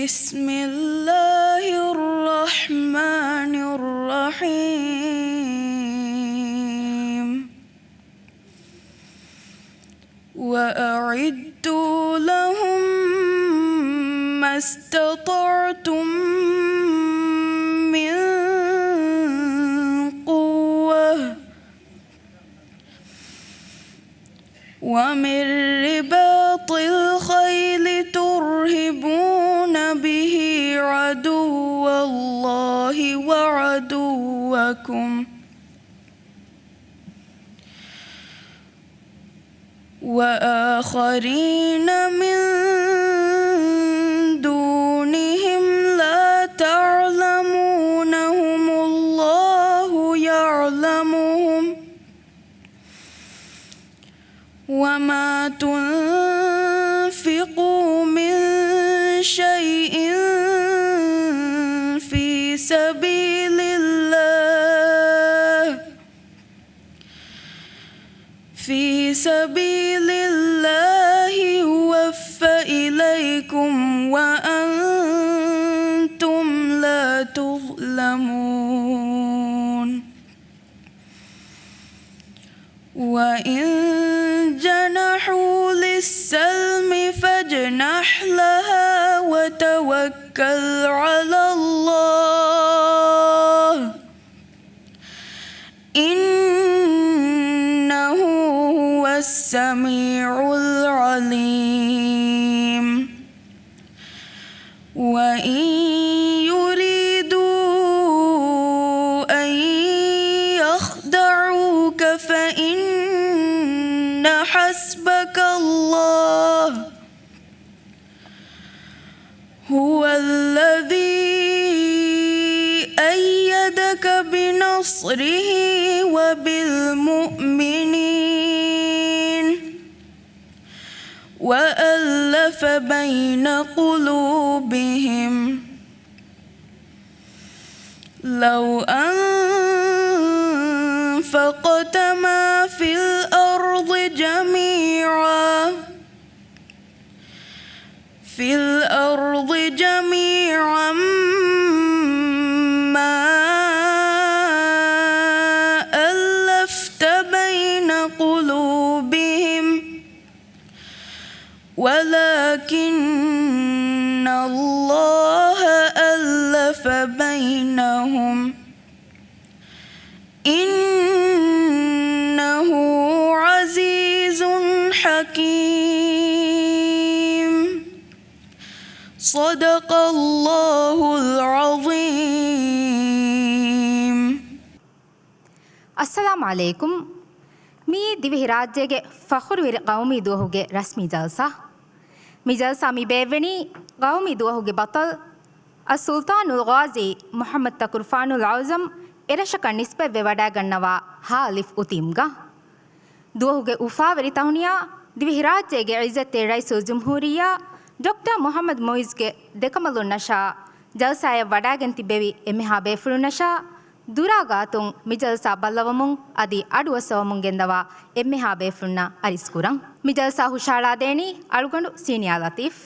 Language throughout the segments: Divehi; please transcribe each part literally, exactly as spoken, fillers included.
بسم الله الرحمن الرحيم. وأعدوا لهم ما استطعتم من قوة ومن رباط الخيل ترهبون به عدو الله وعدوكم وآخرين من دونهم لا تعلمونهم الله يعلمهم وما تنفقوا من شيء في سبيل الله في سبيل الله يوف إليكم وأنتم لا تظلمون. وإن جنحوا للسلم فاجنح لها وتوكل على الله إنه هو السميع العليم. وإن يريدوا أن يخدعوك فإن حسبك الله هو الذي أيدك بنصره وبالمؤمنين وألف بين قلوبهم لو أنفقت ما في الأرض جميعا في الأرض جميعا ما ألفت بين قلوبهم ولكن الله ألف بينهم إنه عزيز حكيم. صدق الله العظيم. އައްސަލާމު ޢަލައިކުމް. މިއީ ދިވެހިރާއްޖޭގެ ފަޚުރުވެރި ޤައުމީ ދުވަހުގެ ރަސްމީ ޖަލްސާ. މި ޖަލްސާ މި ބޭއްވެނީ ޤައުމީ ދުވަހުގެ ބަޠަލް އައްސުލްޠާނުލް ޣާޒީ މުޙައްމަދު ތަކުރުފާނުލް އަޢުޒަމް އެރަށަކަށް ނިސްބަތްވެވަޑައިގަންނަވާ ހާލިފް އުތީމްގަ. ދުވަހުގެ އުފާވެރި ތަހުނިޔާ ދިވެހިރާއްޖޭގެ ޢިއްޒަތްތެރި ރައީސުލްޖުމްހޫރިއްޔާ ޑޮކްޓަރ މުޙައްމަދު މުޢިއްޒުގެ ދެކަނބަލުންނަށާ ޖަލްސާއަށް ވަޑައިގެން ތިއްބެވި އެންމެހާ ބޭފުޅުންނަށާ ދުރާ ގާތުން މި ޖަލްސާ ބައްލަވަމުން އަދި އަޑުއައްސަވަމުން ގެންދަވާ އެންމެހާ ބޭފުޅުންނަށް އަރިސްކުރަން. މި ޖަލްސާ ހުށަހަޅާދޭނީ އަޅުގަނޑު ސީނިއާ ލަތީފް.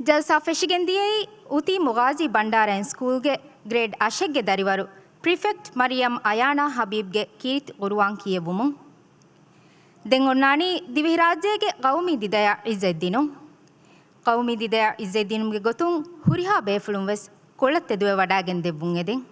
ޖަލްސާ ފެށިގެން ދިޔައީ އުތީމު ޣާޒީ ބަންޑާރަ އިން ސްކޫލްގެ ގްރޭޑް އަށެއްގެ ދަރިވަރު ޕްރިފެކްޓް މަރިޔަމް އަޔާނާ ހަބީބްގެ ކީރިތި ޤުރުއާން ކިޔެވުމުން. ދެން އޮންނާނީ ދިވެހިރާއްޖޭގެ ޤައުމީ ދިދަޔަށް ޢިއްޒަތް ދިނުން. ޤައުމީ ދިދަޔަށް ޢިއްޒަތް ދިނުމުގެ ގޮތުން ހުރިހާ ބޭފުޅުން ވެސް ކޮޅަށް ތެދުވެވަޑައިގެން ދެއްވުން އެދެން.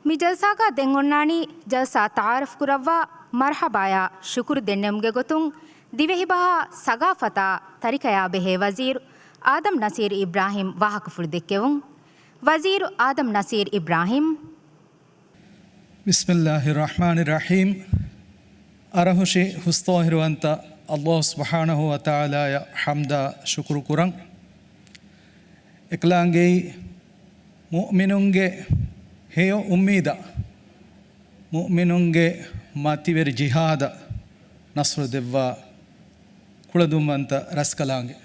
މި ޖަލްސާގަ ދެން އޮންނާނީ ޖަލްސާ ތަޢާރަފް ކުރައްވާ މަރްޙަބާޔާ ޝުކުރު ދެންނެވުމުގެ ގޮތުން ދިވެހިބަހާ ސަގާފަތާ ތަރިކަޔާ ބެހޭ ވަޒީރު އާދަމް ނަސީރު އިބްރާހީމް ވާހަކަފުޅު ދެއްކެވުން. ވަޒީރު އާދަމް ނަސީރު އިބްރާހީމް. بسم الله الرحمن الرحيم. އަރަހުށި ހުސްޠާހިރުވަންތަ އައްލާހު ސުބްޙާނަހު ވަތަޢާލާޔަށް ޙަމްދާ ޝުކުރު ކުރަން. އެކަލާނގެއީ މުއުމިނުންގެ ހެޔޮ އުއްމީދަށް، މުއުމިނުންގެ މަތިވެރި ޖިހާދަށް ނަޞްރު ދެއްވާ ކުޅަދުންވަންތަ ރަސްކަލާނގެ.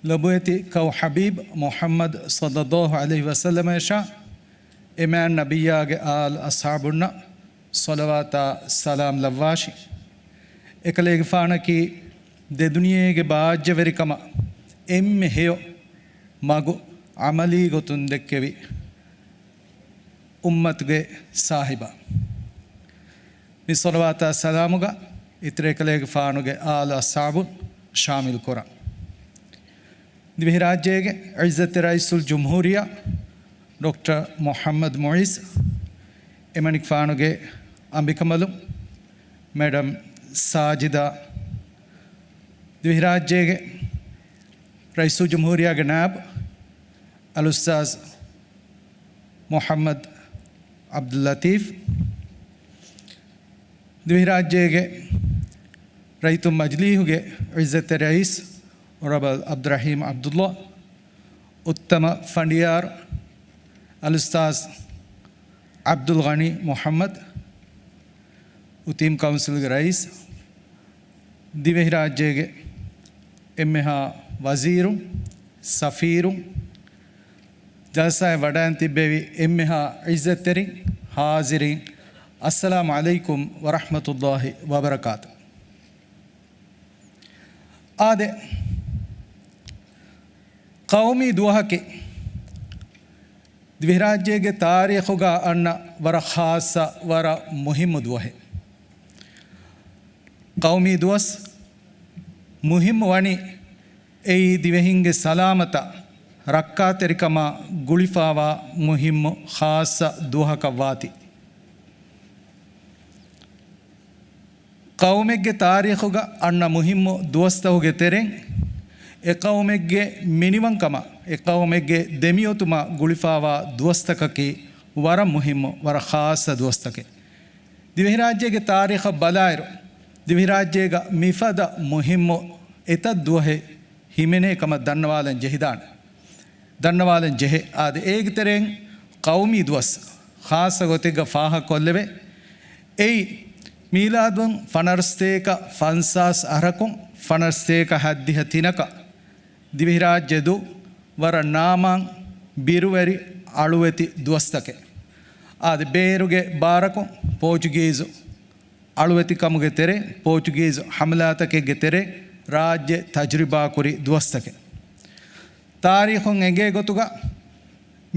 ލޮބުވެތި ކައު ޙަބީބް މުޙައްމަދު ޞައްލައްލާހު ޢަލައިހި ވަސައްލަމައަށާ އެމާން ނަބިއްޔާގެ އާލް އަޞްޙާބުންނަށް ޞަލަވާތާ ސަލާމް ލައްވާށި. އެކަލޭގެފާނަކީ ދެދުނިޔޭގެ ބާއްޖަވެރިކަމަށް އެންމެ ހެޔޮ މަގު ޢަމަލީ ގޮތުން ދެއްކެވި އުއްމަތުގެ ސާހިބާ. މި ޞަލަވާތާ ސަލާމުގަ އިތުރު އެކަލޭގެފާނުގެ އާލު އަޞްޙާބުން ޝާމިލް ކުރަން. ދިވެހިރާއްޖޭގެ ޢިއްޒަތްތެރި ރައީސުލް ޖުމްހޫރިއްޔާ ޑޮކްޓަރ މުޙައްމަދު މުޢިއްޒު، އެމަނިކުފާނުގެ އަނބިކަނބަލުން މެޑަމް ސާޖިދާ، ދިވެހިރާއްޖޭގެ ރައީސުލްޖުމްހޫރިއްޔާގެ ނާއިބު އަލްއުސްތާޛު މުޙައްމަދު ޢަބްދުއްލަތީފް، ދިވެހިރާއްޖޭގެ ރައްޔިތުން މަޖިލީހުގެ ޢިއްޒަތްތެރި ރައީސް އޮނަރަބަލް ޢަބްދުއްރަޙީމް ޢަބްދުއްލާ، އުއްތަމަ ފަނޑިޔާރު އަލްއުސްތާޛު ޢަބްދުލްޣަނީ މުޙައްމަދު، އުތީމް ކައުންސިލްގެ ރައީސް، ދިވެހިރާއްޖޭގެ އެންމެހާ ވަޒީރުން، ސަފީރުން، ޖަލްސާއެއް ވަޑައިން ތިއްބެވި އެންމެހާ ޢިއްޒަތްތެރިން، ޙާޟިރީން، އައްސަލާމު ޢަލައިކުމް ވަރަޙްމަތުﷲި ވަބަރަކާތު. އާދެ، ޤައުމީ ދުވަހަކީ ދިވެހިރާއްޖޭގެ ތާރީޚުގަ އަންނަ ވަރަށް ޚާއްޞަ، ވަރަށް މުހިއްމު ދުވަހެއް. ޤައުމީ ދުވަސް މުހިއްމު ވަނީ އެއީ ދިވެހިންގެ ސަލާމަތާ ރައްކާތެރިކަމާ ގުޅިފާވާ މުހިއްމު ޚާއްޞަ ދުވަހަކަށް ވާތީ. ޤައުމެއްގެ ތާރީޚުގަ އަންނަ މުހިއްމު ދުވަސްތަހުގެ ތެރެއިން، އެ ޤައުމެއްގެ މިނިވަންކަމާ، އެ ޤައުމެއްގެ ދެމިއޮތުމާ ގުޅިފާވާ ދުވަސްތަކަކީ ވަރަށް މުހިއްމު، ވަރަށް ޚާއްޞަ ދުވަސްތަކެއް. ދިވެހިރާއްޖޭގެ ތާރީޚަށް ބަލާއިރު، ދިވެހިރާއްޖޭގަ މިފަދަ މުހިއްމު އެތައް ދުވަހެއް ހިމެނޭ ކަމަށް ދަންނަވާލަން ޖެހިދާނެ. ދަންނަވާލަން ޖެހޭ. އާދެ، އޭގެ ތެރެއިން ޤައުމީ ދުވަސް ޚާއްޞަ ގޮތެއްގަ ފާހަގަކޮށްލެވޭ. އެއީ، މީލާދުން ފަނަރަސްތޭކަ ފަންސާސް އަހަރަކުން ފަނަރަސްތޭކަ ހައްދިހަ ތިނަކަށް ދިވެހިރާއްޖެ ދޫ ވަރަށް ނާމާން ބިރުވެރި އަޅުވެތި ދުވަސްތަކެއް. އާދެ، ބޭރުގެ ބާރަކުން ޕޯޗުގީޒު އަޅުވެތިކަމުގެ ތެރޭ، ޕޯޗުގީޒު ހަމަލާތަކެއްގެ ތެރޭ ރާއްޖެ ތަޖުރިބާކުރި ދުވަސްތަކެއް. ތާރީޚުން އެނގޭ ގޮތުގަ،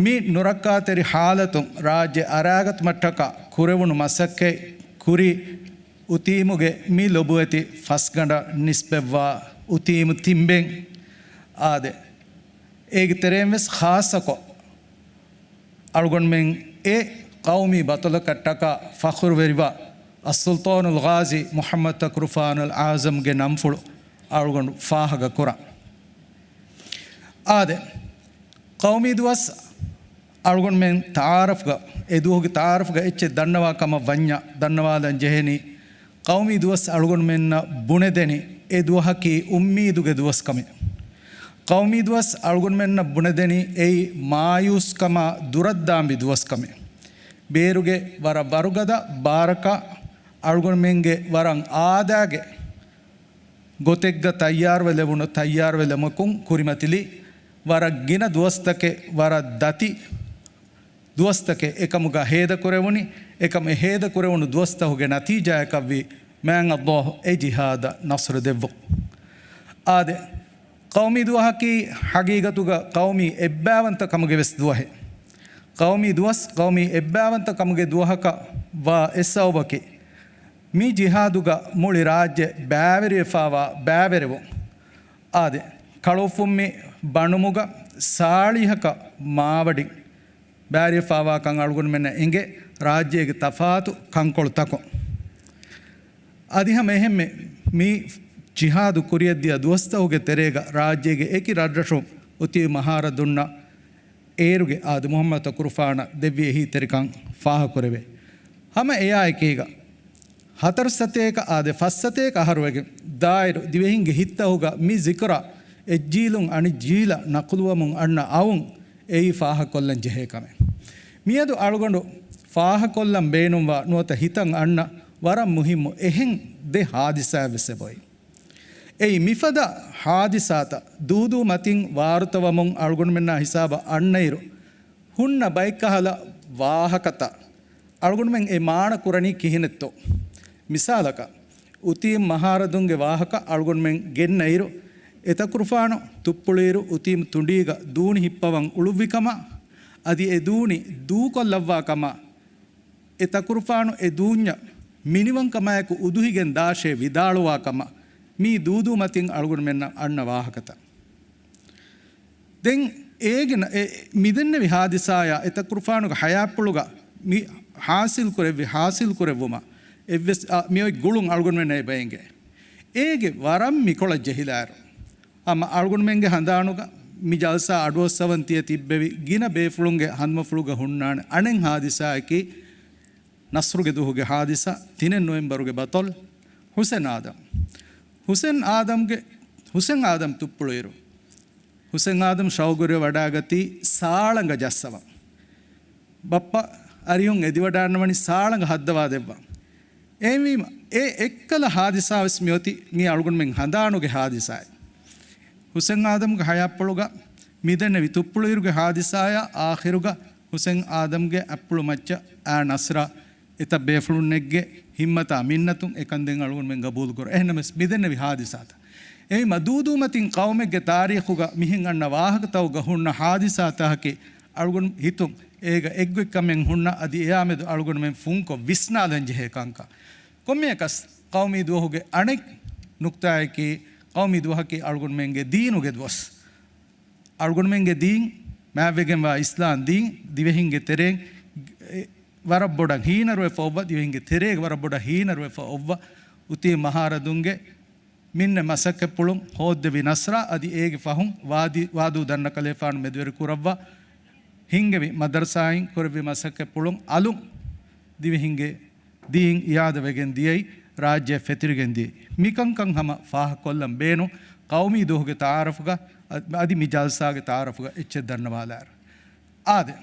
މި ނުރައްކާތެރި ޙާލަތުން ރާއްޖެ އަރާގަތުމަށްޓަކާ ކުރެވުނު މަސައްކަތް ކުރި އުތީމުގެ މި ލޮބުވެތި ފަސްގަނޑަށް ނިސްބަތްވާ އުތީމު ތިން ބެން، އާދެ، އޭގެ ތެރެއިން ވެސް ޚާއްޞަކޮށް، އަޅުގަނޑުމެން އެ ޤައުމީ ބަޠަލަކަށްޓަކާ ފަޚުރުވެރިވާ އައްސުލްޠާނުލް ޣާޒީ މުޙައްމަދު ތަކުރުފާނުލް އަޢުޒަމްގެ ނަންފުޅު އަޅުގަނޑު ފާހަގަ ކުރަން. އާދެ، ޤައުމީ ދުވަސް އަޅުގަނޑުމެން ތަޢާރަފްގަ، އެ ދުވަހުގެ ތަޢާރަފްގަ އެއްޗެއް ދަންނަވާ ކަމަށް ވަންޏާ، ދަންނަވާލަން ޖެހެނީ، ޤައުމީ ދުވަސް އަޅުގަނޑުމެންނަށް ބުނެދެނީ އެ ދުވަހަކީ އުއްމީދުގެ ދުވަސްކަމެއް. ޤައުމީ ދުވަސް އަޅުގަނޑުމެންނަށް ބުނެދެނީ އެއީ މާޔޫސްކަމާ ދުރަށްދާންވި ދުވަސްކަމެއް. ބޭރުގެ ވަރަށް ވަރުގަދަ ބާރަކާ އަޅުގަނޑުމެންގެ ވަރަށް އާދައިގެ ގޮތެއްގަ ތައްޔާރުވެލެވުނު، ތައްޔާރުވެލުމަކުން ކުރިމަތިލީ ވަރަށް ގިނަ ދުވަސްތަކެއް، ވަރަށް ދަތި ދުވަސްތަކެއް އެކަމުގަ ހޭދަކުރެވުނީ. އެކަމް އެ ހޭދަކުރެވުނު ދުވަސްތަހުގެ ނަތީޖާއަކަށްވީ މާތް ﷲ އެ ޖިހާދަށް ނަޞްރު ދެއްވުން. އާދެ، ޤައުމީ ދުވަހަކީ ޙަޤީޤަތުގަ ޤައުމީ އެއްބައިވަންތަ ކަމުގެ ވެސް ދުވަހެއް. ޤައުމީ ދުވަސް ޤައުމީ އެއްބައިވަންތަ ކަމުގެ ދުވަހަކަށް ވާ އެއް ސަބަބަކީ، މި ޖިހާދުގަ މުޅި ރާއްޖެ ބައިވެރިވެފާވާ ބައިވެރިވުން. އާދެ، ކަޅުއުފުންމި ބަނުމުގަ ސާޅީހަކަށް މާވަޑިން ބާރިވެފާވާކަން އަޅުގަނޑުމެންނަށް އެނގޭ ރާއްޖޭގެ ތަފާތު ކަންކޮޅުތަކުން. އަދި ހަމަ އެހެންމެ މި ޖިހާދު ކުރިއަށްދިޔަ ދުވަސްތަކުގެ ތެރޭގަ ރާއްޖޭގެ އެކި ރަށްރަށުން އުތީ މަހާރަދުންނަށް އޭރުގެ އާދެ މުޙައްމަދު ތަކުރުފާނަށް ދެއްވި އެހީތެރިކަން ފާހަގަކުރެވޭ. ހަމަ އެއާއެކީގަ، ހަތަރު ސަތޭކަ އާދެ ފަސް ސަތޭކަ އަހަރުވެގެން ދާއިރު ދިވެހިންގެ ހިތްތަކުގަ މި ޒިކުރާ އެއްޖީލުން އަނެއްޖީލަށް ނަޤުލުވަމުން އަންނަ އައުން އެއީ ފާހަގަކޮށްލަން ޖެހޭ ކަމެއް. މިއަދު އަޅުގަނޑު ފާހަގަކޮށްލަން ބޭނުންވާ ނުވަތަ ހިތަށް އަންނަ ވަރަށް މުހިއްމު އެހެން ދެ ހާދިސާއެއް ވެސް އެބައޮތް. އެއީ މިފަދަ ހާދިސާތައް ދޫދޫ މަތިން ވާރުތަވަމުން އަޅުގަނޑުމެންނާ ހިސާބަށް އަންނައިރު، ހުންނަ ބައެއްކަހަލަ ވާހަކަތައް އަޅުގަނޑުމެން އެ މާނަ ކުރަނީ ކިހިނެއްތޯ؟ މިސާލަކަށް، އުތީމް މަހާރަދުންގެ ވާހަކަ އަޅުގަނޑުމެން ގެންނައިރު، އެތަކުރުފާނު ތުއްޕުޅިއިރު އުތީމް ތުނޑީގަ ދޫނި ހިއްޕަވަން އުޅުއްވިކަމަށް، އަދި އެ ދޫނި ދޫކޮށްލައްވާ ކަމަށް، އެ ތަކުރުފާނު އެ ދޫންޏަށް މިނިވަންކަމާއެކު އުދުހިގެން ދާށޭ ވިދާޅުވާ ކަމަށް މީ ދޫދޫ މަތިން އަޅުގަނޑުމެންނަށް އަންނަ ވާހަކަތައް. ދެން އޭގެ ނަ-، އެ، މިދެންނެވި ހާދިސާޔާ އެތަކުރުފާނުގެ ޙަޔާތްޕުޅުގަ މި ޙާޞިލް ކުރެއްވި، ޙާޞިލް ކުރެއްވުމަށް އެއްވެސް، އަ، މިއޮތް ގުޅުން އަޅުގަނޑުމެންނަށް އެބައެނގޭ. އޭގެ ވަރަށް މިކޮޅަށް ޖެހިލާއިރު، ހަމަ އަޅުގަނޑުމެންގެ ހަނދާނުގަ މި ޖަލްސާ އަޑުއައްސަވަން ތިޔަ ތިއްބެވި ގިނަ ބޭފުޅުންގެ ހަނދުމަފުޅުގަ ހުންނާނެ އަނެއް ހާދިސާއަކީ، ނަޞްރުގެ ދުވަހުގެ ހާދިސާ، ތިނެއް ނޮވެމްބަރުގެ ބަތޮލް، ޙުސެން އާދަމް. ޙުސެން އާދަމްގެ، ޙުސެން އާދަމް ތުއްޕުޅުއިރު، ޙުސެން އާދަމް ޝައުގުވެރިވެ ވަޑާގަތީ ސާޅަނގަ ޖައްސަވަން. ބައްޕަ އަރިހުން އެދިވަޑާންނަވަނީ ސާޅަނގަ ހައްދަވާ ދެއްވަން. އެހެންވީމަ، އެ އެއްކަލަ ހާދިސާ ވެސް މިއޮތީ މީ އަޅުގަނޑުމެން ހަނދާނުގެ ހާދިސާއެއް. ޙުސެން އާދަމްގެ ޙަޔާތްޕުޅުގަ މިދެންނެވި ތުއްޕުޅުއިރުގެ ހާދިސާޔާ އާޚިރުގަ ޙުސެން އާދަމްގެ އަތްޕުޅު މައްޗަށް އާ ނަޞްރާ އެތައް ބޭފުޅުންނެއްގެ ހިތްމަތާ މިންނަތުން އެކަން ދެން އަޅުގަނޑުމެން ގަބޫލުކުރަން. އެހެންނަމަވެސް މިދެންނެވި ހާދިސާތައް އެހެންވީމަ ދޫދޫމަތިން ޤައުމެއްގެ ތާރީޚުގަ މިހެން އަންނަ ވާހަކަތަކުގަ ހުންނަ ހާދިސާތަކަކީ އަޅުގަނޑު ހިތުން އޭގަ އެއްގޮތްކަމެއް ހުންނަ އަދި އެއާމެދު އަޅުގަނޑުމެން ފުންކޮށް ވިސްނާލަން ޖެހޭ ކަންކަން. ކޮންމެއަކަސް ޤައުމީ ދުވަހުގެ އަނެއް ނުކްތާއަކީ، ޤައުމީ ދުވަހަކީ އަޅުގަނޑުމެންގެ ދީނުގެ ދުވަސް. އަޅުގަނޑުމެންގެ ދީން، މާތްވެގެންވާ އިސްލާމް ދީން، ދިވެހިންގެ ތެރެއިން ވަރަށް ބޮޑަށް ހީނަރުވެފަ އޮއްވަ، ދިވެހިންގެ ތެރޭގަ ވަރަށް ބޮޑަށް ހީނަރުވެފަ އޮއްވަ، އުތީ މަހާރަދުންގެ މިންނަ މަސައްކަތްޕުޅުން ހޯއްދެވި ނަޞްރާ އަދި އޭގެ ފަހުން ވާދީ، ވާދޫ ދަންނަކަލޭފާނު މެދުވެރި ކުރައްވާ، ހިންގެވި މަދަރުސާއިން ކުރެއްވި މަސައްކަތްޕުޅުން އަލުން ދިވެހިންގެ ދީން އިއާދަވެގެން ދިޔައީ، ރާއްޖެ ފެތުރިގެން ދިޔައީ. މިކަންކަން ހަމަ ފާހަގަކޮށްލަން ބޭނުން ޤައުމީ ދުވަހުގެ ތައާރަފުގަ، އަ-، އަދި މި ޖަލްސާގެ ތައާރަފުގަ އެއްޗެއް ދަންނަވާލާއިރު. އާދެ،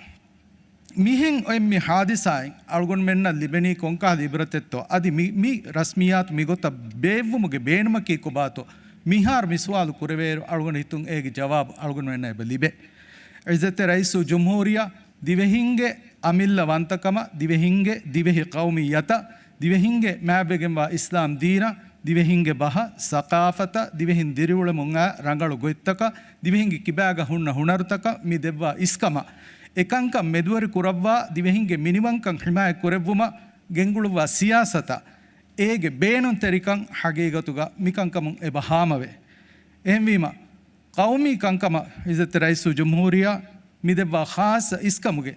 މިހެން އޮތް މި ހާދިސާއިން އަޅުގަނޑުމެންނަށް ލިބެނީ ކޮންކަހަލަ އިބްރަތެއްތޯ؟ އަދި މި، މި ރަސްމިއްޔާތު މިގޮތަށް ބޭއްވުމުގެ ބޭނުމަކީ ކޮބާތޯ؟ މިހާރު މި ސުވާލު ކުރެވޭއިރު އަޅުގަނޑު ހިތުން އޭގެ ޖަވާބު އަޅުގަނޑުމެންނަށް އެބަ ލިބޭ. ޢިއްޒަތްތެރި ރައީސުލްޖުމްހޫރިއްޔާ ދިވެހިންގެ އަމިއްލަ ވަންތަކަމަށް، ދިވެހިންގެ ދިވެހި ޤައުމިއްޔަތަށް، ދިވެހިންގެ މާތްވެގެންވާ އިސްލާމް ދީނަށް، ދިވެހިންގެ ބަހަށް، ސަޤާފަތަށް، ދިވެހިން ދިރިއުޅެމުން އައި ރަނގަޅު ގޮތްތަކަށް، ދިވެހިންގެ ކިބާގަ ހުންނަ ހުނަރުތަކަށް މި ދެއްވާ އިސްކަމަށް، އެކަންކަން މެދުވެރި ކުރައްވާ، ދިވެހިންގެ މިނިވަންކަން ޙިމާޔަތް ކުރެއްވުމަށް ގެންގުޅުއްވާ ސިޔާސަތަށް، އޭގެ ބޭނުންތެރިކަން ޙަޤީޤަތުގަ މިކަންކަމުން އެބަ ހާމަވޭ. އެހެންވީމަ، ޤައުމީ ކަންކަމަށް ޢިއްޒަތްތެރި ރައީސުލްޖުމްހޫރިއްޔާ މި ދެއްވާ ޚާއްޞަ އިސްކަމުގެ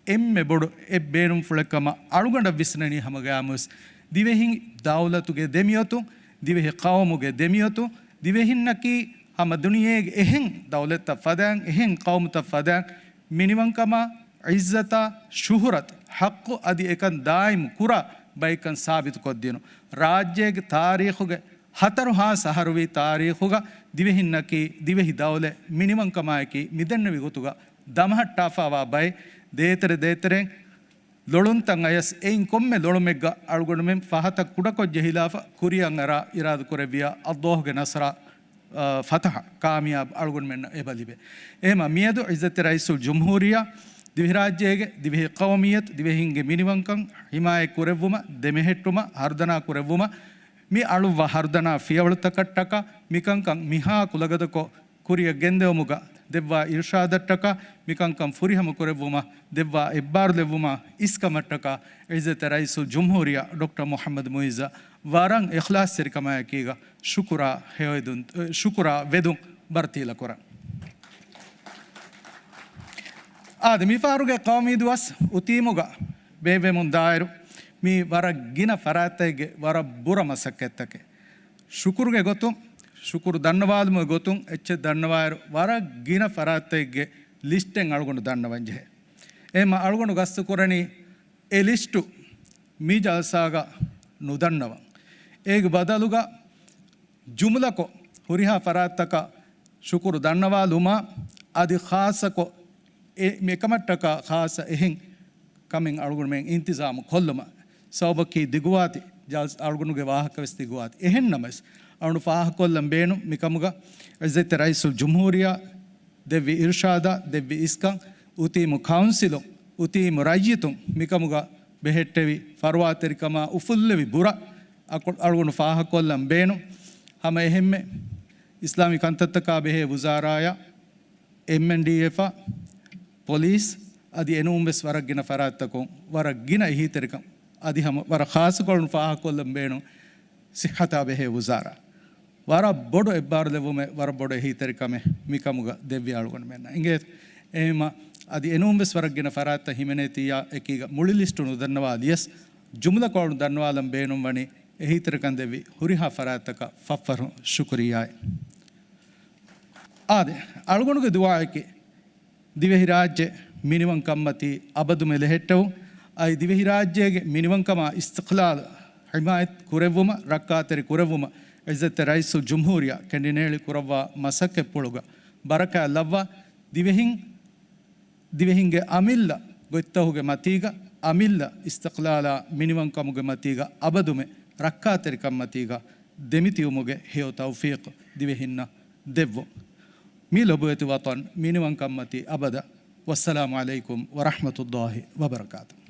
އެންމެ ބޮޑު އެއް ބޭނުންފުޅެއްކަމަށް އަޅުގަނޑަށް ވިސްނެނީ ހަމަގައިމުވެސް، ދިވެހި ދައުލަތުގެ ދެމިއޮތުން، ދިވެހި ޤައުމުގެ ދެމިއޮތުން، ދިވެހިންނަކީ ހަމަ ދުނިޔޭގެ އެހެން ދައުލަތްތައް ފަދައިން، އެހެން ޤައުމުތައް ފަދައިން، މިނިވަންކަމާ، ޢިއްޒަތާ، ޝުހުރަތު، ޙައްޤު އަދި އެކަން ދާއިމު ކުރާ ބައެއްކަން ސާބިތުކޮށްދިނުން. ރާއްޖޭގެ ތާރީޚުގެ ހަތަރު ހާސް އަހަރުވީ ތާރީޚުގަ ދިވެހިންނަކީ ދިވެހި ދައުލަތް މިނިވަންކަމާއެކީ މިދެންނެވި ގޮތުގަ ދަމަހައްޓާފާވާ ބައެއް ދޭތެރެ ދޭތެރެން ލޮޅުންތައް އަޔަސް އެއިން ކޮންމެ ލޮޅުމެއްގަ އަޅުގަނޑުމެން ފަހަތަށް ކުޑަކޮށް ޖެހިލާފަ ކުރިއަށް އަރާ އިރާދަކުރެއްވިޔާ ﷲ ގެ ނަޞްރާ، އާ، ފަތަޙަ ކާމިޔާބު އަޅުގަނޑުމެންނަށް އެބަ ލިބޭ. އެހެމަ މިއަދު ޢިއްޒަތްތެރި ރައީސުލްޖުމްހޫރިއްޔާ ދިވެހިރާއްޖޭގެ ދިވެހި ޤައުމިއްޔަތު ދިވެހިންގެ މިނިވަންކަން ޙިމާޔަތް ކުރެއްވުމަށް، ދެމެހެއްޓުމަށް، ހަރުދަނާ ކުރެއްވުމަށް، މި އަޅުއްވާ ހަރުދަނާ ފިޔަވަޅުތަކަށްޓަކާ މިކަންކަން މިހާ ކުލަގަދަކޮށް ކުރިއަށް ގެންދެވުމުގަ ދެއްވާ އިރުޝާދަށްޓަކާ މިކަންކަން ފުރިހަމަ ކުރެއްވުމަށް ދެއްވާ އެއްބާރުލެއްވުމާ އިސްކަމަށްޓަކާ ޢިއްޒަތްތެރި ރައީސުލްޖުމްހޫރިއްޔާ ޑޮކްޓަރ މުޙައްމަދު މުޢިއްޒަށް ވަރަށް އިޚްލާޞްތެރިކަމާއެކީގަ ޝުކުރާ ހެޔޮއެދުން، ޝުކުރާ ވެދުން ބަރަތީލަކުރަން. އާދެ، މިފަހަރުގެ ޤައުމީ ދުވަސް އުތީމުގަ ބޭއްވެމުން ދާއިރު، މީ ވަރަށް ގިނަ ފަރާތްތަކެއްގެ ވަރަށް ބުރަ މަސައްކަތްތަކެއް. ޝުކުރުގެ ގޮތުން، ޝުކުރު ދަންނަވާލުމުގެ ގޮތުން އެއްޗެއް ދަންނަވާއިރު، ވަރަށް ގިނަ ފަރާތްތަކެއްގެ ލިސްޓެއް އަޅުގަނޑު ދަންނަވަން ޖެހޭ. އެހެންމަ އަޅުގަނޑު ގަސްތު ކުރަނީ އެ ލިސްޓު މި ޖަލްސާގަ ނުދަންނަވަން. އޭގެ ބަދަލުގަ ޖުމްލަކޮށް ހުރިހާ ފަރާތްތަކަށް ޝުކުރު ދަންނަވާލުމާ، އަދި ޚާއްޞަކޮށް އެ މިކަމަށްޓަކާ ޚާއްޞަ އެހެން ކަމެއް އަޅުގަނޑުމެން އިންތިޒާމު ކޮށްލުމަށް. ސަބަބަކީ ދިގުވާތި، ޖަލްސް އަޅުގަނޑުގެ ވާހަކަވެސް ދިގުވާތި. އެހެންނަމަވެސް، އަޅުގަނޑު ފާހަގަކޮށްލަން ބޭނުން މިކަމުގަ ޢިއްޒަތްތެރި ރައީސުލްޖުމްހޫރިއްޔާ ދެއްވި އިރުޝާދާ، ދެއްވި އިސްކަން، އުތީމު ކައުންސިލުން، އުތީމު ރައްޔިތުން މިކަމުގަ ބެހެއްޓެވި ފަރުވާތެރިކަމާ އުފުއްލެވި ބުރަ އަޅު-، އަޅުގަނޑު ފާހަގަކޮށްލަން ބޭނުން. ހަމަ އެހެންމެ އިސްލާމީ ކަންތައްތަކާ ބެހޭ ވުޒާރާއާ، އެމްއެންޑީއެފާ، ޕޮލިސް އަދި އެނޫންވެސް ވަރަށް ގިނަ ފަރާތްތަކުން ވަރަށް ގިނަ އެހީތެރިކަން އަދި ހަމަ ވަރަށް ޚާއްޞަކޮށް ފާހަގަކޮށްލަން ބޭނުން ސިއްހަތާ ބެހޭ ވުޒާރާ. ވަރަށް ބޮޑު އެއްބާރުލެއްވުމެއް، ވަރަށް ބޮޑު އެހީތެރިކަމެއް މިކަމުގަ ދެއްވި އަޅުގަނޑުމެންނަށް އިނގޭތޯ. އެހެންމަ އަދި އެނޫންވެސް ވަރަށް ގިނަ ފަރާތްތައް ހިމެނޭތީއާ އެކީގަ މުޅި ލިސްޓު ނުދަންނަވާލިޔަސް، ޖުމްލަކޮޅު ދަންނަވާލަން ބޭނުންވަނީ އެހީތެރިކަން ދެއްވި ހުރިހާ ފަރާތްތަކަށް ފަށްފަށުން ޝުކުރިއްޔާއޭ. އާދެ، އަޅުގަނޑުގެ ދުޢާއަކީ، ދިވެހިރާއްޖެ މިނިވަންކަންމަތީ އަބަދުމެ ލެހެއްޓެވުން، އަދި ދިވެހިރާއްޖޭގެ މިނިވަންކަމާ އިސްތިޤްލާލް ޙިމާޔަތް ކުރެއްވުމަށް، ރައްކާތެރި ކުރެއްވުމަށް، ޢިއްޒަތްތެރި ރައީސުލްޖުމްހޫރިއްޔާ ކެނޑިނޭޅި ކުރައްވާ މަސައްކަތްޕުޅުގަ ބަރަކާތް ލައްވާ، ދިވެހިން، ދިވެހިންގެ އަމިއްލަ ގޮތްތަކުގެ މަތީގަ، އަމިއްލަ އިސްތިޤްލާލާ މިނިވަންކަމުގެ މަތީގަ އަބަދުމެ ރައްކާތެރިކަން މަތީގަ ދެމިތިއުމުގެ ހެޔޮ ތައުފީޤު ދިވެހިންނަށް ދެއްވުން. މި ލޮބުވެތި ވަޠަން މިނިވަންކަންމަތީ އަބަދަށް. ވައްސަލާމު ޢަލައިކުމް ވަރަޙްމަތުﷲި ވަބަރަކާތުހު.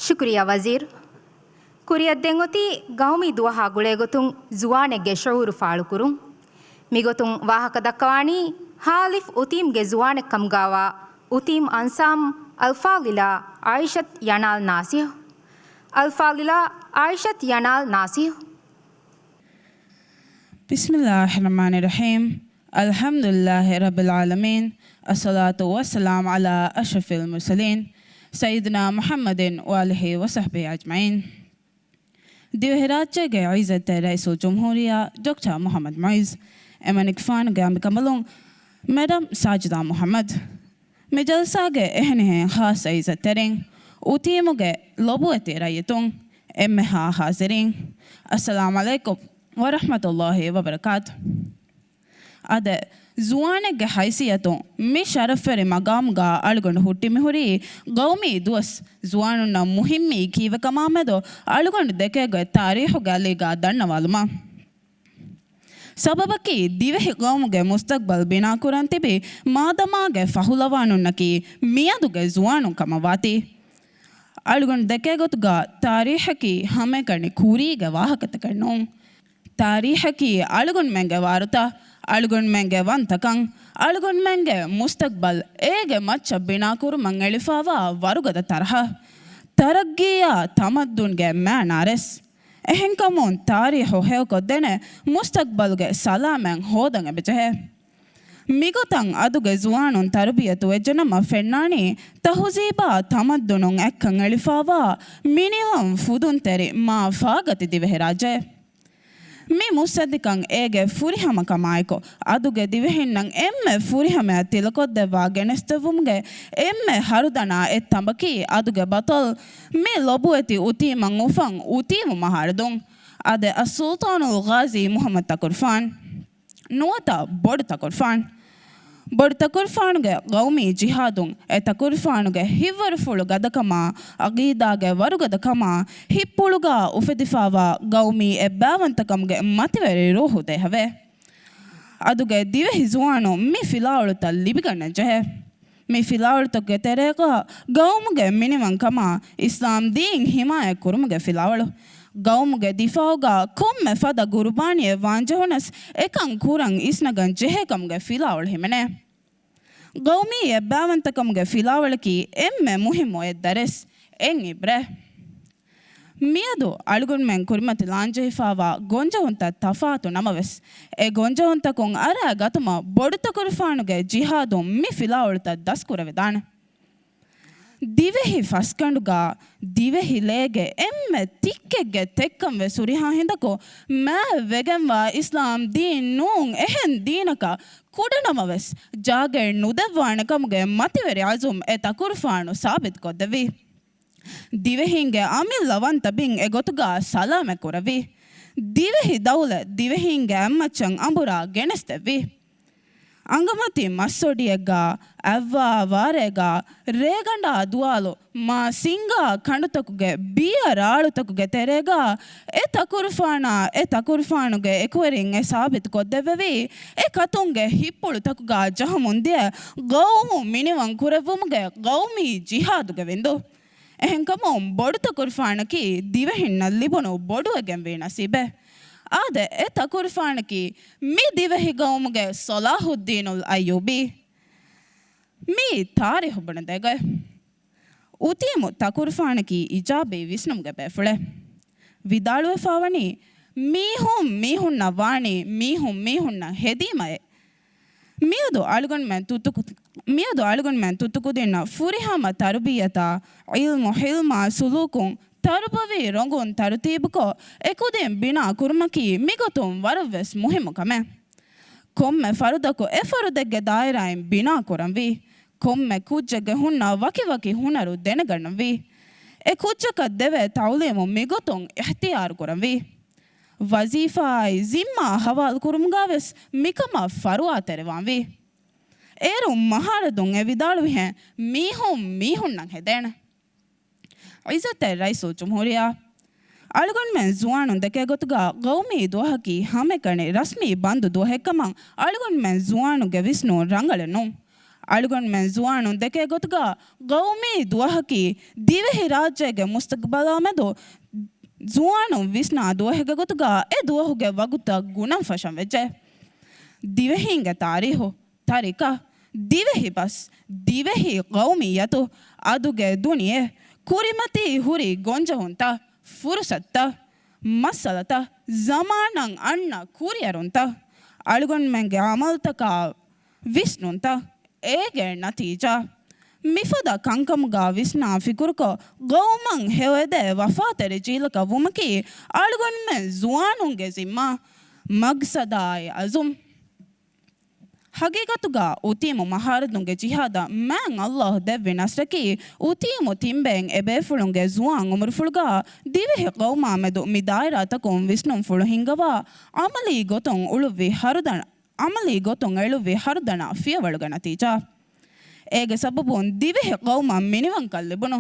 ޝުކުރިއްޔާ ވަޒީރު. ކުރިއަށް ދެން އޮތީ ގައުމީ ދުވަހާ ގުޅޭގޮތުން ޒުވާނެއްގެ ޝުޢޫރު ފާޅުކުރުން. މިގޮތުން ވާހަކަ ދައްކަވާނީ ހާލިފް އުތީމްގެ ޒުވާނެއްކަމުގާވާ އުތީމް އަންސާމް އަލްފާޟިލާ ޢާއިޝަތު ޔަނާލް ނާސިހު. އަލްފާޟިލާ ޢާއިޝަތު ޔަނާލް ނާސިހު. بسم الله الرحمن الرحيم. الحمد لله رب العالمين. الصلاة والسلام على أشرف المرسلين سيدنا محمد وآله وصحبه أجمعين. ދިވެހިރާއްޖޭގެ ޢިއްޒަތްތެރި ރައީސުލްޖުމްހޫރިއްޔާ ޑޮކްޓަރ މުޙައްމަދު މުޢިއްޒު، އެމަނިކުފާނުގެ އަނބިކަނބަލުން މެޑަމް ސާޖިދާ މުޙައްމަދު، މި ޖަލްސާގެ އެހެނިހެން ޚާއްޞަ ޢިއްޒަތްތެރިން، އުތީމުގެ ލޮބުވެތި ރައްޔިތުން، އެންމެހާ ޙާޟިރީން، އައްސަލާމު ޢަލައިކުމް ވަރަޙްމަތުﷲި ވަބަރަކާތުހު. އާދެ، ޒުވާނެއްގެ ހައިސިއްޔަތުން މި ޝަރަފްވެރި މަގާމުގަ އަޅުގަނޑު ހުއްޓި މިހުރީ ގައުމީ ދުވަސް ޒުވާނުންނަށް މުހިއްމީ ކީއްވެކަމާމެދު އަޅުގަނޑު ދެކޭގޮތް ތާރީޚުގެ އަލީގަ ދަންނަވާލުމަށް. ސަބަބަކީ، ދިވެހި ގައުމުގެ މުސްތަޤްބަލް ބިނާކުރަން ތިބި މާދަމާގެ ފަހުލަވާނުންނަކީ މިއަދުގެ ޒުވާނުން ކަމަށް ވާތީ. އަޅުގަނޑު ދެކޭގޮތުގަ ތާރީޚަކީ ހަމައެކަނި ކުރީގެ ވާހަކަތަކެއް ނޫން. ތާރީޚަކީ އަޅުގަނޑުމެންގެ ވާރުތައް، އަޅުގަނޑުމެންގެ ވަންތަކަން، އަޅުގަނޑުމެންގެ މުސްތަޤްބަލް އޭގެ މައްޗަށް ބިނާކުރުމަށް އެޅިފާވާ ވަރުގަދަ ތަރަހަ، ތަރައްގީއާ ތަމައްދުންގެ މައިނާރެސް. އެހެންކަމުން ތާރީޚު ހެޔޮކޮށްދޭނެ މުސްތަޤްބަލުގެ ސަލާމަތް ހޯދަން އެބަޖެހޭ. މިގޮތަށް އަދުގެ ޒުވާނުން ތަރުބިޔަތު ވެއްޖެނަމަ ފެންނާނީ ތަހުޒީބާ ތަމައްދުނުން އެއްކަން އެޅިފާވާ މިނިވަން ފުދުންތެރި މާ ފާގަތި ދިވެހިރާއްޖެ. މި މުއްސަނދިކަން އޭގެ ފުރިހަމަކަމާއެކު، އަދުގެ ދިވެހިންނަށް އެންމެ ފުރިހަމަޔަށް ތިލަކޮށްދެއްވާ ގެނެސްދެއްވުމުގެ އެންމެ ހަރުދަނާ އެއްތަނބަކީ އަދުގެ ބަޠަލް މި ލޮބުވެތި އުތީމަށް އުފަން އުތީމު މަހާރަދުން. އާދެ، އައްސުލްޠާނުލް ޣާޒީ މުޙައްމަދު ތަކުރުފާނު. ނުވަތަ ބޮޑު ތަކުރުފާނު. ބޮޑު ތަކުރުފާނުގެ ގައުމީ ޖިހާދުން އެ ތަކުރުފާނުގެ ހިތްވަރުފުޅު ގަދަކަމާ، ޢަޤީދާގެ ވަރުގަދަކަމާ، ހިތްޕުޅުގަ އުފެދިފާވާ ގައުމީ އެއްބައިވަންތަކަމުގެ މަތިވެރި ރޫޙު ދޭހަވޭ. އަދުގެ ދިވެހި ޒުވާނުން މި ފިލާވަޅުތައް ލިބިގަންނަން ޖެހޭ. މި ފިލާވަޅުތަކުގެ ތެރޭގަ ގައުމުގެ މިނިވަންކަމާ، އިސްލާމް ދީން ހިމާޔަތް ކުރުމުގެ ފިލާވަޅު، ގައުމުގެ ދިފާއުގަ ކޮންމެ ފަދަ ގުރުބާނިއެއް ވާންޖެހުނަސް އެކަން ކުރަން އިސްނަގަން ޖެހޭކަމުގެ ފިލާވަޅު ހިމެނޭ. ގައުމީ އެއްބާވަންތަކަމުގެ ފިލާވަޅަކީ އެންމެ މުހިއްމު އެއް ދަރެސް، އެއް އިބްރަތް. މިއަދު އަޅުގަނޑުމެން ކުރިމަތިލާންޖެހިފާވާ ގޮންޖެހުންތައް ތަފާތު ނަމަވެސް، އެ ގޮންޖެހުންތަކުން އަރާ ގަތުމަށް ބޮޑުތަކުރުފާނުގެ ޖިހާދުން މި ފިލާވަޅުތައް ދަސްކުރެވިދާނެ. ދިވެހި ފަސްގަނޑުގަ ދިވެހި ލޭގެ އެންމެ ތިއްކެއްގެ ތެއްކަން ވެސް ހުރިހާ ހިނދަކު މާތް ވެގެންވާ އިސްލާމް ދީން ނޫން އެހެން ދީނަކަށް ކުޑަނަމަވެސް ޖާގައެއް ނުދެއްވާނެ ކަމުގެ މަތިވެރި އަޒުމް އެ ތަކުރުފާނު ސާބިތުކޮށްދެއްވި. ދިވެހީންގެ އަމިއްލަވަންތަ ބިން އެގޮތުގަ ސަލާމަތް ކުރެއްވި. ދިވެހި ދައުލަތް ދިވެހީންގެ އަތްމައްޗަށް އަނބުރާ ގެނެސްދެއްވި. އަނގަމަތި މައްސޮޑިއެއްގަ އަތްވާ ވާރޭގަ ރޭގަނޑާ ދުވާލު މާ ސިންގާ ކަނޑުތަކުގެ ބިޔަ ރާޅުތަކުގެ ތެރޭގަ އެ ތަކުރުފާނާ އެ ތަކުރުފާނުގެ އެކުވެރިން އެ ސާބިތު ކޮށްދެއްވެވީ، އެ ކަތުންގެ ހިތްޕުޅުތަކުގަ ޖަހަމުން ދިޔަ ގައުމު މިނިވަން ކުރެއްވުމުގެ ގައުމީ ޖިހާދުގެ ވިންދު. އެހެންކަމުން ބޮޑުތަކުރުފާނަކީ ދިވެހިންނަށް ލިބުނު ބޮޑުވެގެންވީ ނަސީބެއް. އާދެ، އެ ތަކުރުފާނަކީ މި ދިވެހި ގައުމުގެ ޞަލާޙުއްދީނުލް އައްޔޫބީ. މިއީ ތާރީޚު ބުނެދޭގޮތް. އުތީމު ތަކުރުފާނަކީ އިޖާބީ ވިސްނުމުގެ ބޭފުޅެއް. ވިދާޅުވެފާވަނީ، މީހުން މީހުންނަށް ވާނީ މީހުން މީހުންނަށް ހެދީމައޭ. މިއަދު އަޅުގަނޑުމެން ތުއްތުކު-، މިއަދު އަޅުގަނޑުމެން ތުއްތުކުދިންނަށް ފުރިހަމަ ތަރުބިއްޔަތާ، ޢިލްމު، ޙިލްމާ، ސުލޫކުން، ތަރުބަވީ ރޮނގުން ތަރުތީބުކޮށް، އެކުދިން ބިނާ ކުރުމަކީ މިގޮތުން ވަރަށްވެސް މުހިއްމު ކަމެއް. ކޮންމެ ފަރުދަކު އެ ފަރުދެއްގެ ދާއިރާއިން ބިނާ ކުރަންވީ. ކޮންމެ ކުއްޖެއްގެ ހުންނަ ވަކިވަކި ހުނަރު ދެނެގަންނަންވީ. އެ ކުއްޖަކަށް ދެވޭ ތަޢުލީމު މިގޮތުން އިޙްތިޔާރު ކުރަންވީ. ވަޒީފާއާއި ޒިންމާ ހަވާލު ކުރުމުގަވެސް މިކަމަށް ފަރުވާތެރިވާންވީ. އޭރު މަހާރަދުން އެ ވިދާޅުވިހެން، މީހުން މީހުންނަށް ހެދޭނެ. ޢިއްޒަތްތެރި ރައީސުލްޖުމްހޫރިއްޔާ، އަޅުގަނޑުމެން ޒުވާނުން ދެކޭ ގޮތުގަ ގައުމީ ދުވަހަކީ ހަމައެކަނި ރަސްމީ ބަންދު ދުވަހެއްކަމަށް އަޅުގަނޑުމެން ޒުވާނުންގެ ވިސްނުން ރަނގަޅެއް ނޫން. އަޅުގަނޑުމެން ޒުވާނުން ދެކޭ ގޮތުގަ ގައުމީ ދުވަހަކީ ދިވެހި ރާއްޖޭގެ މުސްތަގްބަލާމެދު ޒުވާނުން ވިސްނާ ދުވަހެއްގެ ގޮތުގަ އެ ދުވަހުގެ ވަގުތަށް ގުނަން ފަށަން ވެއްޖެ. ދިވެހީންގެ ތާރީހު، ތަރިކަ، ދިވެހި ބަސް، ދިވެހި ޤައުމިއްޔަތު، އަދުގެ ދުނިޔެ، ކުރިމަތީ ހުރި ގޮންޖެހުންތައް، ފުރުސަތުތައް، މައްސަލަތައް، ޒަމާނަށް އަންނަ ކުރިއެރުންތައް، އަޅުގަނޑުމެންގެ ޢަމަލުތަކާ ވިސްނުންތައް، އޭގެ ނަތީޖާ، މިފަދަ ކަންކަމުގަ ވިސްނާ ފިކުރުކޮށް، ގައުމަށް ހެޔޮއެދޭ ވަފާތެރި ޖީލަކަށް ވުމަކީ، އަޅުގަނޑުމެން ޒުވާނުންގެ ޒިންމާ، މަގްސަދާއި އަޒުމް. ހަގީގަތުގަ އުތީމު މަހާރަދުންގެ ޖިހާދަށް މާތް ﷲ ދެއްވި ނަޞްރަކީ، އުތީމު ތިންބެއިން އެބޭފުޅުންގެ ޒުވާން އުމުރުފުޅުގަ ދިވެހި ޤައުމާމެދު މި ދާއިރާތަކުން ވިސްނުންފުޅު ހިންގަވާ، ޢަމަލީ ގޮތުން އުޅުއްވި ހަރުދަނ-، ޢަމަލީ ގޮތުން އެޅުއްވި ހަރުދަނާ ފިޔަވަޅުގެ ނަތީޖާ. އޭގެ ސަބަބުން ދިވެހި ޤައުމަށް މިނިވަންކަން ލިބުނު،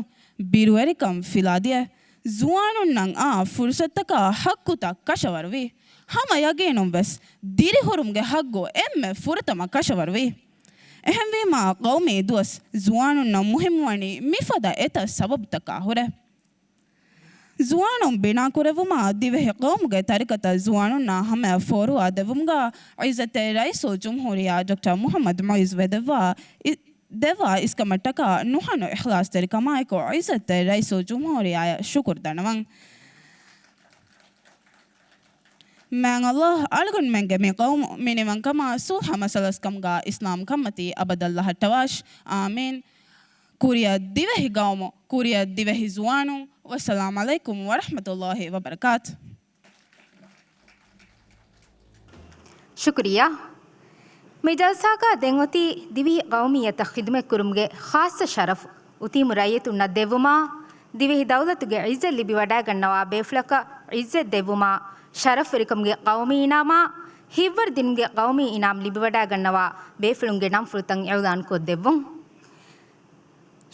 ބިރުވެރިކަން ފިލާދިޔަ، ޒުވާނުންނަށް އާ ފުރުސަތުތަކާ ޙައްޤުތައް ކަށަވަރުވި، ހަމަ ޔަގީނުން ވެސް ދިރިހުރުމުގެ ޙައްޤު އެންމެ ފުރަތަމަ ކަށަވަރުވި. އެހެންވީމާ، ޤައުމީ ދުވަސް ޒުވާނުންނަށް މުހިއްމުވަނީ މިފަދަ އެތައް ސަބަބުތަކާ ހުރެ. ޒުވާނުން ބިނާކުރެއްވުމާ، ދިވެހި ޤައުމުގެ ތަރިކަތައް ޒުވާނުންނާ ހަމަޔަށް ފޯރުވާ ދެއްވުމުގަ ޢިއްޒަތްތެރި ރައީސުލްޖުމްހޫރިއްޔާ ޑޮކްޓަރ މުޙައްމަދު މުޢިއްޒު ވެދެއްވާ އި-، ދެއްވާ އިސްކަމަށްޓަކާ ނުހަނު އިޚްލާޞްތެރިކަމާއެކު ޢިއްޒަތްތެރި ރައީސުލްޖުމްހޫރިއްޔާއަށް ޝުކުރު ދަންނަވަން. މާތް ﷲ އަޅުގަނޑުމެންގެ މި ޤައުމު މިނިވަންކަމާ ޞުލްޙަ މަސަލަސްކަމުގަ އިސްލާމް ކަންމަތީ އަބަދަށް ލަހައްޓަވާށި. އާމީން. ކުރިއަށް ދިވެހި ޤައުމު، ކުރިއަށް ދިވެހި ޒުވާނުން. ވައްސަލާމް ޢަލައިކުމް ވަރަޙްމަތުﷲ ވަބަރަކާތު. ޝުކުރިއްޔާ. މި ޖަލްސާގަ ދެން އޮތީ ދިވެހި ޤައުމިއްޔަތަށް ޚިދުމަތްކުރުމުގެ ޚާއްޞަ ޝަރަފު އުތީމު ރައްޔިތުންނަށް ދެއްވުމާ، ދިވެހި ދައުލަތުގެ ޢިއްޒަތް ލިބިވަޑައިގަންނަވާ ބޭފުޅަކަށް ޢިއްޒަތް ދެއްވުމާ، ޝަރަފްވެރިކަމުގެ ޤައުމީ އިނާމާ، ހިތްވަރުދިނުމުގެ ޤައުމީ އިނާމް ލިބިވަޑައިގަންނަވާ ބޭފުޅުންގެ ނަންފުޅުތައް އިޢުލާންކޮށްދެއްވުން.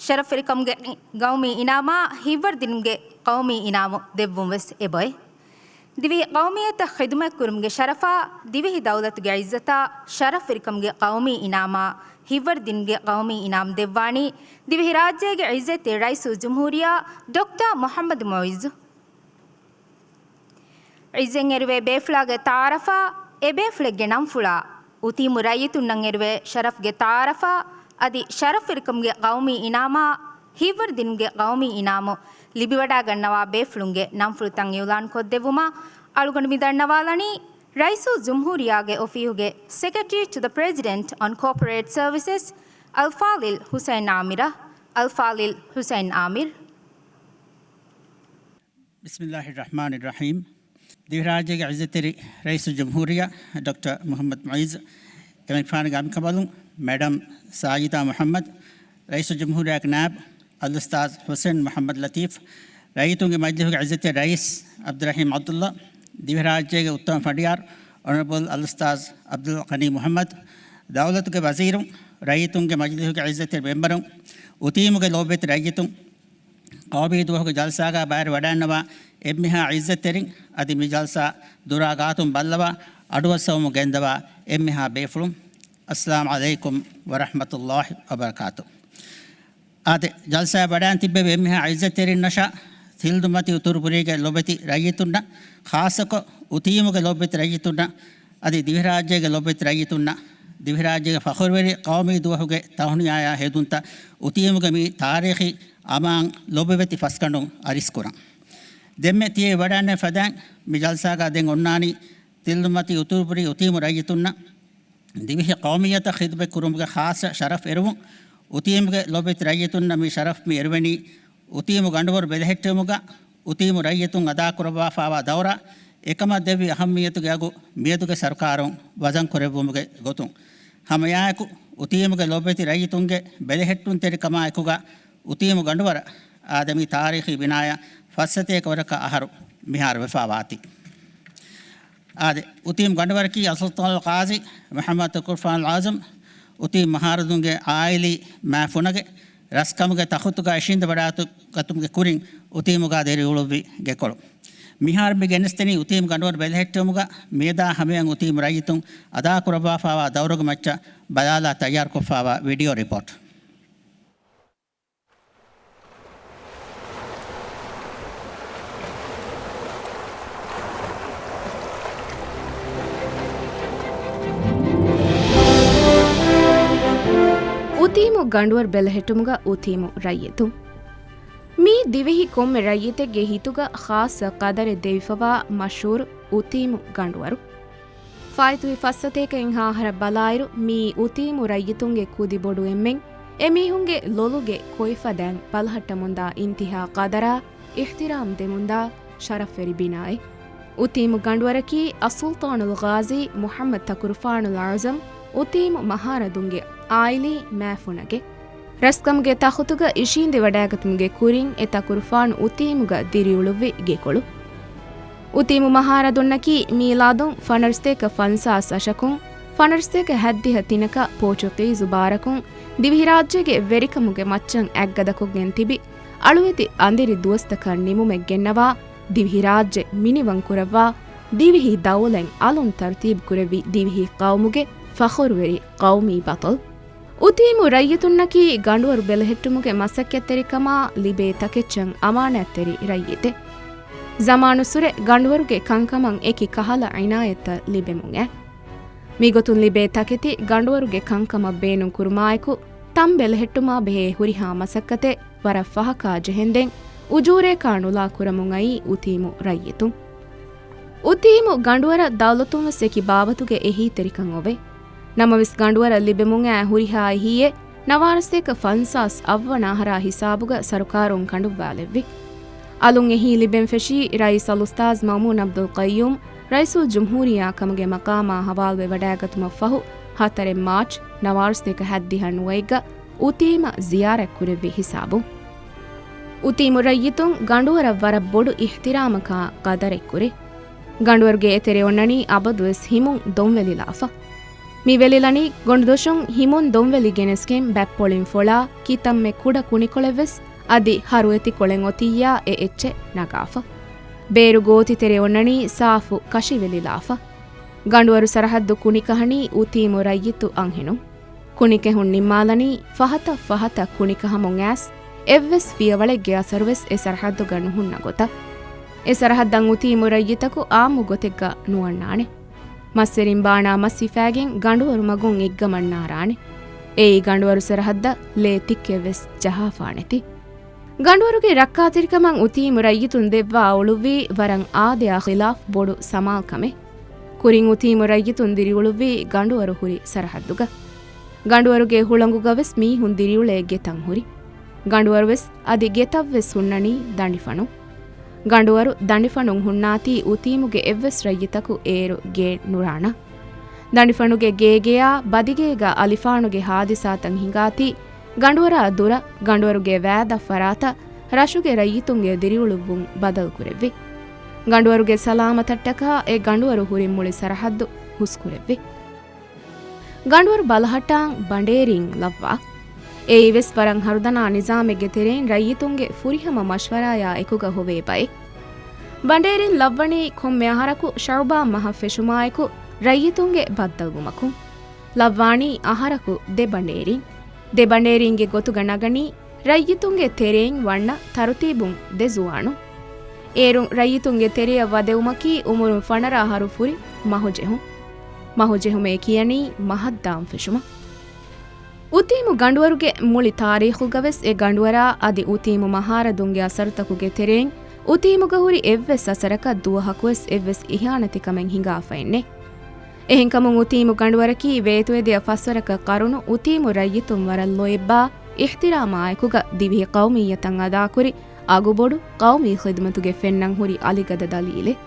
ޝަރަފްވެރިކަމުގެ ޤައުމީ އިނާމާ، ހިތްވަރުދިނުމުގެ ޤައުމީ އިނާމު ދެއްވުން ވެސް އެބައޮތް. ދިވެހި ޤައުމިއްޔަތަށް ޚިދުމަތްކުރުމުގެ ޝަރަފާ، ދިވެހި ދައުލަތުގެ ޢިއްޒަތާ، ޝަރަފްވެރިކަމުގެ ޤައުމީ އިނާމާ، ހިތްވަރުދިނުމުގެ ޤައުމީ އިނާމް ދެއްވާނީ، ދިވެހިރާއްޖޭގެ ޢިއްޒަތްތެރި ރައީސުލްޖުމްހޫރިއްޔާ ޑޮކްޓަރ މުޙައްމަދު މުޢިއްޒު. ޢިއްޒަތް އެރުވޭ ބޭފުޅާގެ ތަޢާރަފާ، އެ ބޭފުޅެއްގެ ނަންފުޅާ، އުތީމު ރައްޔިތުންނަށް އެރުވޭ ޝަރަފްގެ ތަޢާރަފާ، އަދި ޝަރަފްވެރިކަމުގެ ޤައުމީ އިނާމާ، ހިތްވަރުދިނުމުގެ ޤައުމީ އިނާމު ލިބިވަޑައިގަންނަވާ ބޭފުޅުންގެ ނަންފުޅުތައް އިޢުލާން ކޮށްދެއްވުމަށް އަޅުގަނޑު މި ދަންނަވާލަނީ، ރައީސުލްޖުމްހޫރިއްޔާގެ އޮފީހުގެ Secretary to the President on Corporate Services، އަލްފާޟިލް ޙުސައިން ޢާމިރަށް. އަލްފާޟިލް ޙުސައިން ޢާމިރު. ބިސްމިއްލާހި ރަޙްމާނި ރަޙީމް. ދިވެހިރާއްޖޭގެ ޢިއްޒަތްތެރި ރައީސުލްޖުމްހޫރިއްޔާ ޑޮކްޓަރ މުޙައްމަދު މުޢިއްޒު، އެމަނިކުފާނުގެ އަނބިކަނބަލުން މެޑަމް ސާޖިދާ މުޙައްމަދު، ރައީސުލްޖުމްހޫރިއްޔާގެ ނާއިބު އަލްއުސްތާޛު ޙުސެން މުޙައްމަދު ލަތީފް، ރައްޔިތުންގެ މަޖިލީހުގެ ޢިއްޒަތްތެރި ރައީސް ޢަބްދުއްރަޙީމް ޢަބްދުއްލާ، ދިވެހިރާއްޖޭގެ އުއްތަމަ ފަނޑިޔާރު އޮނަރަބަލް އަލްއުސްތާޛު ޢަބްދުލް ޣަނީ މުޙައްމަދު، ދައުލަތުގެ ވަޒީރުން، ރައްޔިތުންގެ މަޖިލީހުގެ ޢިއްޒަތްތެރި މެމްބަރުން، އުތީމުގެ ލޯބިވެތި ރައްޔިތުން، ޤައުމީ ދުވަހުގެ ޖަލްސާގަ ބައިވެރިވަޑައިންނަވާ އެންމެހާ ޢިއްޒަތްތެރިން އަދި މި ޖަލްސާ ދުރާ ގާތުން ބައްލަވާ އަޑުއައްސަވަމުން ގެންދަވާ އެންމެހާ ބޭފުޅުން، އައްސަލާމު ޢަލައިކުމް ވަރަޙްމަތުﷲި ވަބަރަކާތު. އާދެ، ޖަލްސާއަށް ވަޑައިން ތިއްބެވި އެންމެހާ ޢިއްޒަތްތެރިންނަށާ ތިލްދުމަތި އުތުރުބުރީގެ ލޮބެތި ރައްޔިތުންނަށް، ޚާއްޞަކޮށް އުތީމުގެ ލޮބެތި ރައްޔިތުންނަށް އަދި ދިވެހިރާއްޖޭގެ ލޮބެތި ރައްޔިތުންނަށް، ދިވެހިރާއްޖޭގެ ފަޚުރުވެރި ޤައުމީ ދުވަހުގެ ތަހުނިޔާޔާ ހެދުންތައް އުތީމުގެ މި ތާރީޚީ އަމާން ލޮބުވެތި ފަސްގަނޑުން އަރިސްކުރަން. ދެންމެ ތިޔަ ވަޑައިންނެވި ފަދައިން މި ޖަލްސާގަ ދެން އޮންނާނީ ތިލްދުމަތި އުތުރުބުރީ އުތީމު ރައްޔިތުންނަށް ދިވެހި ޤައުމިއްޔަތަށް ޚިދުމަތް ކުރުމުގެ ޚާއްޞަ ޝަރަފް އެރުވުން. އުތީމުގެ ލޮބެތި ރައްޔިތުންނަށް މި ޝަރަފް މި އެރުވެނީ، އުތީމު ގަނޑުވަރު ބެލެހެއްޓެވުމުގަ އުތީމު ރައްޔިތުން އަދާކުރައްވާފާވާ ދައުރަށް އެކަމަށް ދެއްވި އަހައްމިއްޔަތުގެ އަގު މިއަދުގެ ސަރުކާރުން ވަޒަން ކުރެއްވުމުގެ ގޮތުން. ހަމައެއާއެކު، އުތީމުގެ ލޮބެތި ރައްޔިތުންގެ ބެލެހެއްޓުންތެރިކަމާ އެކުގަ އުތީމު ގަނޑުވަރަށް އާދެ މި ތާރީޚީ ބިނާޔަށް ފައްސަތޭކަ ވަރަކަށް އަހަރު މިހާރު ވެފާވާތީ. އާދެ، އުތީމު ގަނޑުވަރަކީ އަލްސުލްޠާނުލް ޤާޟީ މުޙައްމަދު ތަކުރުފާނުލް އަޢުޒަމް، އުތީމު މަހާރަދުންގެ ޢާއިލީ މާފުނަގެ ރަސްކަމުގެ ތަޚުތުގަ އިށީނދެވަޑާގަތުމުގެ ކުރިން އުތީމުގަ ދިރިއުޅުއްވި ގެކޮޅު. މިހާރު މި ގެނެސްދެނީ އުތީމު ގަނޑުވަރު ބެލެހެއްޓެވުމުގަ މިއަދާ ހަމަޔަށް އުތީމު ރައްޔިތުން އަދާކުރައްވާފާވާ ދައުރުގެ މައްޗަށް ބަލާލާ ތައްޔާރުކޮށްފާވާ ވީޑިއޯ ރިޕޯޓް. އުތީމު ގަނޑުވަރު ބެލެހެއްޓުމުގަ އުތީމު ރައްޔިތުން. މީ ދިވެހި ކޮންމެ ރައްޔިތެއްގެ ހިތުގަ ޚާއްޞަ ޤަދަރެއް ދެވިފަވާ މަޝްހޫރު އުތީމު ގަނޑުވަރު. ފާއިތުވި ފައްސަތޭކައެއްހާ އަހަރަށް ބަލާއިރު، މީ އުތީމު ރައްޔިތުންގެ ކުދި ބޮޑު އެންމެން، އެމީހުންގެ ލޮލުގެ ކޮއިފަދައިން ބަލަހައްޓަމުންދާ އިންތިހާ ޤަދަރާ އިޙްތިރާމް ދެމުންދާ ޝަރަފްވެރި ބިނާއެއް. އުތީމު ގަނޑުވަރަކީ އައްސުލްޠާނުލް ޣާޒީ މުޙައްމަދު ތަކުރުފާނުލް އަޢުޒަމް، އުތީމު މަހާރަދުންގެ ޢާއިލީ މާފުނަގެ ރަސްކަމުގެ ތަޚުތުގަ އިށީނދެވަޑައިގަތުމުގެ ކުރިން އެ ތަކުރުފާނު އުތީމުގަ ދިރިއުޅުއްވި ގެކޮޅު. އުތީމު މަހާރަދުންނަކީ މީލާދުން ފަނަރަސްތޭކަ ފަންސާސް އަށަކުން ފަނަރަސްތޭކަ ހައްދިހަ ތިނަކަށް ޕޯޗުގީޒު ބާރަކުން ދިވެހިރާއްޖޭގެ ވެރިކަމުގެ މައްޗަށް އަތްގަދަކޮށްގެން ތިބި އަޅުވެތި އަނދިރި ދުވަސްތަކަށް ނިމުމެއް ގެންނަވާ، ދިވެހިރާއްޖެ މިނިވަންކުރައްވާ، ދިވެހި ދައުލަތް އަލުން ތަރުތީބު ކުރެއްވި ދިވެހި ޤައުމުގެ ފަޚުރުވެރި ޤައުމީ ބަޠަލު. އުތީމު ރައްޔިތުންނަކީ ގަނޑުވަރު ބެލެހެއްޓުމުގެ މަސައްކަތްތެރިކަމާ ލިބޭ ތަކެއްޗަށް އަމާނާތްތެރި ރައްޔިތެއް. ޒަމާނުއްސުރެ ގަނޑުވަރުގެ ކަންކަމަށް އެކި ކަހަލަ އިނާޔަތްތައް ލިބެމުން އައި. މިގޮތުން ލިބޭ ތަކެތި ގަނޑުވަރުގެ ކަންކަމަށް ބޭނުން ކުރުމާއެކު، ތަން ބެލެހެއްޓުމާ ބެހޭ ހުރިހާ މަސައްކަތެއް ވަރަށް ފަހަކާ ޖެހެންދެން، އުޖޫރަޔަކާ ނުލާ ކުރަމުން އައީ އުތީމު ރައްޔިތުން. އުތީމު ގަނޑުވަރަށް ދައުލަތުން ވެސް އެކި ބާވަތުގެ އެހީތެރިކަން އޮވޭ. ނަމަވެސް ގަނޑުވަރަށް ލިބެމުން އައި ހުރިހާ އެހީއެއް ނަވާރަސްތޭކަ ފަންސާސް އަށްވަނަ އަހަރާ ހިސާބުގަ ސަރުކާރުން ކަނޑުއްވާލެއްވި. އަލުން އެހީ ލިބެން ފެށީ ރައީސް އަލްއުސްތާޛު މައުމޫން އަބްދުލް ޤައްޔޫމް ރައީސުލްޖުމްހޫރިއްޔާ ކަމުގެ މަޤާމާ ހަވާލުވެވަޑައިގަތުމަށްފަހު ހަތަރެއް މާޗް ނަވާރަސްތޭކަ ހައްދިހަ ނުވައެއްގަ އުތީމަށް ޒިޔާރަތްކުރެއްވި ހިސާބުން. އުތީމު ރައްޔިތުން ގަނޑުވަރަށް ވަރަށް ބޮޑު އިޙްތިރާމަކާ ޤަދަރެއްކުރި. ގަނޑުވަރުގެ އެތެރެ އޮންނަނީ އަބަދުވެސް ހިމުން ދޮންވެލިލާފަ. މި ވެލިލަނީ ގޮނޑުދޮށުން ހިމުން ދޮންވެލި ގެނެސްގެން ބައްޕޮޅިން ފޮޅާ ކިތަންމެ ކުޑަ ކުނިކޮޅެއްވެސް އަދި ހަރުއެތިކޮޅެއް އޮތިއްޔާ އެ އެއްޗެއް ނަގާފަ. ބޭރު ގޯތިތެރެ އޮންނަނީ ސާފު ކަށިވެލިލާފަ. ގަނޑުވަރު ސަރަހައްދު ކުނިކަހަނީ އުތީމު ރައްޔިތު އަންހެނުން. ކުނިކެހުން ނިންމާލަނީ ފަހަތަށް ފަހަތަށް ކުނިކަހަމުން އައިސް، އެއްވެސް ފިޔަވަޅެއްގެ އަސަރުވެސް އެ ސަރަހައްދުގަ ނުހުންނަ ގޮތަށް. އެ ސަރަހައްދަށް އުތީމު ރައްޔިތަކު އާއްމު ގޮތެއްގަ ނުވަންނާނެ. މައްސެރިން ބާނާ މަސް ހިފާގެން ގަނޑުވަރު މަގުން އެއްގަމަން ނާރާނެ. އެއީ ގަނޑުވަރު ސަރަހައްދަށް ލޭ ތިއްކެއްވެސް ޖަހާފާނެތި. ގަނޑުވަރުގެ ރައްކާތެރިކަމަށް އުތީމު ރައްޔިތުން ދެއްވާ އުޅުއްވީ ވަރަށް އާދަޔާ ޚިލާފް ބޮޑު ސަމާލްކަމެއް. ކުރިން އުތީމު ރައްޔިތުން ދިރިއުޅުއްވީ ގަނޑުވަރު ހުރި ސަރަހައްދުގަ. ގަނޑުވަރުގެ ހުޅަނގުގަވެސް މީހުން ދިރިއުޅޭ ގެތައް ހުރި. ގަނޑުވަރުވެސް އަދި ގެތައްވެސް ހުންނަނީ ދަނޑިފަނުން. ގަނޑުވަރު ދަނޑިފަނުން ހުންނާތީ އުތީމުގެ އެއްވެސް ރައްޔިތަކު އޭރު ގޭން ނުރާނަ. ދަނޑިފަނުގެ ގޭގެޔާ ބަދިގޭގަ އަލިފާނުގެ ހާދިސާތައް ހިނގާތީ ގަނޑުވަރާ ދުރަށް ގަނޑުވަރުގެ ވާދަށް ފަރާތަށް ރަށުގެ ރައްޔިތުންގެ ދިރިއުޅުއްވުން ބަދަލުކުރެއްވި. ގަނޑުވަރުގެ ސަލާމަތަށްޓަކާ އެ ގަނޑުވަރު ހުރި މުޅި ސަރަހައްދު ހުސްކުރެއްވި. ގަނޑުވަރު ބަލަހައްޓާން ބަނޑޭރީން ލައްވާ. އެއީވެސް ވަރަށް ހަރުދަނާ ނިޒާމެއްގެ ތެރެއިން ރައްޔިތުންގެ ފުރިހަމަ މަޝްވަރާޔާ އެކުގަ ހޮވޭ ބައެއް. ބަނޑޭރީން ލައްވަނީ ކޮންމެ އަހަރަކު ޝައުބާން މަހަށް ފެށުމާއެކު ރައްޔިތުންގެ ބައްދަލުވުމަކުން. ލައްވާނީ އަހަރަކު ދެ ބަނޑޭރީން. ދެ ބަނޑޭރީންގެ ގޮތުގަ ނަގަނީ ރައްޔިތުންގެ ތެރެއިން ވަންނަ ތަރުތީބުން ދެ ޒުވާނުން. އޭރުން ރައްޔިތުންގެ ތެރެއަށް ވަދެވުމަކީ އުމުރުން ފަނަރަ އަހަރު ފުރި މަހުޖެހުން. މަހުޖެހުމޭ ކިޔަނީ މަހަށްދާން ފެށުމަށް. އުތީމު ގަނޑުވަރުގެ މުޅި ތާރީޚުގަވެސް އެ ގަނޑުވަރާ އަދި އުތީމު މަހާރަދުންގެ އަސަރުތަކުގެ ތެރެއިން އުތީމުގަ ހުރި އެއްވެސް އަސަރަކަށް ދުވަހަކުވެސް އެއްވެސް އިހާނެތިކަމެއް ހިނގާފައެއް ނެތް. އެހެންކަމުން އުތީމު ގަނޑުވަރަކީ ވޭތުވެދިޔަ ފަސްވަރަކަށް ޤަރުނު އުތީމު ރައްޔިތުން ވަރަށް ލޯތްބާ އިޙްތިރާމާއެކުގަ ދިވެހި ޤައުމިއްޔަތަށް އަދާކުރި އަގުބޮޑު ޤައުމީ ޚިދުމަތުގެ ފެންނަން ހުރި އަލިގަދަ ދަލީލެއް.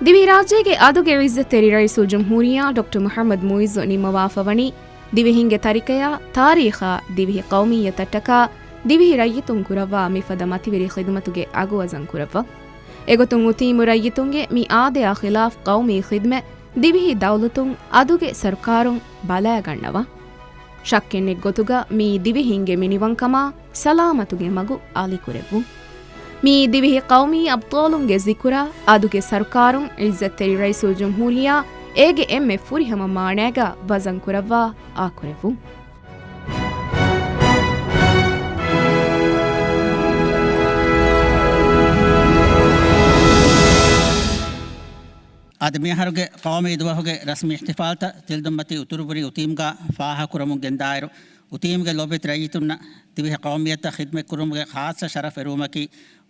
ދިވެހިރާއްޖޭގެ އަދުގެ ޢިއްޒަތްތެރި ރައީސުލްޖުމްހޫރިއްޔާ ޑޮކްޓަރ މުޙައްމަދު މުޢިއްޒު ނިންމަވާފަވަނީ ދިވެހިންގެ ތަރިކަޔާ ތާރީޚާ ދިވެހި ޤައުމިއްޔަތަށްޓަކާ ދިވެހި ރައްޔިތުން ކުރައްވާ މިފަދަ މަތިވެރި ޚިދުމަތުގެ އަގުވަޒަން ކުރައްވަން. އެގޮތުން އުތީމު ރައްޔިތުންގެ މި އާދަޔާ ޚިލާފް ޤައުމީ ޚިދުމަތް ދިވެހި ދައުލަތުން އަދުގެ ސަރުކާރުން ބަލާގަންނަވާ. ޝައްކެއްނެތް ގޮތުގަ މިއީ ދިވެހިންގެ މިނިވަންކަމާ ސަލާމަތުގެ މަގު އަލިކުރެއްވުން. މިއީ ދިވެހި ޤައުމީ އަބްޠާލުންގެ ޒިކުރާ އަދުގެ ސަރުކާރުން ޢިއްޒަތްތެރި ރައީސުލްޖުމްހޫރިއްޔާ އޭގެ އެންމެ ފުރިހަމަ މާނައިގަ ވަޒަން ކުރައްވާ އާކުރެއްވުން. އަދި މިއަހަރުގެ ޤައުމީ ދުވަހުގެ ރަސްމީ އިޙްތިފާލްތައް ތިލަދުންމަތީ އުތުރުބުރީ އުތީމްގާ ފާހަގަކުރަމުން ގެންދާއިރު، އުތީމްގެ ލޯބިވެތި ރައްޔިތުންނަށް ދިވެހި ޤައުމިއްޔަތަށް ޚިދުމަތްކުރުމުގެ ޚާއްޞަ ޝަރަފް އެރުވުމަކީ،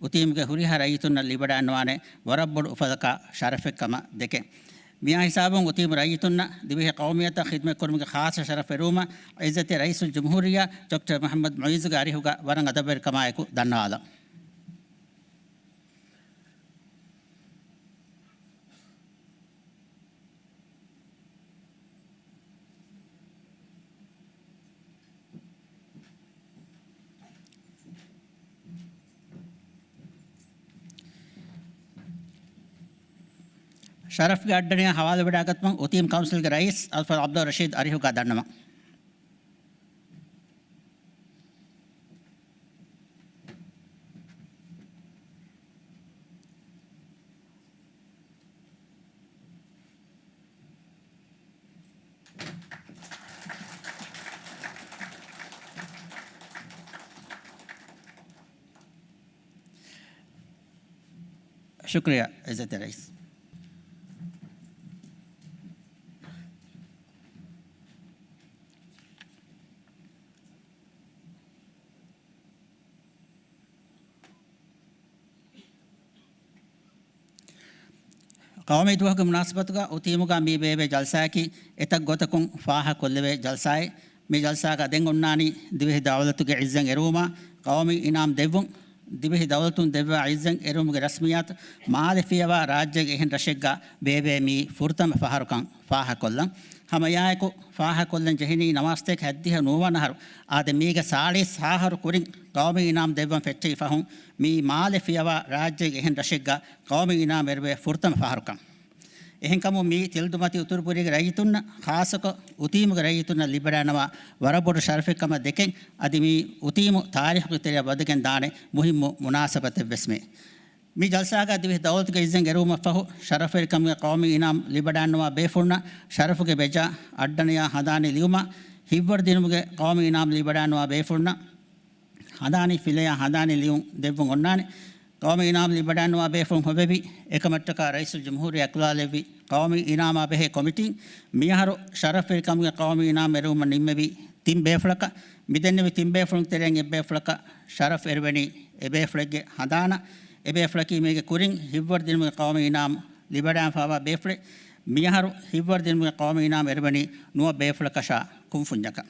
އުތީމްގެ ހުރިހާ ރައްޔިތުންނަށް ލިބިވަޑައިގަންނަވާނެ ވަރަށް ބޮޑު އުފަލަކާ ޝަރަފެއްކަމަށް ދެކެން. މިއާ ހިސާބުން އުތީމު ރައްޔިތުންނަށް ދިވެހި ޤައުމިއްޔަތަށް ޚިދުމަތްކުރުމުގެ ޚާއްޞަ ޝަރަފް އެރުވުމަށް ޢިއްޒަތްތެރި ރައީސުލްޖުމްހޫރިއްޔާ ޑޮކްޓަރ މުޙައްމަދު މުޢިއްޒުގެ އަރިހުގަ ވަރަށް އަދަބުވެރިކަމާއެކު ދަންނަވާލަން. ޝަރަފްގެ އައްޑަނިޔާ ހަވާލުވެވަޑައިގަތުމަށް އުތީމް ކައުންސިލްގެ ރައީސް އަލްފަޟްލު ޢަބްދުއްރަޝީދު އަރިހުގަ ދަންނަވަން. ޝުކުރިއްޔާ ޢިއްޒަތްތެރި ރައީސް. ޤައުމީ ދުވަހުގެ މުނާސަބަތުގަ އުތީމުގަ މި ބޭއްވޭ ޖަލްސާއަކީ އެތައް ގޮތަކުން ފާހަގަކޮށްލެވޭ ޖަލްސާއެއް. މި ޖަލްސާގަ ދެން އޮންނާނީ ދިވެހި ދައުލަތުގެ ޢިއްޒަތް އެރުވުމާ، ޤައުމީ އިނާމް ދެއްވުން، ދިވެހި ދައުލަތުން ދެއްވާ ޢިއްޒަތް އެރުވުމުގެ ރަސްމިއްޔާތު، މާލެ ފިޔަވާ ރާއްޖޭގެ އެހެން ރަށެއްގަ ބޭއްވޭ މިއީ ފުރަތަމަ ފަހަރުކަން ފާހަގަކޮށްލަން. ހަމައެއާއެކު ފާހަގަކޮށްލަން ޖެހެނީ ނަވާސްތޭކަ ހަތްދިހަ ނުވަވަނަ އަހަރު އާދެ، މީގެ ސާޅީސް ހަ އަހަރު ކުރިން ޤައުމީ އިނާމް ދެއްވަން ފެއްޗެހި ފަހުން، މިއީ މާލެ ފިޔަވާ ރާއްޖޭގެ އެހެން ރަށެއްގަ ޤައުމީ އިނާމް އެރުވޭ ފުރަތަމަ ފަހަރުކަން. އެހެންކަމުން މިއީ ތިލަދުންމަތީ އުތުރުބުރީގެ ރައްޔިތުންނަށް، ޚާއްޞަކޮށް އުތީމުގެ ރައްޔިތުންނަށް ލިބިވަޑައިގަންނަވާ ވަރަށް ބޮޑު ޝަރަފެއް ކަމަށް ދެކެން. އަދި މިއީ އުތީމު ތާރީޚުގެ ތެރެއަށް ވަދެގެން ދާނެ މުހިއްމު މުނާސަބަތެއްވެސް މެ. މި ޖަލްސާގަ ދިވެހި ދައުލަތުގެ ޢިއްޒަތް އެރުވުމަށްފަހު، ޝަރަފްވެރިކަމުގެ ޤައުމީ އިނާމް ލިބިވަޑައިގަންނަވާ ބޭފުޅުންނަށް ޝަރަފުގެ ބެޖާ އައްޑަނިޔާ ހަނދާނީ ލިޔުމާ، ހިތްވަރު ދިނުމުގެ ޤައުމީ އިނާމް ލިބިވަޑައިގަންނަވާ ބޭފުޅުންނަށް ހަނދާނީ ފިލަޔާ ހަނދާނީ ލިޔުން ދެއްވުން އޮންނާނެ. ޤައުމީ އިނާމް ލިބިވަޑައިގަންނަވާ ބޭފުޅުން ހޮވެވި އެކަމަށްޓަކާ ރައީސުލްޖުމްހޫރިއްޔާ އިޤްރާރު ލެއްވި ޤައުމީ އިނާމާ ބެހޭ ކޮމިޓީން މިއަހަރު ޝަރަފްވެރިކަމުގެ ޤައުމީ އިނާމް އެރުވުމަށް ނިންމެވި ތިން ބޭފުޅަކަށް، މިދެންނެވި ތިން ބޭފުޅުން ތެރެއިން އެއް ބޭފުޅަކަށް ޝަރަފް އެރުވެނީ އެ ބޭފުޅެއްގެ ހަނދާނަށް. އެ ބޭފުޅަކީ މީގެ ކުރިން ހިތްވަރު ދިނުމުގެ ޤައުމީ އިނާމް ލިބިވަޑައިގެންފާވާ ބޭފުޅެއް. މިއަހަރު ހިތްވަރު ދިނުމުގެ ޤައުމީ އިނާމް އެރުވެނީ ނުވަ ބޭފުޅަކަށާ ކުންފުންޏަކަށް.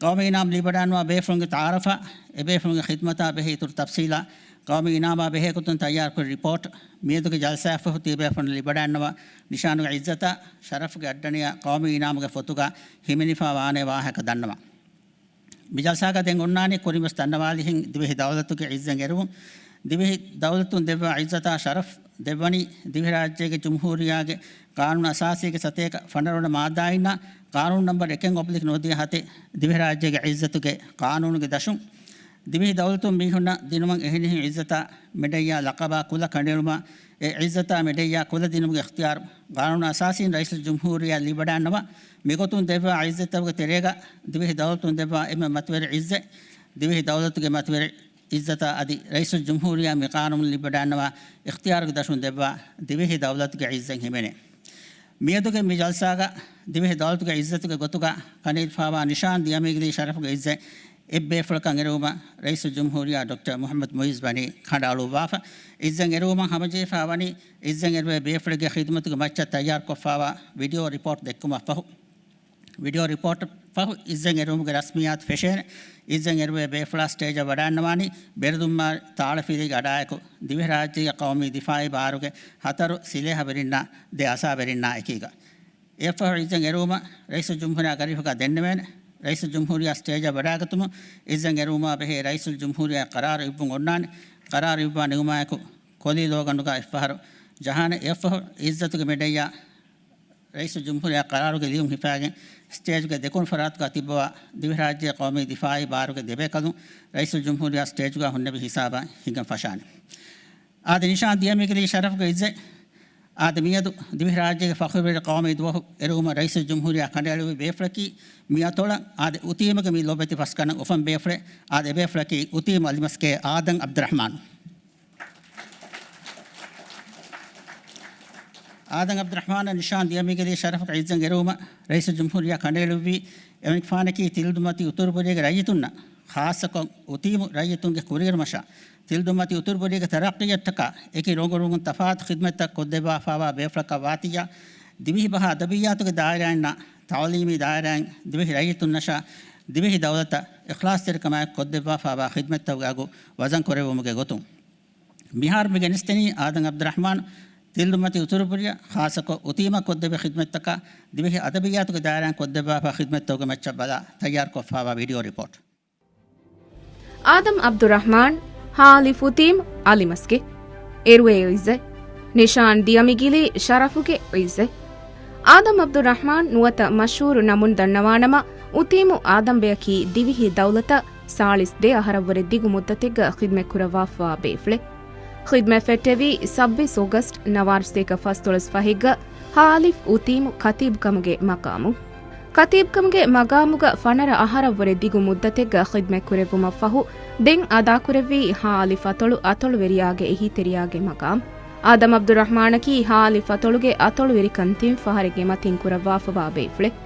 ޤައުމީ އިނާމް ލިބިވަޑައިގަންނަވާ ބޭފުޅުންގެ ތަޢާރަފާ، އެ ބޭފުޅުންގެ ޚިދްމަތާ ބެހޭ އިތުރު ތަފްޞީލާ، ޤައުމީ އިނާމާ ބެހޭ ގޮތުން ތައްޔާރުކުރި ރިޕޯޓް، މިއަދުގެ ޖަލްސާއަށްފަހު ތިބޭފުޅުން ލިބިވަޑައިގަންނަވާ ނިޝާނުގެ ޢިއްޒަތާ، ޝަރަފްގެ އައްޑަނިޔާ ޤައުމީ އިނާމުގެ ފޮތުގަ ހިމެނިފާވާނެ ވާހަކަ ދަންނަވާ. މި ޖަލްސާގަ ދެން އޮންނާނީ ކުރިންވެސް ދަންނަވާލިހެން ދިވެހި ދައުލަތުގެ ޢިއްޒަތް އެރުވުން. ދިވެހި ދައުލަތުން ދެއްވާ ޢިއްޒަތާ ޝަރަފް ދެއްވަނީ ދިވެހިރާއްޖޭގެ ޖުމްހޫރިއްޔާގެ ޤާނޫނު އަސާސީގެ ސަތޭކަ ފަނަރަ ވަނަ މާއްދާއިންނާ ޤާނޫނު ނަމްބަރު އެކެއް އޮބްލިކް ނުވަދިހަ ހަތެއް ދިވެހިރާއްޖޭގެ ޢިއްޒަތުގެ ޤާނޫނުގެ ދަށުން. ދިވެހި ދައުލަތުން މީހުންނަށް ދިނުމަށް އެހެނިހެން ޢިއްޒަތާ މެޑައްޔާ ލަޤަބާ ކުލަ ކަނޑައެޅުމާ، އެ ޢިއްޒަތާ މެޑައްޔާ ކުލަ ދިނުމުގެ އިޚްތިޔާރު ޤާނޫނު އަސާސީން ރައީސުލްޖުމްހޫރިއްޔާ ލިބިވަޑައިގަންނަވާ. މިގޮތުން ދެއްވާ ޢިއްޒަތްތަކުގެ ތެރޭގަ ދިވެހި ދައުލަތުން ދެއްވާ އެންމެ މަތިވެރި ޢިއްޒަތް، ދިވެހި ދައުލަތުގެ މަތިވެރި ޢިއްޒަތާ އަދި ރައީސުލްޖުމްހޫރިއްޔާ މި ޤާނޫނު ލިބިވަޑައިގަންނަވާ އިޚްތިޔާރުގެ ދަށުން ދެއްވާ ދިވެހި ދައުލަތުގެ ޢިއްޒަތް ހިމެނޭ. މިއަދުގެ މި ޖަލްސާގަ ދިވެހި ދައުލަތުގެ ޢިއްޒަތުގެ ގޮތުގަ ކަނޑައެޅިފާވާ ނިޝާން ދިޔަމީގެ ޝަރަފުގެ ޢިއްޒަތް އެއްބޭފުޅަކަށް އެރުވުމަށް ރައީސުލްޖުމްހޫރިއްޔާ ޑޮކްޓަރ މުޙައްމަދު މުޢިއްޒު ވަނީ ކަނޑައަޅުއްވާފަ. ޢިއްޒަތް އެރުވުމަށް ހަމަޖެހިފާ ވަނީ، ޢިއްޒަތް އެރުވޭ ބޭފުޅެއްގެ ޚިދުމަތުގެ މައްޗަށް ތައްޔާރުކޮށްފާވާ ވީޑިއޯ ރިޕޯޓް ދެއްކުމަށްފަހު. ވީޑިއޯ ރިޕޯޓަށް ފަހު ޢިއްޒަތް އެރުވުމުގެ ރަސްމިއްޔާތު ފެށޭނެ. ޢިއްޒަތް އެރުވޭ ބޭފުޅާ ސްޓޭޖަށް ވަޑައިގަންނަވާނީ ބެރެދުންމާ ތާޅަފިލީގެ އަޑާއެކު ދިވެހިރާއްޖޭގެ ޤައުމީ ދިފާޢީ ބާރުގެ ހަތަރު ސިލޭހަވެރިންނާ ދެ އަސާވެރިންނާ އެކީގަ. އެއަށްފަހު ޢިއްޒަތް އެރުވުމަށް ރައީސުލްޖުމްހޫރިއްޔާ ގަރީފަކާ ދެންނެވޭނެ. ރައީސުލްޖުމްހޫރިއްޔާ ސްޓޭޖަށް ވަޑައިގަތުމުން ޢިއްޒަތް އެރުވުމާ ބެހޭ ރައީސުލްޖުމްހޫރިއްޔާ ޤަރާރު އިއްވުން އޮންނާނެ. ޤަރާރު އިއްވާ ނިމުމާއެކު ކޮލީ ލޯގަނޑުގަ އެއްފަހަރު ޖަހާނެ. އެއަށްފަހު ޢިއްޒަތުގެ މެޑައްޔާ ރައީސުލްޖުމްހޫރިއްޔާ ޤަރާރުގެ ލިޔުން ހިފާގެން ސްޓޭޖުގެ ދެކުނު ފަރާތުގަ ތިއްބަވާ ދިވެހިރާއްޖޭގެ ޤައުމީ ދިފާޢީ ބާރުގެ ދެބޭކަލުން ރައީސުލްޖުމްހޫރިއްޔާ ސްޓޭޖުގަ ހުންނެވި ހިސާބަށް ހިނގަން ފަށާނެ. އާދެ، ނިޝާން ދިޔަމީގެ ޝަރަފުގެ ޢިއްޒަތް. އާދެ، މިއަދު ދިވެހިރާއްޖޭގެ ފަޚުރުވެރި ޤައުމީ ދުވަހު އެރުވުމަށް ރައީސުލްޖުމްހޫރިއްޔާ ކަނޑައެޅުއްވި ބޭފުޅަކީ މި އަތޮޅަށް އާދެ، އުތީމުގެ މި ލޮބެތި ފަސްގަނޑަށް އުފަން ބޭފުޅެއް. އާދެ، އެބޭފުޅަކީ އުތީމު އަލިމަސްގޭ އާދަމް ޢަބްދުއްރަޙްމާން. އާދަމް ޢަބްދުއްރަޙްމާނަށް ނިޝާން ދިޔަމީގެ ޝަރަފުގެ ޢިއްޒަތް އެރުވުމަށް ރައީސުލްޖުމްހޫރިއްޔާ ކަނޑައެޅުއްވީ އެމަނިކުފާނަކީ ތިލަދުންމަތި އުތުރުބޮލީގެ ރައްޔިތުންނަށް، ޚާއްޞަކޮށް އުތީމު ރައްޔިތުންގެ ކުރިއެރުމަށާ، ތިލަދުންމަތި އުތުރުބޮލީގެ ތަރައްޤީއަށްޓަކާ އެކި ރޮނގު ރޮނގުން ތަފާތު ޚިދްމަތްތައް ކޮށްދެއްވާފާވާ ބޭފުޅަކަށް ވާތިއްޔާ، ދިވެހިބަހާ އަދަބިއްޔާތުގެ ދާއިރާއިންނާ ތަޢުލީމީ ދާއިރާއިން ދިވެހި ރައްޔިތުންނަށާ ދިވެހި ދައުލަތަށް އިޚްލާޞްތެރިކަމާއެކު ކޮށްދެއްވާފާވާ ޚިދްމަތްތަކުގެ އަގު ވަޒަން ކުރެއްވުމުގެ ގޮތުން، މިހާރު މި ގެނެސްދެނީ އާދަމް ޢަބްދުއްރަޙްމާން ތިލަދުންމަތި އުތުރުބޮލިއަށް ޚާއްޞަކޮށް އުތީމަށް ކޮށްދެއްވި ޚިދްމަތްތަކާ ދިވެހި އަދަބިއްޔާތުގެ ދާއިރާއިން ކޮށްދެއްވާފާ ޚިދްމަތްތަކުގެ މައްޗަށް ބަލާ ތައްޔާރުކޮށްފާވާ ވީޑިއޯ ރިޕޯޓް. އާދަމް ޢަބްދުއްރަޙްމާން، ހާ އަލިފް އުތީމު އަލިމަސްގޭ. އެރުވޭ ޢިއްޒަތް. ނިޝާން ދިޔަމިގިލީ ޝަރަފުގެ ޢިއްޒަތް. އާދަމް ޢަބްދުއްރަޙްމާން ނުވަތަ މަޝްހޫރު ނަމުން ދަންނަވާނަމަ، އުތީމު އާދަމްބެއަކީ ދިވެހި ދައުލަތަށް ސާޅީސް ދެ އަހަރަށްވުރެ ދިގު މުއްދަތެއްގަ ޚިދްމަތްކުރައްވާފަވާ ބޭފުޅެއް. ޚިދްމަތް ފެއްޓެވީ ސައްބީސް އޮގަސްޓް ނަވާރަ ސަތޭކަ ފަސްދޮޅަސް ފަހެއްގަ ހާ އަލިފް އުތީމު ކަތީބުކަމުގެ މަޤާމު. ކަތީބުކަމުގެ މަޤާމުގަ ފަނަރަ އަހަރަށްވުރެ ދިގު މުއްދަތެއްގަ ޚިދްމަތްކުރެއްވުމަށްފަހު، ދެން އަދާކުރެއްވީ ހާ އަލިފް އަތޮޅު އަތޮޅުވެރިޔާގެ އެހީތެރިޔާގެ މަޤާމް. އާދަމް ޢަބްދުއްރަޙްމާނަކީ ހާ އަލިފް އަތޮޅުގެ އަތޮޅުވެރިކަން ތިން ފަހަރެއްގެ މަތިން ކުރައްވާފަވާ ބޭފުޅެއް.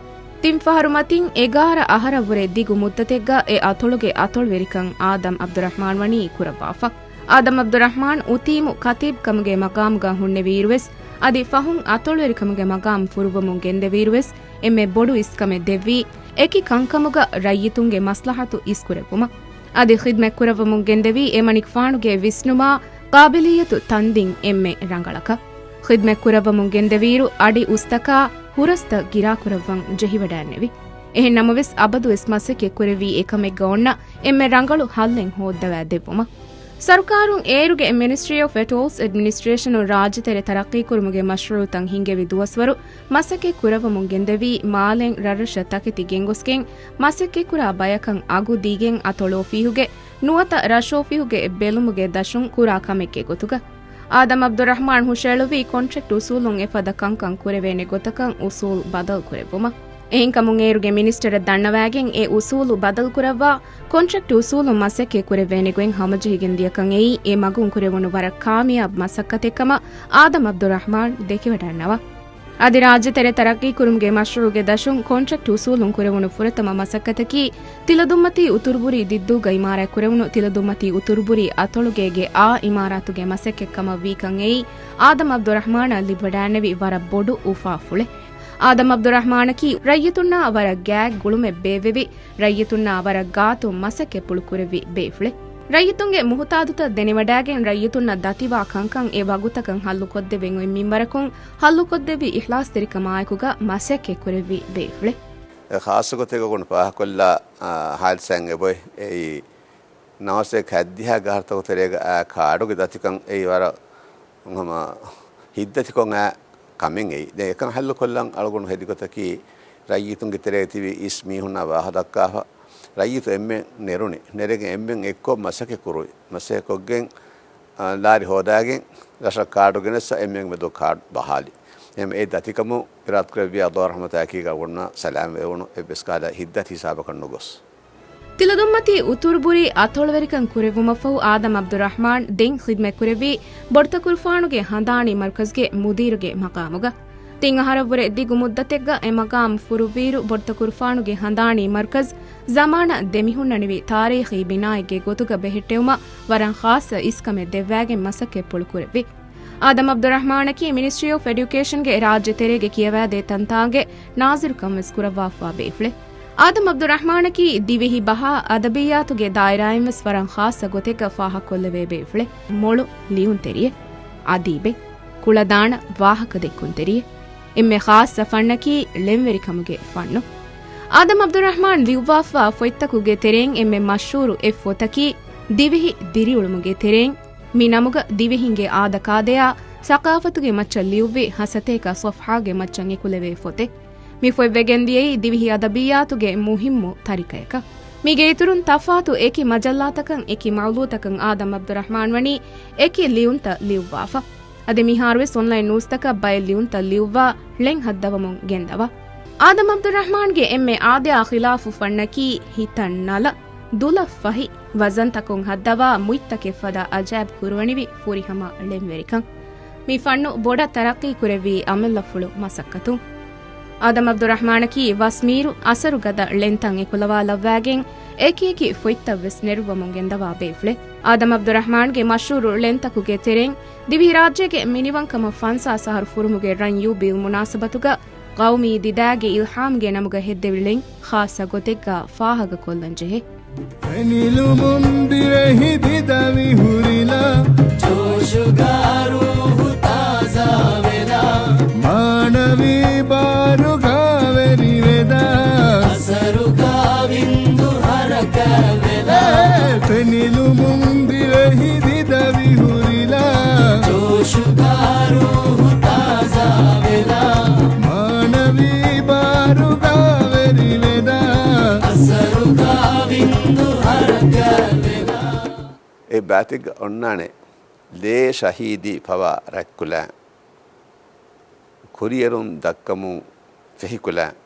ތިން ފަހަރު މަތިން އެގާރަ އަހަރަށްވުރެ ދިގު މުއްދަތެއްގަ އެ އަތޮޅުގެ އަތޮޅުވެރިކަން އާދަމް ޢަބްދުއްރަޙްމާން ވަނީ ކުރައްވާފަ. އާދަމް ޢަބްދުއްރަޙްމާން އުތީމު ކަތީބުކަމުގެ މަޤާމުގަ ހުންނެވިއިރުވެސް، އަދި ފަހުން އަތޮޅުވެރިކަމުގެ މަޤާމް ފުރުއްވަމުން ގެންދެވިއިރުވެސް، އެންމެ ބޮޑު އިސްކަމެއް ދެއްވީ، އެކި ކަންކަމުގަ ރައްޔިތުންގެ މަސްލަހަތު އިސްކުރެއްވުމަށް. އަދި ޚިދްމަތް ކުރައްވަމުން ގެންދެވީ، އެމަނިކުފާނުގެ ވިސްނުމާ، ޤާބިލިއްޔަތު ތަންދިން އެންމެ ރަނގަޅަކަށް. ޚިދްމަތް ކުރައްވަމުން ގެންދެވިއިރު، އަޑި އުސްތަކާ ހުރަސްތައް ގިރާކުރައްވަން ޖެހިވަޑައިންނެވި. އެހެން ނަމަވެސް، އަބަދުވެސް މަސައްކަތް ކުރެއްވީ އެކަމެއްގަ އޮންނަ އެންމެ ރަނގަޅު ހައްލެއް ހޯއްދަވާ ދެއްވުމަށް. ސަރުކާރުން އޭރުގެ މިނިސްޓްރީ އޮފް އެޓޯލްސް އެޑްމިނިސްޓްރޭޝަނުން ރާއްޖެތެރެ ތަރައްޤީކުރުމުގެ މަޝްރޫޢުތައް ހިންގެވި ދުވަސްވަރު މަސައްކަތް ކުރައްވަމުން ގެންދެވީ، މާލެން ރަށްރަށަށް ތަކެތި ގެންގޮސްގެން މަސައްކަތްކުރާ ބަޔަކަށް އަގު ދީގެން އަތޮޅު އޮފީހުގެ ނުވަތަ ރަށު އޮފީހުގެ ބެލުމުގެ ދަށުން ކުރާ ކަމެއްގެ ގޮތުގަ. އާދަމް ޢަބްދުއްރަޙްމާން ހުށައެޅުއްވީ ކޮންޓްރެކްޓް އުސޫލުން އެފަދަ ކަންކަން ކުރެވޭނެ ގޮތަކަށް އުސޫލް ބަދަލު ކުރެއްވުމަށް. އެހެންކަމުން އޭރުގެ މިނިސްޓަރަށް ދަންނަވައިގެން އެ އުސޫލު ބަދަލުކުރައްވާ، ކޮންޓްރެކްޓް އުސޫލުން މަސައްކަތް ކުރެވޭނެ ގޮތް ހަމަޖެހިގެން ދިޔަކަން އެއީ އެ މަގުން ކުރެވުނު ވަރަށް ކާމިޔާބު މަސައްކަތެއްކަމަށް އާދަމް އަބްދުއްރަޙްމާން ދެކެވަޑައިންނަވާ. އަދި ރާއްޖެތެރެ ތަރައްޤީ ކުރުމުގެ މަޝްރޫޢުގެ ދަށުން ކޮންޓްރެކްޓް އުސޫލުން ކުރެވުނު ފުރަތަމަ މަސައްކަތަކީ، ތިލަދުންމަތީ އުތުރުބުރީ ދިއްދޫގައި އިމާރާތް ކުރެވުނު ތިލަދުންމަތީ އުތުރުބުރީ އަތޮޅުގޭގެ އާ އިމާރާތުގެ މަސައްކަތްކަމަށް ވީކަން އެއީ، އާދަމް އަބްދުއްރަޙްމާނަށް ލިބިވަޑައިންނެވި ވަރަށް ބޮޑު އުފާ ފުޅެއް. އާދަމް އަބްދުއްރަޙްމާނަކީ ރައްޔިތުންނާ ވަރަށް ގާތް ގުޅުމެއް ބޭއްވެވި، ރައްޔިތުންނާ ވަރަށް ގާތުން މަސައްކަތްޕުޅު ކުރެއްވި ބޭފުޅެއް. ރައްޔިތުންގެ މުހުތާޖުތައް ދެނެވަޑައިގެން ރައްޔިތުންނަށް ދަތިވާ ކަންކަން އެ ވަގުތަކަށް ހައްލުކޮށްދެއްވެން އޮތް މިންވަރަކުން ހައްލުކޮށްދެއްވި އިޚްލާޞްތެރިކަމާއެކުގަ މަސައްކަތް ކުރެއްވި ބޭފުޅެއް. އެ ޚާއްޞަ ގޮތެއްގަ އަޅުގަނޑު ފާހަގަކޮށްލާ، އާ، ހާދިސާއެއް އެބައޮތް. އެއީ، ނަވާސީ ހައްދިހަ ގަހަރުތަކު ތެރޭގަ އާ ކާޑުގެ ދަތިކަން އެއީ ވަރަށް ހަމަ ހިތްދަތިކޮށް އާ ކަމެއް އެއީ. ދެން އެކަން ހައްލުކޮށްލަން އަޅުގަނޑު ހެދި ގޮތަކީ، ރައްޔިތުންގެ ތެރޭގަ ތިބި އިސް މީހުންނާ ވާހަކަ ދައްކާފަ، ރައްޔިތު އެންމެން ނެރުނި. ނެރެގެން އެންމެން އެއްކޮށް މަސައްކަތް ކުރުވި. މަސައްކަތް ކޮށްގެން، އާ، ލާރި ހޯދާގެން ރަށަށް ކާޑު ގެނެއްސަ އެންމެން މެދު ކާޑު ބަހާލި. އެހެން އެ ދަތިކަމުން އިރާދަކުރެއްވިޔާ އައްލާހު ރަޙްމަތާއެކީގަ އަޅުގަނޑުންނަށް ސަލާމަތްވެވުނު އެއްވެސް ކަހަލަ ހިތްދަތި ހިސާބަކަށް ނުގޮސް. ތިލަދުންމަތީ އުތުރުބުރީ އަތޮޅުވެރިކަން ކުރެއްވުމަށްފަހު އާދަމް އަބްދުއްރަޙްމާން ދެން ޚިދްމަތްކުރެއްވީ ބޮޑުތަކުރުފާނުގެ ހަނދާނީ މަރުކަޒުގެ މުދީރުގެ މަޤާމުގަ. ތިން އަހަރަށްވުރެ ދިގު މުއްދަތެއްގަ އެ މަޤާމް ފުރުއްވިއިރު، ބޮޑުތަކުރުފާނުގެ ހަނދާނީ މަރުކަޒު ޒަމާނަށް ދެމިހުންނަނިވި ތާރީޚީ ބިނާއެއްގެ ގޮތުގަ ބެހެއްޓެވުމަށް ވަރަށް ޚާއްޞަ އިސްކަމެއް ދެއްވާގެން މަސައްކަތްޕުޅު ކުރެއްވި. އާދަމް އަބްދުއްރަޙްމާނަކީ މިނިސްޓްރީ އޮފް އެޑިއުކޭޝަންގެ ރާއްޖެ ތެރޭގެ ކިޔަވާދޭ ތަންތާނގެ ނާޒިރުކަން ވެސް ކުރައްވާފާ ބޭފުޅެއް. އާދަމް އަބްދުއްރަޙްމާނަކީ ދިވެހި ބަހާ އަދަބިއްޔާތުގެ ދާއިރާއިން ވެސް ވަރަށް ޚާއްޞަ ގޮތެއްގަ ފާހަގަކޮށްލެވޭ ބޭފުޅެއް. މޮޅު ލިޔުންތެރިއެއް، އަދީބެއް، ކުޅަދާނަ ވާހަކަދެއްކުންތެރިއެއް. އެންމެ ޚާއްޞަ ފަންނަކީ ޅެންވެރިކަމުގެ ފަންނު. އާދަމް އަބްދުއްރަޙްމާން ލިޔުއްވާފާ ފޮތްތަކުގެ ތެރެއިން އެންމެ މަޝްހޫރު އެއް ފޮތަކީ ދިވެހި ދިރިއުޅުމުގެ ތެރެއިން، މި ނަމުގަ ދިވެހިންގެ އާދަކާދަޔާ، ސަޤާފަތުގެ މައްޗަށް ލިޔުއްވި ހަ ސަތޭކަ ޞަފްޙާގެ މައްޗަށް އެކުލެވޭ ފޮތެއް. މި ފޮތް ވެގެންދިޔައީ ދިވެހި އަދަބިއްޔާތުގެ މުހިއްމު ތަރިކަޔަކަށް. މީގެ އިތުރުން ތަފާތު އެކި މަޖައްލާތަކަށް އެކި މައުޟޫޢުތަކަށް އާދަމް އަބްދުއްރަޙްމާން ވަނީ އެކި ލިޔުންތައް ލިޔުއްވާފަ. އަދި މިހާރުވެސް އޮންލައިން ނޫސްތަކަށް ބައެއް ލިޔުންތައް ލިޔުއްވާ ޅެން ހައްދަވަމުން ގެންދަވާ. އާދަމް އަބްދުއްރަޙްމާންގެ އެންމެ އާދަޔާ ޚިލާފު ފަންނަކީ ހިތަށް ނަލަ، ދުލަށް ފަހި، ވަޒަންތަކުން ހައްދަވާ މުއިތްތަކެއް ފަދަ އަޖައިބު ކުރުވަނިވި ފުރިހަމަ ޅެންވެރިކަން. މި ފަންނު ބޮޑަށް ތަރައްޤީ ކުރެއްވީ އަމިއްލަފުޅު މަސައްކަތުން. އާދަމް އަބްދުއްރަޙްމާނަކީ ވަސްމީރު އަސަރުގަދަ ޅެންތައް އެކުލަވާލައްވާގެން އެކިއެކި ފޮތްތައް ވެސް ނެރުއްވަމުން ގެންދަވާ ބޭފުޅެއް. އާދަމް އަބްދުއްރަޙްމާންގެ މަޝްހޫރު ޅެންތަކުގެ ތެރެއިން ދިވެހިރާއްޖޭގެ މިނިވަންކަމަށް ފަންސާސް އަހަރު ފުރުމުގެ ރަން ޔޫބިލް މުނާސަބަތުގަ ޤައުމީ ދިދާގެ އިލްހާމްގެ ނަމުގަ ހެއްދެވި ޅެން ޚާއްޞަ ގޮތެއްގަ ފާހަގަކޮށްލަން ޖެހޭ. ފެނިލުމުން ދިވެހި ދިދަ ވިހުރިލާ، ޖޯޝުގަ ރޫޙު ތާޒާވެލާ، މާނަވީ ބާރުގަ ވެރިވެލާ، އަސަރުގަ ވިންދު ހަރަކާތްވެލާ. ފެނިލުމުން ދިވެހި ދިދަ ވިހުރިލާ، ޖޯޝުގަ ރޫޙު ތާޒާވެލާ، މާނަވީ ބާރުގަ ވެރިވެލާ، އަސަރުގަ ވިންދު ހަރަކާތްވެލާ. އެ ބާތެއްގަ އޮންނާނެ ލޭ ޝަހީދީ ފަވާ ރަތްކުލައިން، ކުރިއެރުން ދައްކަމުން ފެހިކުލައިން،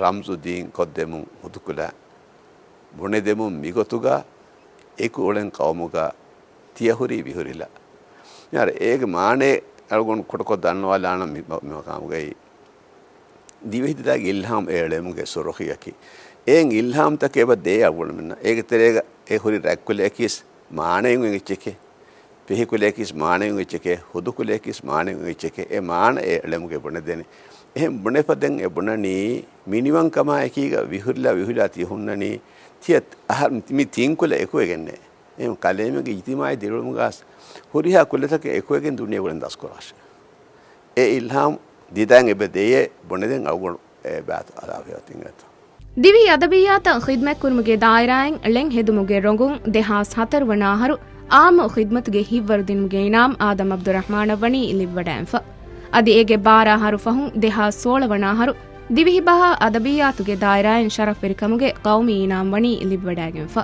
ރަމްޒު ދީން ކޮށްދެމުން ހުދުކުލައިން، ބުނެދެމުން މިގޮތުގަ އެކު އުޅެން ޤައުމުގަ ތިޔަ ހުރީ ވިހުރިލާ. މިހާރު އޭގެ މާނައެއް އަޅުގަނޑު ކުޑަކޮށް ދަންނަވާލާނަން މި، މި މަޤާމުގައި. ދިވެހި ދިދާގެ އިލްހާމް އެ ޅެމުގެ ސުރުޚީއަކީ. އެއިން އިލްހާމްތަކެއް އެބަ ދޭ އަޅުގަނޑުމެންނަށް. އޭގެ ތެރޭގަ އެ ހުރި ރަތްކުލައަކީސް މާނައިން އެއްޗެކޭ. ފެހިކުލައަކީސް މާނައިން އެއްޗެކޭ. ހުދުކުލައަކީސް މާނައިން އެއްޗެކޭ. އެ މާނަ އެ ޅެމުގެ ބުނެދޭނެ. އެހެން ބުނެފަދައިން އެ ބުނަނީ މިނިވަންކަމާއެކީގަ ވިހުރިލާ ވިހުރިލާ ތި ހުންނަނީ. ތިޔަ އަހަރު މި ތިން ކުލަ އެކުވެގެންނޭ. އެހެން ކަލޭމެންގެ އިޖްތިމާޢީ ދިރިއުޅުމުގަ ހުރިހާ ކުލަތަކެއް އެކުވެގެން ދުނިޔެ ގުޅެން ދަސްކުރާށޭ. އެ އިލްހާމް ދިދައިން އެބަ ދެޔޭ ބުނެދޭން އަޅުގަނޑު އެ ބާތު އަލާފިޔަ ތިންގަތު. ދިވެހި އަދަބިއްޔާތަށް ޚިދްމަތްކުރުމުގެ ދާއިރާއިން ޅެން ހެދުމުގެ ރޮނގުން ދެހާސް ހަތަރު ވަނަ އަހަރު އާއްމު ޚިދްމަތުގެ ހިތްވަރުދިނުމުގެ އިނާމް އާދަމް އަބްދުއްރަޙްމާނަށް ވަނީ ލިބިވަޑައިގެންފަ. އަދި އޭގެ ބާރަ އަހަރު ފަހުން ދެހާސް ސޯޅަ ވަނަ އަހަރު ދިވެހިބަހާ އަދަބިއްޔާތުގެ ދާއިރާއިން ޝަރަފްވެރިކަމުގެ ޤައުމީ އިނާމް ވަނީ ލިބިވަޑައިގެންފަ.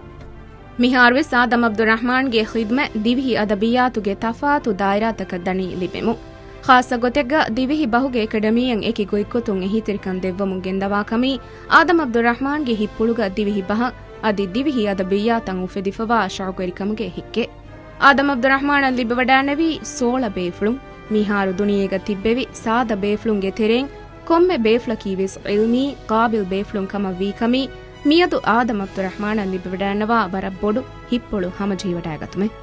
މިހާރުވެސް އާދަމް އަބްދުއްރަޙްމާންގެ ޚިދްމަތް ދިވެހި އަދަބިއްޔާތުގެ ތަފާތު ދާއިރާތަކަށް ދަނީ ލިބެމުން. ޚާއްޞަ ގޮތެއްގަ ދިވެހި ބަހުގެ އެކަޑަމީއަށް އެކި ގޮތްގޮތުން އެހީތެރިކަން ދެއްވަމުން ގެންދަވާ ކަމީ، އާދަމް އަބްދުއްރަޙްމާންގެ ހިތްޕުޅުގަ ދިވެހި ބަހަށް އަދި ދިވެހި އަދަބިއްޔާތަށް އުފެދިފަވާ ޝައުޤުވެރިކަމުގެ ހެއްކެއް. އާދަމް އަބްދުއްރަޙްމާނަށް ލިބިވަޑައިގެންނެވީ ސޯޅަ ބޭފުޅުން. މިހާރު ދުނިޔޭގަ ތިއްބެވި ސާދަ ބޭފުޅުންގެ ތެރެއިން ކޮންމެ ބޭފުޅަކީވެސް ޢިލްމީ، ޤާބިލް ބޭފުޅުން ކަމަށް ވީ ކަމީ، މިއަދު އާދަމް އަބްދުއްރަޙްމާނަށް ލިބިވަޑައިގަންނަވާ ވަރަށް ބޮޑު ހިތްޕުޅު ހަމަޖެހިވަޑައިގަތުމެއް.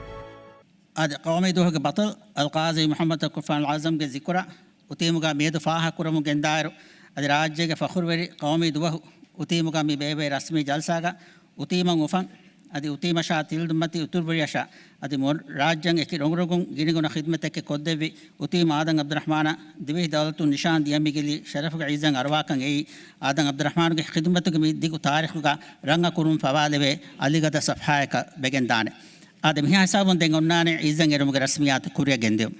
އަދި ޤައުމީ ދުވަހުގެ ބަޠަލް އަލްޤާޟީ މުޙައްމަދު ތަޤުވާފާނުލް އަޢްޒަމްގެ ޒިކުރަށް އުތީމުގަ މިއަދު ފާހަގަކުރަމުން ގެންދާއިރު، އަދި ރާއްޖޭގެ ފަޚުރުވެރި ޤައުމީ ދުވަހު އުތީމުގަ މި ބޭއްވޭ ރަސްމީ ޖަލްސާގަ އުތީމަށް އުފަން، އަދި އުތީމަށާ ތިލްދުންމަތި އުތުރުބުރިއަށާ އަދި މު-، ރާއްޖޭގެ އެކި ރޮނގުރޮނގުން ގިނަގުނަ ޚިދްމަތެއް ކޮށްދެއްވި އުތީމު އާދަމް އަބްދުއްރަޙްމާނަށް ދިވެހި ދައުލަތުން ނިޝާން ދިޔަމިގިލީ ޝަރަފުގެ ޢިއްޒަތް އަރުވާކަން އެއީ، އާދަމް އަބްދުއްރަޙްމާނުގެ ޚިދުމަތުގެ މި ދިގު ތާރީޚުގަ ރަނގަކުރުން ފަވާލެވޭ އަލިގަދަ ޞަފްޙާއަކަށް ވެގެންދާނެ. އާދެ، މިހާ ހިސާބުން ދެން އޮންނާނެ ޢިއްޒަތް އެރުމުގެ ރަސްމިއްޔާތު ކުރިއަށް ގެންދިއުން.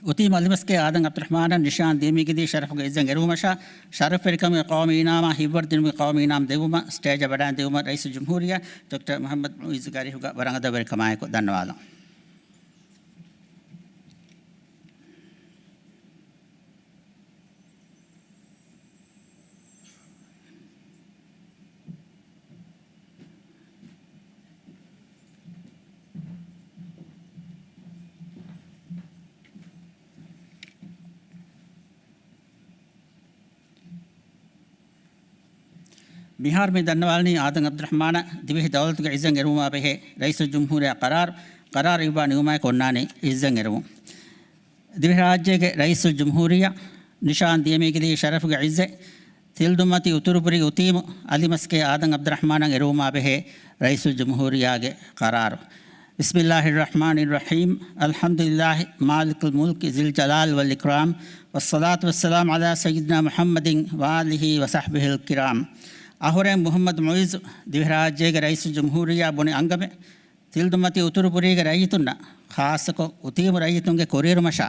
އުތީމު އަލިމަސްކޭ އާދަމް އަބްދުއްރަޙްމާނަށް ނިޝާން ދިޔަމީގެ ދިވެހި ޝަރަފުގެ ޢިއްޒަތް އެރުވުމަށާ، ޝަރަފްވެރިކަމުގެ ޤައުމީ އިނާމާ ހިތްވަރުދިނުމުގެ ޤައުމީ އިނާމް ދެއްވުމަށް ސްޓޭޖަށް ވަޑައިން ދިއުމަށް ރައީސުލް ޖުމްހޫރިއްޔާ ޑޮކްޓަރ މުޙައްމަދު މުޢިއްޒުގެ އަރިހުގަ ވަރަށް އަދަބުވެރިކަމާއެކު ދަންނަވާލަން. މިހާރު މި ދަންނަވާލަނީ އާދަމް އަބްދުއްރަޙްމާނަށް ދިވެހި ދައުލަތުގެ ޢިއްޒަތް އެރުވުމާ ބެހޭ ރައީސުލް ޖުމްހޫރިއްޔާ ޤަރާރު، ޤަރާރު އިއްވާ ނިމުމާއެކު އޮންނާނީ ޢިއްޒަތް އެރުވުން. ދިވެހިރާއްޖޭގެ ރައީސުލް ޖުމްހޫރިއްޔާ ނިޝާން ދިޔަމީގެ ދިވެހި ޝަރަފުގެ ޢިއްޒަތް ތިލްދުންމަތި އުތުރުބުރި އުތީމު އަލިމަސްކޭ އާދަމް އަބްދުއްރަޙްމާނަށް އެރުވުމާ ބެހޭ ރައީސުލް ޖުމްހޫރިއްޔާގެ ޤަރާރު. بسم الله الرحمن الرحيم. الحمد لله مالك الملك ذي الجلال والإكرام، والصلاة والسلام على سيدنا محمد وآله وصحبه الكرام. އަހުރެން މުޙައްމަދު މުޢިއްޒު ދިވެހިރާއްޖޭގެ ރައީސުލް ޖުމްހޫރިއްޔާ ބުނި އަންގަމެއް، ތިލްދުންމަތި އުތުރުބުރީގެ ރައްޔިތުންނަށް، ޚާއްޞަކޮށް އުތީމު ރައްޔިތުންގެ ކުރިއެރުމަށާ،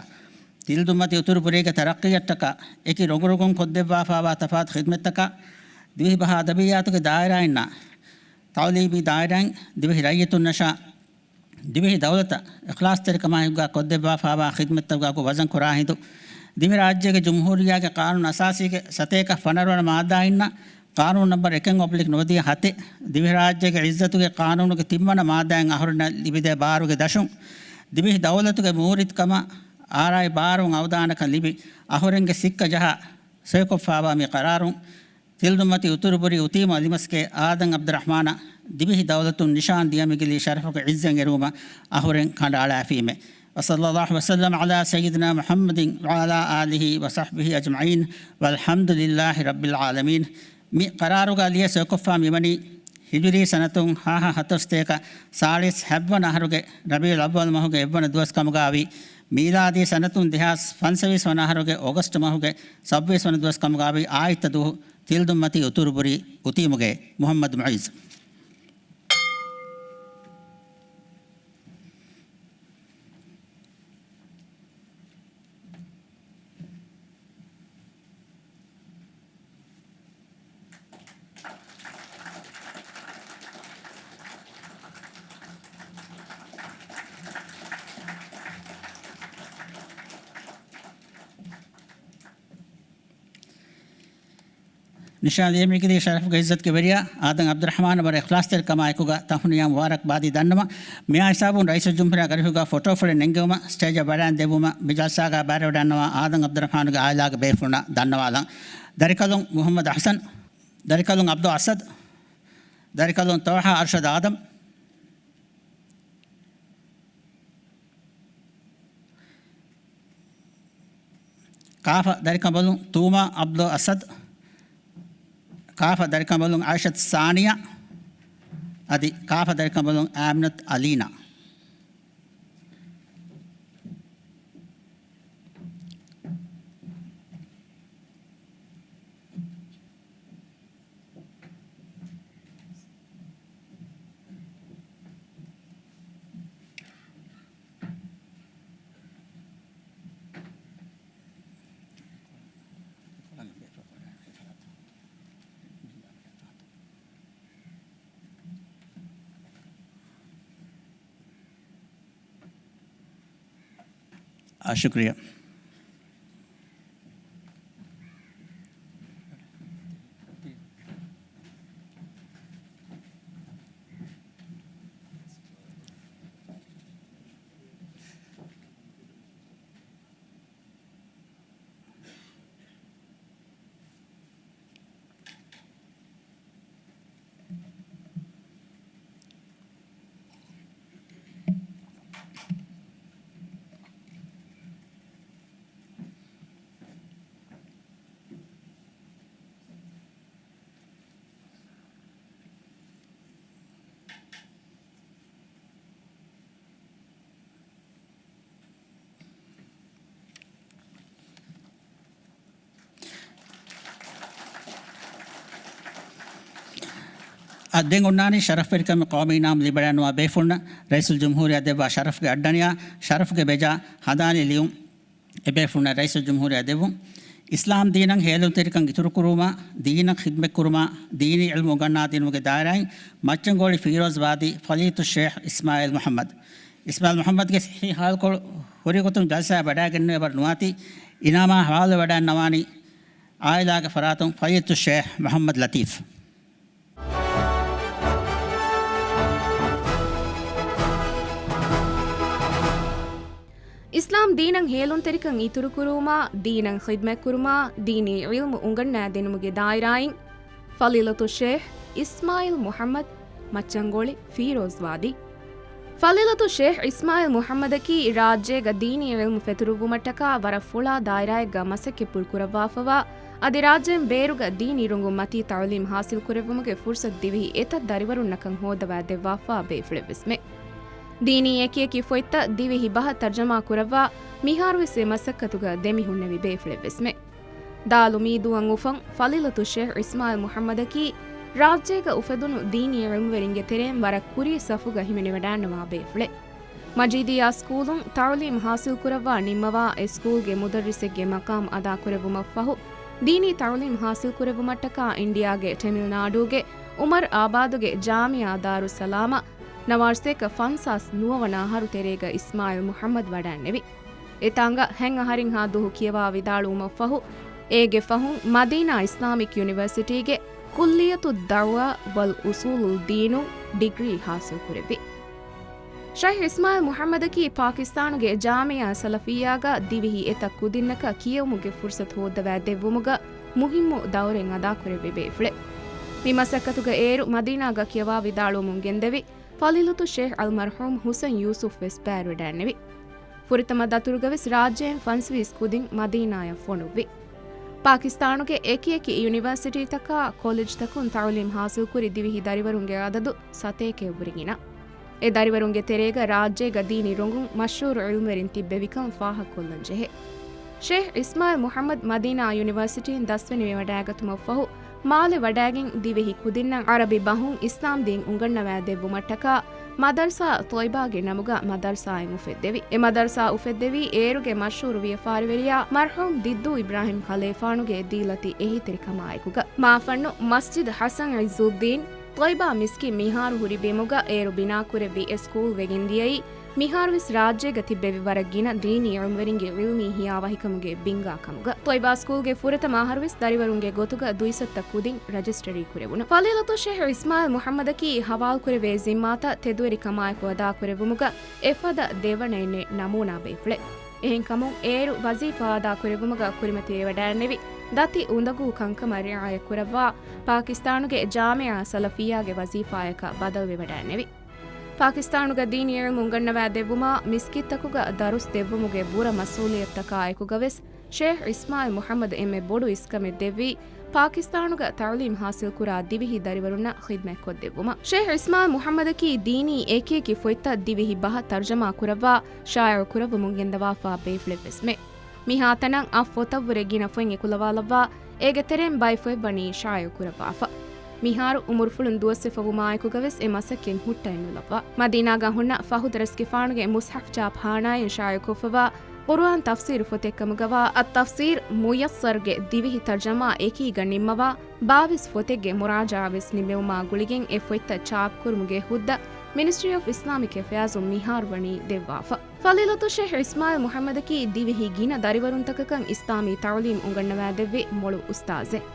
ތިލްދުންމަތި އުތުރުބުރީގެ ތަރައްޤީއަށްޓަކާ އެކި ރޮނގުރޮނގުން ކޮށްދެއްވާފާވާ ތަފާތު ޚިދްމަތްތަކާ، ދިވެހި ބަހާ އަދަބިއްޔާތުގެ ދާއިރާއިންނާ، ތަޢުލީމީ ދާއިރާއިން، ދިވެހި ރައްޔިތުންނަށާ، ދިވެހި ދައުލަތަށް އިޚްލާޞްތެރިކަމާއެކުގަ ކޮށްދެއްވާފާވާ ޚިދްމަތްތަކުގަ ވަޒަން ކުރާ ހިނދު، ދިވެހިރާއްޖޭގެ ޖުމްހޫރިއްޔާގެ ޤާނޫނު އަސާސީގެ ސަތޭކަ ފަނަރަވަނަ މާއްދާއިންނަށް، ޤާނޫނު ނަންބަރު އެކެއް އޮބްލިކް ނުވަދިހަ ހަތެއް، ދިވެހިރާއްޖޭގެ ޢިއްޒަތުގެ ޤާނޫނުގެ ތިންވަނަ މާއްދާއިން އަހުރެންނަށް ލިބިދޭ ބާރުގެ ދަށުން، ދިވެހި ދައުލަތުގެ މޫރިތިކަމަށް އާރާއި ބާރުން އަވަދާނަކަން ލިބި، އަހުރެންގެ ސިއްކަ ޖަހާ ސޮއިކޮށްފާވާ މި ޤަރާރުން، ތިލްދުންމަތި އުތުރުބުރި އުތީމު އަލިމަސްކޭ އާދަމް އަބްދުއްރަޙްމާނަށް ދިވެހި ދައުލަތުން ނިޝާން ދިޔަމިގިލީ ޝަރަފުގެ ޢިއްޒަތް އެރުވުމަށް އަހުރެން ކަނޑައަޅާފީމެ. وصلى الله وسلم على سيدنا محمد وعلى آله وصحبه أجمعين والحمد لله رب العالمين. މި ޤަރާރުގަ ލިޔެ ސޮއިކޮށްފާ މިވަނީ ހިޖުރީ ސަނަތުން ހާހާ ހަތަރުސަތޭކަ ސާޅީސް ހަތްވަނަ އަހަރުގެ ރަބީޢުލް އައްވަލް މަހުގެ އެއްވަނަ ދުވަސް ކަމުގައިވި، މީލާދީ ސަނަތުން ދެހާސް ފަންސަވީސް ވަނަ އަހަރުގެ އޮގަސްޓް މަހުގެ ސައްބީސް ވަނަ ދުވަސް ކަމުގައިވި އާއްތަ ދުވަހު ތިލްދުންމަތި އުތުރުބުރި އުތީމުގެ މުޙައްމަދު މުޢިއްޒު. ނިޝާން ދިޔަމީގެ ޝަރަފުގެ ޢިއްޒަތުގެ ވެރިޔާ އާދަމް އަބްދުއްރަޙްމާނަށް ވަރަށް އިޚްލާޞްތެރިކަމާއެކުގަ ތަހުނިޔާ މުބާރަކްބާދީ ދަންނަވަން. މިއާ ހިސާބުން ރައީސުލްޖުމްހޫރިއްޔާގެ އަރިހުގަ ފޮޓޯ ފުޅެއް ނެންގެވުމަށް ސްޓޭޖަށް ވަޑައިން ދެއްވުމަށް މި ޖަލްސާގަ ބައިވެރިވަޑައިންނަވާ އާދަމް އަބްދުއްރަޙްމާނުގެ އާއިލާގެ ބޭފުޅުންނަށް ދަންނަވާލަން. ދަރިކަލުން މުޙައްމަދު އަޙްސަން، ދަރިކަލުން އަބްދުލް އަސަދް، ދަރިކަލުން ޠަލްޙާ އަރްޝަދް އާދަމް، ކާފަ ދަރިކަނބަލުން ތޫމާ އަބްދުލް އަސަދް، ކާފަ ދަރިކަނބަލުން އައިޝަތު ސާނިޔާ، އަދި ކާފަ ދަރިކަނބަލުން އާމިނަތު އަލީނާ. އާ، ޝުކުރިއްޔާ. އަ، ދެން އޮންނާނީ ޝަރަފްވެރިކަމެއް ޤައުމީ އިނާމް ލިބިވަޑައިގަންނަވާ ބޭފުޅުންނަށް ރައީސުލްޖުމްހޫރިއްޔާ ދެއްވާ ޝަރަފްގެ އައްޑަނިޔާ، ޝަރަފްގެ ބެޖާ ހަނދާނީ ލިޔުން އެބޭފުޅުންނަށް ރައީސުލްޖުމްހޫރިއްޔާ ދެއްވުން. އިސްލާމް ދީނަށް ހޭލުންތެރިކަން އިތުރުކުރުވުމާ، ދީނަށް ޚިދްމަތްކުރުމާ، ދީނީ ޢިލްމު އުނގަންނާދިނުމުގެ ދާއިރާއިން މައްޗަންގޮޅި ފީރޯޒްވާދީ ފަޟީލަތުއް ޝޭޚް އިސްމާޢީލް މުޙައްމަދު. އިސްމާޢީލް މުޙައްމަދުގެ ޞިއްޙީ ޙާލުކޮޅު ހުރި ގޮތުން ޖަލްސާއަށް ވަޑައިގެންނެވި އެބަރު ނުވާތީ، އިނާމާ ޙަވާލުވެވަޑައިގަންނަވާނީ ޢާއިލާގެ ފަރާތުން ފަޟީލަތުއް ޝޭޚް މުޙައްމަދު ލަތީފް. އިސްލާމް ދީނަށް ހޭލުންތެރިކަން އިތުރުކުރުވުމާ، ދީނަށް ޚިދްމަތްކުރުމާ، ދީނީ ޢިލްމު އުނގަންނާދިނުމުގެ ދާއިރާއިން ފަޟީލަތުއް ޝޭޚް އިސްމާޢީލް މުޙައްމަދު، މައްޗަންގޮޅި ފީރޯޒްވާދީ. ފަޟީލަތުއް ޝޭޚް އިސްމާޢީލް މުޙައްމަދަކީ ރާއްޖޭގަ ދީނީ ޢިލްމު ފެތުރުއްވުމަށްޓަކާ ވަރަށް ފުޅާ ދާއިރާއެއްގަ މަސައްކަތްޕުޅު ކުރައްވާފަވާ، އަދި ރާއްޖޭން ބޭރުގަ ދީނީ ރޮނގުން މަތީ ތަޢުލީމް ޙާޞިލްކުރެއްވުމުގެ ފުރުޞަތު ދިވެހި އެތައް ދަރިވަރުންނަކަށް ހޯދަވާ ދެއްވާފާ ބޭފުޅެއްވެސްމެ. ދީނީ އެކިއެކި ފޮތްތައް ދިވެހި ބަހަށް ތަރްޖަމާ ކުރައްވާ، މިހާރުވެސް އެ މަސައްކަތުގަ ދެމިހުންނެވި ބޭފުޅެއްވެސްމެ. ދާލުމީދޫއަށް އުފަން ފަޟީލަތު ޝޭޚް އިސްމާޢީލް މުޙައްމަދަކީ، ރާއްޖޭގަ އުފެދުނު ދީނީ ޢިލްމުވެރިންގެ ތެރެއިން ވަރަށް ކުރީ ސަފުގަ ހިމެނިވަޑާންނަވާ ބޭފުޅެއް. މަޖީދިއްޔާ ސްކޫލުން ތަޢުލީމް ޙާޞިލްކުރައްވާ ނިންމަވާ، އެ ސްކޫލްގެ މުދައްރިސެއްގެ މަޤާމް އަދާކުރެއްވުމަށްފަހު، ދީނީ ތަޢުލީމް ޙާޞިލްކުރެއްވުމަށްޓަކާ އިންޑިއާގެ ޓެމިލް ނާޑޫގެ އުމަރު އާބާދުގެ ޖާމިޢާ ދާރުއްސަލާމަށް ނަވާރަ ސަތޭކަ ފަންސާސް ނުވަ ވަނަ އަހަރު ތެރޭގަ އިސްމާޢީލް މުޙައްމަދު ވަޑައިންނެވި. އެތާނގަ ހަތް އަހަރެއްހާ ދުހު ކިޔަވާ ވިދާޅުވުމަށްފަހު، އޭގެ ފަހުން މަދީނާ އިސްލާމިކް ޔުނިވަރސިޓީގެ ކުއްލިއްޔަތުއް ދަޢުވާ ވަލް އުޞޫލުއް ދީނު ޑިގްރީ ޙާޞިލްކުރެއްވި. ޝައިޚް އިސްމާޢީލް މުޙައްމަދަކީ ޕާކިސްތާނުގެ ޖާމިޢާ ސަލަފިއްޔާގަ ދިވެހި އެތައް ކުދިންނަކަށް ކިޔެވުމުގެ ފުރުޞަތު ހޯއްދަވާ ދެއްވުމުގަ މުހިއްމު ދައުރެއް އަދާކުރެއްވި ބޭފުޅެއް. މި މަސައްކަތުގަ އޭރު މަދީނާގަ ކިޔަވާ ވިދާޅުވަމުން ގެންދެވި، ފަޟީލަތު ޝޭޚް އަލްމަރްޙޫމް ހުސެން ޔޫސުފް ވެސް ބައިވެރިވެވަޑައިގެންނެވި. ފުރަތަމަ ދަތުރުގަ ވެސް ރާއްޖޭން ފަންސަވީސް ކުދިން މަދީނާޔަށް ފޮނުއްވި. ޕާކިސްތާނުގެ އެކިއެކި ޔުނިވަރސިޓީތަކާ ކޮލެޖްތަކުން ތަޢުލީމް ޙާޞިލްކުރި ދިވެހި ދަރިވަރުންގެ އަދަދު ސަތޭކައަށްވުރެ ގިނަ. އެ ދަރިވަރުންގެ ތެރޭގަ ރާއްޖޭގަ ދީނީ ރޮނގުން މަޝްހޫރު ޢިލްމުވެރިން ތިއްބެވިކަން ފާހަގަކޮށްލަން ޖެހޭ. ޝޭޚް އިސްމާޢީލް މުޙައްމަދު މަދީނާ ޔުނިވަރސިޓީން ދަސްވެ ނިމިވަޑައިގަތުމަށްފަހު، މާލެ ވަޑައިގެން ދިވެހި ކުދިންނަށް ޢަރަބި ބަހުން އިސްލާމް ދީން އުނގަންނަވާ ދެއްވުމަށްޓަކާ މަދަރްސާ ޠޮއިބާގެ ނަމުގަ މަދަރްސާއެއް އުފެއްދެވި. އެ މަދަރްސާ އުފެއްދެވީ އޭރުގެ މަޝްހޫރު ވިޔަފާރިވެރިޔާ މަރްޙޫމް ދިއްދޫ އިބްރާހިމް ޚަލީފާނުގެ ދީލަތި އެހީތެރިކަމާއެކުގަ. މާފަންނު މަސްޖިދު ޙަސަން ޢިއްޒުއްދީން ޠޮއިބާ މިސްކިތް މިހާރު ހުރި ބިމުގަ އޭރު ބިނާކުރެއްވި އެ ސްކޫލް ވެގެންދިޔައީ، މިހާރުވެސް ރާއްޖޭގަ ތިއްބެވި ވަރަށް ގިނަ ދީނީ ޢިލްމުވެރިންގެ ޢިލްމީ ހިޔާވަހިކަމުގެ ބިންގާ ކަމުގަ. ޠޮއިބާ ސްކޫލްގެ ފުރަތަމަ އަހަރުވެސް ދަރިވަރުންގެ ގޮތުގަ ދުއިސައްތަ ކުދިން ރަޖިސްޓަރީ ކުރެވުނު. ފަޟީލަތު ޝޭޚް އިސްމާޢީލް މުޙައްމަދަކީ ހަވާލުކުރެވޭ ޒިންމާތައް ތެދުވެރިކަމާއެކު އަދާކުރެއްވުމުގަ އެފަދަ ދެވަނައެއް ނެތް ނަމޫނާ ބޭފުޅެއް. އެހެންކަމުން އޭރު ވަޒީފާ އަދާކުރެއްވުމުގަ ކުރިމަތިވެވަޑައިންނެވި، ދަތި އުނދަގޫ ކަންކަމަށް ރިޢާޔަތްކުރައްވާ، ޕާކިސްތާނުގެ ޖާމިޢާ ސަލަފިއްޔާގެ ވަޒީފާޔަކަށް ބަދަލުވެވަޑައިންނެވި. ޕާކިސްތާނުގަ ދީނީ ޢިލްމު އުނގަންނަވާ ދެއްވުމާ، މިސްކިތްތަކުގަ ދަރުސް ދެއްވުމުގެ ބުރަ މަސްއޫލިއްޔަތުތަކާއެކުގަވެސް، ޝޭޚް އިސްމާޢީލް މުޙައްމަދު އެންމެ ބޮޑު އިސްކަމެއް ދެއްވީ، ޕާކިސްތާނުގަ ތަޢުލީމް ޙާޞިލްކުރާ ދިވެހި ދަރިވަރުންނަށް ޚިދްމަތް ކޮށްދެއްވުމަށް. ޝޭޚް އިސްމާޢީލް މުޙައްމަދަކީ ދީނީ އެކިއެކި ފޮތްތައް ދިވެހި ބަހަށް ތަރުޖަމާ ކުރައްވާ، ޝާއިޢު ކުރައްވަމުން ގެންދަވާފާ ބޭފުޅެއްވެސްމެ. މިހާތަނަށް އަށް ފޮތަށްވުރެ ގިނަ ފޮތް އެކުލަވާލައްވާ، އޭގެ ތެރެއިން ބައެއް ފޮތް ވަނީ ޝާއިޢު ކުރައްވާފަ. މިހާރު އުމުރުފުޅުން ދުވަސްވެފަވުމާއެކުގަވެސް އެ މަސައްކަތް ހުއްޓައެއްނުލައްވާ. މަދީނާގަ ހުންނަ ފަހު ދަރަސްގެފާނުގެ މުޞްޙަފް ޗާޕްޚާނާއިން ޝާއިޢުކޮށްފަވާ ޤުރުއާން ތަފްސީރު ފޮތެއްކަމުގަވާ އައްތަފްސީރު މުޔައްސަރުގެ ދިވެހި ތަރުޖަމާ އެކީގަ ނިންމަވާ، ބާވީސް ފޮތެއްގެ މުރާޖަޢާވެސް ނިމެވުމާ ގުޅިގެން އެ ފޮތްތައް ޗާޕްކުރުމުގެ ހުއްދަ މިނިސްޓްރީ އޮފް އިސްލާމިކް އެފެއާޒުން މިހާރު ވަނީ ދެއްވާފަ. ފަޟީލަތު ޝޭޚް އިސްމާޢީލް މުޙައްމަދަކީ ދިވެހި ގިނަ ދަރިވަރުންތަކަކަށް އިސްލާމީ ތަޢުލީމް އުނގަންނަވާދެއްވި މޮޅު އުސްތާޛެއް.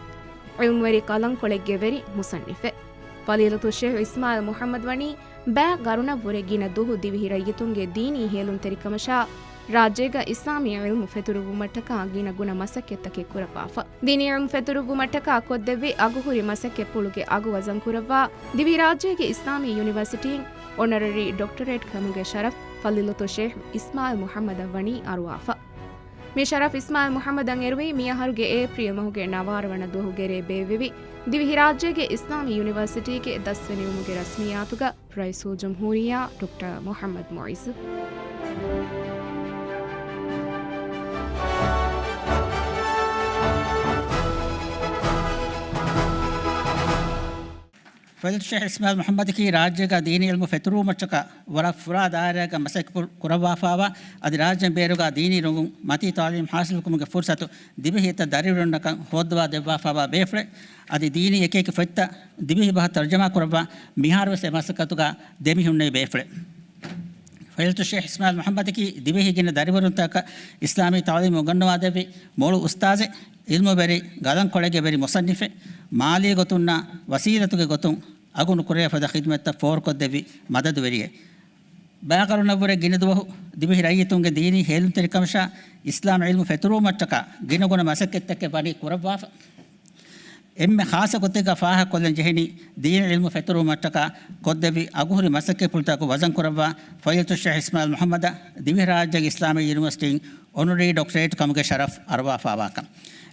ޢިލްމުވެރި ޤަލަންކޮޅެއްގެ ވެރި މުޞައްނިފެއް. ފަޟީލަތު ޝޭޚް އިސްމާޢީލް މުޙައްމަދު ވަނީ ބައެއް ގަރުނަށްވުރެ ގިނަ ދުވަހު ދިވެހި ރައްޔިތުންގެ ދީނީ ހޭލުންތެރިކަމަށާ، ރާއްޖޭގަ އިސްލާމީ ޢިލްމު ފެތުރުއްވުމަށްޓަކާ ގިނަ ގުނަ މަސައްކަތްތަކެއް ކުރައްވާފަ. ދީނީ ޢިލްމު ފެތުރުއްވުމަށްޓަކާ ކޮށްދެއްވި އަގުހުރި މަސައްކަތްޕުޅުގެ އަގު ވަޒަންކުރައްވާ، ދިވެހިރާއްޖޭގެ އިސްލާމީ ޔުނިވަރސިޓީން އޮނަރަރީ ޑޮކްޓަރޭޓް ކަމުގެ ޝަރަފް ފަޟީލަތު ޝޭޚް އިސްމާޢީލް މުޙައްމަދަށް ވަނީ އަރުވާފަ. މި ޝަރަފް އިސްމާޢީލް މުޙައްމަދަށް އެރުވީ މިއަހަރުގެ އޭޕްރީލް މަހުގެ ނަވާރަ ވަނަ ދުވަހުގެ ރޭ ބޭއްވެވި، ދިވެހިރާއްޖޭގެ އިސްލާމީ ޔުނިވަރސިޓީގެ ދަސްވެނިވުމުގެ ރަސްމިއްޔާތުގަ ރައީސުލްޖުމްހޫރިއްޔާ ޑޮކްޓަރ މުޙައްމަދު މުޢިއްޒު. ފަޟީލަތު ޝޭޚް އިސްމާޢީލް މުޙައްމަދަކީ ރާއްޖޭގަ ދީނީ ޢިލްމު ފެތުރުވުމަށްޓަކާ ވަރަށް ފުރާ ދާއިރާއެއްގަ މަސައްކަތް ކުރައްވާފައިވާ، އަދި ރާއްޖޭން ބޭރުގަ ދީނީ ރޮނގުން މަތީ ތަޢުލީމް ޙާޞިލްކުރުމުގެ ފުރުޞަތު ދިވެހިއެއްތައް ދަރިވަރުންނަކަށް ހޯއްދަވާ ދެއްވާފައިވާ ބޭފުޅެއް. އަދި ދީނީ އެކިއެކި ފޮތްތައް ދިވެހި ބަހަށް ތަރުޖަމާ ކުރައްވާ، މިހާރުވެސް އެ މަސައްކަތުގަ ދެމިހުންނެވި ބޭފުޅެއް. ފަޟީލަތު ޝޭޚް އިސްމާޢީލް މުޙައްމަދަކީ ދިވެހި ގިނަ ދަރިވަރުންތަކަށް އިސްލާމީ ތަޢުލީމު އުނގަންނަވާދެއްވި މޮޅު އުސްތާޛެއް، ޢިލްމުވެރި، ގަލަންކޮޅެއްގެ ވެރި މުޞައްނިފެއް، މާލީ ގޮތުންނާ ވަސީލަތުގެ ގޮތުން އަގު ނުކުރެވޭ ފަދަ ޚިދުމަތްތައް ފޯރުކޮށްދެއްވި މަދަދުވެރިއެއް. ބައެއް ގަރުނަށްވުރެ ގިނަ ދުވަހު ދިވެހި ރައްޔިތުންގެ ދީނީ ހޭލުންތެރިކަމަށާ އިސްލާމް ޢިލްމު ފެތުރުވުމަށްޓަކާ ގިނަގުނަ މަސައްކަތްތަކެއް ވަނީ ކުރައްވާފަ. އެންމެ ޚާއްޞަ ގޮތެއްގަ ފާހަގަކޮށްލަން ޖެހެނީ، ދީނީ ޢިލްމު ފެތުރުވުމަށްޓަކާ ކޮށްދެއްވި އަގުހުރި މަސައްކަތްޕުޅުތަކުގެ ވަޒަންކުރައްވާ ފަޟީލަތު ޝޭޚް އިސްމާޢީލް މުޙައްމަދަށް ދިވެހިރާއްޖޭގެ އިސްލާމީ ޔުނިވަރސިޓީން އޮނަރަރީ ޑޮކްޓަރޭޓް ކަމުގެ ޝަރަފް އަރުވާފައިވާކަން.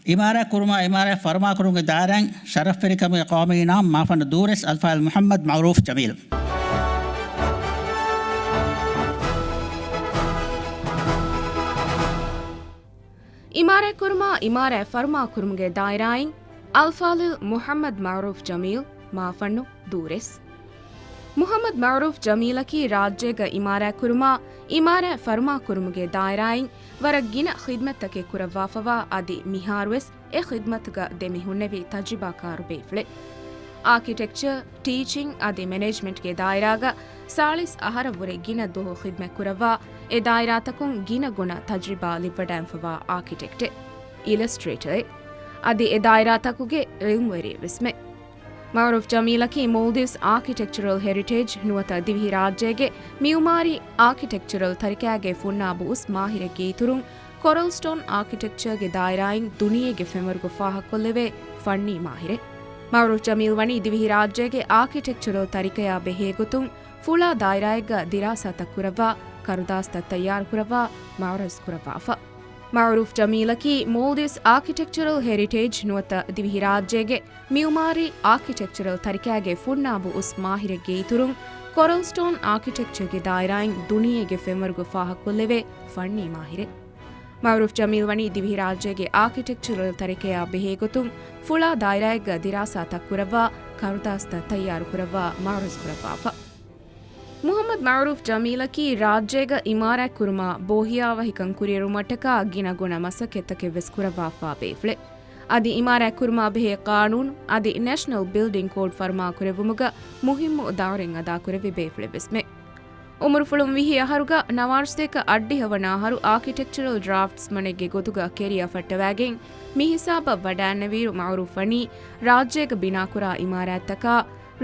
އިމާރާތް ކުރުމާ، އިމާރާތް ފަރުމާކުރުމުގެ ދާއިރާއިން ޝަރަފްވެރިކަމުގެ ޤައުމީ އިނާމް މާފަންނު ދޫރެސް އަލްފާޟިލް މުޙައްމަދު މަޢުރޫފް ޖަމީލް. އިމާރާތް ކުރުމާ، އިމާރާތް ފަރުމާކުރުމުގެ ދާއިރާއިން އަލްފާޟިލް މުޙައްމަދު މަޢުރޫފް ޖަމީލް މާފަންނު ދޫރެސް. މުޙައްމަދު މަޢުރޫފް ޖަމީލަކީ ރާއްޖޭގަ އިމާރާތް ކުރުމާ، އިމާރާތް ފަރުމާކުރުމުގެ ދާއިރާއިން ވަރަށް ގިނަ ޚިދްމަތްތަކެއް ކުރައްވާފަވާ، އަދި މިހާރުވެސް އެ ޚިދްމަތުގަ ދެމިހުންނެވި ތަޖުރިބާކާރު ބޭފުޅެއް. އާކިޓެކްޗަރ، ޓީޗިން އަދި މެނޭޖްމަންޓްގެ ދާއިރާގަ ސާޅީސް އަހަރަށްވުރެ ގިނަ ދުވަހު ޚިދްމަތް ކުރައްވާ، އެ ދާއިރާތަކުން ގިނަ ގުނަ ތަޖުރިބާ ލިބިވަޑައިގެންފަވާ އާކިޓެކްޓެއް، އިލަސްޓްރޭޓަރެއް، އަދި އެ ދާއިރާތަކުގެ ޢިލްމުވެރިއެއްވެސްމެ. މަޢުރޫފް ޖަމީލަކީ މޯލްޑިވްސް އާކިޓެކްޗަރަލް ހެރިޓޭޖް ނުވަތަ ދިވެހިރާއްޖޭގެ މިޢުމާރީ އާކިޓެކްޗަރަލް ތަރިކައިގެ ފުންނާބު އުސް މާހިރެއްގެ އިތުރުން، ކޮރަލް ސްޓޯން އާކިޓެކްޗަރގެ ދާއިރާއިން ދުނިޔޭގެ ފެންވަރުގަ ފާހަގަކޮށްލެވޭ ފަންނީ މާހިރެއް. މަޢުރޫފް ޖަމީލް ވަނީ ދިވެހިރާއްޖޭގެ އާކިޓެކްޗަރަލް ތަރިކަޔާ ބެހޭގޮތުން ފުޅާ ދާއިރާއެއްގަ ދިރާސާތައް ކުރައްވާ، ކަރުދާސްތައް ތައްޔާރުކުރައްވާ، މަޢުރަޒު ކުރައްވާފަ. މަޢުރޫފް ޖަމީލަކީ މޯލްޑިވްސް އާކިޓެކްޗަރަލް ހެރިޓޭޖް ނުވަތަ ދިވެހިރާއްޖޭގެ މިޢުމާރީ އާކިޓެކްޗަރަލް ތަރިކައިގެ ފުންނާބު އުސް މާހިރެއްގެ އިތުރުން، ކޮރަލް ސްޓޯން އާކިޓެކްޗަރގެ ދާއިރާއިން ދުނިޔޭގެ ފެންވަރުގަ ފާހަގަކޮށްލެވޭ ފަންނީ މާހިރެއް. މަޢުރޫފް ޖަމީލް ވަނީ ދިވެހިރާއްޖޭގެ އާކިޓެކްޗަރަލް ތަރިކަޔާ ބެހޭގޮތުން ފުޅާ ދާއިރާއެއްގަ ދިރާސާތައް ކުރައްވާ، ކަރުދާސްތައް ތައްޔާރުކުރައްވާ، މަޢުރަޒު ކުރައްވާފަ. މުޙައްމަދު މަޢުރޫފް ޖަމީލަކީ ރާއްޖޭގަ އިމާރާތް ކުރުމާ، ބޯހިޔާވަހިކަން ކުރިއެރުމަށްޓަކާ ގިނަ ގުނަ މަސައްކަތްތަކެއްވެސް ކުރައްވާފާ ބޭފުޅެއް. އަދި އިމާރާތް ކުރުމާ ބެހޭ ޤާނޫނު އަދި ނޭޝަނަލް ބިލްޑިން ކޯޑް ފަރުމާކުރެއްވުމުގަ މުހިއްމު ދައުރެއް އަދާކުރެއްވި ބޭފުޅެއްވެސްމެ. އުމުރުފުޅުން ވިހި އަހަރުގަ ނަވާރަ ސަތޭކަ އަށްޑިހަ ވަނަ އަހަރު އާކިޓެކްޗަރަލް ޑްރާފްޓްސްމަނެއްގެ ގޮތުގަ ކެރިއާ ފައްޓަވައިގެން މި ހިސާބަށް ވަޑައިންނެވިއިރު މަޢުރޫފް ވަނީ ރާއްޖޭގަ ބިނާކުރާ އިމާރާތްތަކާ،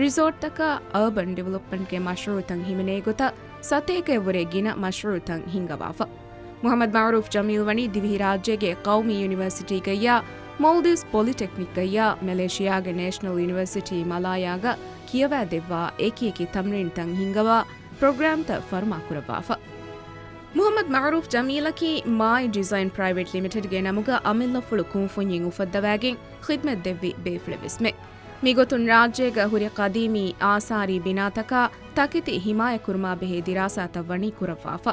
ރިސޯޓްތަކާ، އަރބަން ޑިވެލޮޕްމަންޓްގެ މަޝްރޫޢުތައް ހިމެނޭ ގޮތަށް ސަތޭކައަށްވުރެ ގިނަ މަޝްރޫޢުތައް ހިންގަވާފަ. މުޙައްމަދު މަޢުރޫފް ޖަމީލް ވަނީ ދިވެހިރާއްޖޭގެ ޤައުމީ ޔުނިވަރސިޓީގައްޔާ، މޯލްޑިވްސް ޕޮލިޓެކްނިކްގައްޔާ، މެލޭޝިޔާގެ ނޭޝަނަލް ޔުނިވަރސިޓީ މަލާޔާގަ ކިޔަވައިދެއްވާ އެކިއެކި ތަމްރީންތައް ހިންގަވާ، ޕްރޮގްރާމްތައް ފަރުމާކުރައްވާފަ. މުޙައްމަދު މަޢުރޫފް ޖަމީލަކީ މާއި ޑިޒައިން ޕްރައިވެޓް ލިމިޓެޑްގެ ނަމުގަ އަމިއްލަފުޅު ކުންފުންޏެއް އުފައްދަވާގެން ޚިދްމަތް ދެއްވި ބޭފުޅެއް ވެސްމެ. މިގޮތުން ރާއްޖޭގަ ހުރި ޤަދީމީ އާސާރީ ބިނާތަކާ ތަކެތި ޙިމާޔަތްކުރުމާ ބެހޭ ދިރާސާތައް ވަނީ ކުރައްވާފަ.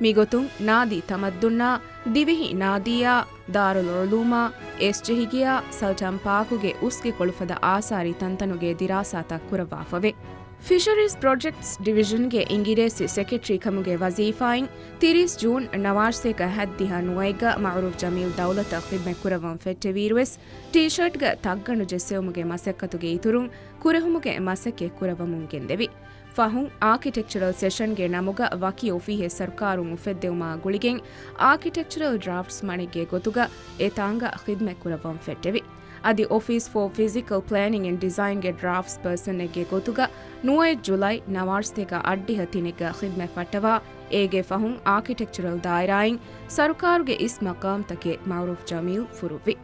މިގޮތުން ނާދީ ތަމައްދުންނާ، ދިވެހި ނާދީއާ، ދާރުލް ޢުލޫމާ، އެސްޖެހިގެއާ، ސަލްޓަން ޕާކުގެ އުސްގެ ކޮޅުފަދަ އާސާރީ ތަންތަނުގެ ދިރާސާތައް ކުރައްވާފަވޭ. ފިޝަރީޒް ޕްރޮޖެކްޓްސް ޑިވިޝަންގެ އިނގިރޭސި ސެކްރެޓަރީ ކަމުގެ ވަޒީފާއިން ތިރީސް ޖޫން ނަވާރަ ސަތޭކަ ހަތްދިހަ ނުވައެއްގަ މަޢުރޫފް ޖަމީލް ދައުލަތަށް ޚިދްމަތް ކުރައްވަން ފެއްޓެވިއިރުވެސް، ޓީޝާޓްގަ ތައްގަނޑު ޖެއްސެވުމުގެ މަސައްކަތުގެ އިތުރުން ކުރެހުމުގެ މަސައްކަތް ކުރައްވަމުން ގެންދެވި. ފަހުން އާކިޓެކްޗަރަލް ސެޝަންގެ ނަމުގަ ވަކި އޮފީހެއް ސަރުކާރުން އުފެއްދެވުމާ ގުޅިގެން، އާކިޓެކްޗަރަލް ޑްރާފްޓްސް މަނެއްގެ ގޮތުގަ އެ ތާނގަ ޚިދްމަތް ކުރައްވަން ފެއްޓެވި. އަދި އޮފީސް ފޯ ފިޒިކަލް ޕްލޭނިން އެންޑް ޑިޒައިންގެ ޑްރާފްޓްސް ޕާސަނެއްގެ ގޮތުގަ ނުވައެއް ޖުލައި ނަވާރަ ސަތޭކަ އަށްޑިހަ ތިނެއްގަ ޚިދްމަތް ފައްޓަވާ، އޭގެ ފަހުން އާކިޓެކްޗަރަލް ދާއިރާއިން ސަރުކާރުގެ އިސް މަޤާމްތަކެއް މަޢުރޫފް ޖަމީލް ފުރުއްވި.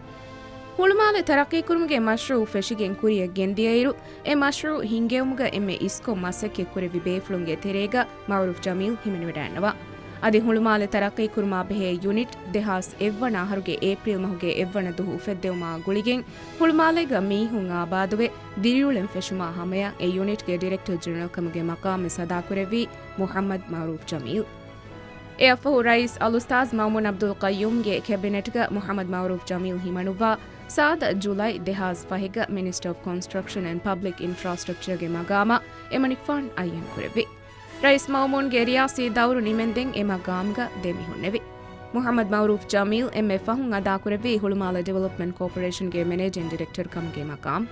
ހުޅުމާލެ ތަރައްޤީކުރުމުގެ މަޝްރޫޢު ފެށިގެން ކުރިއަށް ގެންދިޔައިރު، އެ މަޝްރޫޢު ހިންގެވުމުގަ އެންމެ އިސްކޮށް މަސައްކަތް ކުރެއްވި ބޭފުޅުންގެ ތެރޭގަ މަޢުރޫފް ޖަމީލް ހިމެނިވަޑައިންނަވާ. އަދި ހުޅުމާލެ ތަރައްޤީކުރުމާ ބެހޭ ޔުނިޓް ދެހާސް އެއްވަނަ އަހަރުގެ އޭޕްރީލް މަހުގެ އެއްވަނަ ދުހު އުފެއްދެވުމާ ގުޅިގެން، ހުޅުމާލޭގަ މީހުން އާބާދުވެ، ދިރިއުޅެން ފެށުމާ ހަމަޔަށް އެ ޔުނިޓްގެ ޑިރެކްޓަރ ޖެނެރަލް ކަމުގެ މަޤާމެއް ސަދާކުރެއްވީ މުޙައްމަދު މަޢުރޫފް ޖަމީލް. އެއަށްފަހު ރައީސް އަލްއުސްތާޛް މައުމޫން ޢަބްދުލް ޤައްޔޫމްގެ ކެބިނެޓްގަ މުޙައްމަދު މަޢުރޫފް ޖަމީލް ހިމަނުއްވާ، ސާދަ ޖުލައި ދެހާސް ފަހެއްގަ މިނިސްޓަރ އޮފް ކޮންސްޓްރަކްޝަން އެންޑް ޕަބްލިކް އިންފްރާސްޓްރަކްޗަރގެ މަގާމަށް އެމަނިކުފާނު އައްޔަން ކުރެއްވި. ރައީސް މައުމޫންގެ ރިޔާސީ ދައުރު ނިމެންދެން އެ މަގާމްގަ ދެމިހުންނެވި. މުޙައްމަދު މަޢުރޫފް ޖަމީލް އެންމެ ފަހުން އަދާކުރެއްވީ ހުޅުމާލެ ޑިވެލޮޕްމަންޓް ކޯޕަރޭޝަންގެ މެނޭޖިން ޑިރެކްޓަރ ކަމުގެ މަޤާމް.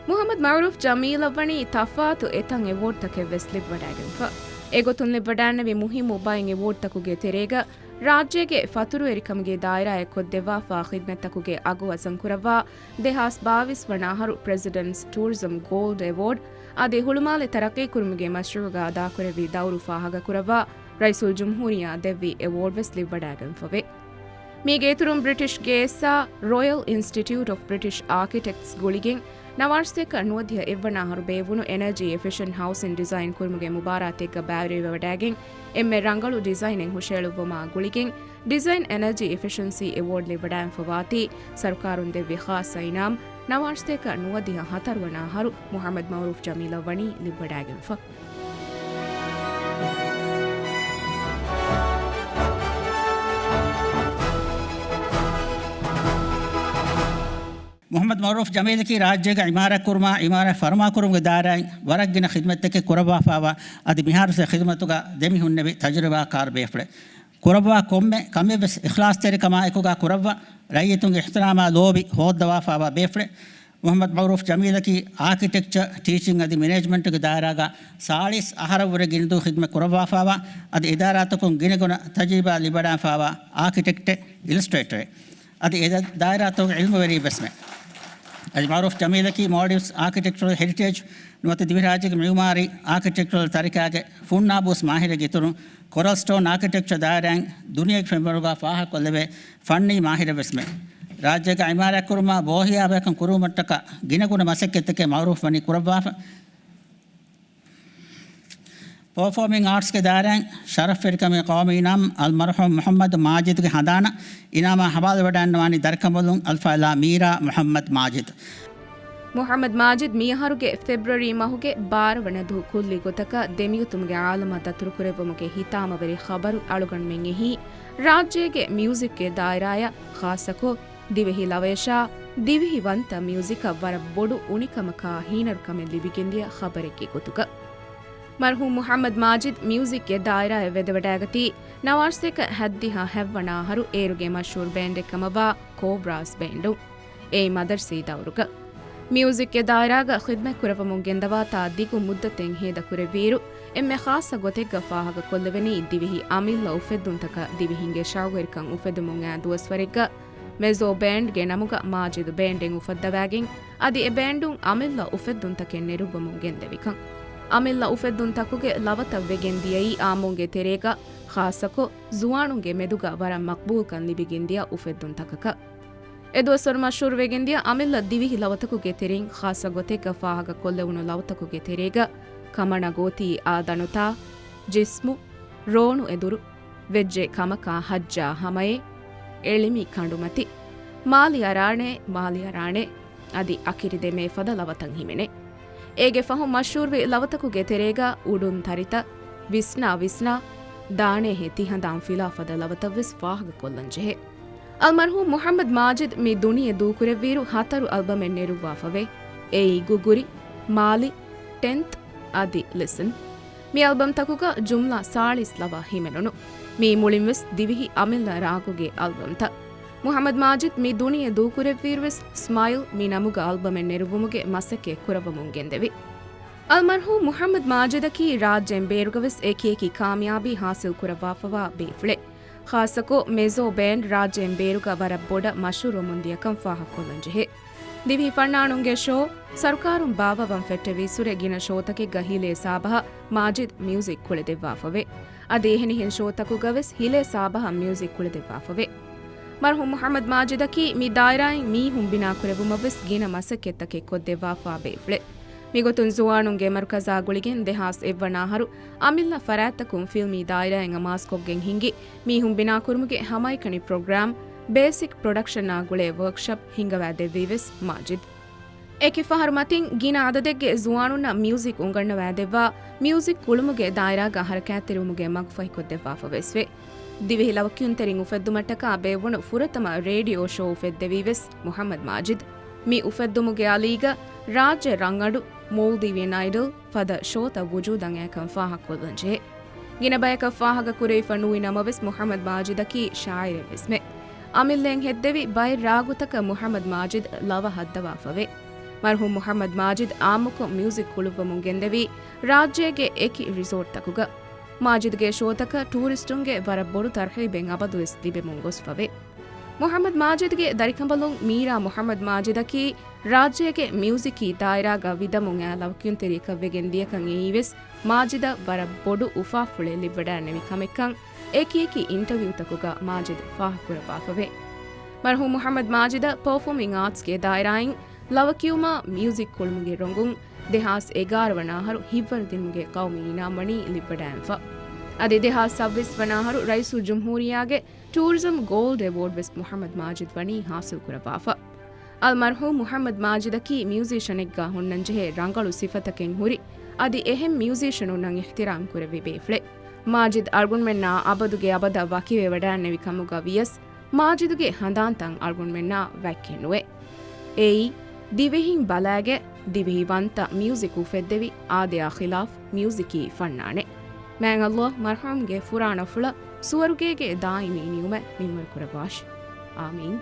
މުޙައްމަދު މަޢުރޫފް ޖަމީލަށް ވަނީ ތަފާތު އެތަން އެވޯޑްތަކެއް ވެސް ލިބިވަޑައިގެންފަ. އެގޮތުން ލިބިވަޑައިގެންނެވި މުހިއްމު ބައެއް އެވޯޑްތަކުގެ ތެރޭގަ ރާއްޖޭގެ ފަތުރުވެރިކަމުގެ ދާއިރާއަށް ކޮށްދެއްވާފާ ޚިދްމަތްތަކުގެ އަގު ވަޒަންކުރައްވާ، ދެހާސް ބާވީސް ވަނަ އަހަރު ޕްރެޒިޑެންޓްސް ޓޫރިޒަމް ގޯލްޑް އެވޯޑް އަދި ހުޅުމާލެ ތަރައްޤީކުރުމުގެ މަޝްރޫޢުގަ އަދާކުރެއްވި ދައުރު ފާހަގަކުރައްވާ، ރައީސުލްޖުމްހޫރިއްޔާ ދެއްވި އެވޯޑް ވެސް ލިބިވަޑައިގެންފަވޭ. މީގެ އިތުރުން ބްރިޓިޝް ގޭސްއާ ރޮޔަލް އިންސްޓިޓިއުޓް އޮފް ބްރިޓިޝް އާކިޓެކްޓްސް ގުޅިގެން، ނަވާރަ ސަތޭކަ ނުވަދިހަ އެއްވަނަ އަހަރު ބޭއްވުނު އެނަރޖީ އެފިޝަންޓް ހައުސިން ޑިޒައިން ކުރުމުގެ މުބާރާތެއްގަ ބައިވެރިވެވަޑައިގެން، އެންމެ ރަނގަޅު ޑިޒައިނެއް ހުށައެޅުއްވުމާ ގުޅިގެން، ޑިޒައިން އެނަރޖީ އެފިޝަންސީ އެވޯޑް ލިބިވަޑައިގެންފަވާތީ، ސަރުކާރުން ދެއްވި ޚާއްޞަ އިނާމް، ނަވާރަ ސަތޭކަ ނުވަދިހަ ހަތަރުވަނަ އަހަރު މުޙައްމަދު މަޢުރޫފް ޖަމީލަށް ވަނީ ލިބިވަޑައިގެންފަ. މުޙައްމަދު މަޢުރޫފް ޖަމީލަކީ ރާއްޖޭގަ ޢިމާރާތްކުރުމާ، ޢިމާރާތް ފަރުމާކުރުމުގެ ދާއިރާއިން ވަރަށް ގިނަ ޚިދްމަތްތަކެއް ކުރައްވާފާވާ، އަދި މިހާރުވެސް އެ ޚިދްމަތުގަ ދެމިހުންނެވި ތަޖުރިބާކާރު ބޭފުޅެއް. ކުރައްވާ ކޮންމެ ކަމެއްވެސް އިޚްލާޞްތެރިކަމާއެކުގަ ކުރައްވާ، ރައްޔިތުންގެ އިޙްތިރާމާ ލޯބި ހޯއްދަވާފާވާ ބޭފުޅެއް. މުޙައްމަދު މަޢުރޫފް ޖަމީލަކީ އާކިޓެކްޗަރ، ޓީޗިން އަދި މެނޭޖްމަންޓުގެ ދާއިރާގަ ސާޅީސް އަހަރަށްވުރެ ގިނަދުވަހު ޚިދްމަތް ކުރައްވާފާވާ، އަދި އިދާރާތަކުން ގިނަގުނަ ތަޖުރިބާ ލިބިވަޑައިފާވާ އާކިޓެކްޓެއް، އިލަސްޓްރޭޓަރެއް. އަދި އެ ދަ-، ދާއިރާތަކުގެ ޢިލްމުވެރިއެއްވެސްމެ. އަދި މަޢުރޫފް ޖަމީލަކީ މޯލްޑިވްސް އާކިޓެކްޗަރަލް ހެރިޓޭޖް ނުވަތަ ދިވެހިރާއްޖޭގެ މިޢުމާރީ އާކިޓެކްޗަރަލް ތަރިކާގެ ފުންނާބޫސް މާހިރެއްގެ އިތުރުން، ކޮރަލް ސްޓޯން އާކިޓެކްޗަރ ދާއިރާއިން ދުނިޔޭގެ ފެންވަރުގަ ފާހަގަކޮށްލެވޭ ފަންނީ މާހިރެއްވެސްމެ. ރާއްޖޭގަ ޢިމާރާތްކުރުމާ ބޯހިޔާވަހިކަން ކުރުވުމަށްޓަކާ ގިނަގުނަ މަސައްކަތްތަކެއް މަޢުރޫފް ވަނީ ކުރައްވާފަ. ޕަރފޯމިން އާޓްސްގެ ދާއިރާއިން ޝަރަފްވެރިކަމުގެ ޤައުމީ އިނާމް އަލްމަރްޙޫމް މުޙައްމަދު މާޖިދުގެ ހަނދާނަށް އިނާމާ ހަވާލުވެވަޑައިގަންނަވާނީ ދަރިކަނބަލުން އަލްފާޟިލާ މީރާ މުޙައްމަދު މާޖިދު. މުޙައްމަދު މާޖިދު މިއަހަރުގެ ފެބްރުއަރީ މަހުގެ ބާރަ ވަނަ ދުހު ކުއްލި ގޮތަކަށް ދެމިއޮތުމުގެ އާލަމަށް ދަތުރުކުރެއްވުމުގެ ހިތާމަވެރި ޚަބަރު އަޅުގަނޑުމެން އެހީ، ރާއްޖޭގެ މިއުޒިކްގެ ދާއިރާއަށް ޚާއްޞަކޮށް، ދިވެހި ލަވަޔަށާ، ދިވެހިވަންތަ މިއުޒިކަށް ވަރަށް ބޮޑު އުނިކަމަކާ ހީނަރުކަމެއް ލިބިގެންދިޔަ ޚަބަރެއްގެ ގޮތުގަ. މަރްޙޫމް މުޙައްމަދު މާޖިދު މިއުޒިކްގެ ދާއިރާއަށް ވެދެވަޑައިގަތީ، ނަވާރަ ސަތޭކަ ހަތްދިހަ ހަތްވަނަ އަހަރު އޭރުގެ މަޝްހޫރު ބޭންޑެއް ކަމަށްވާ ކޯބްރާސް ބޭންޑުން. އެއީ މަދަރްސީ ދައުރުގަ. މިއުޒިކްގެ ދާއިރާގަ ޚިދްމަތް ކުރައްވަމުން ގެންދަވާތާ ދިގު މުއްދަތެއް ހޭދަކުރެއްވިއިރު، އެންމެ ޚާއްޞަ ގޮތެއްގަ ފާހަގަކޮށްލެވެނީ ދިވެހި އަމިއްލަ އުފެއްދުންތަކަށް ދިވެހިންގެ ޝައުގުވެރިކަން އުފެދުމުން އައި ދުވަސްވަރެއްގަ، މެޒޯ ބޭންޑްގެ ނަމުގަ މާޖިދު ބޭންޑެއް އުފައްދަވާގެން، އަދި އެ ބޭންޑުން އަމިއްލަ އުފެއްދުންތަކެއް ނެރުއްވަމުން ގެންދެވިކަން. އަމިއްލަ އުފެއްދުންތަކުގެ ލަވަތައް ވެގެން ދިޔައީ އާއްމުންގެ ތެރޭގަ، ޚާއްޞަކޮށް، ޒުވާނުންގެ މެދުގަ ވަރަށް މަޤްބޫލްކަން ލިބިގެންދިޔަ އުފެއްދުންތަކަކަށް. އެދުވަސްވަރު މަޝްހޫރުވެގެންދިޔަ އަމިއްލަ ދިވެހި ލަވަތަކުގެ ތެރެއިން ޚާއްޞަ ގޮތެއްގަ ފާހަގަކޮށްލެވުނު ލަވަތަކުގެ ތެރޭގަ، ކަމަނަ ގޯތީ އާ ދަނޑުތާ، ޖިސްމު، ރޯނު އެދުރު، ވެއްޖެ ކަމަކާ ހައްޖާ ހަމައޭ، އެޅިމި ކަނޑުމަތި، މާލި އަރާނޭ، މާލި އަރާނޭ، އަދި އަކިރި ދެމޭ ފަދަ ލަވަތައް ހިމެނޭ. އޭގެ ފަހުން މަޝްހޫރުވި ލަވަތަކުގެ ތެރޭގަ އުޑުން ތަރިތައް، ވިސްނާ ވިސްނާ، ދާނޭހޭ ތިހަނދާން ފިލާ ފަދަ ލަވަތައް ވެސް ފާހަގަކޮށްލަން ޖެހޭ. އަލްމަރްޙޫމް މުޙައްމަދު މާޖިދު މި ދުނިޔެ ދޫކުރެއްވިއިރު ހަތަރު އަލްބަމެއް ނެރުއްވާފަވޭ. އެއީ ގުގުރި، މާލި، ޓެންތް އަދި ލިސަން. މި އަލްބަމްތަކުގަ ޖުމްލަ ސާޅީސް ލަވަ ހިމެނުނު. މީ މުޅިންވެސް ދިވެހި އަމިއްލަ ރާގުގެ އަލްބަމްތައް. މުޙައްމަދު މާޖިދު މި ދުނިޔެ ދޫކުރެއްވިއިރުވެސް ސްމައިލް މި ނަމުގަ އަލްބަމެއް ނެރުއްވުމުގެ މަސައްކަތް ކުރައްވަމުން ގެންދެވި. އަލްމަރްޙޫމް މުޙައްމަދު މާޖިދަކީ ރާއްޖޭން ބޭރުގަވެސް އެކިއެކި ކާމިޔާބީ ހާސިލް ކުރައްވާފަވާ ބޭފުޅެއް. ޚާއްޞަކޮށް މެޒޯ ބޭންޑް ރާއްޖޭން ބޭރުގަ ވަރަށް ބޮޑަށް މަޝްހޫރުވަމުން ދިޔަކަން ފާހަގަކޮށްލަން ޖެހޭ. ދިވެހި ފަންނާނުންގެ ޝޯ ސަރުކާރުން ބާއްވަވަން ފެއްޓެވިއިރު ގިނަ ޝޯތަކެއްގަ ހިލޭ ސާބަހަށް މާޖިދު މިއުޒިކް ކުޅެދެއްވާފަވޭ. އަދި އެހެނިހެން ޝޯތަކުގަވެސް ހިލޭ ސާބަހަށް މިއުޒިކް ކުޅެދެއްވާފަވޭ. މަރްޙޫމް މުޙައްމަދު މާޖިދަކީ މި ދާއިރާއިން މީހުން ބިނާކުރެއްވުމަށްވެސް ގިނަ މަސައްކަތްތަކެއް ކޮށްދެއްވާފާ ބޭފުޅެއް. މިގޮތުން ޒުވާނުންގެ މަރުކަޒާ ގުޅިގެން ދެހާސް އެއްވަނަ އަހަރު އަމިއްލަ ފަރާތްތަކުން ފިލްމީ ދާއިރާއިން އަމާޒުކޮށްގެން ހިންގި މީހުން ބިނާކުރުމުގެ ހަމައެކަނި ޕްރޮގްރާމް ބޭސިކް ޕްރޮޑަކްޝަންއާ ގުޅޭ ވަރކްޝޮޕް ހިންގަވާދެއްވީވެސް މާޖިދު. އެކި ފަހަރު މަތިން ގިނަ އަދަދެއްގެ ޒުވާނުންނަށް މިއުޒިކް އުނގަންނަވާދެއްވާ، މިއުޒިކް ކުޅުމުގެ ދާއިރާގަ ހަރަކާތްތެރިވުމުގެ މަގުފަހިކޮށްދެއްވާފަވެސްވޭ. ދިވެހި ލަވަކިޔުންތެރިން އުފެއްދުމަށްޓަކާ ބޭއްވުނު ފުރަތަމަ ރޭޑިއޯ ޝޯ އުފެއްދެވީވެސް މުޙައްމަދު މާޖިދު. މި އުފެއްދުމުގެ އަލީގަ ރާއްޖެ ރަނގަޅު މޯލްޑިވިއަން އައިޑަލް ފަދަ ޝޯތައް ވުޖޫދަށް އައިކަން ފާހަގަކޮށްލަންޖެހޭ. ގިނަ ބަޔަކަށް ފާހަގަކުރެވިފަ ނުވި ނަމަވެސް، މުޙައްމަދު މާޖިދަކީ ޝާއިރެއްވެސްމެ. އަމިއްލައިން ހެއްދެވި ބައެއް ރާގުތަކަށް މުޙައްމަދު މާޖިދު ލަވަ ހައްދަވާފަވޭ. މަރްޙޫމް މުޙައްމަދު މާޖިދު އާއްމުކޮށް މިއުޒިކް ކުޅުއްވަމުން ގެންދެވީ ރާއްޖޭގެ އެކި ރިސޯޓްތަކުގަ. މާޖިދުގެ ޝޯތަކަށް ޓޫރިސްޓުންގެ ވަރަށް ބޮޑު ތަރްހީބެއް އަބަދުވެސް ލިބެމުން ގޮސްފަވޭ. މުޙައްމަދު މާޖިދުގެ ދަރިކަނބަލުން މީރާ މުޙައްމަދު މާޖިދަކީ ރާއްޖޭގެ މިއުޒިކީ ދާއިރާގަ ވިދަމުން އައި ލަވަކިޔުންތެރިއަކަށް ވެގެން ދިޔަކަން އެއީވެސް މާޖިދަށް ވަރަށް ބޮޑު އުފާފުޅެއް ލިބިވަޑައިންނެވި ކަމެއްކަން އެކިއެކި އިންޓަވިއުތަކުގަ މާޖިދު ފާހަގަކުރައްވާފަވޭ. މަރްޙޫމް މުޙައްމަދު މާޖިދަށް ޕަރފޯމިން އާޓްސްގެ ދާއިރާއިން ލަވަކިޔުމާ މިއުޒިކް ކުޅުމުގެ ރޮނގުން ދެހާސް އެގާރަ ވަނަ އަހަރު ހިތްވަރު ދިނުމުގެ ޤައުމީ އިނާމް ވަނީ ލިބިވަޑައިގެންފަ. އަދި ދެހާސް ސައްބީސް ވަނަ އަހަރު ރައީސުލްޖުމްހޫރިއްޔާގެ ޓޫރިޒަމް ގޯލްޑް އެވޯޑް ވެސް މުޙައްމަދު މާޖިދު ވަނީ ހާސިލް ކުރައްވާފަ. އަލްމަރްޙޫމް މުޙައްމަދު މާޖިދަކީ މިއުޒީޝަނެއްގަ ހުންނަންޖެހޭ ރަނގަޅު ސިފަތަކެއް ހުރި، އަދި އެހެން މިއުޒީޝަނުންނަށް އިޙްތިރާމް ކުރެއްވި ބޭފުޅެއް. މާޖިދު އަޅުގަނޑުމެންނާ އަބަދުގެ އަބަދަށް ވަކިވެވަޑައިގެންނެވި ކަމުގަ ވިޔަސް، މާޖިދުގެ ހަނދާންތައް އަޅުގަނޑުމެންނާ ވައްކެއް ނުވޭ. އެއީ، ދިވެހިން ބަލާގެ، ދިވެހި ވަންތަ މިއުޒިކް އުފެއްދެވި އާދަޔާ ޚިލާފް މިއުޒިކީ ފަންނާނެއް. މާތް ﷲ މަރްޙޫމްގެ ފުރާނަ ފުޅަށް ސުވަރުގޭގެ ދާއިމީ ނިޢުމަތް މިންވަރު ކުރައްވާށި. އާމީން.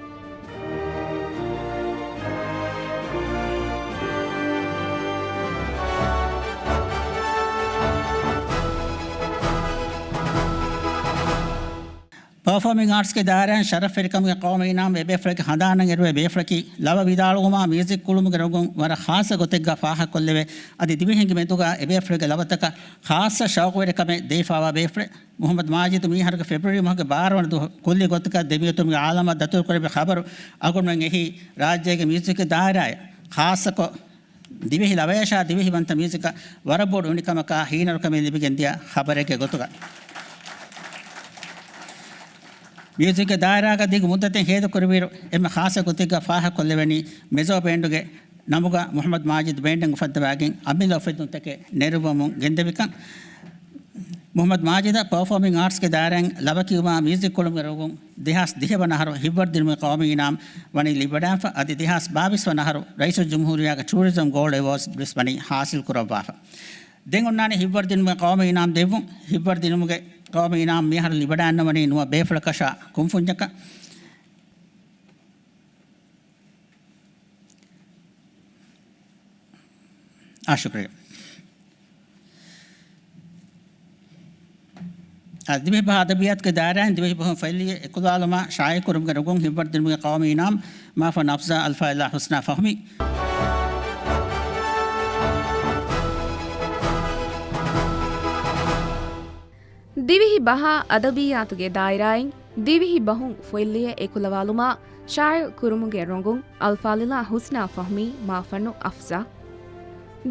ޕަރފޯމިން އާޓްސްގެ ދާއިރާއިން ޝަރަފްވެރިކަމުގެ ޤައުމީ އިނާމް އެބޭފުޅެއްގެ ހަނދާނަށް އެރުވޭ ބޭފުޅަކީ، ލަވަ ވިދާޅުވުމާ މިއުޒިކް ކުޅުމުގެ ރޮނގުން ވަރަށް ޚާއްޞަ ގޮތެއްގަ ފާހަގަކޮށްލެވޭ، އަދި ދިވެހިންގެ މެދުގަ އެބޭފުޅެއްގެ ލަވަތަކަށް ޚާއްޞަ ޝައުޤުވެރިކަމެއް ދެވިފައިވާ ބޭފުޅެއް. މުޙައްމަދު މާޖިދު މިއަހަރުގެ ފެބްރުއަރީ މަހުގެ ބާރަ ވަނަ ދުވަހު ކުއްލި ގޮތަކަށް ދެމިއޮތުމުގެ އާލަމަށް ދަތުރުކުރެއްވި ޚަބަރު އަޅުގަނޑުމެން އެހީ، ރާއްޖޭގެ މިއުޒިކް ދާއިރާއަށް ޚާއްޞަކޮށް، ދިވެހި ލަވަޔަށާ ދިވެހި ވަންތަ މިއުޒިކަށް ވަރަށް ބޮޑު އުނިކަމަކާ ހީނަރުކަމެއް ލިބިގެންދިޔަ ޚަބަރެއްގެ ގޮތުގަ، މިއުޒިކްގެ ދާއިރާގަ ދިގު މުއްދަތެއް ހޭދަކުރެއްވިއިރު، އެންމެ ޚާއްޞަ ގޮތެއްގަ ފާހަގަކޮށްލެވެނީ، މެޒޯ ބޭންޑުގެ ނަމުގަ މުޙައްމަދު މާޖިދު ބޭންޑެއް އުފައްދަވާގެން އަމިއްލަ އުފެއްދުންތަކެއް ނެރުއްވަމުން ގެންދެވިކަން. މުޙައްމަދު މާޖިދަށް ޕަރފޯމިން އާޓްސްގެ ދާއިރާއިން ލަވަކިޔުމާ މިއުޒިކް ކުޅުމުގެ ރޮނގުން ދެހާސް ދިހަ ވަނަ އަހަރު ހިތްވަރުދިނުމުގެ ޤައުމީ އިނާމް ވަނީ ލިބިވަޑައިފަ، އަދި ދެހާސް ބާވީސް ވަނަ އަހަރު ރައީސުލްޖުމްހޫރިއްޔާގެ ޓޫރިޒަމް ގޯލްޑް އެވޯޑްސް ވެސް ވަނީ ހާސިލް ކުރައްވާފަ. ދެން އޮންނާނީ ހިތްވަރުދިނުމުގެ ޤައުމީ އިނާމް ދެއްވުން. ހިތްވަރުދިނުމުގެ ޤައުމީ އިނާމް މިއަހަރު ލިބިވަޑައިގަންނަވަނީ ނުވަ ބޭފުޅަކަށާ ކުންފުންޏަކަށް. އާ، ޝުކުރިއްޔާ. އާ، ދިވެހި ބަހަށް އަދަބިއްޔާތުގެ ދާއިރާއިން ދިވެހި ބަހުން ފޮތްލިޔެ އެކުލަވާލުމާ ޝާއިޢުކުރުމުގެ ރޮނގުން ހިތްވަރުދިނުމުގެ ޤައުމީ އިނާމް މާފަންނު އަފްޒާ އަލްފާޟިލާ ޙުސްނާ ފަހުމީ. ދިވެހި ބަހާ އަދަބިއްޔާތުގެ ދާއިރާއިން ދިވެހި ބަހުން ފޮތްލިޔެ އެކުލަވާލުމާ ޝާއިޢު ކުރުމުގެ ރޮނގުން އަލްފާޟިލާ ޙުސްނާ ފަހުމީ މާފަންނު އަފްޒާ.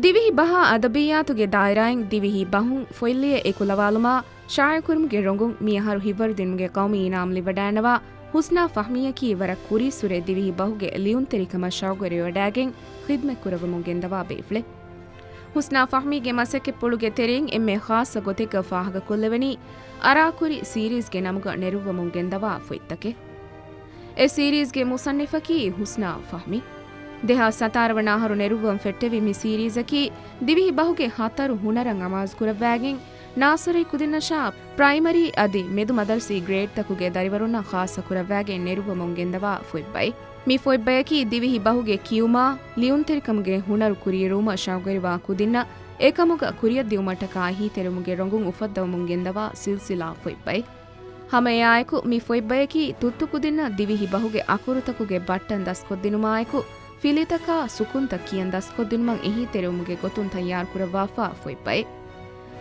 ދިވެހި ބަހާ އަދަބިއްޔާތުގެ ދާއިރާއިން ދިވެހި ބަހުން ފޮތްލިޔެ އެކުލަވާލުމާ ޝާއިޢުކުރުމުގެ ރޮނގުން މިއަހަރު ހިތްވަރުދިނުމުގެ ޤައުމީ އިނާމް ލިބިވަޑައިގަންނަވާ ހުސްނާ ފަހްމީއަކީ ވަރަށް ކުރީއްސުރެ ދިވެހި ބަހުގެ ލިޔުންތެރިކަމަށް ޝައުގުވެރިވެވަޑައިގެން ޚިދްމަތްކުރައްވަމުން ގެންދަވާ ބޭފުޅެއް. ހުސްނާ ފަހްމީގެ މަސައްކަތްޕުޅުގެ ތެރެއިން އެންމެ ޚާއްޞަ ގޮތެއްގަ ފާހަގަކޮށްލެވެނީ، އަރާކުރި ސީރީޒްގެ ނަމުގަ ނެރުއްވަމުން ގެންދަވާ ފޮތްތަކެއް. އެ ސީރީޒްގެ މުޞައްނިފަކީ ހުސްނާ ފަހްމީ. ދެހާސް ސަތާރަ ވަނަ އަހަރު ނެރުއްވަން ފެއްޓެވި މި ސީރީޒަކީ، ދިވެހި ބަހުގެ ހަތަރު ހުނަރަށް އަމާޒުކުރައްވައިގެން، ނާސަރީ ކުދިންނަށާ ޕްރައިމަރީ އަދި މެދު މަދަރުސީ ގްރޭޑްތަކުގެ ދަރިވަރުންނަށް ޚާއްޞަކުރައްވައިގެން ނެރުއްވަމުން ގެންދަވާ ފޮތްބައެއް. މި ފޮތްބަޔަކީ ދިވެހި ބަހުގެ ކިޔުމާ، ލިޔުންތެރިކަމުގެ ހުނަރު ކުރިއެރުވުމަށް ޝައުގުވެރިވާ ކުދިންނަށް އެކަމުގަ ކުރިއަށްދިއުމަށްޓަކާ އެހީތެރިވުމުގެ ރޮނގުން އުފައްދަވަމުން ގެންދަވާ ސިލްސިލާ ފޮތްބައެއް. ހަމައެއާއެކު، މި ފޮތްބަޔަކީ ތުއްތުކުދިންނަށް ދިވެހި ބަހުގެ އަކުރުތަކުގެ ބައްޓަން ދަސްކޮށްދިނުމާއެކު، ފިލިތަކާ ސުކުންތައް ކިޔަން ދަސްކޮށްދިނުމަށް އެހީތެރިވުމުގެ ގޮތުން ތައްޔާރުކުރައްވާފާ ފޮތްބައެއް.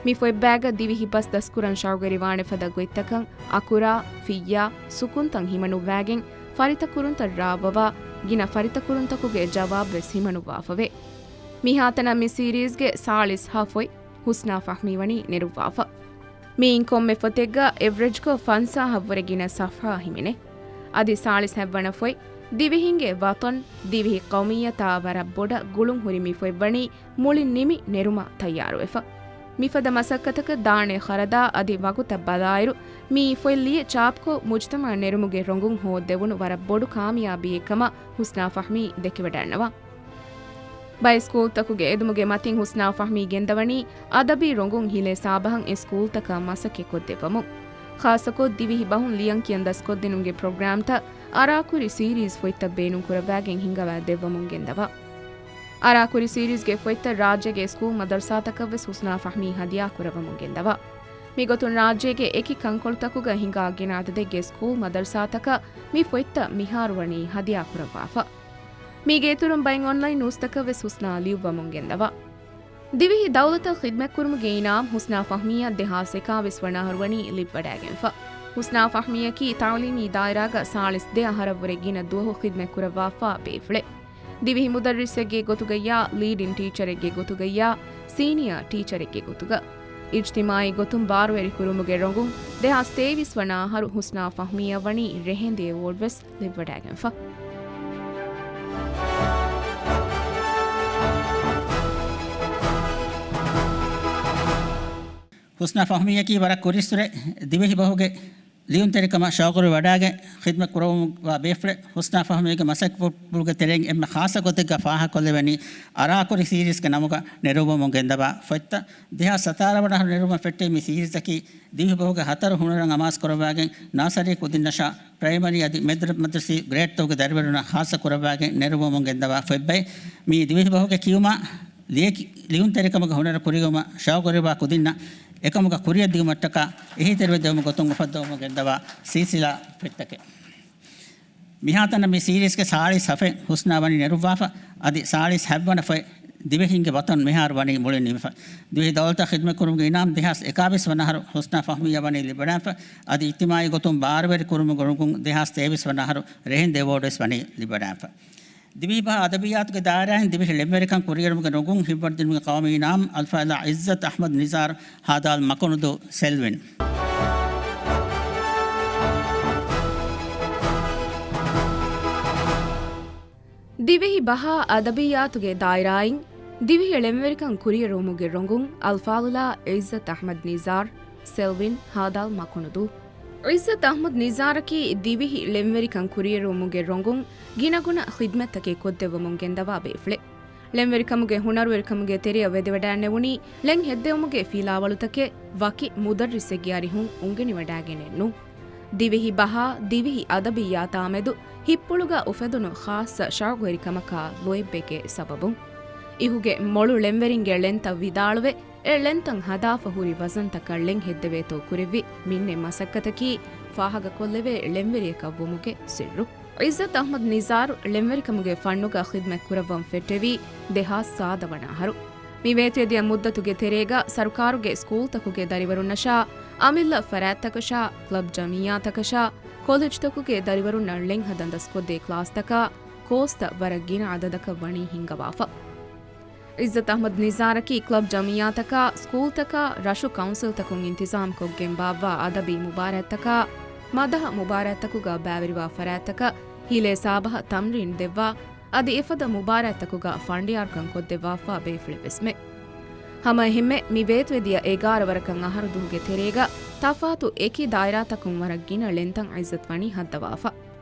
މި ފޮތްބައިގަ ދިވެހި ބަސް ދަސްކުރަން ޝައުގުވެރިވާނެ ފަދަ ގޮތްތަކަށް އަކުރާ، ފިއްޔާ، ސުކުންތައް ހިމަނުއްވާގެން، ފަރިތަކުރުންތައް ރާވަވާ، ގިނަ ފަރިތަކުރުންތަކުގެ ޖަވާބުވެސް ހިމަނުއްވާފަވޭ. މިހާތަނަށް މި ސީރީޒްގެ ސާޅީސް ހަ ފޮތް ހުސްނާ ފަހްމީ ވަނީ ނެރުއްވާފަ. މިއިން ކޮންމެ ފޮތެއްގަ އެވްރެޖްކޮށް ފަންސާހަށްވުރެ ގިނަ ސަފްހާ ހިމެނޭ. އަދި ސާޅީސް ހަތްވަނަ ފޮތް، ދިވެހިންގެ ވަޠަން، ދިވެހި ޤައުމިއްޔަތާ ވަރަށް ބޮޑަށް ގުޅުން ހުރި މި ފޮތް ވަނީ މުޅިން ނިމި ނެރުމަށް ތައްޔާރުވެފަ. މިފަދަ މަސައްކަތަކަށް ދާނެ ޚަރަދާ އަދި ވަގުތަށް ބަލާއިރު، މި ފޮތް ލިޔެ ޗާޕްކޮށް މުޖްތަމަޢަށް ނެރުމުގެ ރޮނގުން ހޯއްދެވުނު ވަރަށް ބޮޑު ކާމިޔާބީއެއްކަމަށް ހުސްނާ ފަހްމީ ދެކެވަޑައިގަންނަވާ. ބައެއް ސްކޫލްތަކުގެ އެދުމުގެ މަތިން ހުސްނާ ފަހްމީ ގެންދަވަނީ އަދަބީ ރޮނގުން ހިލޭ ސާބަހަށް އެ ސްކޫލްތަކަށް މަސައްކަތްކޮށްދެއްވަމުން. ޚާއްޞަކޮށް، ދިވެހި ބަހުން ލިޔަން ކިޔަން ދަސްކޮށްދިނުމުގެ ޕްރޮގްރާމްތައް އަރާކުރި ސީރީޒް ފޮތްތައް ބޭނުންކުރައްވާގެން ހިންގަވާ ދެއްވަމުން ގެންދަވާ. އަރާކުރި ސީރީޒްގެ ފޮތްތައް ރާއްޖޭގެ ސްކޫލް މަދަރުސާތަކަށްވެސް ހުސްނާ ފަހްމީ ހަދިޔާކުރައްވަމުން ގެންދަވާ. މިގޮތުން ރާއްޖޭގެ އެކި ކަންކޮޅުތަކުގަ ހިނގާ ގިނަ އަދަދެއްގެ ސްކޫލް މަދަރުސާތަކަށް މި ފޮތްތައް މިހާރު ވަނީ ހަދިޔާކުރައްވާފަ. މީގެ އިތުރުން ބައެއް އޮންލައިން ނޫސްތަކަށްވެސް ހުސްނާ ލިޔުއްވަމުން ގެންދަވާ. ދިވެހި ދައުލަތަށް ޚިދްމަތްކުރުމުގެ އިނާމް ހުސްނާ ފަހްމީއަށް ދެހާސް އެކާވީސް ވަނަ އަހަރު ވަނީ ލިބިވަޑައިގެންފަ. ހުސްނާ ފަހްމީއަކީ ތަޢުލީމީ ދާއިރާގަ ސާޅީސް ދެ އަހަރަށްވުރެ ގިނަ ދުވަހު ޚިދްމަތްކުރައްވާފާ ބޭފުޅެއް. ދިވެހި މުދައްރިސެއްގެ ގޮތުގައްޔާ، ލީޑިން ޓީޗަރެއްގެ ގޮތުގައްޔާ، ސީނިއާ ޓީޗަރެއްގެ ގޮތުގަ. އިޖްތިމާޢީ ގޮތުން ބާރުވެރިކުރުމުގެ ރޮނގުން ދެހާސް ތޭވީސް ވަނަ އަހަރު ހުސްނާ ފަހްމީއަށް ވަނީ ރެހެންދި އެވޯޑްވެސް ލިބިވަޑައިގެންފަ. ހުސްނާ ފަހްމީއަކީ ވަރަށް ކުރީއްސުރެ ދިވެހި ބަހުގެ ލިޔުންތެރިކަމަށް ޝައުގުވެރިވަޑައިގެން ޚިދްމަތް ކުރައްވަމުން ވާ ބޭފުޅެއް. ހުސްނާ ފަހްމީގެ މަސައްކަތްޕުޅުގެ ތެރެއިން އެންމެ ޚާއްޞަ ގޮތެއްގަ ފާހަގަކޮށްލެވެނީ އަރާކުރި ސީރީޒްގެ ނަމުގަ ނެރުއްވަމުން ގެންދަވާ ފޮތްތައް. ދެހާސް ސަތާރަ ވަނަ އަހަރު ނެރުމަށް ފެއްޓެވި މި ސީރީޒަކީ ދިވެހި ބަހުގެ ހަތަރު ހުނަރަށް އަމާޒުކުރައްވައިގެން ނާސަރީ ކުދިންނަށާ ޕްރައިމަރީ އަދި މެދު މަދަރުސީ ގްރޭޑްތަކުގެ ދަރިވަރުންނަށް ޚާއްޞަކުރައްވައިގެން ނެރުއްވަމުން ގެންދަވާ ފޮތްބައެއް. މީ ދިވެހި ބަހުގެ ކިޔުމާ، ލިޔެކި-، ލިޔުންތެރިކަމުގެ ހުނަރު ކުރިއެރުވުމަށް ޝައުގުވެރިވާ ކުދިންނަށް އެކަމުގަ ކުރިއަށްދިއުމަށްޓަކާ އެހީތެރިވެދެވުމުގެ ގޮތުން އުފައްދަވަމުން ގެންދަވާ ސިލްސިލާ ފޮތްތަކެއް. މިހާތަނަށް މި ސީރީޒްގެ ސާޅީސް ހަ ފޮތް ހުސްނާ ވަނީ ނެރުއްވާފަ. އަދި ސާޅީސް ހަ ވަނަ ފޮތް ދިވެހިންގެ ވަޠަން މިހާރު ވަނީ މުޅިން ނިމިފަ. ދިވެހި ދައުލަތަށް ޚިދްމަތްކުރުމުގެ އިނާމް ދެހާސް އެކާވީސް ވަނަ އަހަރު ހުސްނާ ފަހްމީއަށް ވަނީ ލިބިވަޑައިގެންފަ. އަދި އިޖްތިމާޢީ ގޮތުން ބާރުވެރި ކުރުމުގެ ރޮނގުން ދެހާސް ތޭވީސް ވަނަ އަހަރު ރެހެން ދި އެވޯޑްވެސް ވަނީ ލިބިވަޑައިގެންފަ. ދިވެހި ބަހާ އަދަބިއްޔާތުގެ ދާއިރާއިން ދިވެހި ޅެންވެރިކަން ކުރިއެރުމުގެ ރޮނގުން ހިތްވަރުދިނުމުގެ ޤައުމީ އިނާމް އަލްފާޟިލާ ޢިއްޒަތް އަޙްމަދު ނިޒާރު ހާދާލް މަކުނުދޫ ސެލްވިން. ދިވެހި ބަހާ އަދަބިއްޔާތުގެ ދާއިރާއިން ދިވެހި ޅެންވެރިކަން ކުރިއެރުވުމުގެ ރޮނގުން އަލްފާޟިލާ ޢިއްޒަތް އަޙްމަދު ނިޒާރު ސެލްވިން ހާދާލް މަކުނުދޫ. ޢިއްޒަތް އަޙްމަދު ނިޒާރަކީ ދިވެހި ޅެންވެރިކަން ކުރިއެރުވުމުގެ ރޮނގުން ގިނަގުނަ ޚިދްމަތްތަކެއް ކޮށްދެއްވަމުން ގެންދަވާ ބޭފުޅެއް. ޅެންވެރިކަމުގެ ހުނަރުވެރިކަމުގެ ތެރެއަށް ވެދެވަޑައިނެވުނީ ޅެން ހެއްދެވުމުގެ ފިލާވަޅުތަކެއް ވަކި މުދައްރިސެއްގެ އަރިހުން އުނގެނިވަޑައިގެނެއްނޫން. ދިވެހި ބަހާ ދިވެހި އަދަބިއްޔާތާމެދު ހިތްޕުޅުގަ އުފެދުނު ޚާއްޞަ ޝައުގުވެރިކަމަކާ ލޯތްބެއްގެ ސަބަބުން. އިހުގެ މޮޅު ޅެންވެރިންގެ ޅެންތައް ވިދާޅުވެ، އެ ޅެންތައް ހަދާފަ ހުރި ވަޒަންތަކަށް ޅެން ހެއްދެވޭތޯ ކުރެއްވި މިންނެ މަސައްކަތަކީ ފާހަގަކޮށްލެވޭ ޅެންވެރިޔަކަށް ވުމުގެ ސިއްރު. ޢިއްޒަތް އަޙްމަދު ނިޒާރު ޅެންވެރިކަމުގެ ފަންނުގަ ޚިދްމަތް ކުރައްވަން ފެއްޓެވީ ދެހާސް ސާދަ ވަނަ އަހަރު. މި ވޭތުވެދިޔަ މުއްދަތުގެ ތެރޭގަ ސަރުކާރުގެ ސްކޫލްތަކުގެ ދަރިވަރުންނަށާ، އަމިއްލަ ފަރާތްތަކަށާ، ކްލަބް ޖަމިއްޔާތަކަށާ، ކޮލެޖްތަކުގެ ދަރިވަރުންނަށް ޅެން ހަދަން ދަސްކޮށްދޭ ކްލާސްތަކާ، ކޯސްތައް ވަރަށް ގިނަ އަދަދަކަށް ވަނީ ހިންގަވާފަ. ޢިއްޒަތް އަޙްމަދު ނިޒާރަކީ ކްލަބް ޖަމިއްޔާތަކާ، ސްކޫލްތަކާ، ރަށު ކައުންސިލްތަކުން އިންތިޒާމްކޮށްގެން ބާއްވާ އަދަބީ މުބާރާތްތަކާ، މަދަޙަ މުބާރާތްތަކުގަ ބައިވެރިވާ ފަރާތްތަކަށް ހިލޭ ސާބަހަށް ތަމްރީން ދެއްވާ، އަދި އެފަދަ މުބާރާތްތަކުގަ ފަނޑިޔާރުކަން ކޮށްދެއްވާފަ ބޭފުޅެއްވެސްމެ. ހަމައެހެންމެ، މި ވޭތުވެދިޔަ އެގާރަ ވަރަކަށް އަހަރު ދުހުގެ ތެރޭގަ ތަފާތު އެކި ދާއިރާތަކުން ވަރަށް ގިނަ ޅެންތައް ޢިއްޒަތް ވަނީ ހައްދަވާފަ.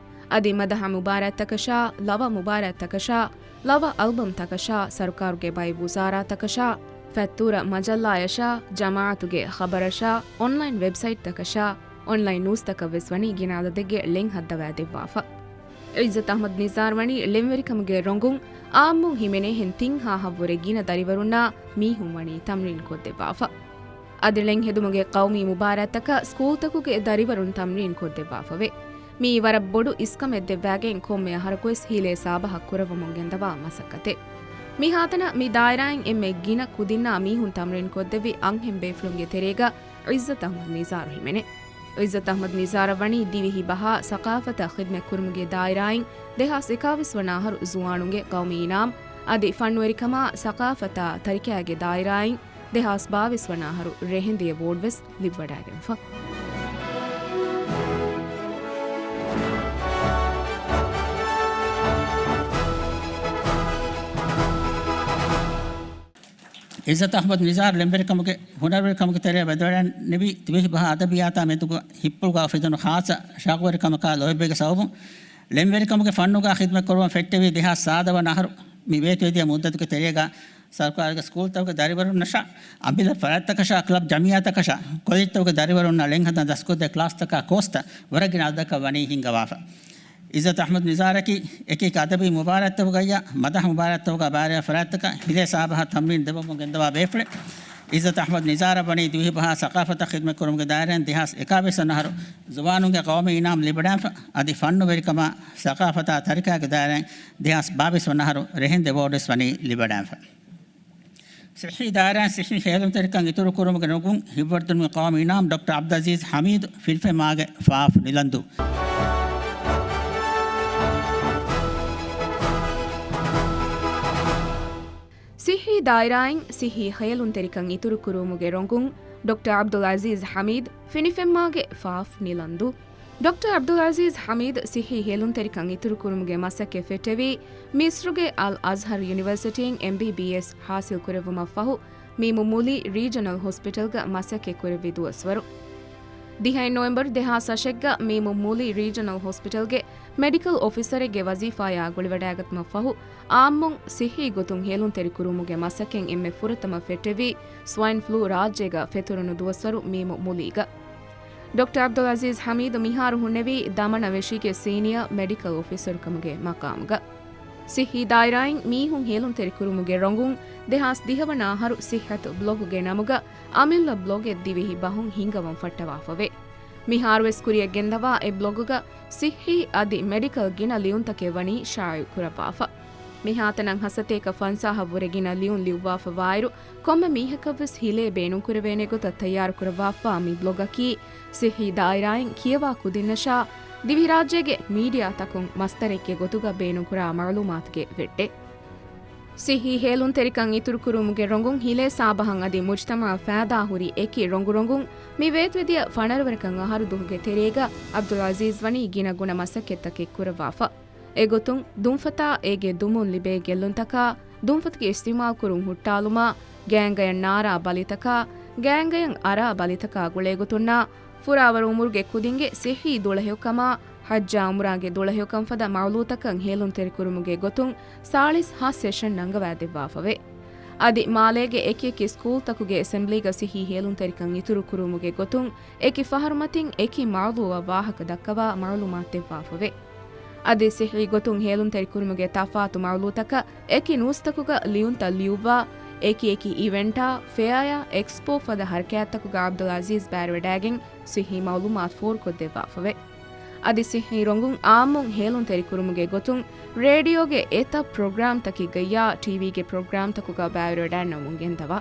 އަދި މަދަޙަ މުބާރާތްތަކަށާ، ލަވަ މުބާރާތްތަކަށާ، ލަވަ އަލްބަމްތަކަށާ، ސަރުކާރުގެ ބައެއް ވުޒާރާތަކަށާ، ފަތްތޫރަ މަޖައްލާޔަށާ، ޖަމާޢަތުގެ ޚަބަރަށާ، އޮންލައިން ވެބްސައިޓްތަކަށާ، އޮންލައިން ނޫސްތަކަށް ވެސް ވަނީ ގިނަ އަދަދެއްގެ ޅެން ހައްދަވާ ދެއްވާފަ. ޢިއްޒަތް އަޙްމަދު ނިޒާރު ވަނީ ޅެންވެރިކަމުގެ ރޮނގުން އާއްމުން ހިމެނޭހެން ތިން ހާހަށްވުރެ ގިނަ ދަރިވަރުންނާ މީހުން ވަނީ ތަމްރީން ކޮށްދެއްވާފަ. އަދި ޅެން ހެދުމުގެ ޤައުމީ މުބާރާތްތަކަށް ސްކޫލްތަކުގެ ދަރިވަރުން ތަމްރީން ކޮށްދެއްވާފަވޭ. މިއީ ވަރަށް ބޮޑު އިސްކަމެއް ދެއްވާގެން ކޮންމެ އަހަރަކުވެސް ހިލޭ ސާބަހަށް ކުރައްވަމުން ގެންދަވާ މަސައްކަތެއް. މިހާތަނަށް މި ދާއިރާއިން އެންމެ ގިނަ ކުދިންނާ މީހުން ތަމްރީން ކޮށްދެއްވި އަންހެން ބޭފުޅުންގެ ތެރޭގަ ޢިއްޒަތް އަޙްމަދު ނިޒާރު ހިމެނޭ. ޢިއްޒަތް އަޙްމަދު ނިޒާރަށް ވަނީ ދިވެހި ބަހާ ސަޤާފަތާ ޚިދްމަތް ކުރުމުގެ ދާއިރާއިން ދެހާސް އެކާވީސް ވަނަ އަހަރު ޒުވާނުންގެ ޤައުމީ އިނާމް، އަދި ފަންނުވެރިކަމާ ސަޤާފަތާ ތަރިކައިގެ ދާއިރާއިން ދެހާސް ބާވީސް ވަނަ އަހަރު ރެހެންދިޔަ އެވޯޑް ވެސް ލިބިވަޑައިގެންފަ. ޢިއްޒަތް އަޙްމަދު ނިޒާރު ޅެންވެރިކަމުގެ، ހުނަރުވެރިކަމުގެ ތެރެއަށް ވަދެވަޑައިނެވި ދިވެހި ބަހާ އަދަބިއްޔާތާ މެދުގަ ހިއްޕުޅުގަ އުފެދުނު ޚާއްޞަ ޝައުގުވެރިކަމަކާ ލޯތްބެއްގެ ސަބަބުން، ޅެންވެރިކަމުގެ ފަންނުގަ ޚިދްމަތް ކުރުވަން ފެއްޓެވި ދެހާސް ސާދަ ވަނަ އަހަރު މި ވޭތުވެދިޔަ މުއްދަތުގެ ތެރޭގަ ސަރުކާރުގެ ސްކޫލްތަކުގެ ދަރިވަރުންނަށާ، އަނބިލަ ފަރާތްތަކަށާ، ކްލަބް ޖަމިއްޔާތަކަށާ، ކޮލެޖްތަކުގެ ދަރިވަރުންނަށް ޅެން ހަދަން ދަސްކޮށްދޭ ކްލާސްތަކާ ކޯސްތައް ވަރަށް ގިނަ އަދަދަކަށް ވަނީ ހިންގަވާފަ. ޢިއްޒަތް އަޙްމަދު ނިޒާރަކީ އެކި އެކި އަދަބީ މުބާރާތްތަކުގައްޔާ މަދަޙަ މުބާރާތްތަކުގަ ބައިވެރިވާ ފަރާތްތަކަށް ހިލޭ ސާބަހަށް ތަމްރީން ދެއްވަމުން ގެންދަވާ ބޭފުޅެއް. ޢިއްޒަތް އަޙްމަދު ނިޒާރަށް ވަނީ ދިވެހިބަހާ ސަޤާފަތާ ޚިދްމަތް ކުރުމުގެ ދާއިރާއިން ދެހާސް އެކާވީސް ވަނަ އަހަރު ޒުވާނުންގެ ޤައުމީ އިނާމް ލިބިވަޑައިގެންފަ، އަދި ފަންނުވެރިކަމާ ސަޤާފަތާ ތަރިކައިގެ ދާއިރާއިން ދެހާސް ބާވީސް ވަނަ އަހަރު ރެހެންދިޔަ އެވޯޑް ވެސް ވަނީ ލިބިވަޑައިގެންފަ. ޞިއްޙީ ދާއިރާއިން ޞިއްޙީ ހޭލުންތެރިކަން އިތުރުކުރުމުގެ ރޮނގުން ހިއްވަރުދިނުމުގެ ޤައުމީ އިނާމް ޑޮކްޓަރ ޢަބްދުލް ޢަޒީޒް ޙަމީދު ފިނިފެންމާގެ ފާފް ނިލަންދޫ. ޞިއްޙީ ދާއިރާއިން ޞިއްޙީ ހޭލުންތެރިކަން އިތުރުކުރުމުގެ ރޮނގުން ޑޮކްޓަރ ޢަބްދުލް ޢަޒީޒް ޙަމީދު ފިނިފެންމާގެ ފާފް ނިލަންދޫ. ޑޮކްޓަރ ޢަބްދުލް ޢަޒީޒް ޙަމީދު ޞިއްޙީ ހޭލުންތެރިކަން އިތުރުކުރުމުގެ މަސައްކަތް ފެއްޓެވީ، މިސްރުގެ އަލް އަޒްހަރު ޔުނިވަރސިޓީން އެމްބީބީއެސް ޙާޞިލް ކުރެއްވުމަށްފަހު، މީމު މުލި ރީޖަނަލް ހޮސްޕިޓަލްގަ މަސައްކަތް ކުރެއްވި ދުވަސްވަރު. ދިހައެއް ނޮވެމްބަރު ދެހާސް އަށެއްގަ މީމު މުލި ރީޖަނަލް ހޮސްޕިޓަލްގެ މެޑިކަލް އޮފިސަރެއްގެ ވަޒީފާޔާ ގުޅިވަޑައިގަތުމަށްފަހު، އާއްމުން ޞިއްޙީ ގޮތުން ހޭލުންތެރި ކުރުމުގެ މަސައްކަތް އެންމެ ފުރަތަމަ ފެއްޓެވީ، ސްވައިން ފްލޫ ރާއްޖޭގަ ފެތުރުނު ދުވަސްވަރު މީމު މުލީގަ. ޑޮކްޓަރ ޢަބްދުލް ޢަޒީޒް ޙަމީދު މިހާރު ހުންނެވީ ދަމަނަ ވެށީގެ ސީނިއާ މެޑިކަލް އޮފިސަރު ކަމުގެ މަޤާމުގަ. ޞިއްޙީ ދާއިރާއިން މީހުން ހޭލުންތެރިކުރުމުގެ ރޮނގުން ދެހާސް ދިހަ ވަނަ އަހަރު ޞިއްޙަތު ބްލޮގުގެ ނަމުގަ އަމިއްލަ ބްލޮގެއް ދިވެހި ބަހުން ހިންގަވަން ފައްޓަވާފަވޭ. މިހާރުވެސް ކުރިއަށް ގެންދަވާ އެ ބްލޮގުގަ ޞިއްޙީ އަދި މެޑިކަލް ގިނަ ލިޔުންތަކެއް ވަނީ ޝާއިޢު ކުރައްވާފަ. މިހާތަނަށް ހަސަތޭކަ ފަންސާހަށް ވުރެ ގިނަ ލިޔުން ލިޔުއްވާފަ ވާއިރު، ކޮންމެ މީހަކަށްވެސް ހިލޭ ބޭނުންކުރެވޭނެ ގޮތަށް ތައްޔާރުކުރައްވާފަ މި ބްލޮގަކީ، ޞިއްޙީ ދާއިރާއިން ކިޔަވާ ކުދިންނަށާ، ދިވެހިރާއްޖޭގެ މީޑިއާތަކުން މަސްދަރެއްގެ ގޮތުގަ ބޭނުންކުރާ މަޢުލޫމާތުގެ ވެއްޑެއް. ޞިއްޙީ ހޭލުންތެރިކަން އިތުރުކުރުމުގެ ރޮނގުން ހިލޭ ސާބަހަށް އަދި މުޖްތަމަޢަށް ފައިދާހުރި އެކި ރޮނގުރޮނގުން މި ވޭތުވެދިޔަ ފަނަރަވަރަކަށް އަހަރު ދުހުގެ ތެރޭގަ ޢަބްދުލް ޢަޒީޒް ވަނީ ގިނަ ގުނަ މަސައްކަތްތަކެއް ކުރައްވާފަ. އެގޮތުން، ދުންފަތާ އޭގެ ދުމުން ލިބޭ ގެއްލުންތަކާ، ދުންފަތުގެ އިސްތިޢުމާލުކުރުން ހުއްޓާލުމާ، ގާތްގަޔަށް ނާރާ ބަލިތަކާ، ގާތްގަޔަށް އަރާ ބަލިތަކާ ގުޅޭގޮތުންނާ، ފުރާވަރު އުމުރުގެ ކުދިންގެ ޞިއްޙީ ދުޅަހެޔޮކަމާ، ޙައްޖާ ޢުމްރާގެ ދުޅަހެޔޮކަން ފަދަ މައުޟޫޢުތަކަށް ހޭލުންތެރިކުރުމުގެ ގޮތުން ސާޅީސް ހަ ސެޝަން ނަންގަވާދެއްވާފަވޭ. އަދި މާލޭގެ އެކި އެކި ސްކޫލްތަކުގެ އެސެމްބްލީގަ ޞިއްޙީ ހޭލުންތެރިކަން އިތުރުކުރުމުގެ ގޮތުން އެކި ފަހަރުމަތިން އެކި މައުޟޫޢަށް ވާހަކަ ދައްކަވާ މަޢުލޫމާތު ދެއްވާފަވޭ. އަދި ޞިއްޙީ ގޮތުން ހޭލުންތެރިކުރުމުގެ ތަފާތު މައުޟޫޢުތަކަށް އެކި ނޫސްތަކުގަ ލިޔުންތައް ލިޔުއްވާ، އެކި އެކި އިވެންޓާ، ފެއާޔާ، އެކްސްޕޯ ފަދަ ޙަރަކާތްތަކުގަ ޢަބްދުލް ޢަޒީޒް ބައިވެވަޑައިގެން ޞިއްޙީ މަޢުލޫމާތު ފޯރުކޮށްދެއްވާފަވޭ. އަދި ޞިއްޙީ ރޮނގުން އާއްމުން ހޭލުންތެރިކުރުމުގެ ގޮތުން ރޭޑިއޯގެ އެތައް ޕްރޮގްރާމްތަކެއްގައްޔާ ޓީވީގެ ޕްރޮގްރާމްތަކުގަ ބައިވެރިވެޑައިންނެވުމުން ގެންދަވާ.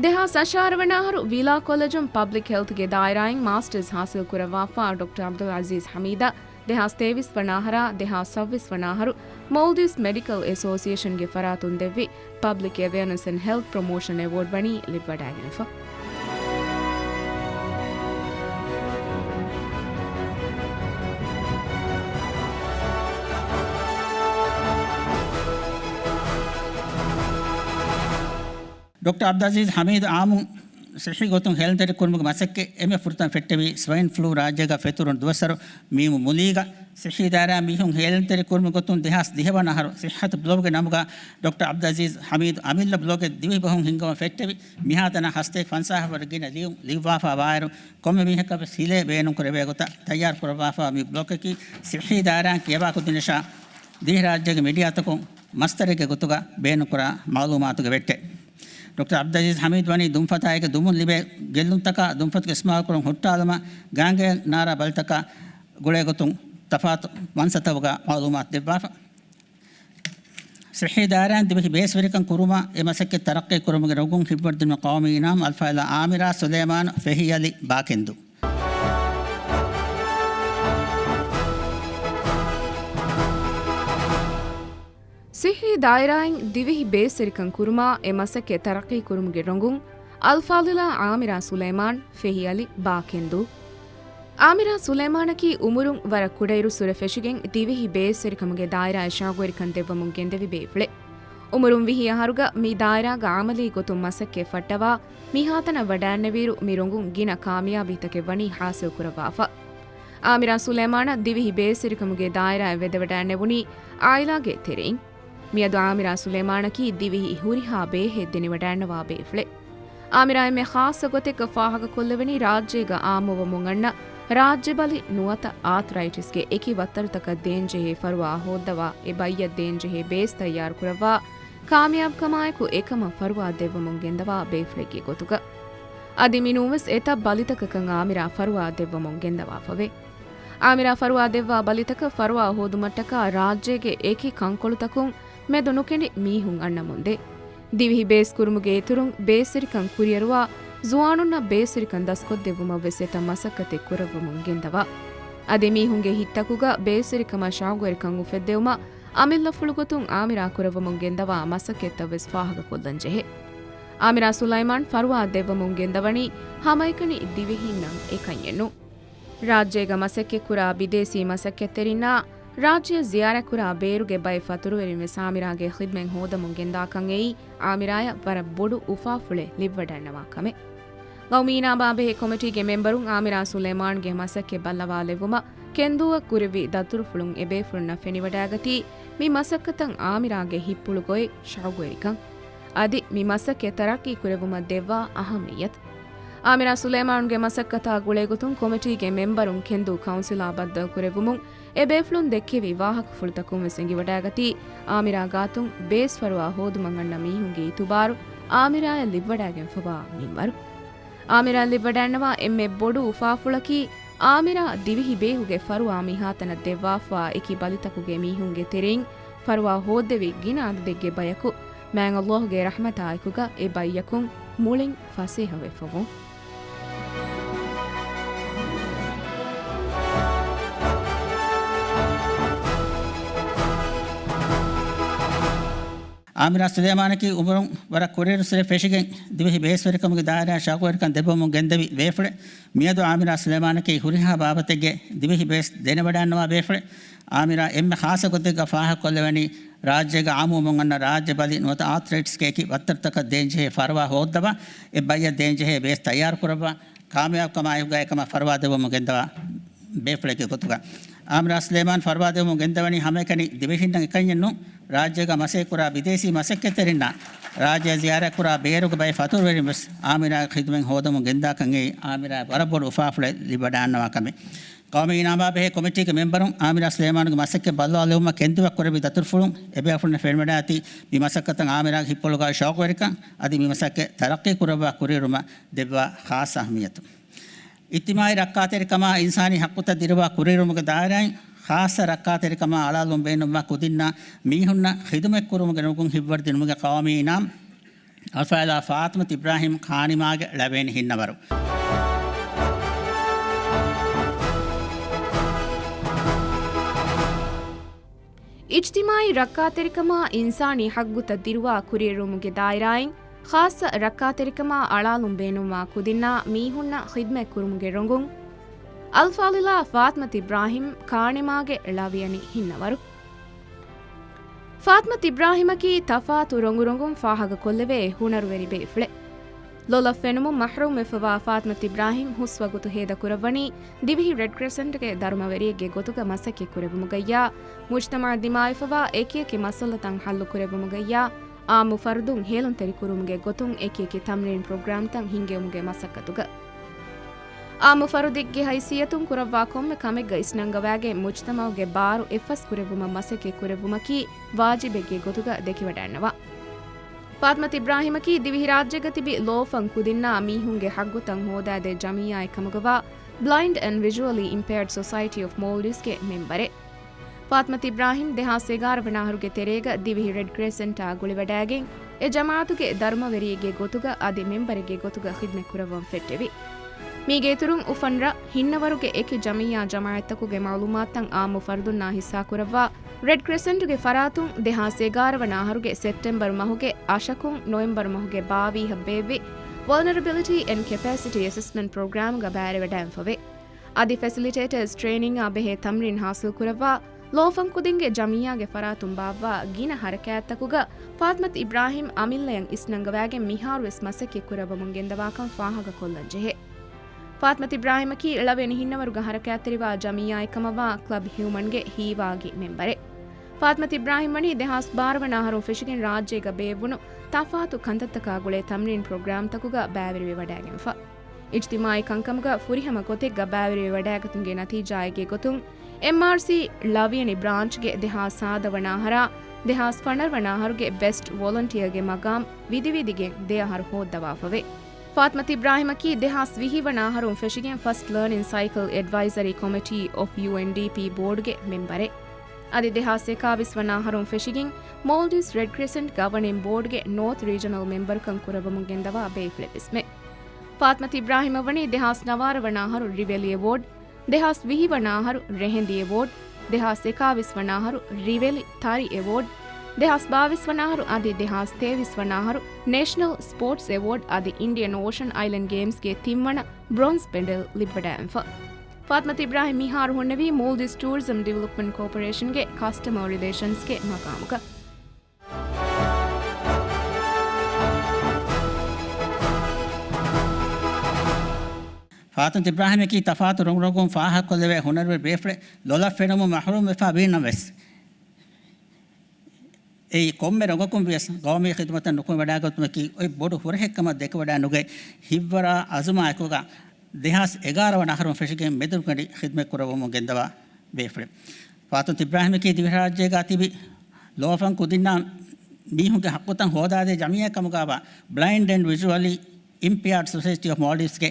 ދެހާސް އަށާރަ ވަނަ އަހަރު ވިލާ ކޮލެޖުން ޕަބްލިކް ހެލްތްގެ ދާއިރާއިން މާސްޓަރސް ޙާޞިލް ކުރައްވާފަ ޑޮކްޓަރ ޢަބްދުލް ޢަޒީޒް ޙަމީދަށް ދެހާސް ތޭވީސް ވަނަ އަހަރާ ދެހާސް ސައްބީސް ވަނަ އަހަރު މޯލްޑިވްސް މެޑިކަލް އެސޯސިއޭޝަންގެ ފަރާތުން ދެއްވި ޕަބްލިކް އެވެއަނަސް އެންޑް ހެލްތް ޕްރޮމޯޝަން އެވޯޑް ވަނީ ލިބިވަޑައިގެންފަ. ޑޮކްޓަރ އަބްދުލްއަޒީޒް ހަމީދު އާއްމު ސިއްހީ ގޮތުން ހޭލުންތެރިކުރުމުގެ މަސައްކަތް އެންމެ ފުރަތަމަ ފެއްޓެވީ ސްވައިން ފްލޫ ރާއްޖޭގަ ފެތުރުނު ދުވަސްވަރު މީމު މުލީގަ. ސިއްހީ ދާއިރާއިން މީހުން ހޭލުންތެރިކުރުމުގެ ގޮތުން ދެހާސް ދިހަ ވަނަ އަހަރު ސިއްހަތު ބްލޮގުގެ ނަމުގަ ޑޮކްޓަރ އަބްދުލްއަޒީޒް ހަމީދު އަމިއްލަ ބްލޮގެއް ދިވެހި ބަހުން ހިންގަމުން ފެއްޓެވި. މިހާތަނަށް ހަސަތޭކަ ފަންސާހަށް ވަރަށް ގިނަ ލިޔުން ލިޔުއްވާފަ ވާއިރު، ކޮންމެ މީހަކަށް ވެސް ހިލޭ ބޭނުންކުރެވޭ ގޮތަށް ތައްޔާރު ކުރައްވާފަ މި ބްލޮގަކީ ސިއްހީ ދާއިރާއިން ކިޔަވާ ކުދިންނަށާ ދިވެހިރާއްޖޭގެ މީޑިއާތަކުން މަސްދަރެއްގެ ގޮތުގަ ބޭނުންކުރާ މައުލޫމާތުގެ ވެއްޓެއް. ޑޮކްޓަރ އަބްދުލްއަޒީޒް ހަމީދު ވަނީ ދުންފަތާއެކު ދުމުން ލިބޭ ގެއްލުންތަކާ ދުންފަތުގެ އިސްތިމާލްކުރުން ހުއްޓާލުމަށް ގާނގޭ ނާރާ ބަލިތަކާ ގުޅޭ ގޮތުން ތަފާތު މަންސަތަކުގަ މައުލޫމާތު ދެއްވާފަ. ސިއްހީ ދާއިރާއިން ދިވެހި ބޭސްވެރިކަން ކުރުމާ އެ މަސައްކަތް ތަރައްޤީ ކުރުމުގެ ރޮނގުން ހިތްވަރުދިނުމަށް ޤައުމީ އިނާމު އަލްފާޟިލާ އާމިރާ ސުލައިމާނު ފެހިއަލި ބާކެންދޫ. ސިއްހީ ދާއިރާއިން ދިވެހި ބޭސްވެރިކަން ކުރުމާ އެ މަސައްކަތް ތަރައްޤީ ކުރުމުގެ ރޮނގުން އަލްފާޟިލާ އާމިރާ ސުލައިމާން ފެހިއަލި ބާކެންދޫ. އާމިރާ ސުލައިމާނަކީ އުމުރުން ވަރަށް ކުޑައިރުއްސުރެ ފެށިގެން ދިވެހި ބޭސްވެރިކަމުގެ ދާއިރާއަށް ޝައުގުވެރިކަން ދެއްވަމުން ގެންދެވި ބޭފުޅެއް. އުމުރުން ވިހި އަހަރުގަ މި ދާއިރާގަ އަމަލީ ގޮތުން މަސައްކަތް ފައްޓަވާ މިހާތަނަށް ވަޑައިންނެވިއިރު މި ރޮނގުން ގިނަ ކާމިޔާބީތަކެއް ވަނީ ޙާޞިލް ކުރައްވާފަ. އާމިރާ ސުލައިމާނަށް ދިވެހި ބޭސްވެރިކަމުގެ ދާއިރާއަށް ވެދެވަޑައިންނެވުނީ އާއިލާގެ ތެރެއިން. މިއަދު އާމިރާ ސުލައިމާނަކީ ދިވެހި ހުރިހާ ބޭހެއް ދެނެވަޑައިންނަވާ ބޭފުޅެއް. އާމިރާ އެންމެ ޚާއްޞަ ގޮތެއްގަ ފާހަގަކޮށްލެވެނީ ރާއްޖޭގަ އާއްމުވަމުން އަންނަ ރާއްޖެ ބަލި ނުވަތަ އާތްރައިޓިސްގެ އެކި ވައްތަރުތަކަށް ދޭންޖެހޭ ފަރުވާ ހޯއްދަވާ އެ ބައްޔަށް ދޭންޖެހޭ ބޭސް ތައްޔާރުކުރައްވާ ކާމިޔާބުކަމާއެކު އެކަމަށް ފަރުވާ ދެއްވަމުން ގެންދަވާ ބޭފުޅެއްގެ ގޮތުގަ. އަދި މިނޫންވެސް އެތައް ބަލިތަކަކަށް އާމިރާ ފަރުވާ ދެއްވަމުން ގެންދަވާފަވޭ. އާމިރާ ފަރުވާ ދެއްވާ ބަލިތަކަށް ފަރުވާ ހޯދުމަށްޓަކާ ރާއްޖޭގެ އެކި ކަންކޮޅުތަކުން މެދު ނުކެނޑި މީހުން އަންނަމުންދޭ. ދިވެހި ބޭސް ކުރުމުގެ އިތުރުން ބޭސްވެރިކަން ކުރިއަރުވާ ޒުވާނުންނަށް ބޭސްވެރިކަން ދަސްކޮށްދެއްވުމަށް ވެސް އެތައް މަސައްކަތެއް ކުރައްވަމުން ގެންދަވާ. އަދި މީހުންގެ ހިތްތަކުގަ ބޭސްވެރިކަމަށް ޝައުގުވެރިކަން އުފެއްދެވުމަށް އަމިއްލަފުޅު ގޮތުން އާމިރާ ކުރައްވަމުން ގެންދަވާ މަސައްކަތްތައް ވެސް ފާހަގަކޮށްލަން ޖެހޭ. އާމިރާ ސުލައިމާން ފަރުވާ ދެއްވަމުން ގެންދަވަނީ ހަމައެކަނި ދިވެހީންނަށް އެކަންޏެއް ނޫން. ރާއްޖޭގަ މަސައްކަތްކުރާ ބިދޭސީ މަސައްކަތްތެރިންނާ ރާއްޖެއަށް ޒިޔާރަތްކުރާ ބޭރުގެ ބައެއް ފަތުރުވެރިން ވެސް އާމިރާގެ ޚިދުމަތް ހޯދަމުން ގެންދާކަން އެއީ އާމިރާޔަށް ވަރަށް ބޮޑު އުފާފުޅެއް ލިބިވަޑައިންނަވާ ކަމެއް. ގައުމީ އިނާމާ ބެހޭ ކޮމިޓީގެ މެމްބަރުން އާމިރާ ސުލައިމާންގެ މަސައްކަތް ބައްލަވާލެއްވުމަށް ކެންދޫއަށް ކުރެއްވި ދަތުރުފުޅުން އެބޭފުޅުންނަށް ފެނިވަޑައިގަތީ މި މަސައްކަތަށް އާމިރާގެ ހިތްޕުޅުގޮތް، ޝައުގުވެރިކަން. އަދި މި މަސައްކަތް ތަރައްޤީ ކުރެއްވުމަށް ދެއްވާ އަހައްމިއްޔަތު. އާމިރާ ސުލައިމާނުގެ މަސައްކަތާ ގުޅޭގޮތުން ކޮމިޓީގެ މެމްބަރުން ކެންދޫ ކައުންސިލާ ބައްދަލުކުރެއްވުމުން އެބޭފުޅުން ދެއްކެވި ވާހަކަފުޅުތަކުން ވެސް އެނގިވަޑައިގަތީ، އާމިރާ ގާތުން ބޭސް ފަރުވާ ހޯދުމަށް އަންނަ މީހުންގެ އިތުބާރު އާމިރާޔަށް ލިބިވަޑައިގެންފަވާ މިންވަރު. އާމިރާ ލިބިވަޑައިންނަވާ އެންމެ ބޮޑު އުފާފުޅަކީ، އާމިރާ ދިވެހި ބޭހުގެ ފަރުވާ މިހާތަނަށް ދެއްވާފަވާ އެކި ބަލިތަކުގެ މީހުންގެ ތެރެއިން ފަރުވާ ހޯއްދެވި ގިނަ އަދަދެއްގެ ބަޔަކު މާތް ﷲ ގެ ރަޙްމަތާއެކުގަ އެ ބައްޔަކުން މުޅިން ފަސޭހަވެފަވުން. އާމިރާ ސުލައިމާނަކީ އުމުރުން ވަރަށް ކުރިއެރުއްސުރެ ފެށިގެން ދިވެހި ބޭސްވެރިކަމުގެ ދާއިރާއަށް ޝައުގުވެރިކަން ދެއްވަމުން ގެންދެވި ބޭފުޅެއް. މިއަދު އާމިރާ ސުލައިމާނަކީ ހުރިހާ ބާވަތެއްގެ ދިވެހި ބޭސް ދެނެވަޑައިންނަވާ ބޭފުޅެއް. އާމިރާ އެންމެ ޚާއްޞަ ގޮތެއްގަ ފާހަގަކޮށްލެވެނީ، ރާއްޖޭގަ އާއްމުވަމުން އަންނަ ރާއްޖެ ބަލި ނުވަތަ އާތްރައިޓިސްގެ އެކި ވައްތަރުތަކަށް ދޭންޖެހޭ ފަރުވާ ހޯއްދަވާ، އެ ބައްޔަށް ދޭންޖެހޭ ބޭސް ތައްޔާރުކުރައްވާ، ކާމިޔާބުކަމާއެކުގައި އެކަމަށް ފަރުވާ ދެއްވަމުން ގެންދަވާ ބޭފުޅެއްގެ ގޮތުގަ. އާމިރާ ސުލައިމާން ފަރުވާ ދެއްވަމުން ގެންދަވަނީ ހަމައެކަނި ދިވެހިންނަށް އެކަންޏެއް ނޫން، ރާއްޖޭގަ މަސައްކަތްކުރާ ބިދޭސީ މަސައްކަތްތެރިންނާ، ރާއްޖެއަށް ޒިޔާރަތްކުރާ ބޭރުގެ ބައެއް ފަތުރުވެރިން ވެސް އާމިރާގެ ޚިދުމަތް ހޯދަމުން ގެންދާކަން އެއީ އާމިރާއަށް ވަރަށް ބޮޑު އުފާފުޅެއް ލިބިވަޑައިންނަވާ ކަމެއް. ޤައުމީ އިނާމާ ބެހޭ ކޮމިޓީގެ މެމްބަރުން އާމިރާ ސުލައިމާނުގެ މަސައްކަތް ބައްލަވާލެވުމަށް ކެންދޫއަށް ކުރެއްވި ދަތުރުފުޅުން އެބޭފުޅުންނަށް ފެނިވަޑައިގަތީ، މި މަސައްކަތަށް އާމިރާގެ ހިތްޕުޅުގަ ޝައުގުވެރިކަން އަދި މި މަސައްކަތް ތަރައްޤީ ކުރައްވާ ކުރިއެރުމަށް ދެއްވާ ޚާއްޞަ އަހައްމިއްޔަތު. އިޖްތިމާޢީ ރައްކާތެރިކަމާ އިންސާނީ ޙައްޤުތައް ދިރުވާ ކުރިއެރުމުގެ ދާއިރާއިން، ޚާއްޞަ ރައްކާތެރިކަމާ އަޅާލުން ބޭނުންވާ ކުދިންނާ މީހުންނަށް ޚިދުމަތްކުރުމުގެ ނުގުން ހިތްވަރުދިނުމުގެ ޤައުމީ އިނާމް އަލްފާޟިލާ ފާޠިމަތު އިބްރާހީމް ޚާނިމާގެ ޅަވޭނި ހިންނަވަރު. އިޖްތިމާޢީ ރައްކާތެރިކަމާ އިންސާނީ ޙައްޤުތައް ދިރުވާ ކުރިއެރުވުމުގެ ދާއިރާއިން، ޚާއްޞަ ރައްކާތެރިކަމާ އަޅާލުން ބޭނުންވާ ކުދިންނާ މީހުންނަށް ޚިދްމަތް ކުރުމުގެ ރޮނގުން، އަލްފާޟިލާ ފާތިމަތު އިބްރާހިމް ކާނެމާގެ ޅަވިޔަނި ހިންނަވަރު. ފާތިމަތު އިބްރާހިމަކީ ތަފާތު ރޮނގުރޮނގުން ފާހަގަކޮށްލެވޭ ހުނަރުވެރި ބޭފުޅެއް. ލޮލަށް ފެނުމުން މަޙްރޫމްވެފަވާ ފާތިމަތު އިބްރާހިމް ހުސް ވަގުތު ހޭދަކުރައްވަނީ ދިވެހި ރެޑް ކްރެސެންޓްގެ ދަރުމަވެރިއެއްގެ ގޮތުގަ މަސައްކަތްކުރެއްވުމުގައްޔާ، މުޖްތަމަޢަށް ދިމާވެފަވާ އެކިއެކި މައްސަލަތައް ޙައްލުކުރެއްވުމުގައްޔާ، ޢާއްމު ފަރުދުން ހޭލުންތެރިކުރުމުގެ ގޮތުން އެކިއެކި ތަމްރީން ޕްރޮގްރާމްތައް ހިންގެވުމުގެ މަސައްކަތުގަ. ޢާއްމު ފަރުދެއްގެ ހައިސިއްޔަތުން ކުރައްވާ ކޮންމެ ކަމެއްގަ އިސްނަންގަވާގެން މުޖްތަމަޢުގެ ބާރު އެއްފަސްކުރެއްވުމަށް މަސައްކަތްކުރެއްވުމަކީ ވާޖިބެއްގެ ގޮތުގަ ދެކިވަޑައިންނަވާ. ފާތިމަތު އިބްރާހިމަކީ ދިވެހިރާއްޖޭގަ ތިބި ލޯފަން ކުދިންނާ މީހުންގެ ޙައްޤުތައް ހޯދާދޭ ޖަމިއްޔާއެއް ކަމުގަވާ Blind and Visually Impaired Society of Maldives ގެ މެމްބަރެއް. ފާތިމަތު އިބްރާހިމް ދެހާސް އެގާރަ ވަނަ އަހަރުގެ ތެރޭގަ ދިވެހި ރެޑް ކްރެސެންޓާ ގުޅިވަޑައިގެން، އެ ޖަމާޢަތުގެ ދަރުމަވެރިއެއްގެ ގޮތުގަ އަދި މެމްބަރެއްގެ ގޮތުގަ ޚިދްމަތް ކުރައްވަން ފެއްޓެވި. މީގެ އިތުރުން އުފަންރަށް ހިންނަވަރުގެ އެކި ޖަމިއްޔާ ޖަމާޢަތްތަކުގެ މަޢުލޫމާތުތައް ޢާއްމު ފަރުދުންނާ ހިއްސާކުރައްވާ، ރެޑް ކްރެސެންޓްގެ ފަރާތުން ދެހާސް އެގާރަ ވަނަ އަހަރުގެ ސެޕްޓެމްބަރު މަހުގެ އަށަކުން ނޮވެމްބަރު މަހުގެ ބާވީހަށް ބޭއްވި ވަލްނަރަބިލިޓީ އެންޑް ކެޕޭސިޓީ އެސެސްމަންޓް ޕްރޮގްރާމްގަ ބައިވެރިވެވަޑައިންފަވޭ. އަދި ފެސިލިޓޭޓަރސް ޓްރޭނިންއާ ބެހޭ ތަމްރީން ޙާޞިލްކުރައްވާ، ލޯފަން ކުދިންގެ ޖަމިއްޔާގެ ފަރާތުން ބާއްވާ ގިނަ ޙަރަކާތްތަކުގަ ފާތިމަތު އިބްރާހިމް އަމިއްލަޔަށް އިސްނަންގަވާގެން މިހާރުވެސް މަސައްކަތް ކުރައްވަމުން ގެންދަވާކަން ފާހަގަކޮށްލަން ޖެހޭ. ފާތިމަތު އިބްރާހިމަކީ ޅަވިޔަނި ހިންނަވަރުގަ ޙަރަކާތްތެރިވާ ޖަމިއްޔާއެއްކަމަށްވާ ކްލަބް ހިއުމަންގެ ހީވާގި މެމްބަރެއް. ފާތިމަތު އިބްރާހިމް ވަނީ ދެހާސް ބާރަ ވަނަ އަހަރުން ފެށިގެން ރާއްޖޭގަ ބޭއްވުނު ތަފާތު ކަންތައްތަކާ ގުޅޭ ތަމްރީން ޕްރޮގްރާމްތަކުގަ ބައިވެރިވެވަޑައިގެންފަ. އިޖްތިމާޢީ ކަންކަމުގަ ފުރިހަމަ ގޮތެއްގަ ބައިވެރިވެވަޑައިގަތުމުގެ ނަތީޖާއެއްގެ ގޮތުން، އެމްއާރްސީ ޅަވިޔަނި ބްރާންޗްގެ ދެހާސް ސާދަ ވަނަ އަހަރާ، ދެހާސް ފަނަރަ ވަނަ އަހަރުގެ ބެސްޓް ވޮލަންޓިއަރގެ މަގާމް ވިދިވިދިގެން ދެ އަހަރު ހޯއްދަވާފަވޭ. ފާތިމަތު އިބްރާހިމަކީ ދެހާސް ވިހި ވަނަ އަހަރުން ފެށިގެން ފަސްޓް ލާނިން ސައިކަލް އެޑްވައިޒަރީ ކޮމިޓީ އޮފް ޔޫއެންޑީޕީ ބޯޑްގެ މެމްބަރެއް. އަދި ދެހާސް އެކާވީސް ވަނަ އަހަރުން ފެށިގެން މޯލްޑިވްސް ރެޑް ކްރެސެންޓް ގަވަނިން ބޯޑްގެ ނޯތް ރީޖަނަލް މެމްބަރުކަން ކުރައްވަމުން ގެންދަވާ ބޭފުޅެއްވެސްމެ. ފާތިމަތު އިބްރާހިމަށް ވަނީ ދެހާސް ނަވާރަ ވަނަ އަހަރު ރިވެލި އެވޯޑް، ދެހާސް ވިހި ވަނަ އަހަރު ރެހެންދި އެވޯޑް، ދެހާސް އެކާވީސް ވަނަ އަހަރު ރިވެލި ތަރި އެވޯޑް، ދެހާސް ބާވީސް ވަނަ އަހަރު އަދި ދެހާސް ތޭވީސް ވަނަ އަހަރު ނޭޝަނަލް ސްޕޯޓްސް އެވޯޑް އަދި އިންޑިއަން އޯޝަން އައިލެންޑް ގޭމްސްގެ ތިންވަނަ ބްރޮންޒް މެޑަލް ލިބިވަޑައިގެންފަ. ފާތިމަތު އިބްރާހިމް މިހާރު ހުންނެވީ މޯލްޑިވްސް ޓޫރިޒަމް ޑިވެލޮޕްމަންޓް ކޯޕަރޭޝަންގެ ކަސްޓަމަރ ރިލޭޝަންސްގެ މަގާމުގަ. ފާތިމަތު އިބްރާހިމަކީ ތަފާތު ރޮނގުރޮނގުން ފާހަގަކޮށްލެވޭ ހުނަރުވެރި ބޭފުޅެއް. ލޮލަށް ފެނުމުން މަޙްރޫމްވެފަ ވީނަމަވެސް، އެއީ ކޮންމެ ރޮނގަކުން ވިޔަސް ގައުމީ ޚިދުމަތަށް ނުކުމެވަޑައިގަތުމަކީ އޮތް ބޮޑު ހުރަހެއްކަމަށް ދެކެވަޑައިނުގަތް، ހިތްވަރާ އަޒުމާ އެކުގަ ދެހާސް އެގާރަ ވަނަ އަހަރުން ފެށިގެން މެދުނުގަނޑި ޚިދުމަތް ކުރައްވަމުން ގެންދަވާ ބޭފުޅެއް. ފާތިމަތު އިބްރާހިމަކީ ދިވެހިރާއްޖޭގަ ތިބި ލޯފަން ކުދިންނާ މީހުންގެ ޙައްޤުތައް ހޯދާދޭ ޖަމިއްޔާ ކަމުގަވާ ބްލައިންޑް އެންޑް ވިޒުއަލީ އިމްޕެއާޑް ސޮސައިޓީ އޮފް މޯލްޑިވްސްގެ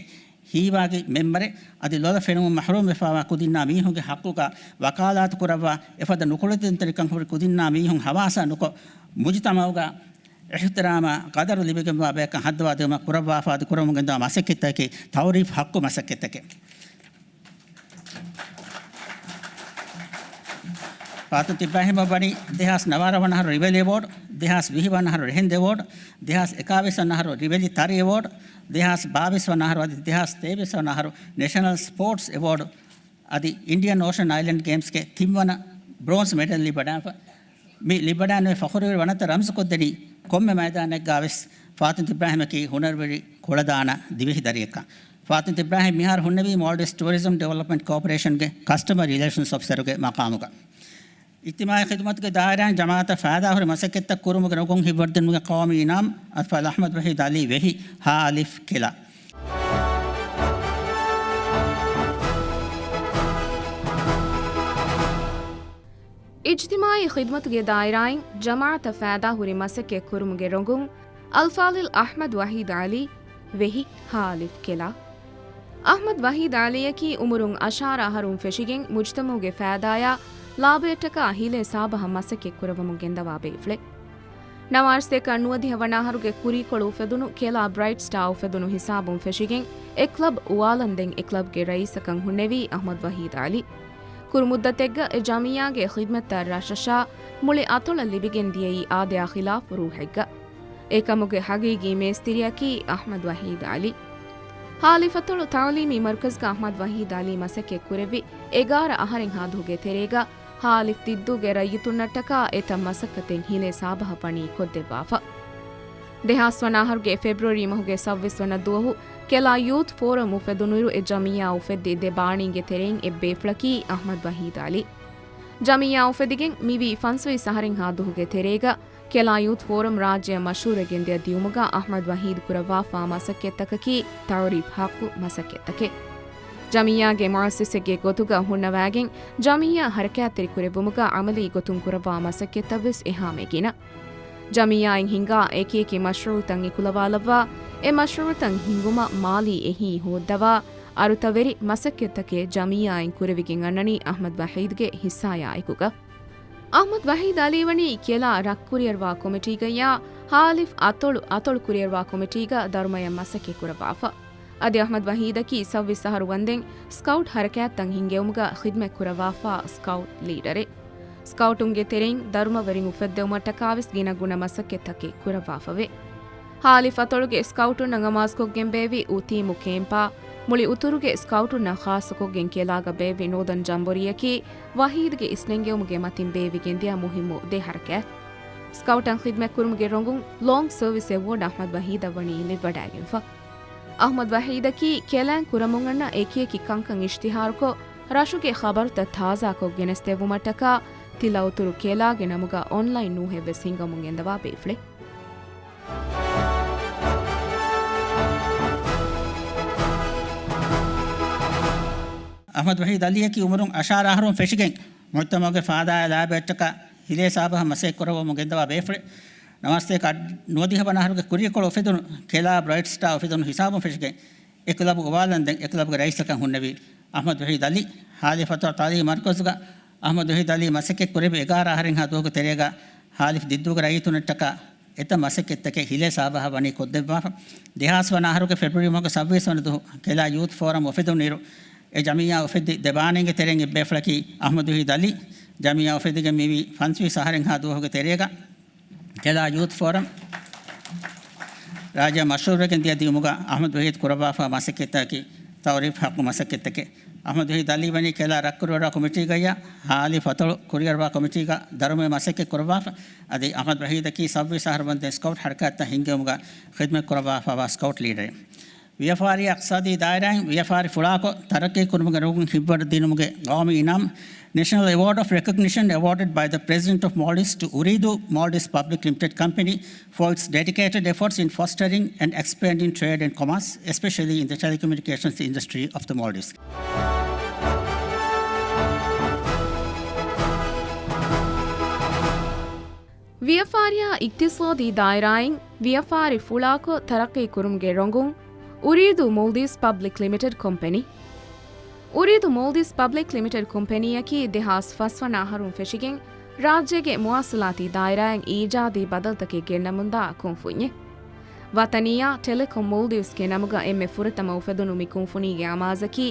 ހީވާގި މެމްބަރެއް އަދި ލޮލަށް ފެނުމުން މަޙްރޫމްވެފަވާ ކުދިންނާ މީހުންގެ ޙައްޤުގަ ވަކާލާތު ކުރައްވާ އެފަދަ ނުކުޅެދުންތެރިކަން ހުރި ކުދިންނާ މީހުން ހަމައަސާ ނުކޮށް، މުޖުތަމަޢުގަ އިޙްތިރާމާ ޤަދަރު ލިބިގެންވާ ބަޔަކަށް ހައްދަވާދިނުމަށް ކުރައްވާފަ އަދި ކުރަމުން ގެންދަވާ މަސައްކަތްތަކަކީ ތަޢުރީފް ޙައްޤު މަސައްކަތްތަކެއް. ފާތިމަތު އިބްރާހިމަށް ވަނީ ދެހާސް ނަވާރަ ވަނަ އަހަރު ރިވެލި އެވޯޑް، ދެހާސް ވިހި ވަނަ އަހަރު ރެހެންދި އެވޯޑް، ދެހާސް އެކާވީސް ވަނަ އަހަރު ރިވެލި ތަރި އެވޯޑް، ދެހާސް ބާވީސް ވަނަ އަހަރު އަދި ދެހާސް ތޭވީސް ވަނަ އަހަރު ނޭޝަނަލް ސްޕޯޓްސް އެވޯޑް އަދި އިންޑިއަން އޯޝަން އައިލެންޑް ގޭމްސްގެ ތިންވަނަ ބްރޯންޒް މެޑަލް ލިބިވަޑައިފަ. މި ލިބިވަޑައިނުވެ ފަޚުރުވެރި ވަނަތައް ރަމްޒުކޮށްދެނީ ކޮންމެ މައިދާނެއްގަވެސް ފާތިމަތު އިބްރާހިމަކީ ހުނަރުވެރި ކުޅަދާނަ ދިވެހި ދަރިއެއްކަން. ފާތިމަތު އިބްރާހިމް މިހާރު ހުންނެވީ މޯލްޑިވްސް ޓޫރިޒަމް ޑިވެލޮޕްމަންޓް ކޯޕަރޭޝަންގެ ކަސްޓަމަރ ރިލޭޝަންސް އޮފިސަރުގެ މަޤާމުގަ. އިޖްތިމާޢީ ޚިދުމަތުގެ ދާއިރާއިން ޖަމާޢަތަށް ފައިދާހުރި މަސައްކަތްތައް ކުރުމުގެ ރޮނގުން ހިއްވަރުދިނުމުގެ ޤައުމީ އިނާމު އަލްފާޟިލް އަޙްމަދު ވަޙީދު ޢަލީ ވެހި ހާ އަލިފް ކެލާ. އިޖްތިމާޢީ ޚިދުމަތުގެ ދާއިރާއިން ޖަމާޢަތަށް ފައިދާހުރި މަސައްކަތް ކުރުމުގެ ރޮނގުން އަލްފާޟިލް އަޙްމަދު ވަޙީދު ޢަލީ ވެހި ހާ އަލިފް ކެލާ. އަޙްމަދު ވަޙީދު ޢަލީއަކީ އުމުރުން އަށާރަ އަހަރުން ފެށިގެން މުޖްތަމަޢުގެ ފައިދާޔާ ލާބަޔަށްޓަކާ ހިލޭ ސާބަހަށް މަސައްކަތް ކުރައްވަމުން ގެންދަވާ ބޭފުޅެއް. ނަވާރަ ސަތޭކަ ނުވަދިހަ ވަނަ އަހަރުގެ ކުރީކޮޅު އުފެދުނު ކެލާ ބްރައިޓް ސްޓާ އުފެދުނު ހިސާބުން ފެށިގެން އެ ކްލަބް އުވާލަންދެން އެ ކްލަބްގެ ރައީސަކަށް ހުންނެވީ އަޙްމަދު ވަޙީދު ޢަލީ. ކުރު މުއްދަތެއްގަ އެ ޖަމިއްޔާގެ ޚިދްމަތްތައް ރަށަށާ މުޅި އަތޮޅަށް ލިބިގެން ދިޔައީ އާދަޔާ ޚިލާފު ރޫޙެއްގަ. އެކަމުގެ ހަގީގީ މޭސްތިރިއަކީ އަޙްމަދު ވަޙީދު ޢަލީ. ހާލިފް އަތޮޅު ތަޢުލީމީ މަރުކަޒުގަ އަޙްމަދު ވަޙީދު ޢަލީ މަސައްކަތް ކުރެއްވި އެގާރަ އަހަރެއްހާ ދުހުގެ ތެރޭގަ ހާލިފް ދިއްދޫގެ ރައްޔިތުންނަށްޓަކާ އެތައް މަސައްކަތެއް ހިލޭ ސާބަހަށް ވަނީ ކޮށްދެއްވާފަ. ދެހާސް ވަނަ އަހަރުގެ ފެބްރުއަރީ މަހުގެ ސައްބީސް ވަނަ ދުވަހު ކެލާ ޔޫތު ފޯރަމް އުފެދުނުއިރު އެ ޖަމިއްޔާ އުފެއްދި ދެ ބާނީގެ ތެރެއިން އެއްބޭފުޅަކީ އަޙްމަދު ވަޙީދު ޢަލީ. ޖަމިއްޔާ އުފެދިގެން މިވީ ފަންސަވީސް އަހަރެއްހާ ދުހުގެ ތެރޭގަ ކެލާ ޔޫތު ފޯރަމް ރާއްޖެއަށް މަޝްހޫރުވެގެން ދިޔަ ދިޔުމުގަ އަޙްމަދު ވަޙީދު ކުރައްވާފާ މަސައްކަތްތަކަކީ ތަޢުރީފް ޙައްޤު މަސައްކަތްތަކެއް. ޖަމިއްޔާގެ މުއައްސިސެއްގެ ގޮތުގަ ހުންނަވާގެން ޖަމިއްޔާ ޙަރަކާތްތެރި ކުރެއްވުމުގަ ޢަމަލީ ގޮތުން ކުރައްވާ މަސައްކަތްތައްވެސް އެހާމެ ގިނަ. ޖަމިއްޔާއިން ހިންގާ އެކިއެކި މަޝްރޫޢުތައް އެކުލަވާލައްވާ، އެ މަޝްރޫޢުތައް ހިންގުމަށް މާލީ އެހީ ހޯއްދަވާ، އަރުތަވެރި މަސައްކަތްތަކެއް ޖަމިއްޔާއިން ކުރެވިގެން އަންނަނީ އަޙްމަދު ވަޙީދުގެ ހިއްސާޔާއެކުގަ. އަޙްމަދު ވަޙީދު ޢަލީ ވަނީ ކެލާ ރަށް ކުރިއަރުވާ ކޮމިޓީގައްޔާ ހާލިފް އަތޮޅު، އަތޮޅު ކުރިއަރުވާ ކޮމިޓީގަ ދަރުމަޔަށް މަސައްކަތް ކުރައްވާފަ. އަދި އަޙްމަދު ވަޙީދަކީ ސައްބީސް އަހަރު ވަންދެން ސްކައުޓް ޙަރަކާތްތައް ހިންގެވުމުގަ ޚިދްމަތް ކުރައްވާފާ ސްކައުޓް ލީޑަރެއް. ސްކައުޓުންގެ ތެރެއިން ދަރުމަވެރިން އުފެއްދެވުމަށްޓަކާވެސް ގިނަގުނަ މަސައްކަތްތަކެއް ކުރައްވާފަވޭ. ހާލިފް އަތޮޅުގެ ސްކައުޓުންނަށް އަމާޒުކޮށްގެން ބޭއްވި އުތީމު ކޭމްޕާ، މުޅި އުތުރުގެ ސްކައުޓުންނަށް ޚާއްޞަކޮށްގެން ކެލާގަ ބޭއްވި ނޯދަން ޖަމްބޮރީއަކީ ވަޙީދުގެ އިސްނެންގެވުމުގެ މަތިން ބޭއްވިގެން ދިޔަ މުހިއްމު ދެ ޙަރަކާތް. ސްކައުޓަށް ޚިދްމަތްކުރުމުގެ ރޮނގުން ލޯންގް ސަރވިސް އެވޯޑް އަޙްމަދު ވަޙީދަށް ވަނީ ލިބިވަޑައިގެންފަ. އަޙްމަދު ވަޙީދަކީ ކެލާން ކުރަމުން އަންނަ އެކިއެކި ކަންކަން އިޝްތިހާރުކޮށް، ރަށުގެ ޚަބަރުތައް ތާޒާކޮށް ގެނެސްދެއްވުމަށްޓަކާ ތިލައުތުރު ކެލާގެ ނަމުގަ އޮންލައިން ނޫހެއްވެސް ހިންގަމުން ގެންދަވާ ބޭފުޅެއް. އަޙްމަދު ވަޙީދު ޢަލީއަކީ އުމުރުން އަށާރަ އަހަރުން ފެށިގެން މުޖްތަމަޢުގެ ފާދާއާ ލާބައަށްޓަކާ ހިލޭ ސާބަހަށް މަސައްކަތް ކުރައްވަމުން ގެންދަވާ ބޭފުޅެއް. ނަވާސްތޭކަ ނުވަދިހަ ވަނަ އަހަރުގެ ކުރީކޮޅު އުފެދުނު ކެލާ ބްރައިޓް ސްޓާ އުފެދުނު ހިސާބުން ފެށިގެން އެ ކްލަބު ގޮވާލަންދެން އެ ކްލަބުގެ ރައީސަކަށް ހުންނެވީ އަޙްމަދު ވަޙީދު ޢަލީ. ހާލިފް އަތޮޅު ތަޢުލީމީ މަރުކަޒުގަ އަޙްމަދު ވަޙީދު ޢަލީ މަސައްކަތް ކުރެއްވި އެގާރަ އަހަރެއްހާ ދުވަހުގެ ތެރޭގަ ހާލިފް ދިއްދޫގެ ރައްޔިތުންނަށްޓަކާ އެތައް މަސައްކަތްތަކެއް ހިލޭ ސާބަހަށް ވަނީ ކޮށްދެއްވާފަ. ދެހާސް ވަނަ އަހަރުގެ ފެބްރުއަރީ މަހުގެ ސައްބީސް ވަނަ ދުވަހު ކެލާ ޔޫތު ފޯރަމް އުފެދުނުއިރު، އެ ޖަމިއްޔާ އުފެއްދި ދެ ބާނީގެ ތެރެއިން އެއްބޭފުޅަކީ އަޙްމަދު ވަޙީދު ޢަލީ. ޖަމިއްޔާ އުފެއްދިގެން މިވީ ފަންސަވީސް އަހަރެއްހާ ދުވަހުގެ ތެރޭގަ. ކެލާ ޔޫތު ފޯރަމް ރާއްޖެއަށް މަޝްހޫރުވެގެން ދިޔަ ދިޔުމުގަ އަޙްމަދު ވަޙީދު ކުރައްވާފާ މަސައްކަތްތަކަކީ ތަޢުރީފް ޙައްޤު މަސައްކަތްތަކެއް. އަޙްމަދު ވަޙީދު ޢަލީ ވަނީ ކެލާ ރަށްކުރިއަރުވާ ކޮމިޓީގައްޔާ ހާލިފް އަތޮޅު ކުރިއަރުވާ ކޮމިޓީގަ ދަރުމަޔަށް މަސައްކަތް ކުރައްވާފަ. އަދި އަޙްމަދު ވަޙީދަކީ ސައްބީސް އަހަރު ވަންދެން ސްކައުޓް ޙަރަކާތްތައް ހިންގެވުމުގަ ޚިދްމަތް ކުރައްވާފާވާ ސްކައުޓް ލީޑަރެއް. ވިޔަފާރި އިޤްތިޞާދީ ދާއިރާއިން ވިޔަފާރި ފުޅާކޮށް ތަރައްޤީ ކުރުމުގެ ރޮނގުން ހިއްވަރު ދިނުމުގެ ގައުމީ އިނާމު، National Award of Recognition awarded by the President of Maldives to Ooredoo Maldives Public Limited Company for its dedicated efforts in fostering and expanding trade and commerce, especially in the telecommunications industry of the Maldives. ވިޔަފާރިއާ އިޤްތިޞާދީ ދާއިރާއިން ވިޔަފާރި ފުޅާކޮށް ތަރައްޤީ ކުރުމުގެ ރޮނގުން، އުރީދޫ މޯލްޑިވްސް ޕަބްލިކް ލިމިޓެޑް ކޮމްޕެނީ. އުރީދޫ މޯލްޑިވްސް ޕަބްލިކް ލިމިޓެޑް ކޮމްޕެނީއަކީ ދެހާސް ފަސް ވަނަ އަހަރުން ފެށިގެން ރާއްޖޭގެ މުވާޞަލާތީ ދާއިރާއިން އީޖާދީ ބަދަލުތަކެއް ގެންނަމުންދާ ކުންފުންޏެއް. ވަޠަނިއްޔާ ޓެލެކޮމް މޯލްޑިވްސްގެ ނަމުގަ އެންމެ ފުރަތަމަ އުފެދުނު މި ކުންފުނީގެ އަމާޒަކީ،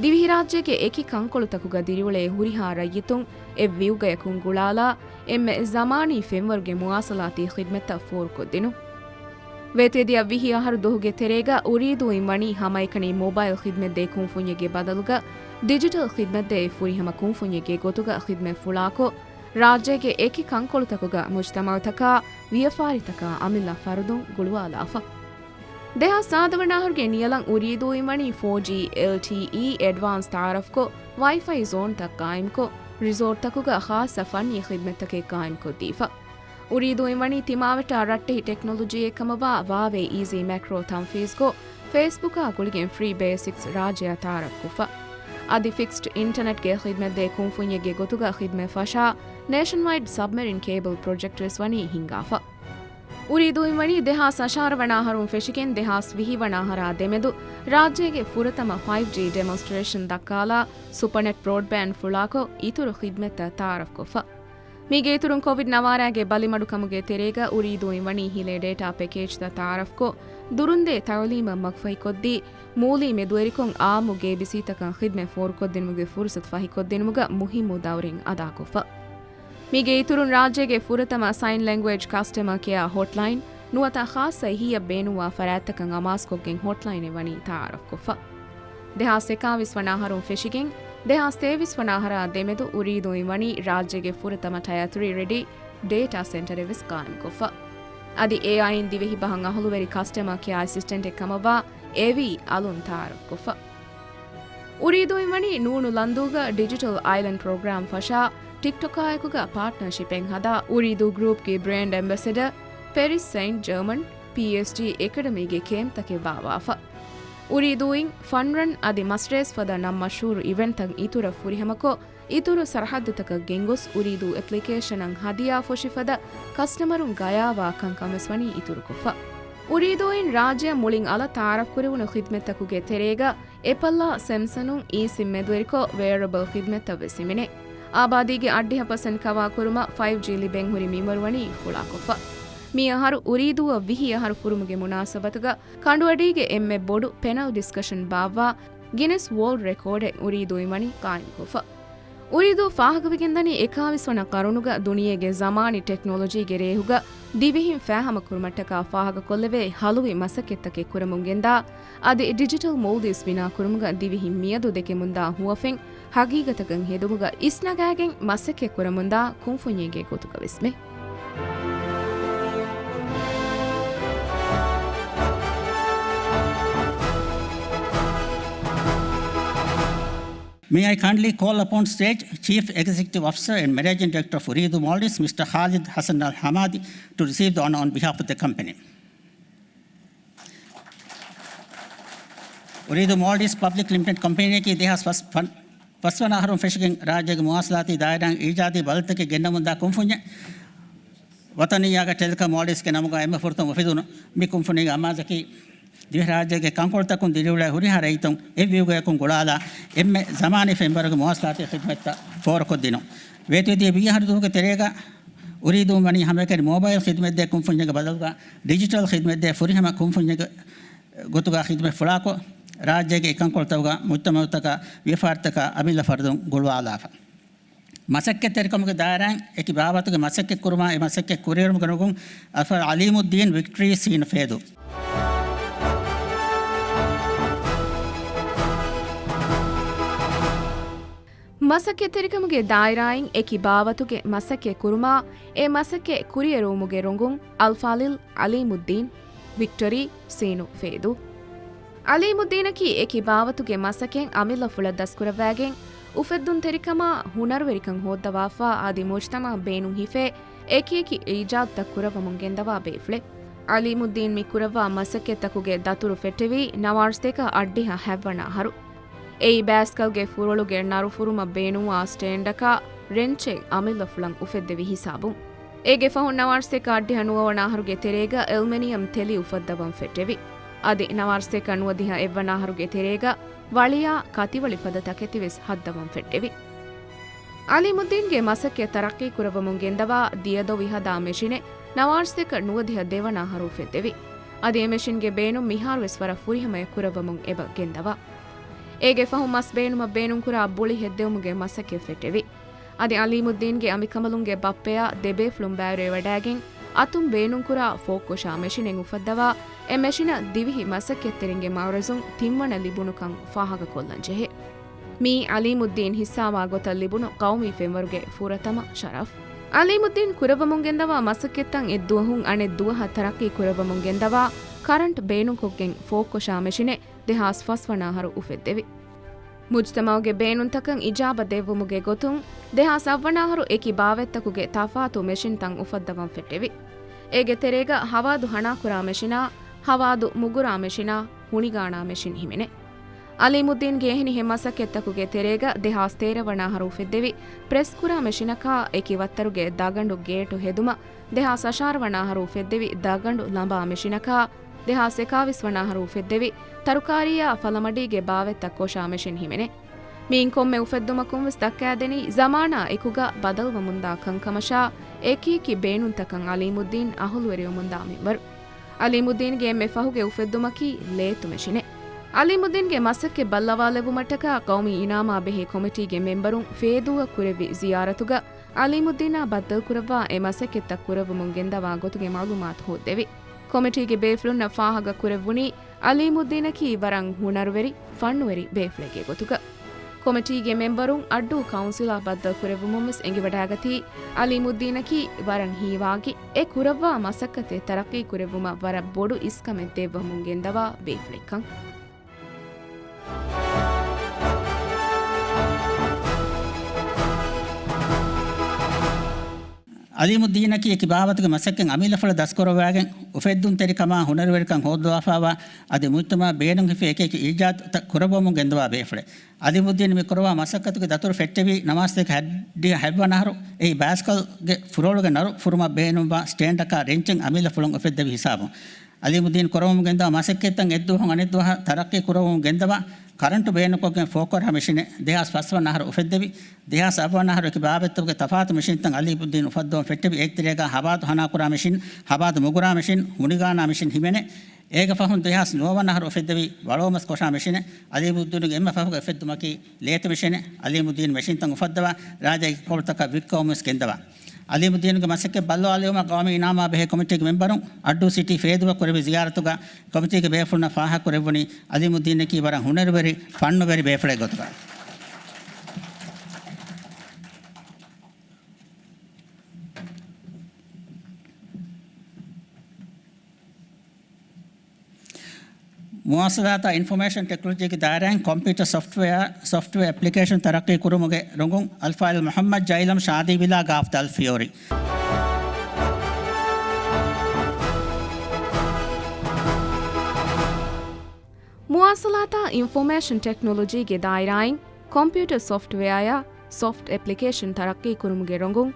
ދިވެހިރާއްޖޭގެ އެކި ކަންކޮޅުތަކުގަ ދިރިއުޅޭ ހުރިހާ ރައްޔިތުން އެއް ވިއުގަޔަކުން ގުޅާލާ، އެންމެ ޒަމާނީ ފެންވަރުގެ މުވާޞަލާތީ ޚިދްމަތްތައް ފޯރުކޮށްދިނުން. ވޭތުވެދިޔަ ވިހި އަހަރު ދުވަހުގެ ތެރޭގަ އުރީދޫއިން ވަނީ ހަމައެކަނި މޮބައިލް ޚިދްމަތްދޭ ކުންފުންޏެއްގެ ބަދަލުގަ ޑިޖިޓަލް ޚިދްމަތްދޭ ފުރިހަމަ ކުންފުންޏެއްގެ ގޮތުގަ ޚިދްމަތް ފުޅާކޮށް، ރާއްޖޭގެ އެކި ކަންކޮޅުތަކުގަ މުޖްތަމަޢުތަކާ، ވިޔަފާރިތަކާ އަމިއްލަ ފަރުދުން ގުޅުވާލާފަ. ދެހާސް ސާދަ ވަނަ އަހަރުގެ ނިޔަލަށް އުރީދޫއިން ވަނީ ފޯ ޖީ އެލްޓީއީ އެޑްވާންސް ތަޢާރަފްކޮށް، ވައިފައި ޒޯންތައް ޤާއިމްކޮށް، ރިސޯޓްތަކުގަ ޚާއްޞަ ފަންނީ ޚިދްމަތްތަކެއް ޤާއިމްކޮށްދީފަ. އުރީދޫއިން ވަނީ ތިމާވެއްޓާ ރައްޓެހި ޓެކްނޮލޮޖީއެއް ކަމަށްވާ ވާވޭ އީޒީ މެކްރޯ ތަންފީޒްކޮށް، ފޭސްބުކާ ގުޅިގެން ފްރީ ބޭސިކްސް ރާއްޖެއަށް ތަޢާރަފްކޮށްފަ. އަދި ފިކްސްޑް އިންޓަނެޓްގެ ޚިދްމަތްދޭ ކުންފުންޏެއްގެ ގޮތުގަ ޚިދްމަތް ފަށާ، ނޭޝަންވައިޑް ސަބްމެރިން ކޭބަލް ޕްރޮޖެކްޓްވެސް ވަނީ ހިންގާފަ. އުރީދޫއިން ވަނީ ދެހާސް އަށާރަ ވަނަ އަހަރުން ފެށިގެން ދެހާސް ވިހި ވަނަ އަހަރާ ދެމެދު ރާއްޖޭގެ ފުރަތަމަ ފައިވް ޖީ ޑެމޮންސްޓްރޭޝަން ދައްކާލާ، ސުޕަނެޓް ބްރޯޑްބޭންޑް ފުޅާކޮށް، އިތުރު ޚިދްމަތްތައް ތަޢާރަފްކޮށްފަ. މީގެ އިތުރުން ކޮވިޑް ނަވާރާގެ ބަލިމަޑުކަމުގެ ތެރޭގަ އުރީދޫއިން ވަނީ ހިލޭ ޑޭޓާ ޕެކޭޖްތައް ތައާރަފްކޮށް، ދުރުންދޭ ތައުލީމަށް މަގުފަހިކޮށްދީ، މޫލީ މެދުވެރިކޮށް އާއްމު ގޭބިސީތަކަށް ޚިދްމަތް ފޯރުކޮށްދިނުމުގެ ފުރުސަތު ފަހިކޮށްދިނުމުގަ މުހިއްމު ދައުރެއް އަދާކޮށްފަ. މީގެ އިތުރުން ރާއްޖޭގެ ފުރަތަމަ ސައިން ލެންގުއޭޖް ކަސްޓަމަރ ކެއާ ހޮޓްލައިން ނުވަތަ ޚާއްސަ އެހީއަށް ބޭނުންވާ ފަރާތްތަކަށް އަމާޒުކޮށްގެން ހޮޓްލައިނެއް ވަނީ ތައާރަފްކޮށްފަ. ދެހާސް އެކާވީސް ވަނަ އަހަރުން ފެށިގެން، ދެހާސް ތޭވީސް ވަނަ އަހަރާ ދެމެދު އުރީދޫއިން ވަނީ ރާއްޖޭގެ ފުރަތަމަ ޓަޔާ ތްރީ ރެޑީ ޑޭޓާ ސެންޓަރެއް ވެސް ޤާއިމްކޮށްފަ. އަދި އޭއައިއިން ދިވެހި ބަހަށް އަހުލުވެރި ކަސްޓަމަރ ކެއާ އެސިސްޓެންޓެއް ކަމަށްވާ އޭވީ އަލުން ތައާރަފްކޮށްފަ. އުރީދޫއިން ވަނީ ނޫނު ލަންދޫގަ ޑިޖިޓަލް އައިލެންޑް ޕްރޮގްރާމް ފަށާ، ޓިކްޓޮކާއެކުގަ ޕާޓްނަރޝިޕެއް ހަދާ، އުރީދޫ ގްރޫޕްގެ ބްރޭންޑް އެމްބެސެޑަރ، ޕެރިސް ސެއިންޓް ޖަރމަން، ޕީއެސްޖީ އެކަޑަމީގެ ކޭމްޕްތަކެއް ވާވާފަ. އުރީދޫއިން ފަންރަން އަދި މަސްރޭސް ފަދަ ނަން މަޝްހޫރު އިވެންޓްތައް އިތުރަށް ފުރިހަމަކޮށް، އިތުރު ސަރަހައްދުތަކަށް ގެންގޮސް އުރީދޫ އެޕްލިކޭޝަނަށް ހަދިޔާ ފޮށިފަދަ ކަސްޓަމަރުން ގަޔާވާ ކަންކަން ވެސް ވަނީ އިތުރުކޮށްފަ. އުރީދޫއިން ރާއްޖެއަށް މުޅިން އަލަށް ތައާރަފްކުރެވުނު ޚިދްމަތްތަކުގެ ތެރޭގަ އެޕަލްއާ ސެމްސަނުން އީސިމް މެދުވެރިކޮށް ވެއަރަބަލް ޚިދްމަތްތައް ވެސް ހިމެނޭ. އާބާދީގެ އަށްޑިހަ ޕަސެންޓް ކަވާ ކުރުމަށް ފައިވް ޖީ ލިބެން ހުރި މިންވަރު ވަނީ ފުޅާކޮށްފަ. މި އަހަރު އުރީދޫއަށް ވިހި އަހަރު ފުރުމުގެ މުނާސަބަތުގަ ކަނޑުއަޑީގެ އެންމެ ބޮޑު ޕެނަލް ޑިސްކަޝަން ބާއްވާ ގިނެސް ވޯލްޑް ރެކޯޑެއް އުރީދޫއިން ވަނީ ޤާއިމްކޮށްފަ. އުރީދޫ ފާހަގަވެގެންދަނީ އެކާވީސް ވަނަ ޤަރުނުގަ ދުނިޔޭގެ ޒަމާނީ ޓެކްނޮލޮޖީގެ ރޭހުގަ ދިވެހިން ފާހަމަކުރުމަށްޓަކާ ފާހަގަކޮށްލެވޭ ހަލުވި މަސައްކަތްތަކެއް ކުރަމުން ގެންދާ، އަދި ޑިޖިޓަލް މޯލްޑިވްސް ބިނާކުރުމުގަ ދިވެހިން މިއަދު ދެކެމުންދާ ހުވަފެން ހަގީގަތަކަށް ހެދުމުގަ އިސްނަގާގެން މަސައްކަތް ކުރަމުންދާ ކުންފުންޏެއްގެ ގޮތުގަ ވެސްމެ. May I kindly call upon stage Chief Executive Officer and Managing Director of Uridu Maldives, Mister Khalid Hassan Al Hamadi, to receive the honor on behalf of the company. އުރީދޫ މޯލްޑިވްސް ޕަބްލިކް ލިމިޓެޑް ކަމްޕެނީއަކީ ދެހާސް ފަސް ފަން، ފަސްވަނަ އަހަރުން ފެށިގެން ރާއްޖޭގެ މުވާސަލާތީ ދާއިރާއިން އީޖާދީ ބަދަލުތަކެއް ގެންނަމުންދާ ކުންފުންޏެއް. ވަޠަނިއްޔާގަ ޓެލެކޮމް މޯލްޑިވްސްގެ ނަމުގަ އެންމެ ފުރަތަމަ އުފެދުނު މި ކުންފުނީގެ އަމާޒަކީ، ދިވެހިރާއްޖޭގެ ކަންކޮޅުތަކުން ދިރިއުޅޭ ހުރިހާ ރައްޔިތުން އެއްވިއުގަޔަކުން ގުޅާލާ، އެންމެ ޒަމާނީ ފެންވަރުގެ މުވާސަލާތީ ޚިދުމަތްތައް ފޯރުކޮށްދިނުން. ވޭތުވެދިޔަ ވީހަ އަހަރު ދުވަހުގެ ތެރޭގަ އުރީދޫން ވަނީ ހަމައެކަނި މޯބައިލް ޚިދުމަތްދޭ ކުންފުންޏެއްގެ ބަދަލުގަ ޑިޖިޓަލް ޚިދުމަތްދޭ ފުރިހަމަ ކުންފުންޏެއްގެ ގޮތުގަ ޚިދުމަތް ފުޅާކޮށް، ރާއްޖޭގެ އެކަންކޮޅުތަކުގަ މުޖްތަމައުތަކާ ވިޔަފާރިތަކާ އަމިއްލަ ފަރުދުން ގުޅުވާލާފަ. މަސައްކަތްތެރިކަމުގެ ދާއިރާއިން އެކި ބާވަތުގެ މަސައްކަތް ކުރުމާ، އެ މަސައްކަތް ކުރިއެރުމުގެ ނުގުން އަލްފާޟިލް އަލީމުއްދީން ވިކްޓަރީ ސީނު ފޭދޫ. މަސައްކަތްތެރިކަމުގެ ދާއިރާއިން އެކި ބާވަތުގެ މަސައްކަތް ކުރުމާ، އެ މަސައްކަތް ކުރިއެރުވުމުގެ ރޮނގުން އަލްފާޟިލް އަލީމުއްދީން ވިކްޓަރީ ސީނު ފޭދޫ. އަލީމުއްދީނަކީ އެކި ބާވަތުގެ މަސަކެއް އަމިއްލަފުޅަށް ދަސްކުރައްވާގެން، އުފެއްދުންތެރިކަމާ ހުނަރުވެރިކަން ހޯއްދަވާފާ އަދި މުޖްތަމައަށް ބޭނުން ހިފޭ އެކިއެކި އީޖާދުތައް ކުރައްވަމުން ގެންދަވާ ބޭފުޅެއް. އަލީމުއްދީން މި ކުރައްވާ މަސައްކަތްތަކުގެ ދަތުރު ފެއްޓެވީ ނަވާރަސަތޭކަ އަށްޑިހަ ހަތްވަނަ އަހަރު. އެއީ ބައިސްކަލްގެ ފުރޮޅުގެ ނަރު ފުރުމަށް ބޭނުންވާ ސްޓޭންޑަކާ ރެންޗެއް އަމިއްލަފުޅަށް އުފެއްދެވި ހިސާބުން. އޭގެ ފަހުން ނަވާރަސަތޭކަ އަށްޑިހަ ނުވަވަނަ އަހަރުގެ ތެރޭގަ އެލްމެނިއަމް ތެލި އުފައްދަވަން ފެއްޓެވި. އަދި ނަވާރަސަތޭކަ ނުވަދިހަ އެއްވަނަ އަހަރުގެ ތެރޭގަ ވަޅިއާ ކަތިވަޅި ފަދަ ތަކެތިވެސް ހައްދަވަން ފެއްޓެވި. އަލީމުއްދީންގެ މަސައްކަތް ތަރައްޤީ ކުރައްވަމުން ގެންދަވާ ދިޔަދޮވި ހަދާ މެޝިނެއް ނަވާރަސަތޭކަ ނުވަދިހަ ދެވަނަ އަހަރު އުފެއްދެވި. އަދި އެ މެޝިންގެ ބޭނުން މިހާރުވެސް ވަރަށް ފުރިހަމަޔަށް ކުރައްވަމުން އެބަ ގެންދަވާ. އޭގެ ފަހުން މަސް ބޭނުމަށް ބޭނުންކުރާ ބުޅި ހެއްދެވުމުގެ މަސައްކަތް ފެއްޓެވި. އަދި އަލީމުއްދީންގެ އަނބިކަނބަލުންގެ ބައްޕަޔާ ދެބޭފުޅުން ބައިވެރިވެވަޑައިގެން، އަތުން ބޭނުންކުރާ ފޯކްކޮށާ މެޝިނެއް އުފައްދަވާ، އެ މެޝިނަށް ދިވެހި މަސައްކަތްތެރިންގެ މައުރަޒުން ތިންވަނަ ލިބުނުކަން ފާހަގަކޮށްލަން ޖެހޭ. މިއީ އަލީމުއްދީން ހިއްސާވާ ގޮތަށް ލިބުނު ޤައުމީ ފެންވަރުގެ ފުރަތަމަ ޝަރަފް. އަލީމުއްދީން ކުރައްވަމުން ގެންދަވާ މަސައްކަތްތައް އެއްދުވަހުން އަނެއް ދުވަހަށް ތަރައްޤީ ކުރައްވަމުން ގެންދަވާ ކަރަންޓް ބޭނުންކޮށްގެން ފޯކްކޮށާ މެޝިނެއް ދެހާސް ފަސްވަނަ އަހަރު އުފެއްދެވި. މުޖްތަމައުގެ ބޭނުންތަކަށް އިޖާބަ ދެއްވުމުގެ ގޮތުން، ދެހާސް އަށްވަނަ އަހަރު އެކި ބާވަތްތަކުގެ ތަފާތު މެޝިންތައް އުފައްދަވަން ފެއްޓެވި. އޭގެ ތެރޭގަ ހަވާދު ހަނާކުރާ މެޝިނާ، ހަވާދު މުގުރާ މެޝިނާ، ހުނިގާނާ މެޝިން ހިމެނޭ. އަލީމުއްދީންގެ އެހެނި ހެ މަސައްކަތްތަކުގެ ތެރޭގަ ދެހާސް ތޭރަ ވަނަ އަހަރު އުފެއްދެވި ޕްރެސް ކުރާ މެޝިނަކާ، އެކި ވައްތަރުގެ ދަގަނޑު ގޭޓު ހެދުމަށް، ދެހާސް އަށާރަ ވަނަ އަހަރު އުފެއްދެވި ދަގަނޑު ލަނބާ މެޝިނަކާ، ދެހާސް އެކާވީސް ވަނަ އަހަރު އުފެއްދެވި ތަރުކާރީއާ ފަލަމަޑީގެ ބާވަތްތައް ކޮށާ މެޝިން ހިމެނޭ. މިއިން ކޮންމެ އުފެއްދުމަކުން ވެސް ދައްކައިދެނީ ޒަމާނާ އެކުގަ ބަދަލުވަމުންދާ ކަންކަމަށާ، އެކިއެކި ބޭނުންތަކަށް އަލީމުއްދީން އަހުލުވެރިވަމުންދާ މިންވަރު. އަލީމުއްދީންގެ އެންމެ ފަހުގެ އުފެއްދުމަކީ ލޭތު މެޝިނެއް. އަލީމުއްދީންގެ މަސައްކަތް ބައްލަވާލެއްވުމަށްޓަކާ ޤައުމީ އިނާމާ ބެހޭ ކޮމިޓީގެ މެމްބަރުން ފޭދޫއަށް ކުރެއްވި ޒިޔާރަތުގަ އަލީމުއްދީނާ ބައްދަލުކުރައްވާ އެ މަސައްކަތްތައް ކުރެއްވުމުން ގެންދަވާ ގޮތުގެ މަޢުލޫމާތު ހޯއްދެވި. ކޮމިޓީގެ ބޭފުޅުންނަށް ފާހަގަ ކުރެއްވުނީ އަލީމުއްދީނަކީ ވަރަށް ހުނަރުވެރި، ފަންނުވެރި ބޭފުޅެއްގެ ގޮތުގަ. ކޮމިޓީގެ މެމްބަރުން އައްޑޫ ކައުންސިލާ ބައްދަލުކުރެއްވުމުން ވެސް އެނގިވަޑައިގަތީ، އަލީމުއްދީނަކީ ވަރަށް ހީވާގި، އެ ކުރައްވާ މަސައްކަތެއް ތަރައްޤީ ކުރެއްވުމަށް ވަރަށް ބޮޑު އިސްކަމެއް ދެއްވަމުން ގެންދަވާ ބޭފުޅެއްކަން. އަލީމުއްދީނަކީ އެކި ބާވަތުގެ މަސައްކަތް އަމިއްލަފުޅަށް ދަސްކުރައްވައިގެން، އުފެއްދުންތެރިކަމާ ހުނަރުވެރިކަން ހޯއްދަވާފައިވާ އަދި މުޖްތަމަޢަށް ބޭނުންހިފޭ އެކިއެކި އީޖާދުތައް ކުރައްވަމުން ގެންދަވާ ބޭފުޅެއް. އަލީމުއްދީން މި ކުރައްވާ މަސައްކަތުގެ ދަތުރު ފެއްޓެވީ ނަވާރަ ސަތޭކަ ހަތްވަނަ އަހަރު އެއީ ބައިސްކަލްގެ ފުރޮޅުގެ ނަރު ފުރުމަށް ބޭނުންވާ ސްޓޭންޑަކާ ރެންޗެއް އަމިއްލަފުޅުން އުފެއްދެވި ހިސާބުން. އަލީމުއްދީން ކުރައްވަމުން ގެންދަވާ މަސައްކަތްތައް އެއްދުވަހުން އަނެއްދުވަހަށް ތަރައްޤީ ކުރައްވަމުން ގެންދަވާ ކަރަންޓު ބޭނުންކޮށްގެން ފޯކޮށާ މެޝިނެއް ދެހާސް ފަސްވަނަ އަހަރު އުފެއްދެވި. ދެހާސް އަށްވަނަ އަހަރު އެކި ބާވަތްތަކުގެ ތަފާތު މެޝިންތައް އަލީމުއްދީން އުފައްދަވަން ފެއްޓެވި. އޭގެ ތެރޭގަ ހަބާދު ހަނާކުރާ މެޝިން، ހަބާދު މުގުރާ މެޝިން، ހުނިގާނާ މެޝިން ހިމެނޭ. އޭގެ ފަހުން ދެހާސް ނުވަވަނަ އަހަރު އުފެއްދެވި ވަޅޯމަސް ކޮށާ މެޝިނެއް. އަލީމުއްދީނުގެ އެންމެ ފަހުގެ އުފެއްދުމަކީ ލޭތު މެޝިނެއް. އަލީމުއްދީން މެޝިންތައް އުފައްދަވާ ރާއްޖޭގެ ކޮޅުތަކަށް ވިއްކަވަމުން ވެސް ގެންދަވާ. އަލީމުއްދީނުގެ މަސައްކަތް ބައްލަވާލެވުމަށް ޤައުމީ އިނާމާ ބެހޭ ކޮމިޓީގެ މެމްބަރުން އައްޑޫ ސިޓީ ފޭދޫއަށް ކުރެއްވި ޒިޔާރަތުގަ ކޮމިޓީގެ ބޭފުޅުންނަށް ފާހަގަކުރެއްވުނީ އަލީމުއްދީނަކީ ވަރަށް ހުނަރުވެރި، ފަންނުވެރި ބޭފުޅެއް ގޮތުގަ. މުވާޞަލާތާ އިންފޮމޭޝަން ޓެކްނޮލޮޖީގެ ދާއިރާއިން ކޮމްޕިއުޓަރ ސޮފްޓްވެއާ، ސޮފްޓްވެއާ އެޕްލިކޭޝަން ތަރައްޤީ ކުރުމުގެ ރޮނގުން އަލްފާޟިލް މުޙައްމަދު ޖައިލަމް ޝާދީ ވިލާ ގާފްދާލް ފިޔޯރި. މުވާޞަލާތާ އިންފޮމޭޝަން ޓެކްނޮލޮޖީގެ ދާއިރާއިން ކޮމްޕިއުޓަރ ސޮފްޓްވެއާއާ ސޮފްޓް އެޕްލިކޭޝަން ތަރައްޤީ ކުރުމުގެ ރޮނގުން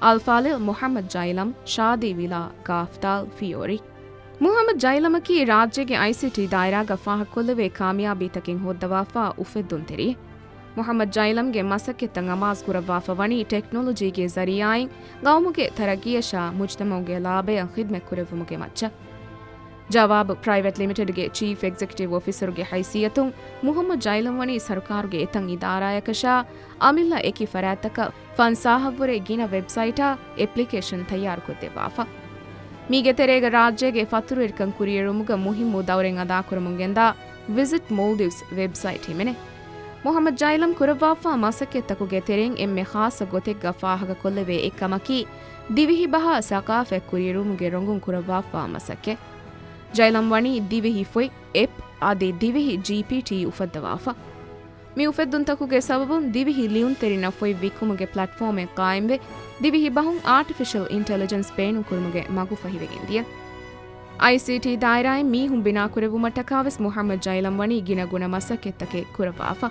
އަލްފާޟިލް މުޙައްމަދު ޖައިލަމް ޝާދީ ވިލާ ގާފްދާލް ފިޔޯރި. މުޙައްމަދު ޖައިލަމަކީ ރާއްޖޭގެ އައިސީޓީ ދާއިރާގަ ފާހަގަކޮށްލެވޭ ކާމިޔާބީތަކެއް ހޯއްދަވާފާ އުފެއްދުންތެރިއެއް. މުޙައްމަދު ޖައިލަމްގެ މަސައްކަތްތައް އަމާޒުކުރައްވާފަ ވަނީ ޓެކްނޮލޮޖީގެ ޒަރީޢާއިން ގައުމުގެ ތަރައްޤީއަށާ މުޖްތަމަޢުގެ ލާބަޔަށް ޚިދްމަތްކުރެއްވުމުގެ މައްޗަށް. ޖަވާބު ޕްރައިވެޓް ލިމިޓެޑްގެ ޗީފް އެގްޒެކެޓިވް އޮފިސަރުގެ ހައިސިއްޔަތުން މުޙައްމަދު ޖައިލަމް ވަނީ ސަރުކާރުގެ އެތައް އިދާރާއަކަށާ އަމިއްލަ އެކި ފަރާތްތަކަށް ފަންސާހަށްވުރެ ގިނަ ވެބްސައިޓާ އެޕްލިކޭޝަން ތައްޔާރުކޮށްދެއްވާފަ. މީގެ ތެރޭގަ ރާއްޖޭގެ ފަތުރުވެރިކަން ކުރިއެރުވުމުގަ މުހިއްމު ދައުރެއް އަދާކުރަމުން ގެންދާ ވިޒިޓް މޯލްޑިވްސް ވެބްސައިޓް ހިމެނޭ. މުޙައްމަދު ޖައިލަމް ކުރައްވާފާ މަސައްކަތްތަކުގެ ތެރެއިން އެންމެ ޚާއްޞަ ގޮތެއްގަ ފާހަގަކޮށްލެވޭ އެއްކަމަކީ، ދިވެހި ބަހާ ސަޤާފަތް ކުރިއެރުވުމުގެ ރޮނގުން ކުރައްވާފާ މަސައްކަތް. ޖައިލަމް ވަނީ ދިވެހި ފޮތް، އެޕް އަދި ދިވެހި ޖީޕީޓީ އުފައްދަވާފަ. މި އުފެއްދުންތަކުގެ ސަބަބުން ދިވެހި ލިޔުންތެރިންނަށް ފޮތް ވިއްކުމުގެ ޕްލެޓްފޯމެއް ޤާއިމްވެ، ދިވެހި ބަހުން އާޓިފިޝަލް އިންޓެލިޖެންސް ބޭނުންކުރުމުގެ މަގުފަހިވެގެންދިޔަ. އައިސީޓީ ދާއިރާއިން މީހުން ބިނާކުރެއްވުމަށްޓަކާވެސް މުޙައްމަދު ޖައިލަމް ވަނީ ގިނަގުނަ މަސައްކަތްތަކެއް ކުރައްވާފަ.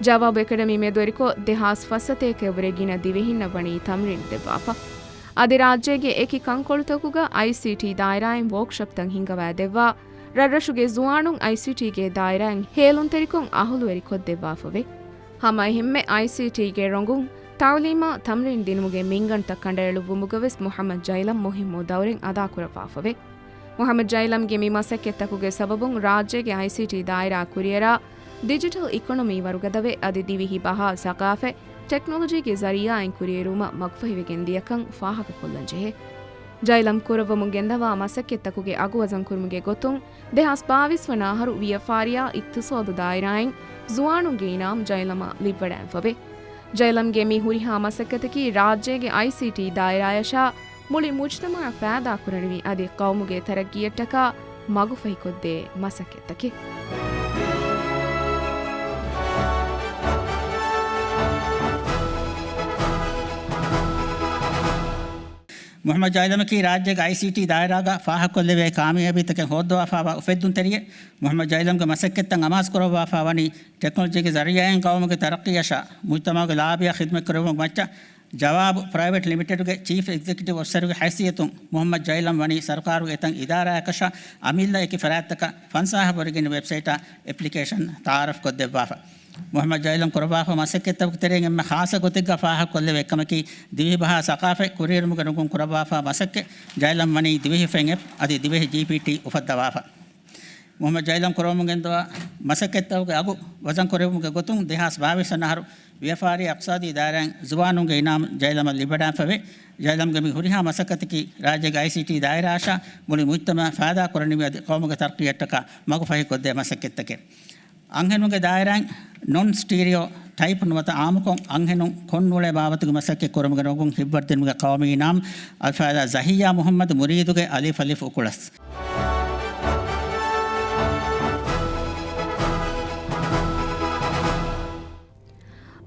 ޖަވާބު އެކަޑަމީ މެދުވެރިކޮށް، ދެހާސް ފަސް ސަތޭކައަށްވުރެ ގިނަ ދިވެހިންނަށް ވަނީ ތަމްރީނު ދެއްވާފަ. އަދި ރާއްޖޭގެ އެކި ކަންކޮޅުތަކުގަ އައިސީޓީ ދާއިރާއިން ވޯކްޝޮޕްތައް ހިންގަވައިދެއްވާ، ރަށްރަށުގެ ޒުވާނުން އައިސީޓީގެ ދާއިރާއިން ހޭލުންތެރިކޮށް އަހުލުވެރިކޮށްދެއްވާފަވޭ. ހަމައެހެންމެ އައިސީޓީގެ ރޮނގުން ތަޢުލީމާ ތަމްރީން ދިނުމުގެ މިންގަނޑުތައް ކަނޑައެޅުއްވުމުގަވެސް މުޙައްމަދު ޖައިލަމް މުހިއްމު ދައުރެއް އަދާކުރައްވާފަވޭ. މުޙައްމަދު ޖައިލަމްގެ މި މަސައްކަތްތަކުގެ ސަބަބުން ރާއްޖޭގެ އައިސީޓީ ދާއިރާ ކުރިއަރާ ޑިޖިޓަލް އިކޮނޮމީ ވަރުގަދަވެ، އަދި ދިވެހި ބަހާ ސަޤާފަތް ޓެކްނޮލޮޖީގެ ޒަރީޢާއިން ކުރިއެރުވުމަށް މަގުފަހިވެގެން ދިޔަކަން ފާހަގަކޮށްލަން ޖެހޭ. ޖައިލަމް ކުރައްވަމުން ގެންދަވާ މަސައްކަތްތަކުގެ އަގުވަޒަންކުރުމުގެ ގޮތުން، ދެހާސް ބާވީސް ވަނަ އަހަރު ވިޔަފާރިއާ އިޤްތިޞާދު ދާއިރާއިން ޒުވާނުންގެ އިނާމް ޖައިލަމަށް ލިބިވަޑައިގެންފަވޭ. ޖައިލަމްގެ މި ހުރިހާ މަސައްކަތަކީ ރާއްޖޭގެ އައިސީޓީ ދާއިރާއަށާ މުޅި މުޖްތަމަޢަށް ފައިދާކުރަނިވި އަދި ޤައުމުގެ ތަރައްގީއަށްޓަކާ މަގުފަހިކޮށްދޭ މަސައްކަތްތަކެއް. މުޙައްމަދު ޖައިލަމަކީ ރާއްޖޭގެ އައިސީޓީ ދާއިރާގަ ފާހަގަކޮށްލެވޭ ކާމިޔާބީތަކެއް ހޯއްދަވާފާވާ އުފެއްދުންތެރިއެއް. މުޙައްމަދު ޖައިލަމްގެ މަސައްކަތްތައް އަމާޒުކުރައްވާފާ ވަނީ ޓެކްނޮލޮޖީގެ ޒަރީޢާއިން ޤައުމުގެ ތަރައްޤީއަށާ މުޖްތަމަޢުގެ ލާބަޔަށް ޚިދްމަތްކުރެއްވުމުގެ މައްޗަށް. ޖަވާބު ޕްރައިވެޓް ލިމިޓެޑުގެ ޗީފް އެގްޒެކެޓިވް އޮފިސަރުގެ ހައިސިއްޔަތުން މުޙައްމަދު ޖައިލަމް ވަނީ ސަރުކާރުގެ އެތައް އިދާރާއަކަށާ އަމިއްލަ އެކި ފަރާތްތަކަށް ފަންސާހަށްވުރެ ގިނަ ވެބްސައިޓާ އެޕްލިކޭޝަން ތައާރަފްކޮށްދެއްވާފަ. މުޙައްމަދު ޖައިލަމް ކުރައްވާފަ މަސައްކަތްތަކުގެ ތެރެއިން އެންމެ ޚާއްޞަ ގޮތެއްގަ ފާހަގަކޮށްލެވޭ އެއްކަމަކީ، ދިވެހި ބަހާ ސަޤާފަތް ކުރިއެރުމުގެ ރޮނގުން ކުރައްވާފަ މަސައްކަތް. ޖައިލަމް ވަނީ ދިވެހި ފެން އެޕް އަދި ދިވެހި ޖީޕީޓީ އުފައްދަވާފަ. މުޙައްމަދު ޖައިލަމް ކުރައްވަމުން ގެންދަވާ މަސައްކަތްތަކުގެ އަގު ވަޒަން ކުރެއްވުމުގެ ގޮތުން ދެހާސް ބާވީސް ވަނަ އަހަރު ވިޔަފާރި އިޤްތިޞާދީ ދާއިރާއިން ޒުވާނުންގެ އިނާމު ޖައިލަމަށް ލިބިވަޑައިފަވޭ. ޖައިލަމްގެ މި ހުރިހާ މަސައްކަތަކީ ރާއްޖޭގެ އައިސީޓީ ދާއިރާއަށާ މުޅި މުޖްތަމަޢަށް ފައިދާ ކުރަނިވި އަދި ޤައުމުގެ ތަރައްޤީއަށްޓަކާ މަގުފަހިކޮށްދޭ މަސައްކަތްތަކެއް. އަންހެނުންގެ ދާއިރާއިން ނޮން ސްޓީރިއޯ ޓައިޕް ނުވަތަ އާއްމުކޮށް އަންހެނުން ކޮންނޫޅޭ ބާވަތުގެ މަސައްކަތް ކުރުމުގެ ރޮނގުން ހިތްވަރުދިނުމުގެ ޤައުމީ އިނާމު އަލްފާއިޒާ ޒަހިއްޔާ މުޙައްމަދު މުރީދުގެ އަލިފް އަލިފް އުކުޅަސް.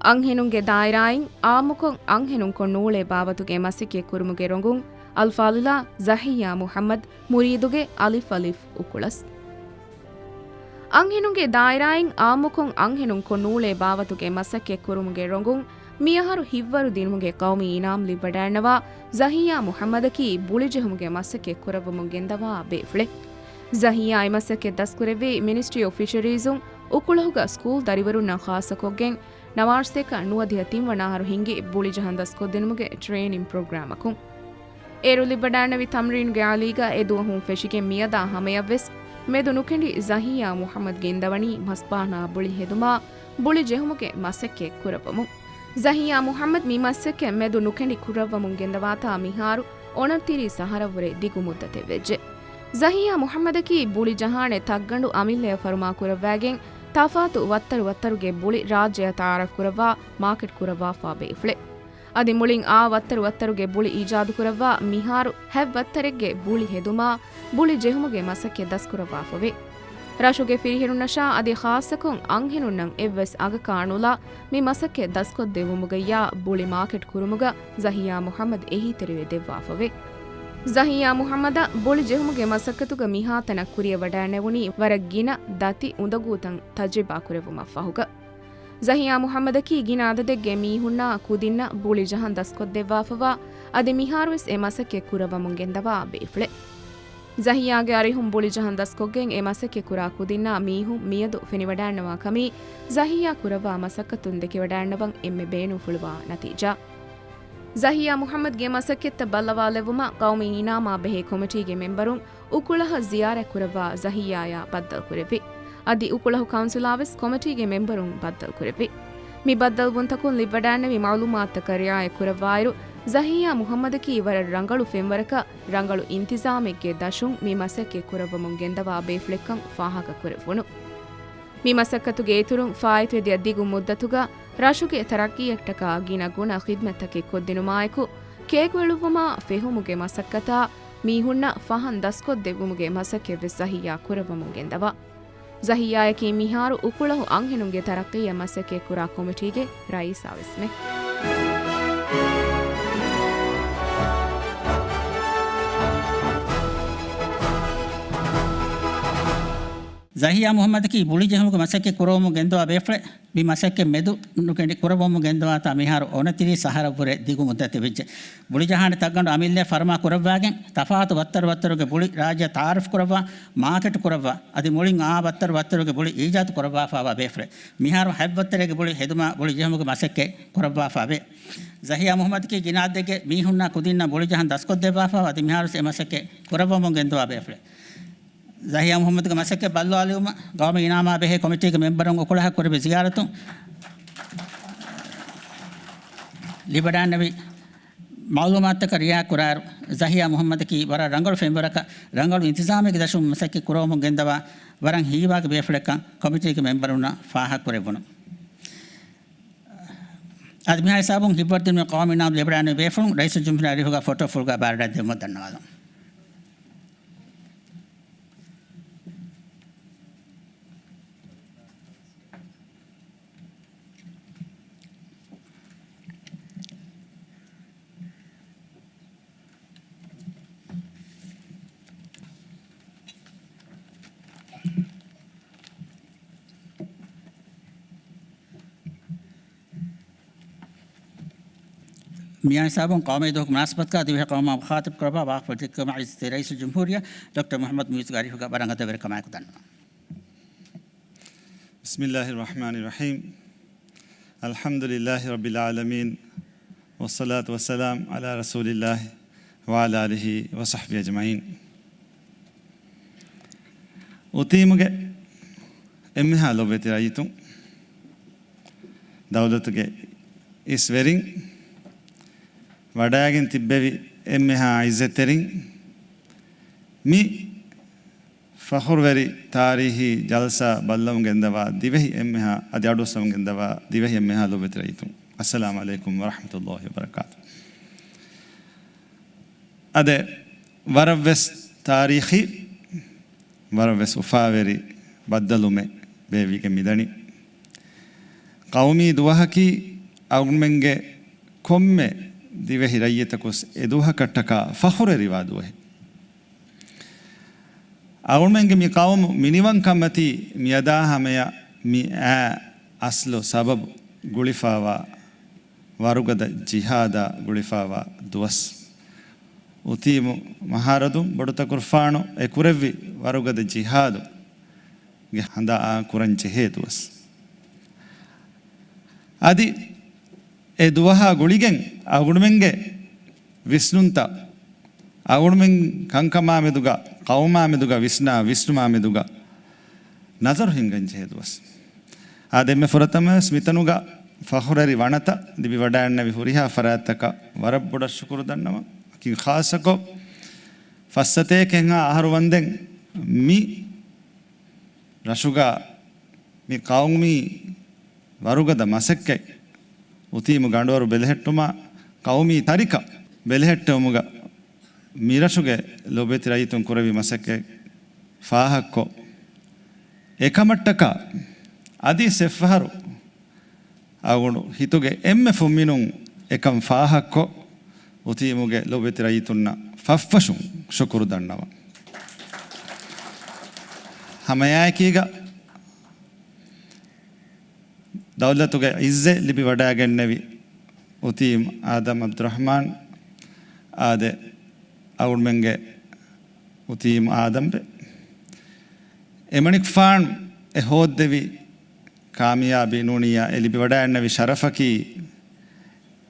އަންހެނުންގެ ދާއިރާއިން އާއްމުކޮށް އަންހެނުން ކޮންނޫޅޭ ބާވަތުގެ މަސައްކަތް ކުރުމުގެ ރޮނގުން އަލްފާޟިލާ ޒަހިއްޔާ މުޙައްމަދު މުރީދުގެ އަލިފް އަލިފް އުކުޅަސް. އަންހެނުންގެ ދާއިރާއިން އާއްމުކޮށް އަންހެނުން ކޮންނޫޅޭ ބާވަތުގެ މަސައްކަތް ކުރުމުގެ ރޮނގުން މިއަހަރު ހިތްވަރު ދިނުމުގެ ޤައުމީ އިނާމް ލިބިވަޑައިންނަވާ ޒަހިއްޔާ މުޙައްމަދަކީ ބުޅި ޖެހުމުގެ މަސައްކަތް ކުރައްވަމުން ގެންދަވާ ބޭފުޅެއް. ޒަހިއްޔާ އެ މަސައްކަތް ދަސްކުރެއްވީ މިނިސްޓްރީ އޮފް ފިޝަރީޒުން އުކުޅަހުގަ ސްކޫލް ދަރިވަރުންނަށް ޚާއްޞަކޮށްގެން ނަވާރަސަތޭކަ ނުވަދިހަ ތިން ވަނަ އަހަރު ހިންގި ބުޅި ޖަހަން ދަސްކޮށްދިނުމުގެ ޓްރޭނިން ޕްރޮގްރާމަކުން. އޭރު ލިބިވަޑައިންނެވި ތަމްރީނުގެ އަލީގަ އެދުވަހުން ފެށިގެން މިއަދާ ހަމަޔަށްވެސް މެދު ނުކެނޑި ޒަހިއްޔާ މުޙައްމަދު ގެންދަވަނީ މަސްބާނާ ބުޅި ހެދުމާ ބުޅި ޖެހުމުގެ މަސައްކަތް ކުރައްވަމުން. ޒަހިއްޔާ މުޙައްމަދު މި މަސައްކަތް މެދު ނުކެނޑި ކުރައްވަމުން ގެންދަވާތާ މިހާރު އޮނަތިރީސް އަހަރަށްވުރެ ދިގު މުއްދަތެއް ވެއްޖެ. ޒަހިއްޔާ މުޙައްމަދަކީ ބުޅި ޖަހާނެ ތައްގަނޑު އަމިއްލަޔަށް ފަރުމާ ކުރައްވައިގެން ތަފާތު ވައްތަރު ވައްތަރުގެ ބުޅި ރާއްޖެއަށް ތައާރަފް ކުރައްވާ މާކެޓް ކުރައްވާފާ ބޭފުޅެއް. އަދި މުޅިން އާ ވައްތަރު ވައްތަރުގެ ބުޅި އީޖާދު ކުރައްވާ މިހާރު ހަތް ވައްތަރެއްގެ ބުޅި ހެދުމާ ބުޅި ޖެހުމުގެ މަސައްކަތް ދަސްކުރައްވާފަވޭ. ރަށުގެ ފިރިހެނުންނަށާ އަދި ޚާއްޞަކޮށް އަންހެނުންނަށް އެއްވެސް އަގަކާ ނުލާ މި މަސައްކަތް ދަސްކޮށްދެއްވުމުގައްޔާ ބުޅި މާކެޓް ކުރުމުގަ ޒަހިއްޔާ މުޙައްމަދު އެހީތެރިވެ ދެއްވާފަވޭ. ޒަހިއްޔާ މުޙައްމަދަށް ބުޅި ޖެހުމުގެ މަސައްކަތުގަ މިހާތަނަށް ކުރިއަށް ވަޑައިނެވުނީ ވަރަށް ގިނަ ދަތި އުނދަގޫތައް ތަޖްރިބާ ކުރެއްވުމަށްފަހުގަ. ޒަހިއްޔާ މުޙައްމަދަކީ ގިނަ އަދަދެއްގެ މީހުންނާ ކުދިންނަށް ބުޅި ޖަހަން ދަސްކޮށްދެއްވާފަވާ، އަދި މިހާރުވެސް އެ މަސައްކަތް ކުރައްވަމުން ގެންދަވާ ބޭފުޅެއް. ޒަހިއްޔާގެ އަރިހުން ބުޅި ޖަހަން ދަސްކޮށްގެން އެ މަސައްކަތް ކުރާ ކުދިންނާ މީހުން މިއަދު ފެނިވަޑައިންނަވާ ކަމީ ޒަހިއްޔާ ކުރައްވާ މަސައްކަތުން ދެކެވަޑައިންނަވަން އެންމެ ބޭނުންފުޅުވާ ނަތީޖާ. ޒަހިއްޔާ މުޙައްމަދުގެ މަސައްކަތްތައް ބައްލަވާލެއްވުމަށް ޤައުމީ އިނާމާ ބެހޭ ކޮމިޓީގެ މެމްބަރުން އުކުޅަހަށް ޒިޔާރަތް ކުރައްވާ ޒަހިއްޔާޔާ ބައްދަލުކުރެއްވި. އަދި އުކުޅަހު ކައުންސިލާވެސް ކޮމިޓީގެ މެމްބަރުން ބައްދަލުކުރެއްވި. މި ބައްދަލުވުންތަކުން ލިބިވަޑައިންނެވި މަޢުލޫމާތުތަކަށް ރިޢާޔަތް ކުރައްވާއިރު، ޒަހިއްޔާ މުޙައްމަދަކީ ވަރަށް ރަނގަޅު ފެންވަރަކަށް ރަނގަޅު އިންތިޒާމެއްގެ ދަށުން މި މަސައްކަތް ކުރައްވަމުން ގެންދަވާ ބޭފުޅެއްކަން ފާހަގަކުރެއްވުނު. މި މަސައްކަތުގެ އިތުރުން ފާއިތުވެދިޔަ ދިގު މުއްދަތުގަ ރަށުގެ ތަރައްޤީއަށްޓަކާ ގިނަ ގުނަ ޚިދްމަތްތަކެއް ކޮށްދިނުމާއެކު، ކޭކުއެޅުއްވުމާ ފެހުމުގެ މަސައްކަތާ މީހުންނަށް ފަހަން ދަސްކޮށްދެއްވުމުގެ މަސައްކަތްވެސް ޒަހިއްޔާ ކުރައްވަމުން ގެންދަވާ. ޒަހިއްޔާޔަކީ މިހާރު އުކުޅަހު އަންހެނުންގެ ތަރައްޤީއަށް މަސައްކަތްކުރާ ކޮމިޓީގެ ރައީސާވެސްމެ. ޒަހިއްޔާ މުޙައްމަދަކީ ބުޅި ޖެހުމުގެ މަސައްކަތް ކުރައްވަމުން ގެންދަވާ ބޭފުޅެއް. މި މަސައްކަތް މެދު ނުކެނޑި ކުރައްވަމުން ގެންދަވާތާ މިހާރު އޮނަތިރީސް އަހަރަށްވުރެ ދިގު މުއްދަތެއް ވެއްޖެ. ބުޅި ޖަހާނެ ތައްގަނޑު އަމިއްލަޔަށް ފަރުމާ ކުރައްވާގެން، ތަފާތު ވައްތަރު ވައްތަރުގެ ބުޅި ރާއްޖެއަށް ތައާރަފް ކުރައްވާ، މާކެޓު ކުރައްވާ، އަދި މުޅިން އާ ވައްތަރު ވައްތަރުގެ ބުޅި އީޖާދު ކުރައްވާފާވާ ބޭފުޅެއް. މިހާރު ހަތް ވައްތަރެއްގެ ބުޅި ހެދުމާ ބުޅި ޖެހުމުގެ މަސައްކަތް ކުރައްވާފާވޭ. ޒަހިއްޔާ މުޙައްމަދަކީ ގިނަ އަދަދެއްގެ މީހުންނާ ކުދިންނަށް ބުޅި ޖަހަން ދަސްކޮށްދެއްވާފާވާ، އަދި މިހާރުވެސް އެ މަސައްކަތް ކުރައްވަމުން ގެންދަވާ ބޭފުޅެއް. ޒަހިއްޔާ މުޙައްމަދުގެ މަސައްކަތް ބައްލަވާލެވުމަށް ގައުމީ އިނާމާ ބެހޭ ކޮމިޓީގެ މެމްބަރުން އުކުޅަހަށް ކުރެއްވި ޒިޔާރަތުން ލިބިވަޑައިންނެވި މަޢުލޫމާތުތަކަށް ރިޢާޔަތް ކުރާއިރު، ޒަހިއްޔާ މުޙައްމަދަކީ ވަރަށް ރަނގަޅު ފެންވަރަކަށް ރަނގަޅު އިންތިޒާމެއްގެ ދަށުން މަސައްކަތް ކުރައްވަމުން ގެންދަވާ ވަރަށް ހީވާގި ބޭފުޅެއްކަން ކޮމިޓީގެ މެމްބަރުންނަށް ފާހަގަކުރެއްވުނު. އަދި މިހާ ހިސާބުން ހިތްވަރުދިނުމުގެ ޤައުމީ އިނާމު ލިބިވަޑައިންނެވި ބޭފުޅުން ރައީސުލްޖުމްހޫރިއްޔާ އަރިހުގަ ފޮޓޯ ފުޅުގަ ބައިވެރިވެ ދިއުމަށް ދަންނަވާލަން. މިއާ ހިސާބުން ޤައުމީ ދުވަހުގެ މުނާސަބަތުގަ ދިވެހި ޤައުމާ މުޚާޠަބް ކުރައްވާ ވާހަކަފުޅު ދެއްކުމަށް އިއްޒަތްތެރި ރައީސުލްޖުމްހޫރިއްޔާ ޑޮކްޓަރ މުޙައްމަދު މުޢިއްޒުގެ އަރިހުގަ ވަރަށް އަދަބުވެރިކަމާއެކު ދަންނަވަން. بسم الله الرحمن الرحيم. الحمد لله رب العالمين. والصلاة والسلام على رسول الله وعلى آله وصحبه أجمعين. އުތީމުގެ އެންމެހާ ލޮބުވެތި ރައްޔިތުން، ދައުލަތުގެ އިސްވެރިން، ވަޑައިގެން ތިއްބެވި އެންމެހާ އިއްޒަތްތެރިން، މި ފަޚުރުވެރި ތާރީހީ ޖަލްސާ ބައްލަވަމުން ގެންދަވާ ދިވެހި އެންމެހާ، އަދި އަޑުއައްސަވަމުން ގެންދަވާ ދިވެހި އެންމެހާ ލޮބުވެތި ރައްޔިތުން، އައްސަލާމު ޢަލައިކުމް ވަރަޙްމަތުﷲ ވަބަރަކާތު. އާދެ، ވަރަށްވެސް ތާރީޚީ، ވަރަށްވެސް އުފާވެރި ބައްދަލުމެއް ބޭއްވިގެން މިދަނީ. ޤައުމީ ދުވަހަކީ އަޅުގަނޑުމެންގެ ކޮންމެ ދިވެހި ރައްޔިތަކުވެސް އެ ދުވަހަކަށްޓަކާ ފަޚުރުވެރިވާ ދުވަހެއް. އަޅުގަނޑުމެންގެ މި ޤައުމު މިނިވަންކަންމަތީ މިއަދާ ހަމަޔަށް މި އައި އަސްލު ސަބަބު ގުޅިފާވާ ވަރުގަދަ ޖިހާދާ ގުޅިފާވާ ދުވަސް. އުތީމު މަހާރަދުން ބޮޑުތަކުރުފާނު އެ ކުރެއްވި ވަރުގަދަ ޖިހާދުގެ ހަނދާން ކުރަން ޖެހޭ ދުވަސް. އަދި އެ ދުވަހާ ގުޅިގެން އަޅުގަނޑުމެންގެ ވިސްނުންތައް، އަޅުގަނޑުމެން ކަންކަމާމެދުގަ، ޤައުމާމެދުގަ ވިސްނާ ވިސްނުމާމެދުގަ ނަޒަރު ހިންގަން ޖެހޭ ދުވަސް. އާދެ، އެންމެ ފުރަތަމަވެސް މިތަނުގަ ފަޚުރުވެރި ވަނަތައް ލިބިވަޑައިގެންނެވި ހުރިހާ ފަރާތްތަކަށް ވަރަށް ބޮޑަށް ޝުކުރު ދަންނަވަން. އަކީ ޚާއްޞަކޮށް ފައްސަތޭކައެއްހާ އަހަރު ވަންދެން މި ރަށުގަ މި ޤައުމީ ވަރުގަދަ މަސައްކަތް އުތީމު ގަނޑުވަރު ބެލެހެއްޓުމާ، ޤައުމީ ތަރިކަ ބެލެހެއްޓެވުމުގަ މިރަށުގެ ލޮބުވެތި ރައްޔިތުން ކުރެއްވި މަސައްކަތް ފާހަގަކޮށް، އެކަމަށްޓަކާ އަދި ސެފަހަރު އަޅުގަނޑު ހިތުގެ އެންމެ ފުންމިނުން އެކަން ފާހަގަކޮށް، އުތީމުގެ ލޮބުވެތި ރައްޔިތުންނަށް ފަށްފަށުން ޝުކުރު ދަންނަވަން. ހަމައެއާއެކީގަ ދައުލަތުގެ އިއްޒަތް ލިބިވަޑައިގެންނެވި އުތީމް އާދަމް ޢަބްދުއްރަޙްމާން އާދެ، އަޅުގަނޑުމެންގެ އުތީމް އާދަމްބެ، އެމަނިކުފާނު އެ ހޯއްދެވި ކާމިޔާބީ ނޫނިއްޔާ އެ ލިބިވަޑައިގެންނެވި ޝަރަފަކީ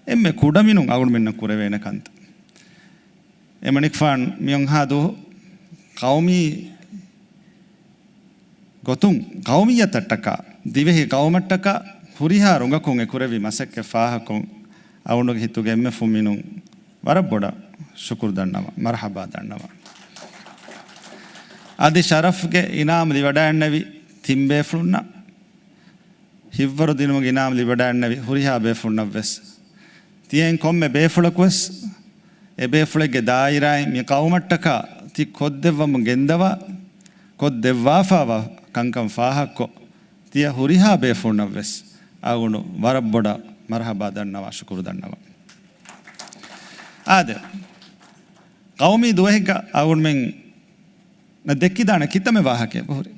އެންމެ ކުޑަމިނުން އަޅުގަނޑުމެންނަށް ކުރެވޭނެ ކަންތައް. އެމަނިކުފާނު މިއޮންހާ ދުވަހު ޤައުމީ ގޮތުން ޤައުމިއްޔަތަށްޓަކާ، ދިވެހި ޤައުމަށްޓަކާ ހުރިހާ ރުނގަކުން އެ ކުރެއްވި މަސައްކަތް ފާހަގަކޮށް، އަޅުގަނޑުގެ ހިތުގެ އެންމެ ފުންމިނުން ވަރަށް ބޮޑަށް ޝުކުރު ދަންނަވަން، މަރުޙަބާ ދަންނަވަން. އަދި ޝަރަފްގެ އިނާމް ލިބިވަޑައިގެންނެވި ތިން ބޭފުޅުންނަށް، ހިތްވަރު ދިނުމުގެ އިނާމް ލިބިވަޑައިގެންނެވި ހުރިހާ ބޭފުޅުންނަށްވެސް، ތިޔައިން ކޮންމެ ބޭފުޅަކުވެސް އެ ބޭފުޅެއްގެ ދާއިރާއިން މި ޤައުމަށްޓަކާ ތި ކޮށްދެއްވަމުން ގެންދަވާ، ކޮށްދެއްވާފައިވާ ކަންކަން ފާހަގަކޮށް، ތިޔަ ހުރިހާ ބޭފުޅުންނަށްވެސް އަޅުގަނޑު ވަރަށް ބޮޑަށް މަރުޙަބާ ދަންނަވާ، ޝުކުރު ދަންނަވަން. އާދެ، ޤައުމީ ދުވަހެއްގަ އަޅުގަނޑުމެން ދެއްކިދާނެ ކިތަންމެ ވާހަކައެއް ހުރި.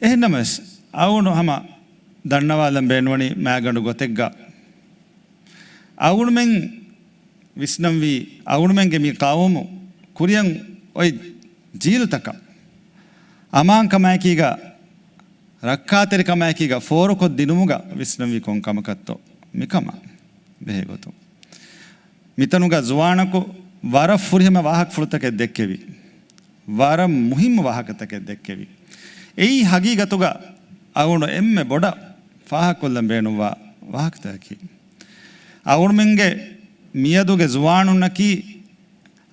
އެހެންނަމަވެސް، އަޅުގަނޑު ހަމަ ދަންނަވާލަން ބޭނުންވަނީ މާގަނޑު ގޮތެއްގަ އަޅުގަނޑުމެން ވިސްނަންވީ، އަޅުގަނޑުމެންގެ މި ޤައުމު ކުރިއަށް އޮތް ޖީލުތަކަށް އަމާންކަމާއެކީގަ، ރައްކާތެރިކަމާއެކީގަ ފޯރުކޮށްދިނުމުގަ ވިސްނަންވީ ކޮން ކަމަކަށްތޯ މިކަމަށް ބެހޭ ގޮތުން. މިތަނުގަ ޒުވާނަކު ވަރަށް ފުރިހަމަ ވާހަކަފުޅުތަކެއް ދެއްކެވި. ވަރަށް މުހިއްމު ވާހަކަތަކެއް ދެއްކެވި. އެއީ ހަގީގަތުގަ އަޅުގަނޑު އެންމެ ބޮޑަށް ފާހަގަކޮށްލަން ބޭނުންވާ ވާހަކަތަކަކީ. އަޅުގަނޑުމެންގެ މިއަދުގެ ޒުވާނުންނަކީ،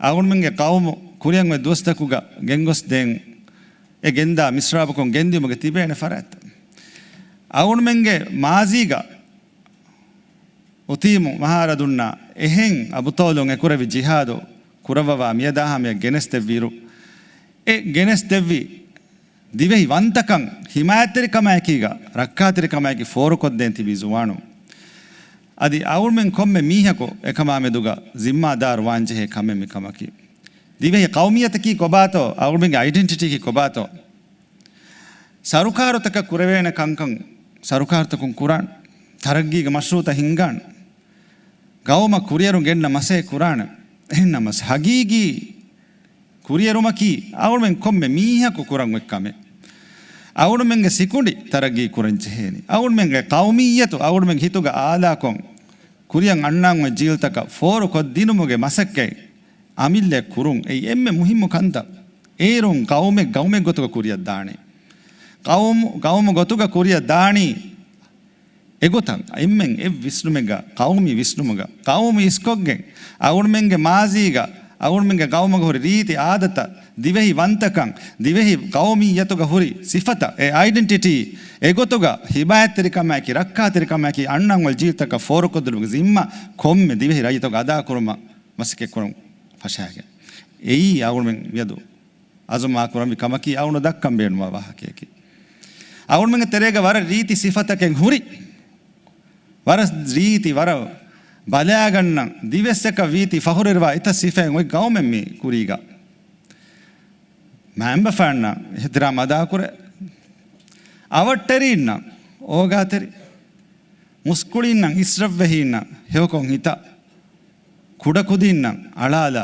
އަޅުގަނޑުމެންގެ ޤައުމު ކުރިއަށް އޮތް ދުވަސްތަކުގަ ގެންގޮސްދޭން، އެ ގެންދާ މިސްރާބުކޮށް ގެންދިޔުމުގެ ތިބޭނެ ފަރާތްތައް. އަޅުގަނޑުމެންގެ މާޒީގަ އުތީމު މަހާރަދުންނާ އެހެން އަބުޠާލުން އެކުރެއްވި ޖިހާދު ކުރައްވަވާ މިއަދާ ހަމަޔަށް ގެނެސްދެއްވިއިރު، އެ ގެނެސްދެއްވި ދިވެހި ވަންތަކަން ހިމާޔަތްތެރިކަމާއެކީގަ، ރައްކާތެރިކަމާއެކީ ފޯރުކޮށްދޭން ތިބީ ޒުވާނުން. އަދި އަޅުގަނޑުމެން ކޮންމެ މީހަކު އެކަމާމެދުގަ ޒިންމާދާރު ވާންޖެހޭ ކަމެއް މިކަމަކީ. ދިވެހި ޤައުމިއްޔަތަކީ ކޮބާތޯ، އަޅުގަނޑުމެންގެ އައިޑެންޓިޓީއަކީ ކޮބާތޯ؟ ސަރުކާރުތަކަށް ކުރެވޭނެ ކަންކަން ސަރުކާރުތަކުން ކުރާން، ތަރައްގީގެ މަޝްރޫޢުތައް ހިންގާން، ގައުމަށް ކުރިއެރުން ގެންނަ މަސައްކަތް ކުރާނެ. އެހެންނަމަސް ހަގީގީ ކުރިއެރުމަކީ އަޅުގަނޑުމެން ކޮންމެ މީހަކު ކުރަން އޮތް ކަމެއް. އަޅުމެންގެ ސިކުނޑި ތަރައްގީ ކުރަން ޖެހޭނީ. އަޅުމެންގެ ޤައުމިއްޔަތު އަޅުމެން ހިތުގަ އާލާކޮށް، ކުރިއަށް އަންނަން އޮތް ޖީލްތަކަށް ފޯރުކޮށްދިނުމުގެ މަސައްކަތް އަމިއްލަ ކުރުން އެއީ އެންމެ މުހިއްމު ކަންތައް. އޭރުން ޤައުމެއް، ޤައުމެއް ގޮތުގަ ކުރިއަށް ދާނެ. ޤައުމު، ޤައުމު ގޮތުގަ ކުރިއަށް ދާނީ އެގޮތަށް އެންމެން އެއް ވިސްނުމެއްގަ، ޤައުމީ ވިސްނުމުގަ، ޤައުމު އިސްކޮށްގެން، އަޅުމެންގެ މާޒީގަ، އަޅުމެންގެ ޤައުމުގަ ހުރި ރީތި އާދަތައް، ދިވެހި ވަންތަކަން، ދިވެހި ޤައުމިއްޔަތުގަ ހުރި ސިފަތައް، އެ އައިޑެންޓިޓީ، އެގޮތުގަ ހިމާޔަތްތެރިކަމާއެކީ، ރައްކާތެރިކަމާއެކީ، އަންނަން އޮތް ޖީލްތަކަށް ފޯރުކޮށްދިނުމުގެ ޒިންމާ ކޮންމެ ދިވެހި ރައްޔިތަކު އަދާކުރުމަށް މަސައްކަތްކުރަން ފަށާގެން. އެއީ އަޅުމެން މިއަދު އަޒުމާ ކުރަންވީ ކަމަކީ، އަޅުގަނޑު ދައްކަން ބޭނުންވާ ވާހަކަޔަކީ. އަޅުމެންގެ ތެރޭގަ ވަރަށް ރީތި ސިފަތަކެއް ހުރި، ވަރަށް ރީތި، ވަރަށް ބަލާގަންނަ، ދިވެއްސަކަށް ވީތީ ފަޚުރުވެރިވާ އެތައް ސިފައެއް އޮތް ޤައުމެއް މި ކުރީގަ. މައިންބަފައިންނަށް އިޙްތިރާމް އަދާކުރޭ. އަވަށްޓެރީންނަށް އޯގާތެރި، މުސްކުޅީންނަށް އިސްރަށްވެހީންނަށް ހެޔޮކޮށް ހިތާ، ކުޑަކުދީންނަށް އަޅާލާ،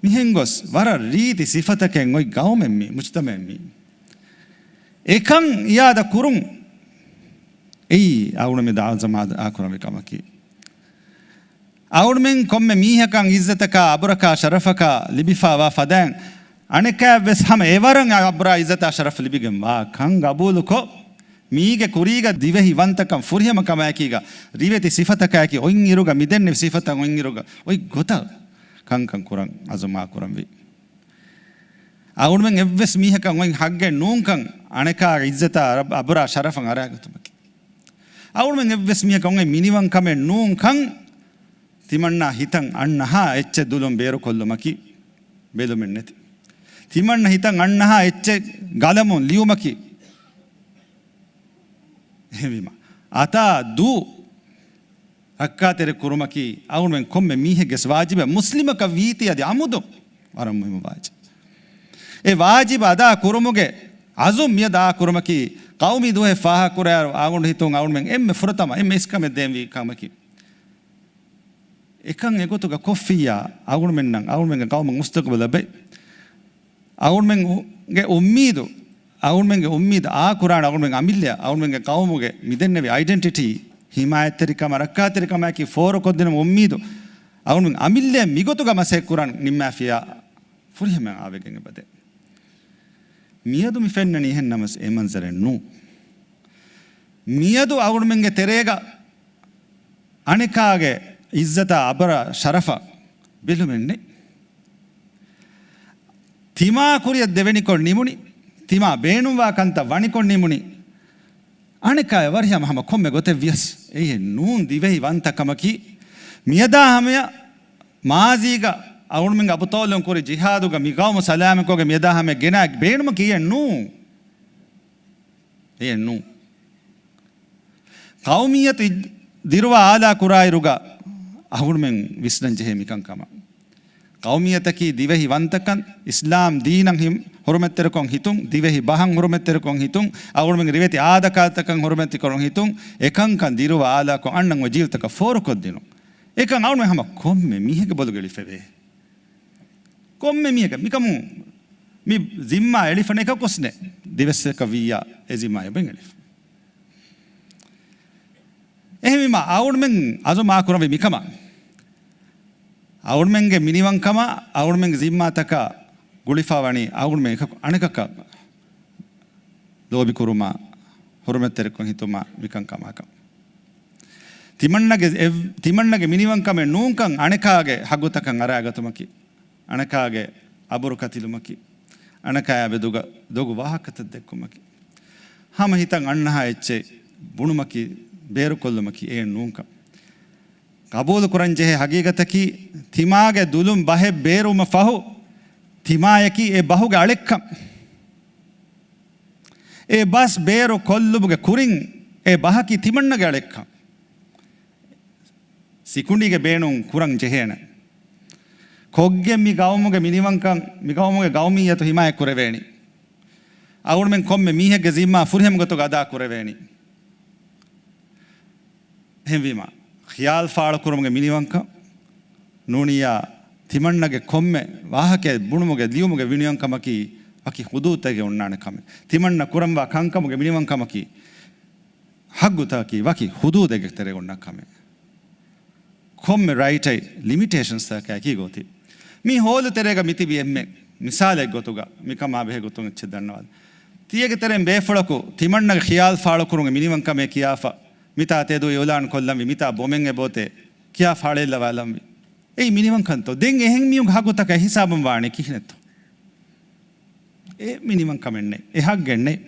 މިހެން ގޮސް ވަރަށް ރީތި ސިފަތަކެއް އޮތް ޤައުމެއް މީ، މުޖްތަމަޢެއް މީ. އެކަން އިޢާދަ ކުރުން އެއީ އަޅުގަނޑުމެން އަޒުމާ ކުރަންވީ ކަމަކީ. އަޅުގަނޑުމެން ކޮންމެ މީހަކަށް ޢިއްޒަތަކާ، އަބުރަކާ، ޝަރަފަކާ ލިބިފައިވާ ފަދައިން، އަނެކާއަށްވެސް ހަމަ އެވަރަށް އަބުރާ ޢިއްޒަތާ ޝަރަފް ލިބިގެން ވާ ކަން ގަބޫލުކޮށް، މީގެ ކުރީގަ ދިވެހި ވަންތަކަން، ފުރިހަމަ ކަމާއެކީގަ، ރިވެތި ސިފަތަކާއެކީ، އޮތްއިރުގަ މިދެންނެވި ސިފަތައް އޮތްއިރުގަ އޮތް ގޮތަށް ކަންކަން ކުރަން އަޒުމާ ކުރަންވީ. އަޅުގަނޑުމެން އެއްވެސް މީހަކަށް އޮތް ޙައްޤެއް ނޫންކަން، އަނެކާގެ ޢިއްޒަތާ އަބުރާ ޝަރަފަށް އަރާގަތުމަކީ. އަޅުގަނޑުމެން އެއްވެސް މީހަކަށް އޮތް މިނިވަންކަމެއް ނޫންކަން، ތިމަންނަ ހިތަށް އަންނަހާ އެއްޗެއް ދުލުން ބޭރުކޮށްލުމަކީ ބެލުމެއް ނެތި. ތިމަންނަ ހިތަށް އަންނަހާ އެއްޗެއް ގަލަމުން ލިޔުމަކީ. އެހެންވީމަ، އަތާ ދޫ ރައްކާތެރި ކުރުމަކީ އަޅުގަނޑުމެން ކޮންމެ މީހެއްގެ ވާޖިބެއް. މުސްލިމަކަށް ވީތީ އަދި އަމުދު ވަރަށް މުހިއްމު ވާޖިބެއް. އެ ވާޖިބު އަދާ ކުރުމުގެ އަޒުމް މިއަދާ ކުރުމަކީ، ޤައުމީ ދުވަހެއް ފާހަގަކުރާއިރު އަޅުގަނޑު ހިތުން އަޅުގަނޑުމެން އެންމެ ފުރަތަމަ އެންމެ އިސްކަމެއް ދޭންވީ ކަމަކީ. އެކަން އެގޮތުގަ ކޮށްފިއްޔާ، އަޅުގަނޑުމެންނަށް އަޅުގަނޑުމެންގެ ޤައުމަށް މުސްތަޤުބަލް ލަބޭ. އަޅުގަނޑުމެންގެ އުއްމީދު، އަޅުގަނޑުމެންގެ އުއްމީދު އާކުރާނެ އަޅުގަނޑުމެން އަމިއްލަ، އަޅުގަނޑުމެންގެ ޤައުމުގެ މިދެންނެވި އައިޑެންޓިޓީ، ހިމާޔަތްތެރިކަމާ، ރައްކާތެރިކަމާއެކީ ފޯރުކޮށްދިނުމަށް އުއްމީދު، އަޅުގަނޑުމެން އަމިއްލަ މިގޮތުގަ މަސައްކަތް ކުރަން ނިންމާފިޔާ ފުރިހަމަ އާވެގެން އެބަދޭ. މިއަދު މި ފެންނަނީ އެހެން ނަމަސް އެ މަންޒަރެއް ނޫން. މިއަދު އަޅުގަނޑުމެންގެ ތެރޭގަ އަނެކާގެ އިއްޒަތާ އަބުރާ ޝަރަފަށް ބެލުމެއް ނެތް. ތިމާ ކުރިއަށް ދެވެނިކޮށް ނިމުނީ، ތިމާ ބޭނުންވާ ކަންތައް ވަނިކޮށް ނިމުނީ، އަނެކާ އެ ވަރިހަމަ ހަމަ ކޮންމެ ގޮތެއް ވިޔަސް އެއީ ނޫން ދިވެހި ވަންތަ ކަމަކީ. މިއަދާ ހަމަޔަށް މާޒީގަ އަޅުގަނޑުމެންގެ އަބުޠާލުން ކުރި ޖިހާދުގަ މި ޤައުމު ސަލާމަތްކޮށްގެން މިއަދާ ހަމަޔަށް ގެނާ ބޭނުމަކީ އެއެއް ނޫން. އެއެއް ނޫން. ޤައުމިއްޔަތު ދިރުވާ އާލާ ކުރާއިރުގަ އަހުރުމެން ވިސްނަން ޖެހޭ މިކަންކަމަށް. ޤައުމިއްޔަތަކީ ދިވެހި ވަންތަކަން، އިސްލާމް ދީނަށް ހި-، ހުރުމަތްތެރިކޮށް ހިތުން، ދިވެހި ބަހަށް ހުރުމަތްތެރިކޮށް ހިތުން، އަހުރުމެންގެ ރިވެތި އާދަކާދަތަކަށް ހުރުމަތިކޮށް ހިތުން، އެކަންކަން ދިރުވާ އާލާކޮށް އަންނަން އޮތް ޖީލްތަކަށް ފޯރުކޮށްދިނުން. އެކަން އަޅުގަނޑު ހަމަ ކޮންމެ މީހެއްގެ ބޮލުގަ އެޅިފައިވޭ. ކޮންމެ މީހަކަށް މިކަމުން މި ޒިންމާ އެޅިފަ ނެތް ކަކުސް ނެތް. ދިވެއްސަކަށް ވިއްޔާ އެ ޒިންމާ އެބަ އެޅިފަ. އެހެންވީމަ އަޅުގަނޑުމެން އަޒުމާ ކުރަންވީ މިކަމަށް. އަޅުގަނޑުމެންގެ މިނިވަންކަމާ އަޅުގަނޑުމެންގެ ޒިންމާތަކާ ގުޅިފަ ވަނީ އަޅުގަނޑުމެން އެކަކު އަނެކަކަށް ލޯބިކުރުމާ، ހުރުމަތްތެރިކޮށް ހިތުމާ މިކަންކަމާކަން. ތިމަންނަގެ އެ-، ތިމަންނަގެ މިނިވަންކަމެއް ނޫންކަން އަނެކާގެ ހައްގުތަކަށް އަރާގަތުމަކީ، އަނެކާގެ އަބުރު ކަތިލުމަކީ، އަނެކާޔާ ދޮގު، ދޮގު ވާހަކަތައް ދެއްކުމަކީ، ހަމަ ހިތަށް އަންނަހާ އެއްޗެއް ބުނުމަކީ، ބޭރުކޮށްލުމަކީ އެއެއް ނޫންކަން. ގަބޫލު ކުރަން ޖެހޭ ހަގީގަތަކީ، ތިމާގެ ދުލުން ބަހެއް ބޭރުވުމަށް ފަހު، ތިމާޔަކީ އެ ބަހުގެ އަޅެއްކަން. އެ ބަސް ބޭރު ކޮށްލުމުގެ ކުރިން އެ ބަހަކީ ތިމަންނަގެ އަޅެއްކަން. ސިކުނޑީގެ ބޭނުން ކުރަން ޖެހޭނެ. ކޮށްގެން މި ގައުމުގެ މިނިވަންކަން، މި ގައުމުގެ ގައުމިއްޔަތު ހިމާޔަތް ކުރެވޭނީ. އަޅުގަނޑުމެން ކޮންމެ މީހެއްގެ ޒިންމާ ފުރިހަމަ ގޮތުގަ އަދާ ކުރެވޭނީ. އެހެންވީމަ، ޚިޔާލު ފާޅުކުރުމުގެ މިނިވަންކަން ނޫނިއްޔާ، ތިމަންނަގެ ކޮންމެ ވާހަކައެއް ބުނުމުގެ، ލިޔުމުގެ މިނިވަންކަމަކީ ވަކި ޙުދޫދުތަކެއް އޮންނާނެ ކަމެއް. ތިމަންނަ ކުރަންވާ ކަންކަމުގެ މިނިވަންކަމަކީ ޙައްޤުތަކަކީ ވަކި ޙުދޫދެއްގެ ތެރޭ އޮންނަ ކަމެއް. ކޮންމެ ރައިޓެއް ލިމިޓޭޝަންސްތަކަކާއެކީ ގޯތި. މި ހޯލު ތެރޭގަ މިތިބި އެންމެ މިސާލެއް ގޮތުގަ މިކަމާ ބެހޭ ގޮތުން އެއްޗެއް ދަންނަވާލި. ތިޔަގެ ތެރެއިން ބޭފުޅަކު ތިމަންނަގެ ޚިޔާލު ފާޅުކުރުމުގެ މިނިވަންކަމެއް ކިޔާފަ، މިތާ ތެދު އިޢުލާން ކޮށްލަންވީ، މިތާ ބޮމެއް އެބޯތޭ ކިޔާ ފާޅޭއްލަވާލަންވީ. އެއީ މިނިވަންކަންތޯ؟ ދެން އެހެން މީހުންގެ ޙައްޤުތަކަށް ހިސާބުން ވާނީ ކިހިނެއްތޯ؟ އެ މިނިވަންކަމެއް ނެތް. އެ ޙައްޤެއް ނެތް.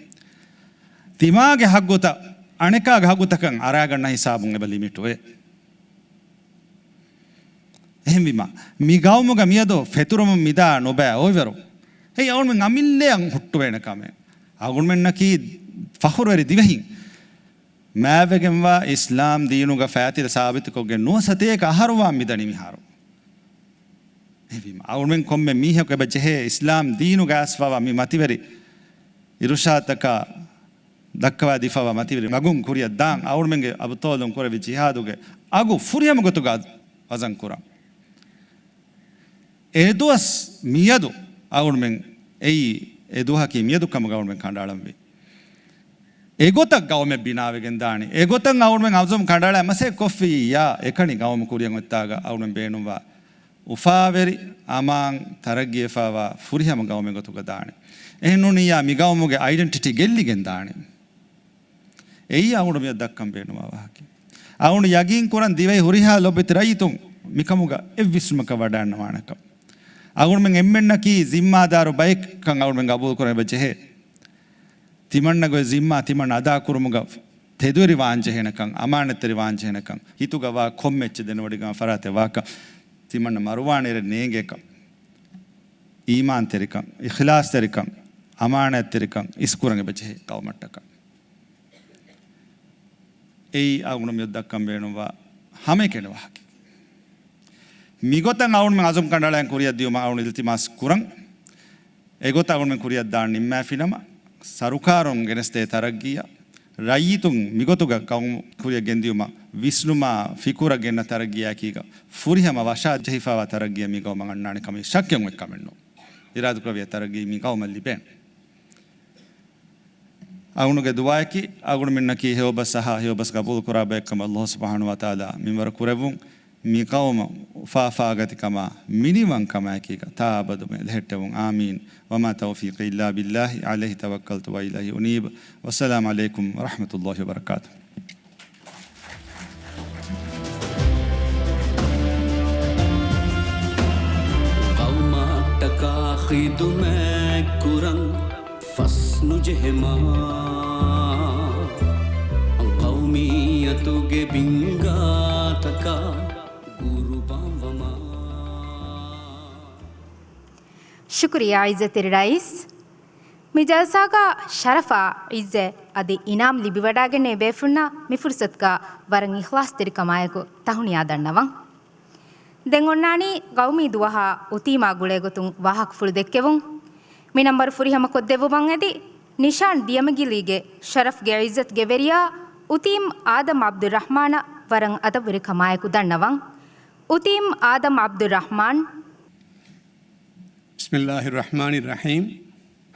ތިމާގެ ޙައްޤުތައް އަނެކާގެ ޙައްޤުތަކަށް އަރާގަންނަ ހިސާބުން އެބަ ލިމިޓުވޭ. އެހެންވީމަ، މި ގައުމުގަ މިއަދު ފެތުރުމުން މިދާ ނުބައި އޮތްވަރު، އެއީ އަޅުމެން އަމިއްލައަށް ހުއްޓުވޭނެ ކަމެއް. އަޅުމެންނަކީ ފަޚުރުވެރި ދިވެހިން. މާތްވެގެންވާ އިސްލާމް ދީނުގަ ފައިތިލަ ސާބިތުކޮށްގެން ނުވަސަތޭކަ އަހަރު ވާން މިދަނީ މިހާރު. އެހެންވީމަ، އަޅުމެން ކޮންމެ މީހަކު އެބަ ޖެހޭ އިސްލާމް ދީނުގަ އައިސްފަވާ މި މަތިވެރި އިރުޝާދުތަކާ ދައްކަވާދީފަވާ މަތިވެރި މަގުން ކުރިއަށް ދާން، އަޅުމެންގެ އަބުޠާލުން ކުރެއްވި ޖިހާދުގެ އަގު ފުރިހަމަ ގޮތުގަ އަޒަން ކުރަން. އެދުވަސް މިއަދު އަޅުމެން އެއީ، އެ ދުވަހަކީ މިއަދު ކަމުގަ އަޅުމެން ކަނޑައަޅަންވީ. އެގޮތަށް ގައުމެއް ބިނާވެގެން ދާނެ. އެގޮތަށް އަޅުމެން އަޒުމް ކަނޑައަޅާ މަސައްކަތް ކޮށްފިއްޔާ، އެކަނި ގައުމު ކުރިއަށް އޮތްތާގަ އަޅުމެން ބޭނުންވާ އުފާވެރި، އަމާން، ތަރައްގީވެފަވާ ފުރިހަމަ ގައުމެއް ގޮތުގަ ދާނެ. އެހެން ނޫނިއްޔާ މި ގައުމުގެ އައިޑެންޓިޓީ ގެއްލިގެން ދާނެ. އެއީ އަޅުގަނޑު މިއަދު ދައްކަން ބޭނުންވާ ވާހަކަ. އަޅުގަނޑު ޔަގީން ކުރަން ދިވެހި ހުރިހާ ލޮބުވެތި ރައްޔިތުން މިކަމުގަ އެއްވިސްނުމަކަށް ވަޑައިގަންނަވާނެކަން. އަޅުގަނޑުމެން އެންމެންނަކީ ޒިންމާދާރު ބައެއްކަން އަޅުގަނޑުމެން ގަބޫލު ކުރަން އެބަ ޖެހޭ. ތިމަންނަގެ ޒިންމާ ތިމަން އަދާކުރުމުގަ ތެދުވެރިވާން ޖެހޭނެކަން، އަމާނަތްތެރިވާން ޖެހޭނެކަން، ހިތުގަ ވާ ކޮންމެ އެއްޗެއް ދެނެވޮޑިގަން ފަރާތެއް ވާކަން، ތިމަންނަ މަރުވާނެ ރޭ ނޭނގޭކަން، އީމާންތެރިކަން، އިޚްލާޞްތެރިކަން، އަމާނަތްތެރިކަން އިސްކުރަން އެބަޖެހޭ ގައުމަށްޓަކައި. އެއީ އަޅުގަނޑު މިއަދު ދައްކަން ބޭނުންވާ ހަމައެކަނި ވާހަކަ. މިގޮތަށް އަޅުގަނޑުމެން އަޒުމް ކަނޑައަޅާން ކުރިއަށް ދިޔުމަށް އަޅުގަނޑު އިލްތިމާސް ކުރަން. އެގޮތަށް އަޅުގަނޑުމެން ކުރިއަށް ދާން ނިންމާފިނަމަ، ސަރުކާރުން ގެނެސްދޭ ތަރައްގީއަށް، ރައްޔިތުން މިގޮތުގަ ގައުމު ކުރިއަށް ގެންދިޔުމަށް ވިސްނުމާ ފިކުރަށް ގެންނަ ތަރައްގީއާއެކީގަ ފުރިހަމަ ވަށާ ޖެހިފައިވާ ތަރައްގީއެއް މި ގައުމަށް އަންނާނެ ކަމީ ޝައްކެއް އޮތް ކަމެއް ނޫން. އިރާދަކުރެއްވިއްޔާ ތަރައްގީ މި ގައުމަށް ލިބޭނެ. އަޅުގަނޑުގެ ދުޢާއަކީ، އަޅުގަނޑުމެންނަކީ ހެޔޮބަސް އަހާ، ހެޔޮބަސް ގަބޫލު ކުރާ ބައެއްކަމަށް ﷲ ސުބްޙާނަހޫ ވަތަޢާލާ މިންވަރު ކުރެއްވުން. މި ގައުމަށް އުފާ ފާގަތިކަމާ މިނިވަންކަމާއެކީގަ ތާއަބަދުމެ ލެހެއްޓެވުން. އާމީން. وما توفيقي إلا بالله، عليه توكلت وإليه أنيب. والسلام عليكم ورحمة الله وبركاته. ޤައުމަށްޓަކާ ޚިދުމަތްކުރަން ފަސްނުޖެހެމާ، ޤައުމިއްޔަތުގެ ބިންގާތަކާ ޤުރުބާންވަމާ. ޝުކުރިއްޔާ ޢިއްޒަތްތެރި ރައީސް. މި ޖަލްސާގަ ޝަރަފާ ޢިއްޒަތް އަދި އިނާމް ލިބިވަޑައިގެންނެވި ބޭފުޅުންނަށް މި ފުރުސަތުގަ ވަރަށް އިޚްލާޞްތެރިކަމާއެކު ތަހުނިޔާ ދަންނަވަން. ދެން އޮންނާނީ ޤައުމީ ދުވަހާ އުތީމާ ގުޅޭގޮތުން ވާހަކަފުޅު ދެއްކެވުން. މި ނަންބަރު ފުރިހަމަކޮށްދެއްވުމަށް އެދި، ނިޝާން ދިޔަމިގިލީގެ ޝަރަފްގެ ޢިއްޒަތުގެ ވެރިޔާ އުތީމް އާދަމް ޢަބްދުއްރަޙްމާނަށް ވަރަށް އަދަބުވެރިކަމާއެކު ދަންނަވަން. އުތީމް އާދަމް ޢަބްދުއްރަޙްމާން. بسم الله الرحمن الرحيم.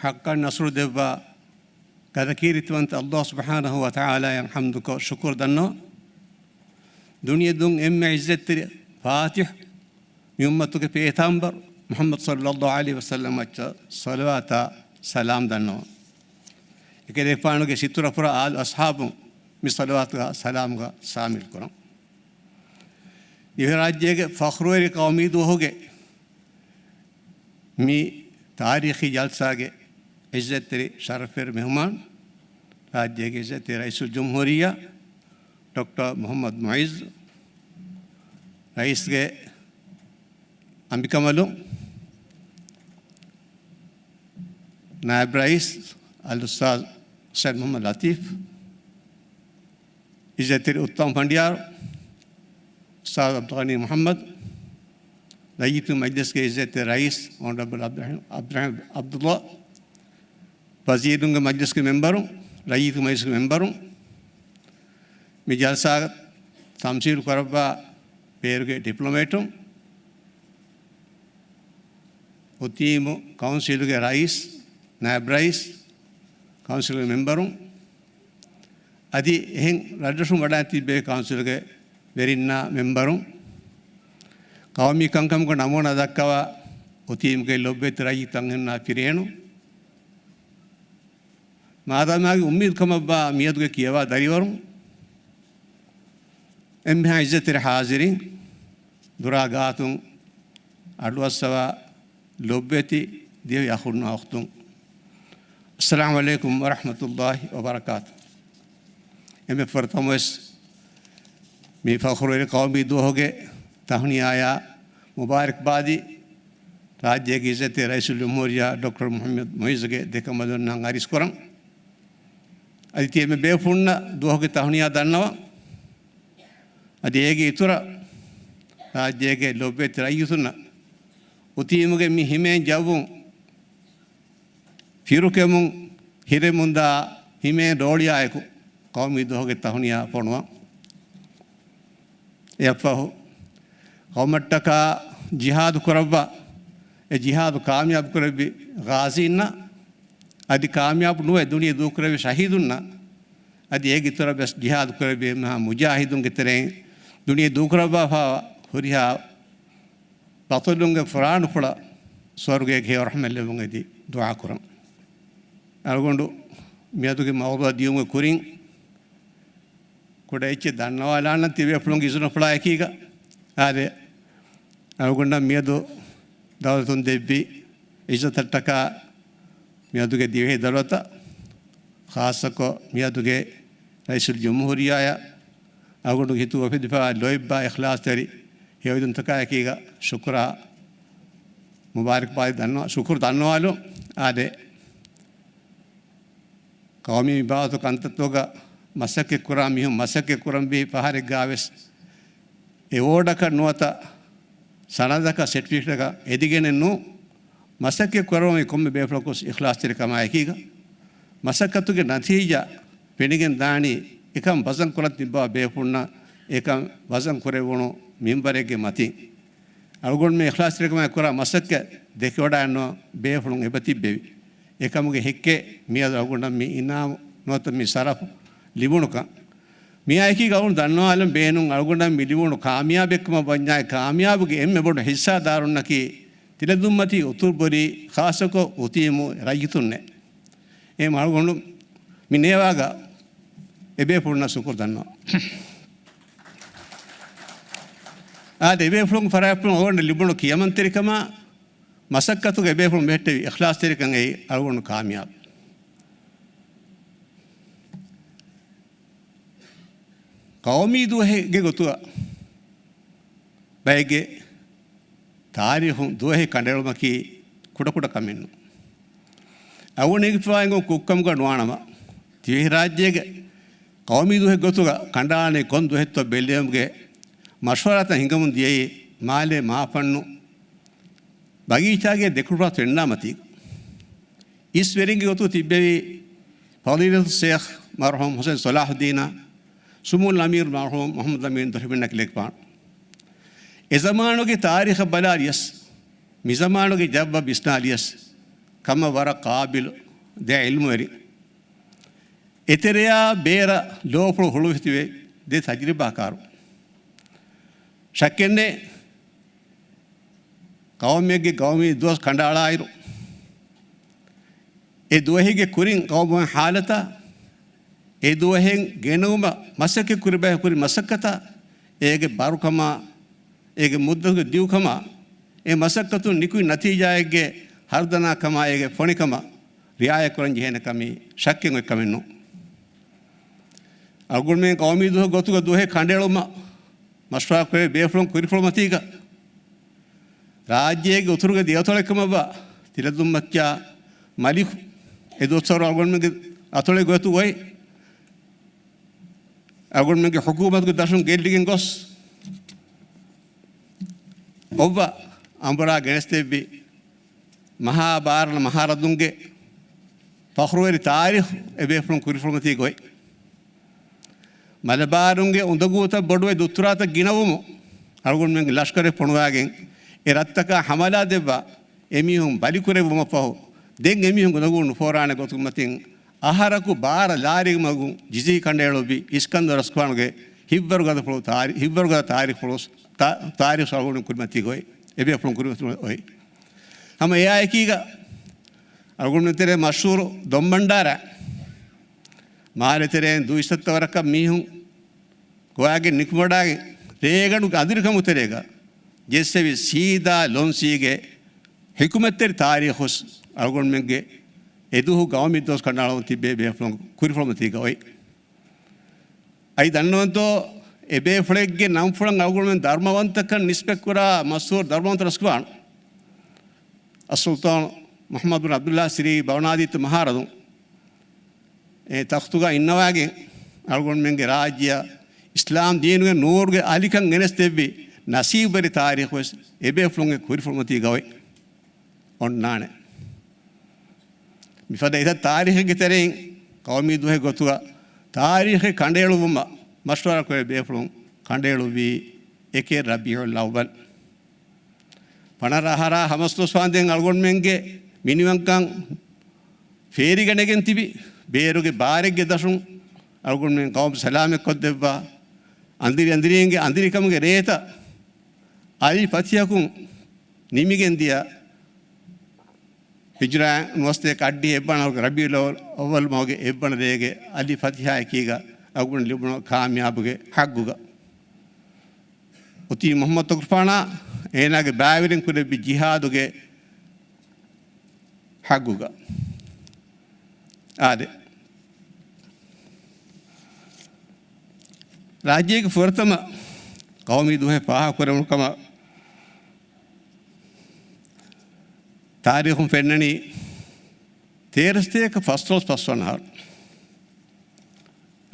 ޙައްޤަށް ނަޞްރު ދެއްވާ ގަދަކީރިތިވަންތަ ﷲ ސުބްޙާނަހޫ ވަތަޢާލާއަށް ޙަމްދުކޮށް ޝުކުރު ދަންނަވަން. ދުނިޔެ ދުން އެންމެ ޢިއްޒަތްތެރި ފާތިޙު މި އުއްމަތުގެ ޕޭތާމްބަރު މުޙައްމަދު ޞައްލައްލާހު ޢަލައިހި ވަސައްލަމަށް އައްޗަށް ޞަލަވާތާ ސަލާމް ދަންނަވަން. އެކަލޭގެފާނުގެ ސިތުރަފުރާ އާލު އަޞްޙާބުން މި ޞަލަވާތުގަ ސަލާމްގަ ޝާމިލް ކުރަން. ދިވެހިރާއްޖޭގެ ފަޚްރުވެރި ޤައުމީ ދުވަހުގެ މި ތާރީޚީ ޖަލްސާގެ ޢިއްޒަތްތެރި ޝަރަފުވެރި މެހުމާން، ރާއްޖޭގެ ޢިއްޒަތްތެރި ރައީސުލްޖުމްހޫރިއްޔާ ޑޮކްޓަރ މުޙައްމަދު މުޢިއްޒު، ރައީސްގެ އަނބިކަނބަލުން، ނާއިބު ރައީސް އަލްއުސްތާޛު ސައްޔިދު މުޙައްމަދު ލަތީފް، ޢިއްޒަތްތެރި އުއްތަމަ ފަނޑިޔާރު އުސްތާޛު ޢަބްދުލްޣަނީ މުޙައްމަދު، ރައްޔިތުންގެ މަޖްލިސްގެ ޢިއްޒަތްތެރި ރައީސް އޮނަރަބަލް ޢަބްދުއްރަޙީމް، ޢަބްދުއްރަޙީމް ޢަބްދުއްލާ، ވަޒީރުންގެ މަޖްލިސްގެ މެމްބަރުން، ރައްޔިތުންގެ މަޖްލިސްގެ މެމްބަރުން، މި ޖަލްސާ ތަމްސީލު ކުރައްވާ ބޭރުގެ ޑިޕްލޮމޭޓުން، އުތީމު ކައުންސިލުގެ ރައީސް، ނާއިބް ރައީސް، ކައުންސިލްގެ މެމްބަރުން، އަދި އެހެން ރަށްރަށުން ވަޑައި ތިއްބެވި ކައުންސިލްގެ ވެރިންނާ މެމްބަރުން، ޤައުމީ ކަންކަމުގެ ނަމޫނާ ދައްކަވާ އޮތީމުގެ ލޮބުވެތި ރައްޔިތު އަންހެނުންނާ ފިރިހެނުން، މާދަމާގެ އުއްމީދު ކަމަށްވާ މިއަދުގެ ކިޔަވާ ދަރިވަރުން، އެންމެހާ އިއްޒަތްތެރި ޙާޟިރީން، ދުރާ ގާތުން އަޑުއައްސަވާ ލޮބުވެތި ދިވެހި އަޚުންނާ އުޚްތުން، އައްސަލާމު ޢަލައިކުމް ވަރަޙްމަތުﷲި ވަބަރަކާތު. އެންމެ ފުރަތަމަވެސް މި ފަޚުރުވެރި ޤައުމީ ދުވަހުގެ ތަހުނިޔާޔާ މުބާރަކްބާދީ ރާއްޖޭގެ އިއްޒަތްތެރި ރައީސުލްޖުމްހޫރިއްޔާ ޑޮކްޓަރ މުޙައްމަދު މުޢިއްޒުގެ ދެކަނބަލުންނަށް އަރިސްކުރަން. އަދި ތި އެންމެ ބޭފުޅުންނަށް ދުވަހުގެ ތަހުނިޔާ ދަންނަވަން. އަދި އޭގެ އިތުރަށް ރާއްޖޭގެ ލޮބުވެތި ރައްޔިތުންނަށް އޮތީމުގެ މި ހިމޭން ޖައްވުން ފިރުކެމުން ހިރެމުންދާ ހިމޭން ރޯޅިއާއެކު ޤައުމީ ދުވަހުގެ ތަހުނިޔާ ފޮނުވަން. އެއަށްފަހު، ޤައުމަށްޓަކާ ޖިހާދު ކުރައްވާ، އެ ޖިހާދު ކާމިޔާބު ކުރެއްވި ޣާޒީންނަށް، އަދި ކާމިޔާބު ނުވެ ދުނިޔެ ދޫކުރެއްވި ޝަހީދުންނަށް، އަދި އޭގެ އިތުރަށް ވެސް ޖިހާދު ކުރެއްވި އެންމެހާ މުޖާހިދުންގެ ތެރެއިން ދުނިޔެ ދޫކުރައްވާފައިވާ ހުރިހާ ބަޠަލުންގެ ފުރާނަފުޅަށް ސުވަރުގޭގެ ހެޔޮ ރަޙްމަތް ލެއްވުން އެދި ދުޢާ ކުރަން. އަޅުގަނޑު މިއަދުގެ މައުޟޫޢަށް ދިޔުމުގެ ކުރިން، ކުޑަ އެއްޗެއް ދަންނަވާލާނަން ތިބޭފުޅުންގެ އިޒުނަފުޅާ އެކީގަ. އާދެ، އަޅުގަނޑަށް މިއަދު ދައުލަތުން ދެއްވި އިއްޒަތަށްޓަކާ މިއަދުގެ ދިވެހި ދައުލަތަށް، ޚާއްޞަކޮށް މިއަދުގެ ރައީސުލްޖުމްހޫރިއްޔާއަށް، އަޅުގަނޑުގެ ހިތުގަ އުފެދިފައިވާ ލޯތްބާ އިޚްލާޞްތެރި ހެޔޮއިދުންތަކާއެކީގަ ޝުކުރާ މުބާރަކްބާދީ ދަންނަވާ، ޝުކުރު ދަންނަވާލުން. އާދެ، ޤައުމީ މި ބާވަތު ކަންތައްތަކުގަ މަސައްކަތްކުރާ މީހުން މަސައްކަތްކުރަންވީ ފަހަރެއްގާވެސް އެވޯޑަކަށް ނުވަތަ ސަނަދަކަށް ސެޓްފިކެޓަކަށް އެދިގެނެއް ނޫން. މަސައްކަތް ކުރަންވީ ކޮންމެ ބޭފުޅަކުވެސް އިޚްލާޞްތެރިކަމާއެކީގަ، މަސައްކަތުގެ ނަތީޖާ ފެނިގެން ދާނީ އެކަން ވަޒަން ކުރަން ތިއްބާ ބޭފުޅުންނަށް އެކަން ވަޒަން ކުރެވުނު މިންވަރެއްގެ މަތިން. އަޅުގަނޑުމެން އިޚްލާޞްތެރިކަމާއެކު ކުރާ މަސައްކަތް ދެކެވަޑައިންނަވަން ބޭފުޅުން އެބަ ތިއްބެވި. އެކަމުގެ ހެއްކެއް މިއަދު އަޅުގަނޑަށް މި އިނާމު ނުވަތަ މި ޝަރަފު ލިބުނުކަން. މިއާއެކީގަ އަޅުގަނޑު ދަންނަވާލަން ބޭނުން، އަޅުގަނޑަށް މި ލިބުނު ކާމިޔާބެއްކަމަށް ވަންޏާ، އެ ކާމިޔާބުގެ އެންމެ ބޮޑު ހިއްސާދާރުންނަކީ ތިލަދުންމަތީ އުތުރުބޮލި، ޚާއްޞަކޮށް އޮތީމު ރައްޔިތުންނޭ. އެހެން އަޅުގަނޑު މި ނޭވާގަ އެބޭފުޅުންނަށް ޝުކުރު ދަންނަވަން. އާދެ، އެބޭފުޅުން ފަރާތްޕުޅުން އަޅުގަނޑަށް ލިބުނު ކިޔަމަންތެރިކަމާ، މަސައްކަތުގަ އެބޭފުޅުން ބެހެއްޓެވި އިޚްލާޞްތެރިކަން އެއީ އަޅުގަނޑު ކާމިޔާބު. ޤައުމީ ދުވަހެއްގެ ގޮތުގަ ބައެއްގެ ތާރީޚުން ދުވަހެއް ކަނޑައެޅުމަކީ ކުޑަކުޑަ ކަމެއް ނޫން. އަޅުގަނޑު އެނގިފައި އެނގުން ކުށްކަމުގަ ނުވާނަމަ، ދިވެހިރާއްޖޭގެ ޤައުމީ ދުވަހެއް ގޮތުގަ ކަނޑައަޅާނީ ކޮން ދުވަހެއްތޯ ބެއްލެވުމުގެ މަޝްވަރާތައް ހިނގަމުން ދިޔައީ މާލޭ މާފަންނު ބަގީޗާގެ ދެކުޅުފަރާތު ފެންނާ މަތީގަ. އިސްވެރިންގެ ގޮތުގަ ތިއްބެވި ފަޟީލަތު ޝޭޚް މަރްޙޫމް ޙުސައިން ޞަލާޙުއްދީނާ، ސުމޫލް އަމީރު މަރްޙޫމް މުޙައްމަދު އަމީން ދޮށިމެންނަކީ ލެކިފާނު. އެ ޒަމާނުގެ ތާރީޚަށް ބަލާލިޔަސް، މި ޒަމާނުގެ ޖައްވަށް ވިސްނާލިޔަސް، ކަމަށް ވަރަށް ޤާބިލު ދެ ޢިލްމުވެރިން. އެތެރެޔާ ބޭރަށް ލޯފުޅު ހުޅުވި ތިބޭ ދެ ތަޖްރިބާކާރު. ޝައްކެއްނެތް، ޤައުމެއްގެ ޤައުމީ ދުވަސް ކަނޑައަޅާއިރު، އެ ދުވަހެއްގެ ކުރިން ޤައުމުގެ ޙާލަތާ، އެ ދުވަހެއް ގެނައުމަށް މަސައްކަތް ކުރި ބަޔަކު ކުރި މަސައްކަތާ، އޭގެ ބާރުކަމާ، އޭގެ މުއްދަތުގެ ދިގުކަމާ، އެ މަސައްކަތުން ނިކުތް ނަތީޖާއެއްގެ ހަރުދަނާކަމާ، އޭގެ ފޮނިކަމަށް ރިޢާޔަތްކުރަން ޖެހޭނެ ކަމީ ޝައްކެއް އޮތް ކަމެއް ނޫން. އަޅުގަނޑުމެން ޤައުމީ ދުވަހު ގޮތުގަ ދުވަހެއް ކަނޑައެޅުމަށް މަޝްވަރާ ކުރެވޭ ބޭފުޅުން ކުރިފުޅު މަތީގަ، ރާއްޖޭގެ އުތުރުގެ ދެއަތޮޅެއް ކަމަށްވާ ތިލަދުންމައްޗާ މަލިކު އެ ދުވަސްވަރު އަޅުގަނޑުމެންގެ އަތޮޅެއް ގޮތު އޮތް. އަޅުގަނޑުމެންގެ ޙުކޫމަތުގެ ދަށުން ގެއްލިގެން ގޮސް، އޮއްވަ އަނބުރާ ގެނެސްދެއްވި މަހާ ބާރަލަ މަހާރަދުންގެ ފަޚުރުވެރި ތާރީޚު އެބޭފުޅުން ކުރިފުޅުމަތީގަ އޮތް. މަލަބާރުންގެ އުނދަގޫތައް ބޮޑުވެ ދުއްތުރާތައް ގިނަވުމުން އަޅުގަނޑުމެންގެ ލަޝްކަރެއް ފޮނުވާގެން އެ ރަށްތަކާ ޙަމަލާ ދެއްވާ އެމީހުން ބަލިކުރެއްވުމަށްފަހު، ދެން އެމީހުން ގުނަގޫ ނުފޯރާނެ ގޮތުގެ މަތިން އަހަރަކު ބާރަ ލާރިގެ މަގުން ޖިޒީ ކަނޑައެޅުއްވި އިސްކަންދަރު ރަސްކުފާނުގެ ހިތްވަރުގަދަ ފުޅު ތާރި-، ހިތްވަރުގަދަ ތާރީޚުފުޅު ތާ-، ތާރީޚު އަޅުގަނޑު ކުރިމަތީގަ އޮތް. އެބޭފުޅުން ކުރިމަތީގަ އޮތް. ހަމަ އެއާއެކީގަ އަޅުގަނޑު ތެރޭ މަޝްހޫރު ދޮންބަންޑާރަ މާލެ ތެރޭން ދުއިސައްތަ ވަރަކަށް މީހުން ގޮވާގެން ނިކުމެވަޑާގެން ރޭގަނޑުގެ އަނދިރިކަމުގެ ތެރޭގަ ޖެއްސެވި ސީދާ ލޮންސީގެ ހިކުމަތްތެރި ތާރީޚު އަޅުގަނޑުމެންގެ އެދުވަހު ގައުމީ ދުވަސް ކަނޑައަޅަމުން ތިއްބެވި ބޭފުޅުން ކުރިފުޅުމަތީގަ އޮތް. އައި ދަންނަވަންތޯ، އެބޭފުޅެއްގެ ނަންފުޅަށް އަޅުގަނޑުމެން ދަރުމަވަންތަކަން ނިސްބަތްކުރާ މަޝްހޫރު ދަރުމަވަންތަ ރަސްކުފާނު އައްސުލްޠާނު މުޙައްމަދު ބިން ޢަބްދުﷲ ސިރީ ބަވަނާދީތަ މަހާރަދު އެ ތަޚްތުގަ އިންނަވާގެން އަޅުގަނޑުމެންގެ ރާއްޖެއަށް އިސްލާމް ދީނުގެ ނޫރުގެ އަލިކަން ގެނެސްދެއްވި ނަސީބުވެރި ތާރީޚުވެސް އެބޭފުޅުންގެ ކުރިފުޅުމަތީގަ އޮތް އޮންނާނެ. މިފަދަ އެތައް ތާރީޚެއްގެ ތެރެއިން ޤައުމީ ދުވަހެއް ގޮތުގަ ތާރީޚެއް ކަނޑައެޅުއްވުމަށް މަޝްވަރާކުރެއްވި ބޭފުޅުން ކަނޑައެޅުއްވީ އެކެއް ރަބީޢުލް އައްވަލް. ފަނަރަ އަހަރާ ހަމަސްދުވަސް ވާންދެން އަޅުގަނޑުމެންގެ މިނިވަންކަން ފޭރިގަނެގެން ތިބި ބޭރުގެ ބާރެއްގެ ދަށުން އަޅުގަނޑުމެން ޤައުމު ސަލާމަތްކޮށްދެއްވާ އަނދިރި އަނދިރީންގެ އަނދިރިކަމުގެ ރޭތައް އަލި ފަތިހަކުން ނިމިގެން ދިޔަ ހިޖުރާ ނުވަސަތޭކަ އަށްޑިހަ އެއްވަނަ ރަބީޢުލް އައްވަލް މަހުގެ އެއްވަނަ ރޭގެ އަލި ފަތިހާއެކީގަ އަޅުގަނޑު ލިބުނު ކާމިޔާބުގެ ޙައްގުގަ. އޮތީ މުޙައްމަދު ތަކުރުފާނާ އޭނާގެ ބައިވެރިން ކުރެއްވި ޖިހާދުގެ ޙައްގުގަ. އާދެ، ރާއްޖޭގެ ފުރަތަމަ ޤައުމީ ދުވަހެއް ފާހަގަކުރެވުނު ކަމަށް ތާރީޚުން ފެންނަނީ ތޭރަސަތޭކަ ފަސްދޮޅަސް ފަސްވަނަ އަހަރު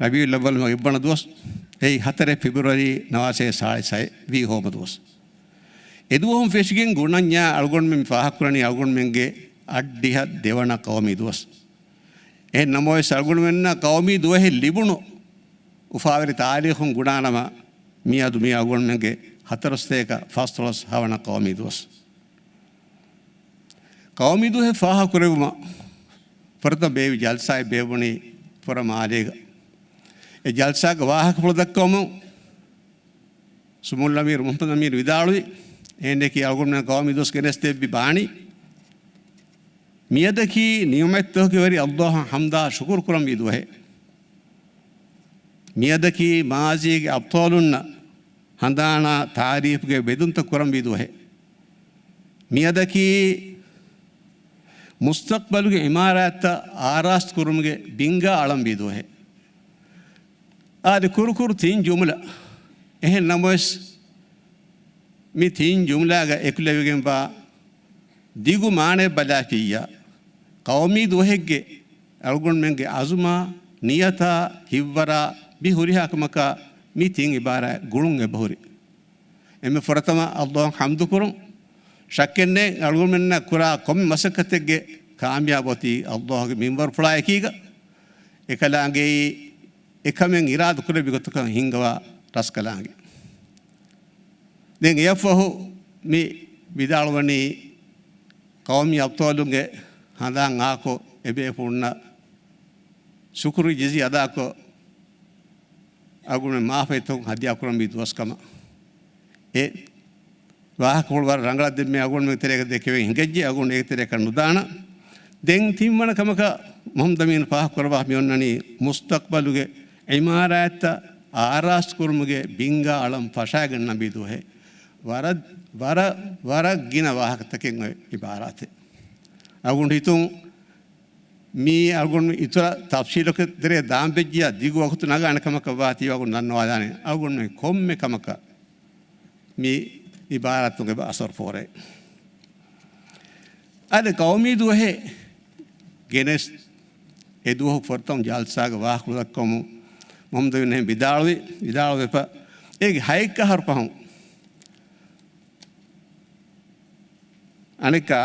ރަބީޢުލް އައްވަލް މަހު އެއްވަނަ ދުވަސް، އެއީ ހަތަރެއް ފެބްރުއަރީ ނަވާރަ ސާޅީސް ހައެއް ވީ ހޯމަ ދުވަސް. އެ ދުވަހުން ފެށިގެން ގުނަންޏާ އަޅުގަނޑުމެން ފާހަގަކުރަނީ އަޅުގަނޑުމެންގެ އަށްޑިހަ ދެވަނަ ޤައުމީ ދުވަސް. އެހެން ނަމަވެސް، އަޅުގަނޑުމެންނަށް ޤައުމީ ދުވަހެއް ލިބުނު އުފާވެރި ތާރީޚުން ގުނާނަމަ، މިއަދު މި އަޅުގަނޑުމެންގެ ހަތަރުސަތޭކަ ފަސްދޮޅަސް ހަވަނަ ޤައުމީ ދުވަސް. ޤައުމީ ދުވަހެއް ފާހަގަކުރެއްވުމަށް ފުރަތަމަ ބޭއްވި ޖަލްސާއެއް ބޭއްވުނީ ފުރަ މާލޭގަ. އެ ޖަލްސާގެ ވާހަކަފުޅު ދައްކަވަމުން ސުމުއްލަމީރު މުޙައްމަދު އަމީރު ވިދާޅުވި، އެހެންނެކީ އަޅުގަނޑުމެން ޤައުމީ ދުވަސް ގެނެސްދެއްވި ބާނީ، މިއަދަކީ ނިޢުމަތްތަކުގެ ވެރި ﷲ އަށް ޙަމްދާ ޝުކުރު ކުރަންވީ ދުވަހެއް. މިއަދަކީ މާޒީގެ އަބްޠާލުންނަށް ހަނދާނާ ތާރީފުގެ ބެދުންތައް ކުރަންވީ ދުވަހެއް. މިއަދަކީ މުސްތަޤްބަލުގެ ޢިމާރާތްތައް އާރާސްތު ކުރުމުގެ ބިންގާ އަޅަންވީ ދުވަހެއް. އާދެ، ކުރު ކުރު ތިން ޖުމްލަ. އެހެން ނަމަވެސް، މި ތިން ޖުމްލާގަ އެކުލެވިގެންވާ ދިގު މާނައެއް ބަލާފިއްޔާ، ޤައުމީ ދުވަހެއްގެ އަޅުގަނޑުމެންގެ ޢަޒުމާ، ނިޔަތާ، ހިތްވަރާ، މި ހުރިހާ ކަމަކާ މި ތިން ޢިބާރާތް ގުޅުން އެބަހުރި. އެންމެ ފުރަތަމަ ﷲ އަށް ޙަމްދުކުރުން. ޝައްކެއްނެތް، އަޅުގަނޑުމެންނަށް ކުރާ ކޮންމެ މަސައްކަތެއްގެ ކާމިޔާބު އޮތީ ﷲ ގެ މިންވަރުފުޅާ އެކީގަ. އެކަލާނގެއީ އެކަމެއް އިރާދަ ކުރެއްވި ގޮތަކަށް ހިންގަވާ ރަސްކަލާނގެ. ދެން އެއަށްފަހު މި ވިދާޅުވަނީ ޤައުމީ އަބްޠާލުންގެ ހަނދާން އާކޮށް، އެބޭފުޅުންނަށް ޝުކުރު ޖިޒީ އަދާކޮށް، އަޅުގަނޑުމެން މާފަތްތަކުން ހަދިޔާ ކުރަންވީ ދުވަސް ކަމަށް. އެ ވާހަކަފުޅު ވަރަށް ރަނގަޅަށް ދެންމެ އަޅުގަނޑުމެން ތެރޭގަ ދެކެވެން ހިނގައްޖެ، އަޅުގަނޑު އޭގެ ތެރެއަކަށް ނުދާނަން. ދެން ތިންވަނަ ކަމަކަށް މުޙައްމަދު އަމީން ފާހަގަކުރައްވާ މި އޮންނަނީ މުސްތަޤްބަލުގެ ޢިމާރާތްތައް އާރާސްތު ކުރުމުގެ ބިންގާ އަޅަން ފަށާގަންނަންވީ ދުވަހެއް. ވަރަށް، ވަރަށް، ވަރަށް ގިނަ ވާހަކަތަކެއް އޮތް ޢިބާރާތެއް. އަޅުގަނޑު ހިތުން މީ އަޅުގަނޑު އިތުރަށް ތަފްޞީލުގެ ތެރޭ ދާން ވެއްޖިއްޔާ ދިގު ވަގުތު ނަގާނެ ކަމަކަށް ވާތީ އަޅުގަނޑު ދަންނަވާލާނެ. އަޅުގަނޑުމެން ކޮންމެ ކަމަކަށް މި ޢިބާރާތުގެ އަސަރު ފޯރޭ. އަދި ޤައުމީ ދުވަހެއް ގެނެސް އެ ދުވަހު ފުރަތަމަ ޖަލްސާގެ ވާހަކަ ދައްކަމުން މުޙައްމަދު އަމީން ވިދާޅުވި، ވިދާޅުވެފަ އޭގެ ހައެއް އަހަރު ފަހުން އަނެއްކާ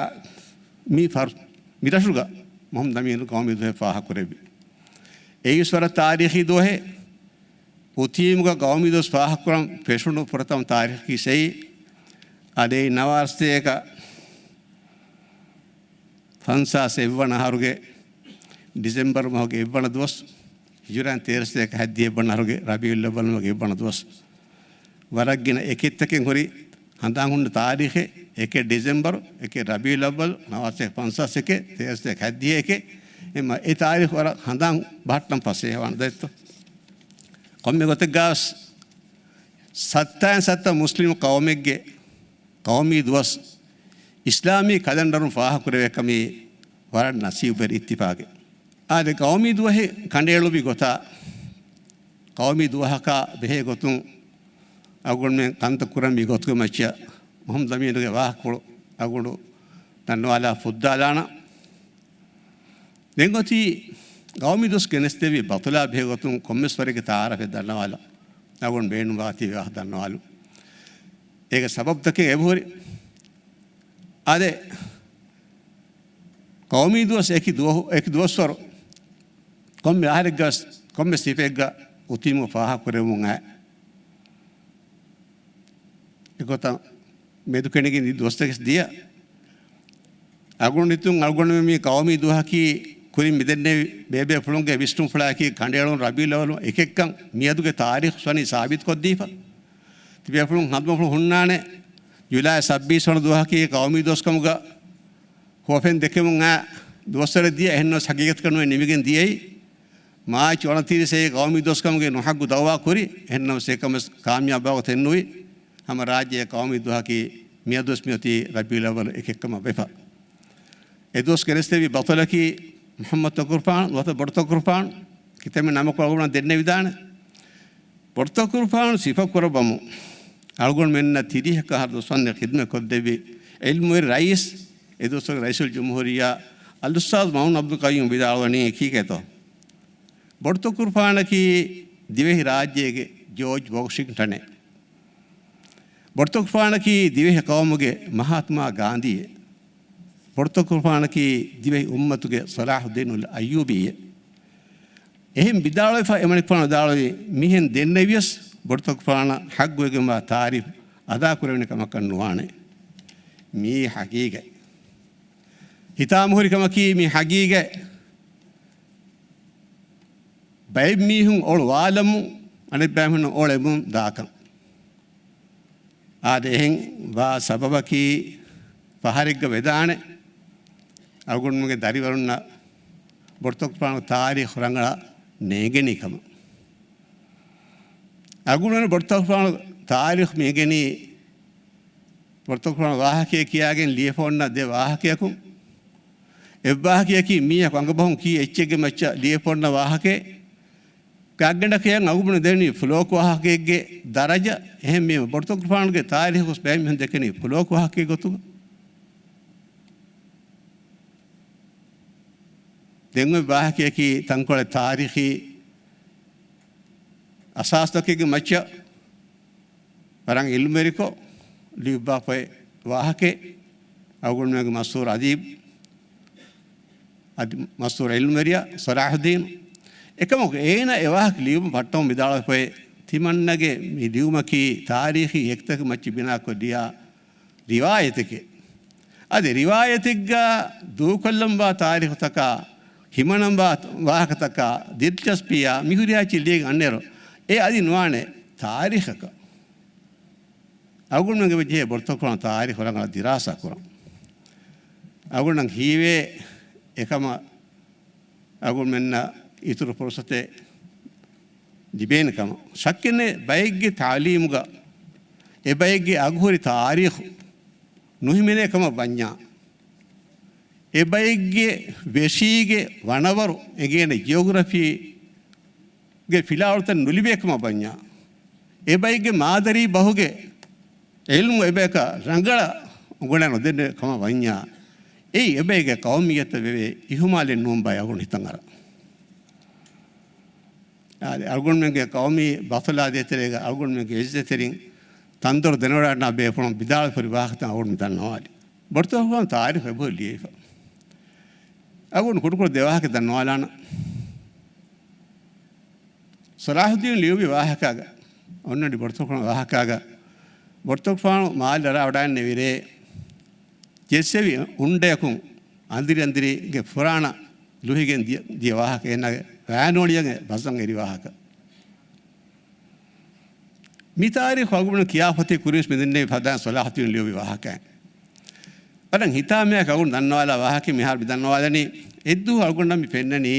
މި ފަރު-، މި ރަށުގަ މުޙައްމަދު އަމީނު ޤައުމީ ދުވަހެއް ފާހަގަކުރެއްވި. އެއީވެސް ވަރަށް ތާރީޚީ ދުވަހެއް. އޮތީމުގަ ޤައުމީ ދުވަސް ފާހަގަކުރަން ފެށުނު ފުރަތަމަ ތާރީޚީ ސައި އަދި ނަވާރަ ސަތޭކަ ފަންސާސް އެއްވަނަ އަހަރުގެ ޑިސެމްބަރު މަހުގެ އެއްވަނަ ދުވަސް، ހިޖުރާން ތޭރަ ސަތޭކަ ހަތްދިހަ އެއްވަނަ އަހަރުގެ ރަބީޢުލް އައްވަލް މަހުގެ އެއްވަނަ ދުވަސް. ވަރަށް ގިނަ އެކެއްތަކެއް ހުރި ހަނދާން ހުންނަ ތާރީޚެއް، އެކެއް ޑިސެމްބަރު، އެކެއް ރަބީޢުލް އައްވަލް، ނަވާރަ ސަތޭކަ ފަންސާސް އެކެއް، ތޭރަ ސަތޭކަ ހަތްދިހަ އެކެއް، އެމަ އެ ތާރީޚު ވަރަށް ހަނދާން ބަހައްޓަން ފަސޭހަވާނެ ދައްތޯ. ކޮންމެ ގޮތެއްގަސް ސައްތައިން ސައްތަ މުސްލިމް ޤައުމެއްގެ ޤައުމީ ދުވަސް އިސްލާމީ ކަލަންޑަރުން ފާހަގަކުރެވޭ ކަމީ ވަރަށް ނަސީބުވެރި އިއްތިފާގެއް. އާދެ، ޤައުމީ ދުވަހެއް ކަނޑައެޅުމި ގޮތާ، ޤައުމީ ދުވަހަކާ ބެހޭ ގޮތުން އަޅުގަނޑުމެން ކަންތައް ކުރަން މި ގޮތުގެ މައްޗަށް މުހައްމަދު އަމީނުގެ ވާހަކަފުޅު އަޅުގަނޑު ދަންނަވާލާ ފުއްދާލާނަން. ދެން އޮތީ ޤައުމީ ދުވަސް ގެނެސްދެއްވި ބަތުލާ ބެހޭ ގޮތުން ކޮންމެސް ވަރެއްގެ ތަޢާރަފެއް ދަންނަވާލަން. އަޅުގަނޑު ބޭނުންވާތީ ވާހަކަ ދަންނަވާލުން. އޭގެ ސަބަބުތަކެއް އެބަހުރި. އާދެ، ޤައުމީ ދުވަސް އެކި ދުވަހު، އެކި ދުވަސްވަރު ކޮންމެ އަހަރެއްގަ، ކޮންމެ ސިފައެއްގަ އުތީމު ފާހަގަކުރެވުމުން އައި. އެގޮތަށް މެދުކެނޑިގެން ދި ދުވަސްތަކެސް ދިޔަ. އަގުން ރިތުން އަޅުގަނޑުމެން މި ޤައުމީ ދުވަހަކީ ކުރިން މިދެންނެވި ބޭބޭފުޅުންގެ ވިސްނުންފުޅާއެކީ ކަނޑައެޅުން ރަބީޢުލް އައްވަލު އެކެއްކަން މިއަދުގެ ތާރީޚު ވަނީ ސާބިތުކޮށްދީފަ. ތިބޭފުޅުން ހަނދުމަފުޅު ހުންނާނެ، ޖުލައި ސައްބީސް ވަނަ ދުވަހަކީ ޤައުމީ ދުވަސްކަމުގަ ހުވަފެން ދެކެމުން އައި ދުވަސްވަރެއް ދިޔަ، އެހެންނަމަސް ހަގީގަތަކަށް ނުވެ ނިމިގެން ދިޔައީ. މާޗް އޮނަތިރީސް އެ ޤައުމީ ދުވަސްކަމުގެ ނުހައްގު ދައުވާ ކުރި، އެހެންނަމަސް އެކަމަސް ކާމިޔާބު ބައިވަރު ތެންނުވި. ހަމަ ރާއްޖޭ ޤައުމީ ދުވަހަކީ މިއަދުވެސް މިއޮތީ ރަބީޢުލް އައްވަލު އެކެއްކަމަށް ވެފަ. އެ ދުވަސް ގެނެސްދެއްވި ބަތުލަކީ މުޙައްމަދު ތަކުރުފާނު ނުވަތަ ބޮޑު ތަކުރުފާނު، ކިތަންމެ ނަމަކު އަޅުގަނޑަށް ދެންނެވިދާނެ. ބޮޑުތަކުރުފާނު ސިފަކުރައްވަމު، އަޅުގަނޑުމެންނަށް ތިރީހަކަށް އަހަރު ދުސްވަންދެން ޚިދުމަތް ކޮށްދެއްވި ޢިލްމުވެރި ރައީސް، އެދުވަސްވަރުގެ ރައީސުލްޖުމްހޫރިއްޔާ އަލްއުސްތާޛު މައުމޫނު ޢަބްދުލް ޤައްޔޫމް ވިދާޅުވަނީ ކީކޭތޯ؟ ބޮޑުތަކުރުފާނަކީ ދިވެހި ރާއްޖޭގެ ޖޯޖް ވޮޝިންގްޓަނެއް. ބޮޑުތަކުރުފާނަކީ ދިވެހި ޤައުމުގެ މަހާތްމާ ގާންދީއެއް. ބޮޑުތަކުރުފާނަކީ ދިވެހި އުއްމަތުގެ ޞަލާޙުއްދީނުލް އައްޔޫބީއެއް. އެހެން ވިދާޅުވެފަ އެމަނިކުފާނު ވިދާޅުވީ، މިހެން ދެންނެވިޔަސް ބޮޑުތަކުރުފާނަށް ޙައްޤުވެގެންވާ ތާރީޚު އަދާކުރެވޭނެ ކަމަކަށް ނުވާނެ. މިއީ ޙަޤީޤަތް. ހިތާމަހުރި ކަމަކީ މި ޙަޤީޤަތް. ބައެއް މީހުން އޮޅު ވާލަމުން، އަނެއް ބައެއް މީހުން އޮޅެމުން ދާކަން. އާދެ، އެހެން ވާ ސަބަބަކީ ފަހަރެއްގަ ވެދާނެ އަޅުގަނޑުމެންގެ ދަރިވަރުންނަށް ބޮޑުތަކުރުފާނު ތާރީޚު ރަނގަޅަށް ނޭނގެނީ ކަމަށް. އަޅުގަނޑުމެން ބޮޑުތަކުރުފާނު ތާރީޚު މި އެނގެނީ ބޮޑުތަކުރުފާނު ވާހަކައެއް ކިޔާގެން ލިޔެފަ އޮންނަ ދެ ވާހަކަޔަކުން. އެއްވާހަކަޔަކީ މީހަކު އަނގަބަހުން ކީ އެއްޗެއްގެ މައްޗަށް ލިޔެފަ އޮންނަ ވާހަކައެއް. ގާތްގަނޑަކަށް އަޅުގަނޑު ދެނީ ފުލޯކު ވާހަކައެއްގެ ދަރަޖަ. އެހެންވީމަ ބޮޑުތަކުރުފާނުގެ ތާރީޚު ބައެއް މީހުން ދެކެނީ ފުލޯކު ވާހަކައެއް ގޮތުގަ. ދެން އޮތް ވާހަކަޔަކީ ތަންކޮޅެއް ތާރީޚީ އަސާސްތަކެއްގެ މައްޗަށް ވަރަށް އިލްމުވެރިކޮށް ލިޔުއްވާފައި ވާހަކައެއް. އަޅުގަނޑުމެންގެ މަޝްހޫރު އަދީބު، އަދި މަޝްހޫރު އިލްމުވެރިޔާ ޞަލާޙުއްދީނު. އެކަމަކު އޭނާ އެ ވާހަކަ ލިޔުމަށް ފައްޓަމުން ވިދާޅުވެފައި، ތިމަންނަގެ މި ލިޔުމަކީ ތާރީޚީ އެކްތަކެއް މައްޗަށް ބިނާކޮށް ލިޔާ ރިވާޔަތެކޭ. އަދި ރިވާޔަތެއްގަ ދޫކޮށްލަންވާ ތާރީޚުތަކާ، ހިމަނަންވާ ވާހަކަތަކާ، ދިލްޗަސްޕީއާ، މިހުރިހާ ޗިއްލީގެ އަންނައިރު، އެ އަދި ނުވާނެ ތާރީޚަކަށް. އަޅުގަނޑުމެންގެ ވެއްޖެ ބޮޑުތަކުރުފާނު ތާރީޚު ރަނގަޅަށް ދިރާސާ ކުރަން. އަޅުގަނޑަށް ހީވޭ އެކަމަށް އަޅުގަނޑުމެންނަށް އިތުރު ފުރުސަތެއް ލިބޭނެ ކަމަށް. ޝައްކެއް ނެތް، ބައެއްގެ ތާލީމުގަ، އެ ބައެއްގެ އަގުހުރި ތާރީޚު ނުހިމެނޭ ކަމަށް ވަންޏާ، އެ ބައެއްގެ ވެށީގެ ވަނަވަރު އެނގޭނެ ޖިއޮގްރަފީގެ ފިލާވަޅުތައް ނުލިބޭ ކަމަށް ވަންޏާ، އެ ބައެއްގެ މާދަރީ ބަހުގެ ޢިލްމު އެބަޔަކަށް ރަނގަޅަށް އުނގަންނަ ނުދެންނެ ކަމަށް ވަންޏާ، އެއީ އެބައެއްގެ ޤައުމިއްޔަތަށް ވެވޭ އިހުމާލެއް ނޫން ބާއި އަޅުގަނޑު ހިތަށް އަރާ. އާދެ، އަޅުގަނޑުމެންގެ ޤައުމީ ބަތުލާ ދޭތެރޭގަ އަޅުގަނޑުމެންގެ އިއްޒަތްތެރިން ތަންދޮރު ދެނެވަޑައިގަންނަވާ ބޭފުޅުން ވިދާޅުވެފަ ހުރި ވާހަކަތައް އަޅުގަނޑު މި ދަންނަވާލީ. ބޮޑުތަކުރުފާނު ތާރީޚު އެބަހުރި ލިޔެފަ. އަޅުގަނޑު ކުޑަކުޑަ ދެ ވާހަކަ ދަންނަވާލާނަން. ޞަލާޙުއްދީނު ލިޔުއްވި ވާހަކާގަ، އޮންނަނީ ބޮޑުތަކުރުފާނު ވާހަކާގަ، ބޮޑުތަކުރުފާނު މާލެ އަރާވަޑައިގެންނެވިރޭ، ޖެއްސެވި އުނޑަޔަކުން އަނދިރި އަނދިރީގެ ފުރާނަ ލުހިގެން ދިޔަ، ދިޔަ ވާހަކަ އޭނާގެ ވައިނޯޅިއަށް ބަސްއަށް އެރި ވާހަކަ. މި ތާރީޚު އަޅުގަނޑު ކިޔާފަތި ކުރިންސް މިދެންނެވި ފަދައިން ސޮލާހައްދީން ލިޔުއްވި ވާހަކައެއް. ވަރަށް ހިތާމަޔާ އަޅުގަނޑު ދަންނަވާލާ ވާހަކަ މިހާރު މި ދަންނަވާލަނީ. އެއްދުވަހު އަޅުގަނޑަށް މި ފެންނަނީ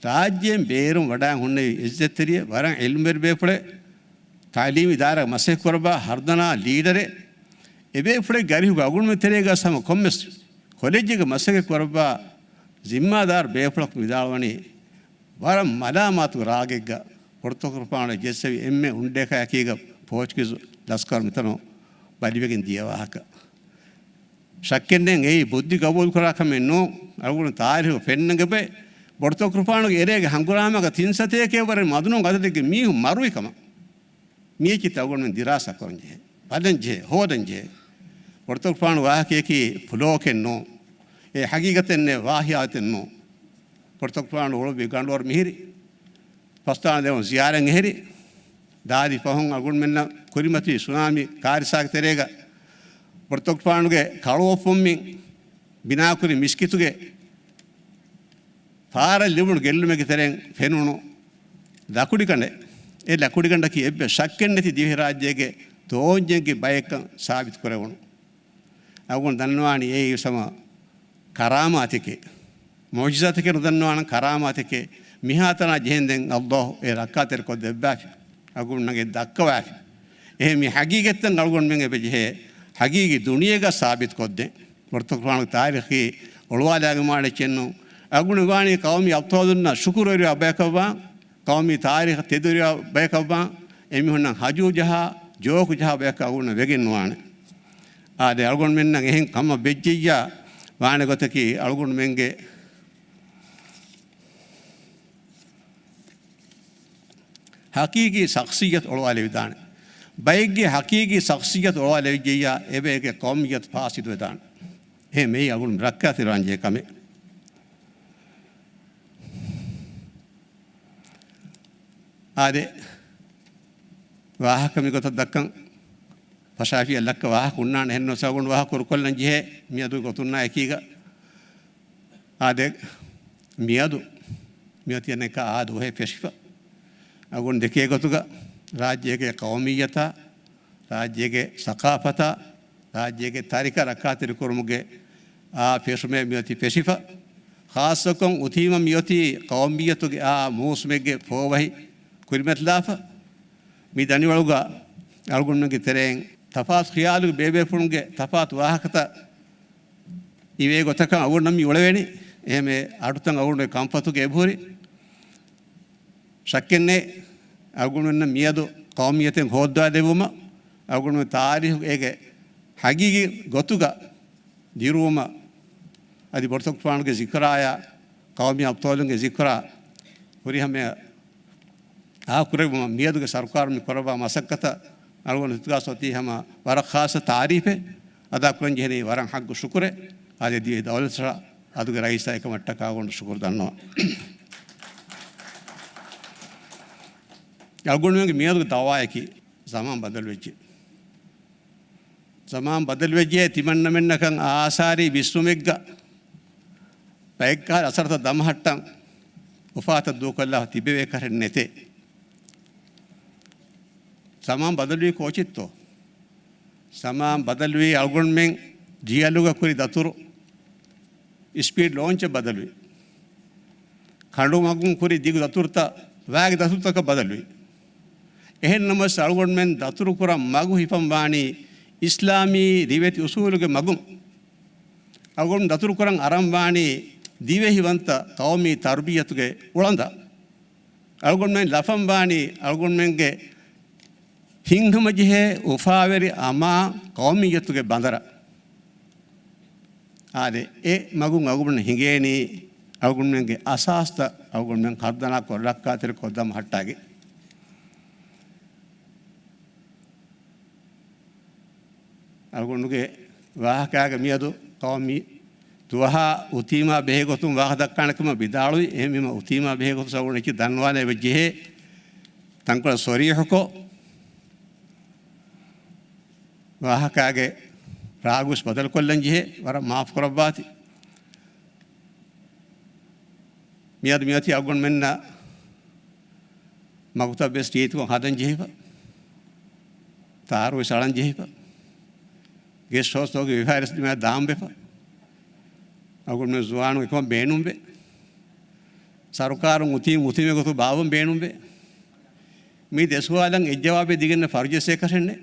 ރާއްޖޭން ބޭރުން ވަޑައި ހުންނެވި އިއްޒަތްތެރިއެއް، ވަރަށް އިލްމުވެރި ބޭފުޅެއް، ތައުލީމީ އިދާރާގަ މަސައްކަތް ކުރައްވާ ހަރުދަނާ ލީޑަރެއް، އެބޭފުޅެއްގެ އަރިހުގަ އަޅުގަނޑުމެން ތެރޭގަ ހަމަ ކޮންމެސް ކޮލެޖެއްގަ މަސައްކަތް ކުރައްވާ ޒިންމާދާރު ބޭފުޅަކު ވިދާޅުވަނީ، ވަރަށް މަލާމާތު ރާގެއްގަ ބޮޑުތަކުރުފާނު ޖެއްސެވި އެންމެ އުނޑޭކައި އެކީގަ ޕޯޗުގީޒު ލަސްކަރު މިތަނުން ބަލިވެގެން ދިޔަ ވާހަކަ. ޝައްކެއްނެތް އެއީ ބުއްދި ގަބޫލުކުރާ ކަމެއް ނޫން. އަޅުގަނޑު ތާރީހު ފެންނަން އެބައި ބޮޑުތަކުރުފާނުގެ އެރޭގެ ހަނގުރާމަގަ ތިން ސަތޭކައެއްވުރެ މަދުނު ގަދަދެއްގެ މީހުން މަރުވި ކަމަށް. މިއެކި ތައުގަނޑުމެން ދިރާސާ ކުރަން ޖެހޭ، ބަލަން ޖެހޭ، ހޯދަން ޖެހޭ. ބޮޑުތަކުރުފާނު ވާހަކަޔަކީ ފުލޯކެއް ނޫން. އެ ހަގީގަތެއް ނެތް، ވާހިޔާތެއް ނޫން. ބޮޑުތަކުރުފާނު އުޅުއްވި ގަނޑުވަރު މިހިރި، ފަސްދާން ދެވުން ޒިޔާރަތް އެހެރި، ދާދި ފަހުން އަޅުގަނޑުމެންނަށް ކުރިމަތި ސުނާމީ ކާރިސާގެ ތެރޭގަ ބޮޑުތަކުރުފާނުގެ ކަޅުއޮށްފުންމިން ބިނާކުރި މިސްކިތުގެ ފާރަށް ލިބުނު ގެއްލުމެއްގެ ތެރެއިން ފެނުނު ލަކުޑިގަނޑެއް. އެ ލަކުޑިގަނޑަކީ އެއްވެސް ޝައްކެއްނެތި ދިވެހިރާއްޖޭގެ ދޯންޏެއްގެ ބައެއްކަން ސާބިތުކުރެވުނު. އަޅުގަނޑު ދަންނަވާނީ އެއީ ހަމަ ކަރާމާތެކޭ. މުޢުޖިޒާތެކޭ ނުދަންނަވާނަން، ކަރާމާތެކޭ. މިހާތަނާ ޖެހެންދެން ﷲ އެ ރައްކާތެރިކޮށްދެއްވާފި. އަޅުގަނޑުމެންނަށް ދައްކަވާފި. އެހެން މި ހަގީގަތްތައް އަޅުގަނޑުމެން އެބަޖެހޭ ހަގީގީ ދުނިޔޭގަ ސާބިތުކޮށްދޭން. ބޮޑުތަކުރުފާނުގެ ތާރީޚީ އޮޅުވާލާގެންވާނެ އެއްޗެއްނޫން. އަޅުގަނޑު ވާނީ ޤައުމީ އަބްޠާލުންނަށް ޝުކުރުވެރިވާ ބަޔަކަށްވާން، ޤައުމީ ތާރީޚަށް ތެދުވެރިވާ ބަޔަކަށްވާން، އެމީހުންނަށް ހަޖޫ ޖަހާ، ޖޯކު ޖަހާ ބަޔަކަށް އަޅުގަނޑު ވެގެން ނުވާނެ. އާދެ، އަޅުގަނޑުމެންނަށް އެހެން ކަމަށް ވެއްޖެއްޔާ ވާނެ ގޮތަކީ އަޅުގަނޑުމެންގެ ހަޤީޤީ ޝަޚްޞިއްޔަތު އޮޅުވާލެވިދާނެ. ބައެއްގެ ހަޤީޤީ ޝަޚްޞިއްޔަތު އޮޅުވާލެވިއްޖެއްޔާ، އެބައެއްގެ ޤައުމިއްޔަތު ފާސިދުވެދާނެ. އެހެން މެއީ އަޅުގަނޑު ރައްކާތެރިވާން ޖެހޭ ކަމެއް. އާދެ، ވާހަކަ މިގޮތަށް ދައްކަން ފަށާފިއްޔާ ލައްކަ ވާހަކަ ހުންނާނެ. އެހެންނަމަވެސް އަޅުގަނޑު ވާހަކަ ކުރުކޮށްލަން ޖެހޭ މިއަދު ގޮތުންނާ އެކީގަ. އާދެ، މިއަދު މިއޮތީ އަނެއްކާ އާ ދުވަހެއް ފެށިފަ. އަޅުގަނޑު ދެކޭ ގޮތުގަ ރާއްޖޭގެ ޤައުމިއްޔަތާ، ރާއްޖޭގެ ސަޤާފަތާ، ރާއްޖޭގެ ތާރީޚަށް ރައްކާތެރިކުރުމުގެ އާ ފެށުމެއް މިއޮތީ ފެށިފަ. ޚާއްޞަކޮށް އުތީމަ މިއޮތީ ޤައުމިއްޔަތުގެ އާ މޫސުމެއްގެ ފޯވަހި ކުރިމަތިލާފަ. މި ދަނިވަޅުގަ އަޅުގަނޑުމެންގެ ތެރެއިން ތަފާތު ޚިޔާލުގެ ބޭބޭފުޅުންގެ ތަފާތު ވާހަކަތައް އިވޭ ގޮތަކަށް އަޅުގަނޑަށް މި އުޅެވޭނީ. އެހެން އަޑުތައް އަޅުގަނޑުގެ ކަންފަތުގަ އެބަހުރި. ޝައްކެއްނެތް، އަޅުގަނޑުމެންނަށް މިއަދު ޤައުމިއްޔަތެއް ހޯއްދަވާ ދެއްވުމަށް، އަޅުގަނޑުމެން ތާރީޚު އޭގެ ހަގީގީ ގޮތުގަ ދިރުވުމަށް، އަދި ބޮޑުތަކުރުފާނުގެ ޒިކުރާޔާ، ޤައުމީ އަބްޠާލުންގެ ޒިކުރާ ފުރިހަމަޔަށް އާކުރެއްވުމަށް މިއަދުގެ ސަރުކާރުން މި ކުރައްވާ މަސައްކަތަށް އަޅުގަނޑު ހިތުގަސް އޮތީ ހަމަ ވަރަށް ޚާއްޞަ ތާރީފެއް އަދާކުރަން ޖެހެނީ ވަރަށް ޙައްޤު ޝުކުރެއް. އާދެ، ދިވެހި ދައުލަތަށް އަދުގެ ރައީސާ އެކަމަށްޓަކާ އަޅުގަނޑު ޝުކުރު ދަންނަވަން. އަޅުގަނޑުމެންގެ މިއަދުގެ ދަޢުވާއަކީ ޒަމާން ބަދަލުވެއްޖެ. ޒަމާން ބަދަލުވެއްޖެ. ތިމަންނަމެންނަކަށް އާސާރީ ވިސްނުމެއްގަ ބައެއްކަހަލަ އަސަރުތައް ދަމަހައްޓަން އުފާތައް ދޫކޮށްލާ ތިބެވޭ ކަހަލަ ނެތޭ. ޒަމާން ބަދަލުވީ ކޯޗެއްތޯ؟ ޒަމާން ބަދަލުވީ އަޅުގަނޑުމެން ޖީއެލްއުގަ ކުރި ދަތުރު ސްޕީޑް ލޯންޗަށް ބަދަލުވި. ކަނޑު މަގުން ކުރި ދިގު ދަތުރުތައް ވާގި ދަތުރުތަކަށް ބަދަލުވި. އެހެން ނަމަވެސް އަޅުގަނޑުމެން ދަތުރު ކުރަން މަގު ހިފަން ވާނީ އިސްލާމީ ރިވެތި އުސޫލުގެ މަގުން. އަޅުގަނޑު ދަތުރު ކުރަން އަރަން ވާނީ ދިވެހިވަންތަ ޤައުމީ ތަރުބިއްޔަތުގެ އުޅަނދަށް. އަޅުގަނޑުމެން ލަފަން ވާނީ އަޅުގަނޑުމެންގެ ހިތްހަމަޖެހޭ އުފާވެރި އަމާ ޤައުމިއްޔަތުގެ ބަނދަރަށް. އާދެ، އެ މަގުން އަޅުގަނޑު ހިނގޭނީ އަޅުގަނޑުމެންގެ އަސާސްތައް އަޅުގަނޑުމެން ހަރުދަނާކޮށް ރައްކާތެރިކޮށްދަމަހައްޓާގެން. އަޅުގަނޑުގެ ވާހަކާގެ މިއަދު ޤައުމީ ދުވަހާ އުތީމާ ބެހޭގޮތުން ވާހަކަ ދައްކާނެ ކަމަށް ވިދާޅުވި. އެހެންވީމަ އުތީމާ ބެހޭގޮތުން އަޅުގަނޑު އެއްޗެއް ދަންނަވާލަން އެބަ ޖެހޭ. ތަންކޮޅެއް ސޮރީޙުކޮށް، ވާހަކާގެ ރާގުވެސް ބަދަލުކޮށްލަން ޖެހޭ. ވަރަށް މާފު ކުރައްވާތި. މިއަދު މިއޮތީ އަޅުގަނޑުމެންނަށް މަގުތައް ވެސް ރީތިކޮށް ހަދަން ޖެހިފަ، ތާރު ވެސް އަޅަން ޖެހިފަ، ގެސްޓް ހައުސްތަކުގެ ވިހާރަސް ދިމާ ދާން ވެފަ. އަޅުގަނޑުމެން ޒުވާނުން އެކަމަށް ބޭނުންވޭ. ސަރުކާރުން އުތީމް އުތީމެއް ގޮތުން ބާއްވަން ބޭނުންވޭ. މި ދެ ސުވާލަށް އެއް ޖަވާބެއް ދިގެންނަށް ފަރުޖެއްސޭކަށެއްނެއް.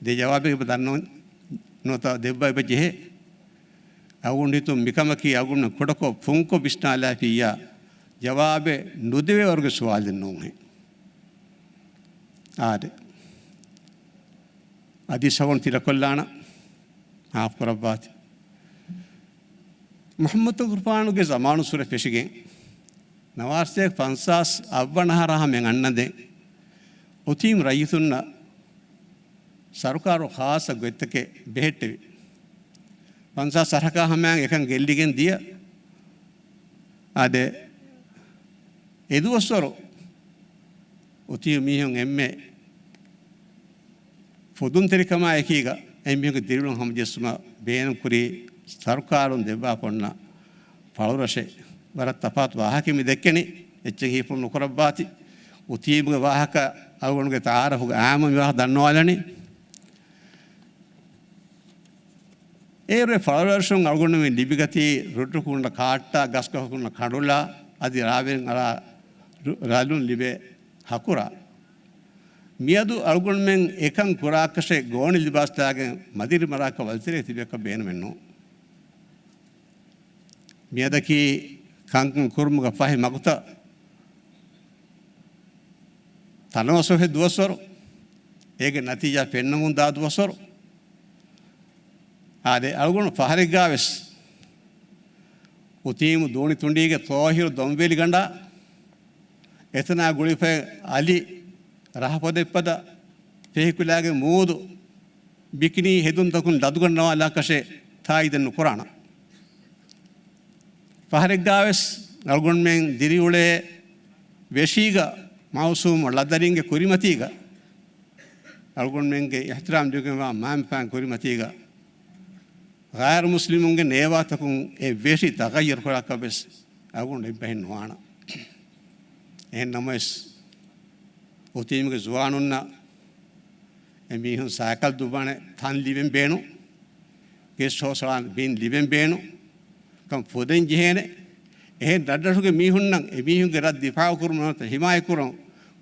ދެ ޖަވާބެއް އެބަ ދަންނަވަން ނުވަތަ ދެއްވާ އެބަ ޖެހޭ. އަޅުގަނޑު ހިތުން މިކަމަކީ އަޅުގަނޑު ކުޑަކޮށް ފުންކޮށް ވިސްނާލާފިއްޔާ، ޖަވާބެއް ނުދެވޭ ވަރުގެ ސުވާލެއް ނޫންހެން. އާދެ. އަދި ސަވަން ތިލަކޮށްލާނަ މާފު ކުރައްވާތި. މުޙައްމަދު ތަކުރުފާނުގެ ޒަމާނުއްސުރެ ފެށިގެން، ނަވާރަސަތޭކަ ފަންސާސް އަށްވަނަ އަހަރާ ހަމަޔަށް އަންނަންދެން، އުތީމް ރައްޔިތުންނަށް ސަރުކާރު ޚާއްޞަ ގޮތްތަކެއް ބެހެއްޓެވި. ފަންސާސް އަހަރަކާ ހަމަޔަށް އެކަން ގެއްލިގެން ދިޔަ. އާދެ، އެދުވަސްވަރު އުތީމް މީހުން އެންމެ ފުދުންތެރިކަމާ އެކީގަ އެމީހުންގެ ދިރިއުޅުން ހަމަޖެއްސުމަށް ބޭނުންކުރީ ސަރުކާރުން ދެއްވާފަ އޮންނަ ފަޅުރަށެއް. ވަރަށް ތަފާތު ވާހަކައެއް މި ދެއްކެނީ. އެއްޗެއް ހީފުޅު ނުކުރައްވާތި. އުތީމްގެ ވާހަކަ އަޅުގަނޑުގެ ތައާރަފުގެ އާއްމު މި ވާހަކަ ދަންނަވާލަނީ. އޭރު ފަޅުރަށުން އަޅުގަނޑުމެން ލިބިގަތީ ރުއްޓުކުންނަ ކާއްޓާ، ގަސްގަހުގަ ހުންނަ ކަނޑުލާ، އަދި ރާވެރިން އަރާ ރު-، ރަލުން ލިބޭ ހަކުރާ. މިއަދު އަޅުގަނޑުމެން އެކަން ކުރާކަށެއް ގޯނި ލިބާސް ލާގެން މަދިރި މަރާކަށް ވަލިތެރޭ ތިބޭކަށް ބޭނުމެއް ނޫން. މިއަދަކީ ކަންކަން ކުރުމުގަ ފަހި މަގުތައް ތަނަވަސްވެފަ ދުވަސްވަރު، އޭގެ ނަތީޖާ ފެންނަމުން ދާ ދުވަސްވަރު. އާދެ، އަޅުގަނޑު ފަހަރެއްގާވެސް އުތީމު ދޫނި ތުނޑީގެ ތޯހިރު ދޮންވެލިގަނޑާ، އެތަނާ ގުޅިފައި އަލި ރަހަފޮދެއްޕަދަ ފެހިކުލާގެ މޫދު ބިކިނީ ހެދުންތަކުން ލަދުގަންނަވާލާކަށެއް ތާއީދެއް ނުކުރާނަން. ފަހަރެއްގާވެސް އަޅުގަނޑުމެން ދިރިއުޅޭ ވެށީގަ މައުސޫމު ޅަދަރިންގެ ކުރިމަތީގަ އަޅުގަނޑުމެންގެ އިޙްތިރާމް ދިގުގެންވާ މާމިފާން ކުރިމަތީގަ ޣައިރު މުސްލިމުންގެ ނޭވާތަކުން އެ ވެށި ތަޣައްޔަރު ކުރާކަށްވެސް އަޅުގަނޑު އެއްބަހެއް ނުވާނަން. އެހެން ނަމަވެސް، އުތީމުގެ ޒުވާނުންނަށް އެމީހުން ސައިކަލް ދުއްވާނެ ތަން ލިބެން ބޭނުން، ގެސްޓް ހައުސް އަޅާނެ ބިން ލިބެން ބޭނުން ކަން ފުދެން ޖެހޭނެ. އެހެން ރަށްރަށުގެ މީހުންނަށް އެމީހުންގެ ރަށް ދިފާއު ކުރުމަށް ނުވަތަ ހިމާޔަތް ކުރުން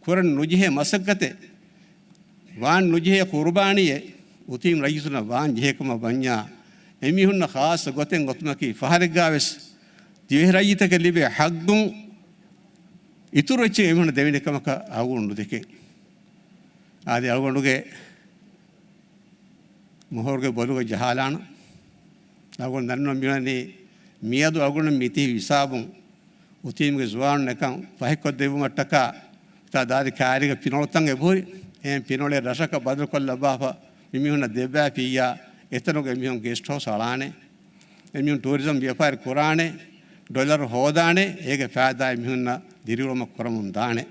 ކުރަން ނުޖެހޭ މަސައްކަތެއް ވާން ނުޖެހޭ ޤުރުބާނީއެއް އުތީމް ރައްޔިތުންނަށް ވާން ޖެހޭކަމަށް ވަންޏާ، އެމީހުންނަށް ޚާއްޞަ ގޮތެއް އޮތުމަކީ ފަހަރެއްގާވެސް ދިވެހިރައްޔިތަކަށް ލިބޭ ޙައްޤުން އިތުރު އެއްޗެއް އެމީހުންނަށް ދެވޭނެ ކަމަކަށް އަޅުގަނޑު ނުދެކޭ. އާދެ، އަޅުގަނޑުގެ މޮހޮރުގެ ބޮލުގަ ޖަހާލާނަން. އަޅުގަނޑު ދަންނަވަން މިވަނީ، މިއަދު އަޅުގަނޑު މިތިބި ހިސާބުން އުތީމްގެ ޒުވާނުން އެކަން ފަހިކޮށްދެއްވުމަށްޓަކާ ތާ ދާދި ކާރީގަ ފިނޮޅުތައް އެބަހުރި. އެހެން ފިނޮޅެއް ރަށަކަށް ބަދަލުކޮށްލައްވާފަ މިމީހުންނަށް ދެއްވާފިއްޔާ، އެތަނުގެ މީހުން ގެސްޓް ހައުސް އަޅާނެ. އެމީހުން ޓޫރިޒަމް ވިޔަފާރި ކުރާނެ، ޑޮލަރު ހޯދާނެ، އޭގެ ފައިދާ އެމީހުންނަށް ދިރިއުޅުމަށް ކުރަމުން ދާނެ.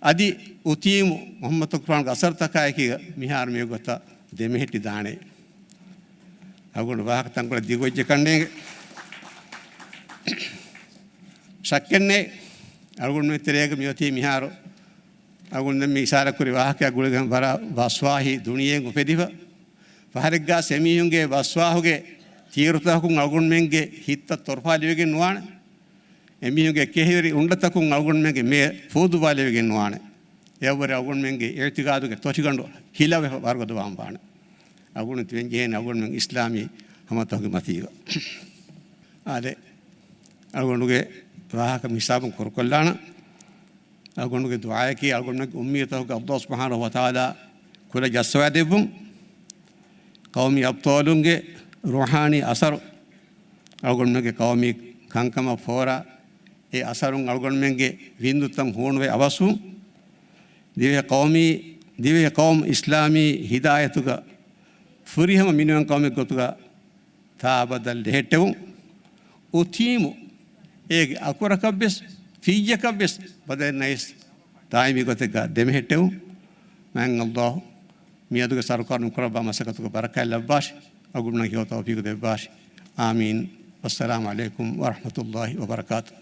އަދި އުތީމު މުޙައްމަދު ތަކުރުފާނުގެ އަސަރުތަކާއެކީގަ މިހާރު މިވަގުތަށް ދެމެހެއްޓިދާނެ. އަޅުގަނޑު ވާހަކަ ތަންކޮޅެއް ދިގުވެއްޖެ ކަންނޭނގެ. ޝައްކެއްނެތް، އަޅުގަނޑުމެން ތެރޭގަ މިއޮތީ މިހާރު އަޅުގަނޑު މި އިޝާރާތްކުރި ވާހަކައާ ގުޅިގެން ވަރަށް ވަސްވާހީ ދުނިޔެއިން އުފެދިފަ. ފަހަރެއްގާސް އެމީހުންގެ ވަސްވާހުގެ ތީރުތަކުން އަޅުގަނޑުމެންގެ ހިތްތައް ތޮރުފާލެވިގެން ނުވާނެ. އެމީހުންގެ ކެހިވެރި އުނޑަތަކުން އަޅުގަނޑުމެންގެ މޭ ފޫދުވާލެވިގެން ނުވާނެ. އެއަށްވުރެ އަޅުގަނޑުމެންގެ އިޢުތިޤާދުގެ ތޮށިގަނޑު ހިލަވެފަ ވަރުގަދަވާން ވާނެ. އަޅުގަނޑު ތިބެން ޖެހޭނެ އަޅުގަނޑުމެން އިސްލާމީ ހަމަތަކުގެ މަތީގަ. އާދެ، އަޅުގަނޑުގެ ވާހަކަ މި ހިސާބުން ކުރުކޮށްލާނަން. އަޅުގަނޑުގެ ދުޢާއަކީ އަޅުގަނޑުމެންގެ އުއްމީދުތަކުގެ ﷲ ސުބްޙާނަހޫ ވަތަޢާލާ ކުރަ ޖައްސަވާދެއްވުން. ޤައުމީ އަބްޠާލުންގެ ރޫޙާނީ އަސަރު، އަޅުގަނޑުމެންގެ ޤައުމީ ކަންކަމަށް ފޯރާ އެ އަސަރުން އަޅުގަނޑުމެންގެ ވިންދުތައް ހޫނުވެ އަވަސްވުން. ދިވެހި ޤައުމީ، ދިވެހި ޤައުމު އިސްލާމީ ހިދާޔަތުގަ ފުރިހަމަ މިނިވަން ޤައުމެއް ގޮތުގަ ތާ އަބަދަށް ލެހެއްޓެވުން. އުތީމު އޭގެ އަކުރަކަށްވެސް، ފިއްޔަކަށްވެސް ބަދަލެއް ނައިސް، ދާއިމީ ގޮތެއްގަ ދެމެހެއްޓެވުން. މާތް ﷲ މިއަދުގެ ސަރުކާރުން ކުރައްވާ މަސައްކަތުގެ ބަރަކާތް ލައްވާށި، އަޅުގަނޑުމެންނަށް ހެޔޮ ތައުފީޤު ދެއްވާށި. އާމީން. ވައްސަލާމު ޢަލައިކުމް ވަރަޙްމަތުﷲ ވަބަރަކާތުހު.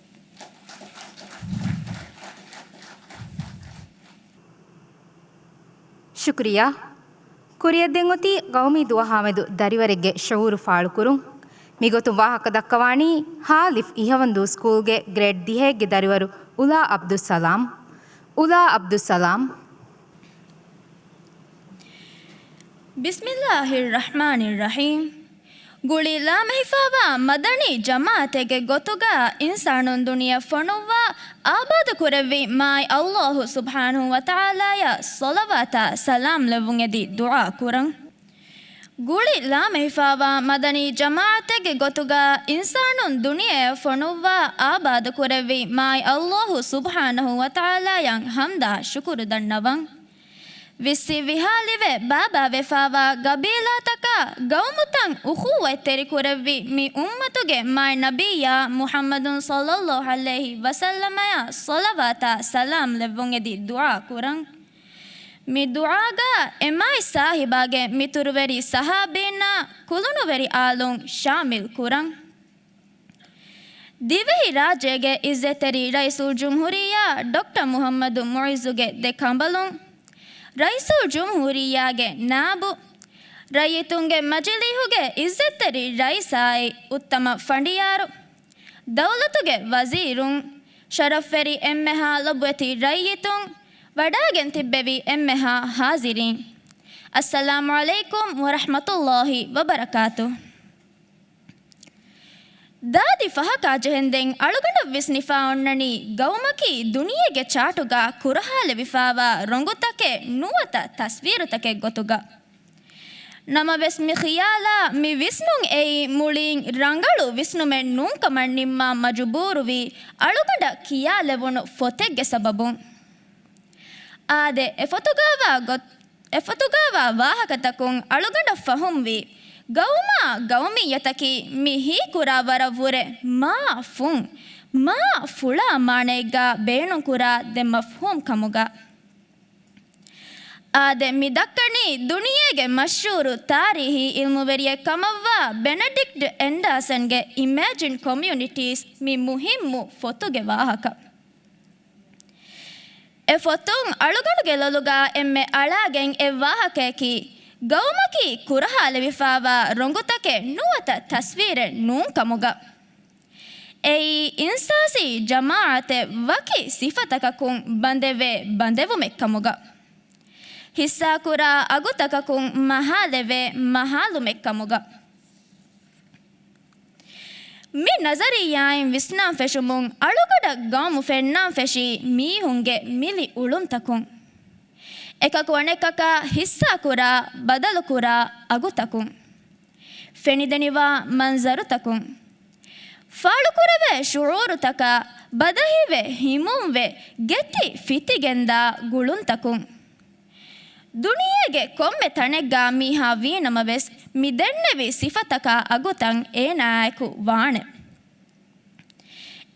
ޝުކުރިއްޔާ. ކުރިއަށްދެން އޮތީ ގައުމީ ދުވަހާމެދު ދަރިވަރެއްގެ ޝުޢޫރު ފާޅުކުރުން. މިގޮތުން ވާހަކަ ދައްކަވާނީ ހާލިފް އިހަވަންދޫ ސްކޫލްގެ ގްރޭޑް ދިހައެއްގެ ދަރިވަރު އުލާ ޢަބްދުއްސަލާމް. އުލާ ޢަބްދުއްސަލާމް. ބިސްމިއްލާހިއްރަޙްމާނިއްރަޙީމް. ގުޅި ލާމެހިފާވާ މަދަނީ ޖަމާޢަތެއްގެ ގޮތުގަ އިންސާނުން ދުނިޔެއަށް ފޮނުއްވާ އާބާދުކުރެއްވި މާތް ﷲ ސުބްޙާނަހޫ ވަތަޢާލާޔަށް ޞަލަވާތާ ސަލާމް ލެއްވުން އެދި ދުޢާ ކުރަން. ގުޅި ލާމެހިފާވާ މަދަނީ ޖަމާޢަތެއްގެ ގޮތުގަ އިންސާނުން ދުނިޔެއަށް ފޮނުއްވާ އާބާދުކުރެއްވި މާތް ﷲ ސުބްޙާނަހޫ ވަތަޢާލާޔަށް ޙަމްދާ ޝުކުރު ދަންނަވަން. ވިއްސި ވިހާލިވެ ބާބާވެފާވާ ގަބީލާތަކާ ގައުމުތައް އުޚޫވަތްތެރިކުރެއްވި މި އުއްމަތުގެ މާތް ނަބިއްޔާ މުޙައްމަދު ޞައްލައްލާހު ޢަލައިހި ވަސައްލަމަޔަށް ޞަލަވާތާ ސަލާމް ލެއްވުން އެދި ދުޢާ ކުރަން. މި ދުޢާގަ އެ މާތް ސާހިބާގެ މިތުރުވެރި ޞަޙާބީންނާ ކުލުނުވެރި އާލުން ޝާމިލް ކުރަން. ދިވެހި ރާއްޖޭގެ އިއްޒަތްތެރި ރައީސުލްޖުމްހޫރިއްޔާ ޑޮކްޓަރ މުޙައްމަދު މުޢިއްޒުގެ ދެ ކަނބަލުން، ރައީސުލްޖުމްހޫރިއްޔާގެ ނާއިބު، ރައްޔިތުންގެ މަޖިލީހުގެ އިއްޒަތްތެރި ރައީސާއި އުއްތަމަ ފަނޑިޔާރު، ދައުލަތުގެ ވަޒީރުން، ޝަރަފްވެރި އެންމެހާ ލޮބުވެތި ރައްޔިތުން، ވަޑައިގެން ތިއްބެވި އެންމެހާ ޙާޟިރީން، އައްސަލާމު ޢަލައިކުމް ވަރަޙްމަތުﷲ ވަބަރަކާތުހު. ދާދި ފަހަކާ ޖެހެންދެން އަޅުގަނޑަށް ވިސްނިފާ އޮންނަނީ ގައުމަކީ ދުނިޔޭގެ ޗާޓުގަ ކުރަހާލެވިފާވާ ރޮނގުތަކެއް ނުވަތަ ތަސްވީރުތަކެއް ގޮތުގަ. ނަމަވެސް މި ޚިޔާލާ މި ވިސްނުން އެއީ މުޅީން ރަނގަޅު ވިސްނުމެއް ނޫންކަމަށް ނިންމާ މަޖުބޫރުވީ އަޅުގަނޑަށް ކިޔާލެވުނު ފޮތެއްގެ ސަބަބުން. އާދެ، އެ ފޮތުގައިވާ ގޮތް، އެ ފޮތުގައިވާ ވާހަކަތަކުން އަޅުގަނޑަށް ފަހުމްވީ، ގައުމާ ގައުމިއްޔަތަކީ މި ހީކުރާ ވަރަށް ވުރެ މާ ފުން، މާ ފުޅާ މާނައެއްގަ ބޭނުންކުރާ ދެ މަފްހޫމް ކަމުގަ. އާދެ، މި ދައްކަނީ ދުނިޔޭގެ މަޝްހޫރު ތާރީހީ އިލްމުވެރިއެއް ކަމަށްވާ ބެނެޑިކްޓް އެންޑާސަންގެ އިމޭޖިން ކޮމިއުނިޓީސް މި މުހިއްމު ފޮތުގެ ވާހަކަ. އެ ފޮތުން އަޅުގަނޑުގެ ލޮލުގަ އެންމެ އަޅާގެން އެއް ވާހަކަޔަކީ، ގައުމަކީ ކުރަހާލެވިފާވާ ރޮނގުތަކެއް ނުވަތަ ތަސްވީރެއް ނޫން ކަމުގަ. އެއީ އިންސާސީ ޖަމާޢަތެއް ވަކި ސިފަތަކަކުން ބަނދެވޭ ބަނދެވުމެއް ކަމުގަ. ހިއްސާކުރާ އަގުތަކަކުން މަހާލެވޭ މަހާލުމެއް ކަމުގަ. މި ނަޒަރިއްޔާއިން ވިސްނާން ފެށުމުން އަޅުގަނޑަށް ގައުމު ފެންނާން ފެށީ މީހުންގެ މިލި އުޅުންތަކުން. އެކަކު އަނެކަކާ ހިއްސާކުރާ، ބަދަލުކުރާ އަގުތަކުން. ފެނިދެނިވާ މަންޒަރުތަކުން. ފާޅުކުރެވޭ ޝުޢޫރުތަކާ، ބަދަހިވެ ހިމުންވެ ގެތި ފިތިގެންދާ ގުޅުންތަކުން. ދުނިޔޭގެ ކޮންމެ ތަނެއްގަ މީހާ ވީނަމަވެސް، މި ދެންނެވި ސިފަތަކާ އަގުތައް އޭނާއާއެކު ވާނެ.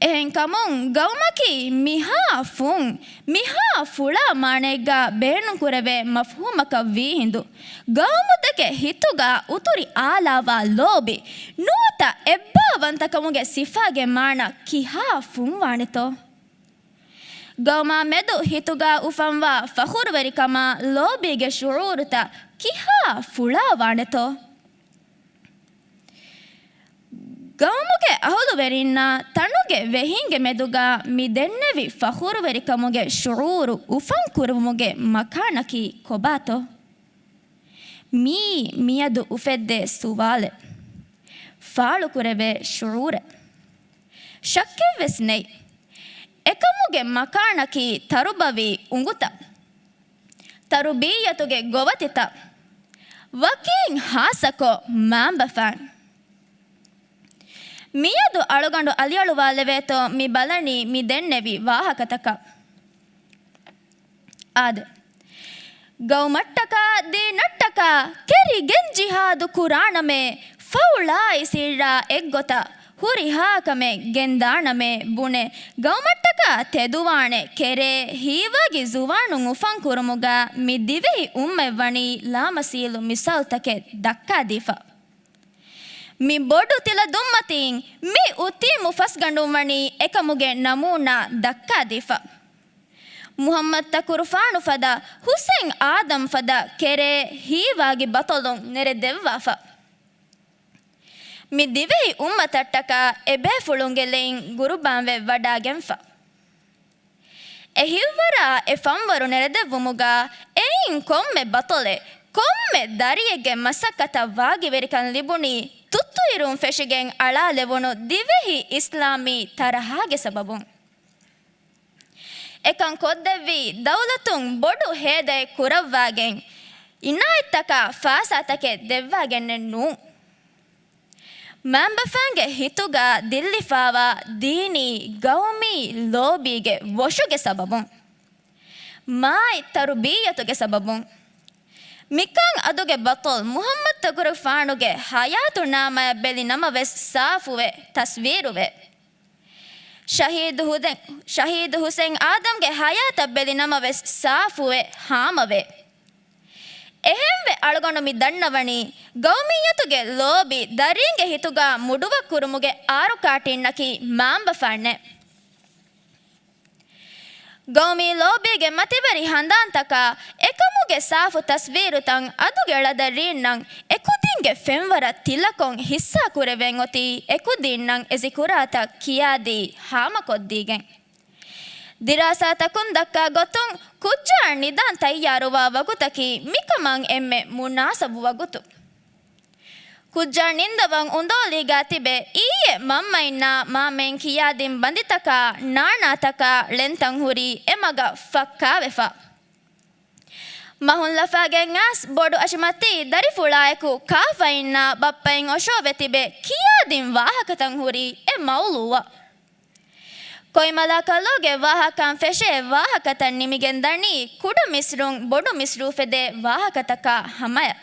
އެހެންކަމުން، ގައުމަކީ މިހާ ފުން، މިހާ ފުޅާ މާނައެއްގަ ބޭނުންކުރެވޭ މަފްހޫމަކަށް ވީހިނދު، ގައުމުތަކެއް ހިތުގަ އުތުރި އާލާވާ ލޯބި ނުވަތަ އެއްބާވަންތަކަމުގެ ސިފާގެ މާނަ ކިހާ ފުންވާނެތޯ؟ ގައުމާ މެދު ހިތުގަ އުފަންވާ ފަޚުރުވެރިކަމާ ލޯބީގެ ޝުޢޫރުތައް ކިހާ ފުޅާވާނެތޯ؟ ގައުމުގެ އަހުލުވެރިންނާ ތަނުގެ ވެހީންގެ މެދުގަ މި ދެންނެވި ފަޚުރުވެރިކަމުގެ ޝުޢޫރު އުފަންކުރުވުމުގެ މަކާނަކީ ކޮބާތޯ؟ މިއީ މިއަދު އުފެއްދޭ ސުވާލެއް. ފާޅުކުރެވޭ ޝުޢޫރެއް. ޝައްކެއްވެސް ނެތް. އެކަމުގެ މަކާނަކީ ތަރުބަވީ އުނގުތައް، ތަރުބިއްޔަތުގެ ގޮވަތިތައް، ވަކީން ހާއްސަކޮށް މައިންބަފައިން. މިއަދު އަޅުގަނޑު އަލިއަޅުވާލެވޭތޯ މި ބަލަނީ މި ދެންނެވި ވާހަކަތަކަށް. އާދެ. ގައުމަށްޓަކާ ދީނަށްޓަކާ ކެރިގެން ޖިހާދު ކުރާނަމޭ، ފައުޅާއި ސިއްރާ އެއްގޮތަށް ހުރިހާ ކަމެއް ގެންދާނަމޭ ބުނެ، ގައުމަށްޓަކާ ތެދުވާނެ ކެރޭ ހީވާގި ޒުވާނުން އުފަންކުރުމުގަ މި ދިވެހި އުއްމަތް ވަނީ ލާމަސީލު މިސާލުތަކެއް ދައްކާދީފަ. މި ބޮޑު ތިލަ ދުންމަތީން މި އުތީމު ފަސްގަނޑުން ވަނީ އެކަމުގެ ނަމޫނާ ދައްކާދީފަ. މުޙައްމަދުތަކުރުފާނު ފަދަ، ޙުސައިން އާދަމް ފަދަ ކެރޭ ހީވާގި ބަޠަލުން ނެރެދެއްވާފަ. މި ދިވެހި އުއްމަތަށްޓަކާ އެބޭފުޅުންގެ ލެއިން ގުރުބާންވެ ވަޑާގެންފަ. އެ ހިތްވަރާ އެ ފަންވަރު ނެރެދެއްވުމުގާ އެއިން ކޮންމެ ބަޠަލެއް، ކޮންމެ ދަރިއެއްގެ މަސައްކަތަށް ވާގިވެރިކަން ލިބުނީ ތުއްތުއިރުން ފެށިގެން އަޅާލެވުނު ދިވެހި އިސްލާމީ ތަރަހާގެ ސަބަބުން. އެކަން ކޮށްދެއްވީ ދައުލަތުން ބޮޑު ހޭދައެއް ކުރައްވާގެން، އިނާޔަތްތަކާ ފާސާތަކެއް ދެއްވާގެންނެއް ނޫން. މައިންބަފައިންގެ ހިތުގާ ދިއްލިފާވާ ދީނީ ގައުމީ ލޯބީގެ ވޮށުގެ ސަބަބުން، މާތް ތަރުބިއްޔަތުގެ ސަބަބުން، މިކަން އަދުގެ ބަޠަލު މުޙައްމަދުތަކުރުފާނުގެ ޙަޔާތުނާމަޔަށް ބެލި ނަމަވެސް ސާފުވެ، ތަސްވީރުވެ. ޝަހީދު ހުދެ-، ޝަހީދު ޙުސެން އާދަމްގެ ޙަޔާތަށް ބެލި ނަމަވެސް ސާފުވެ، ހާމަވެ. އެހެންވެ، އަޅުގަނޑު މި ދަންނަވަނީ، ގައުމިއްޔަތުގެ ލޯބި ދަރީންގެ ހިތުގާ މުޑުވައްކުރުމުގެ އާރުކާޓީންނަކީ މައިންބަފައިންނޭ. ގައުމީ ލޯބީގެ މަތިވެރި ހަނދާންތަކާ، އެކަމުގެ ސާފު ތަސްވީރުތައް އަދުގެ ޅަދަރީންނަށް އެކުދީންގެ ފެންވަރަށް ތިލަކޮށް ހިއްސާކުރެވެން އޮތީ، އެކުދީންނަށް އެ ޒިކުރާތައް ކިޔާދީ ހާމަކޮށްދީގެން. ދިރާސާތަކުން ދައްކާ ގޮތުން، ކުއްޖާ ނިދާން ތައްޔާރުވާ ވަގުތަކީ މިކަމަށް އެންމެ މުނާސަބު ވަގުތު. ކުއްޖާ ނިންދަވަން އުނދޯލީގާ ތިބެ، އިއްޔެ މަންމައިންނާ މާމައިން ކިޔާދިން ބަނދިތަކާ، ނާނާތަކާ، ޅެންތައް ހުރީ އެ މަގަށް ފައްކާވެފަ. މަހުން ލަފާގެން އައިސް ބޮޑު އަށިމަތީ ދަރިފުޅާއެކު ކާފައިންނާ ބައްޕައިން އޮށޯވެ ތިބެ ކިޔާދިން ވާހަކަތައް ހުރީ އެ މައުލޫއަށް. ކޮއިމަލާ ކަލޯގެ ވާހަކައިން ފެށޭ ވާހަކަތައް ނިމިގެން ދަނީ ކުޑަ މިސްރުން ބޮޑު މިސްރު އުފެދޭ ވާހަކަތަކާ ހަމަޔަށް.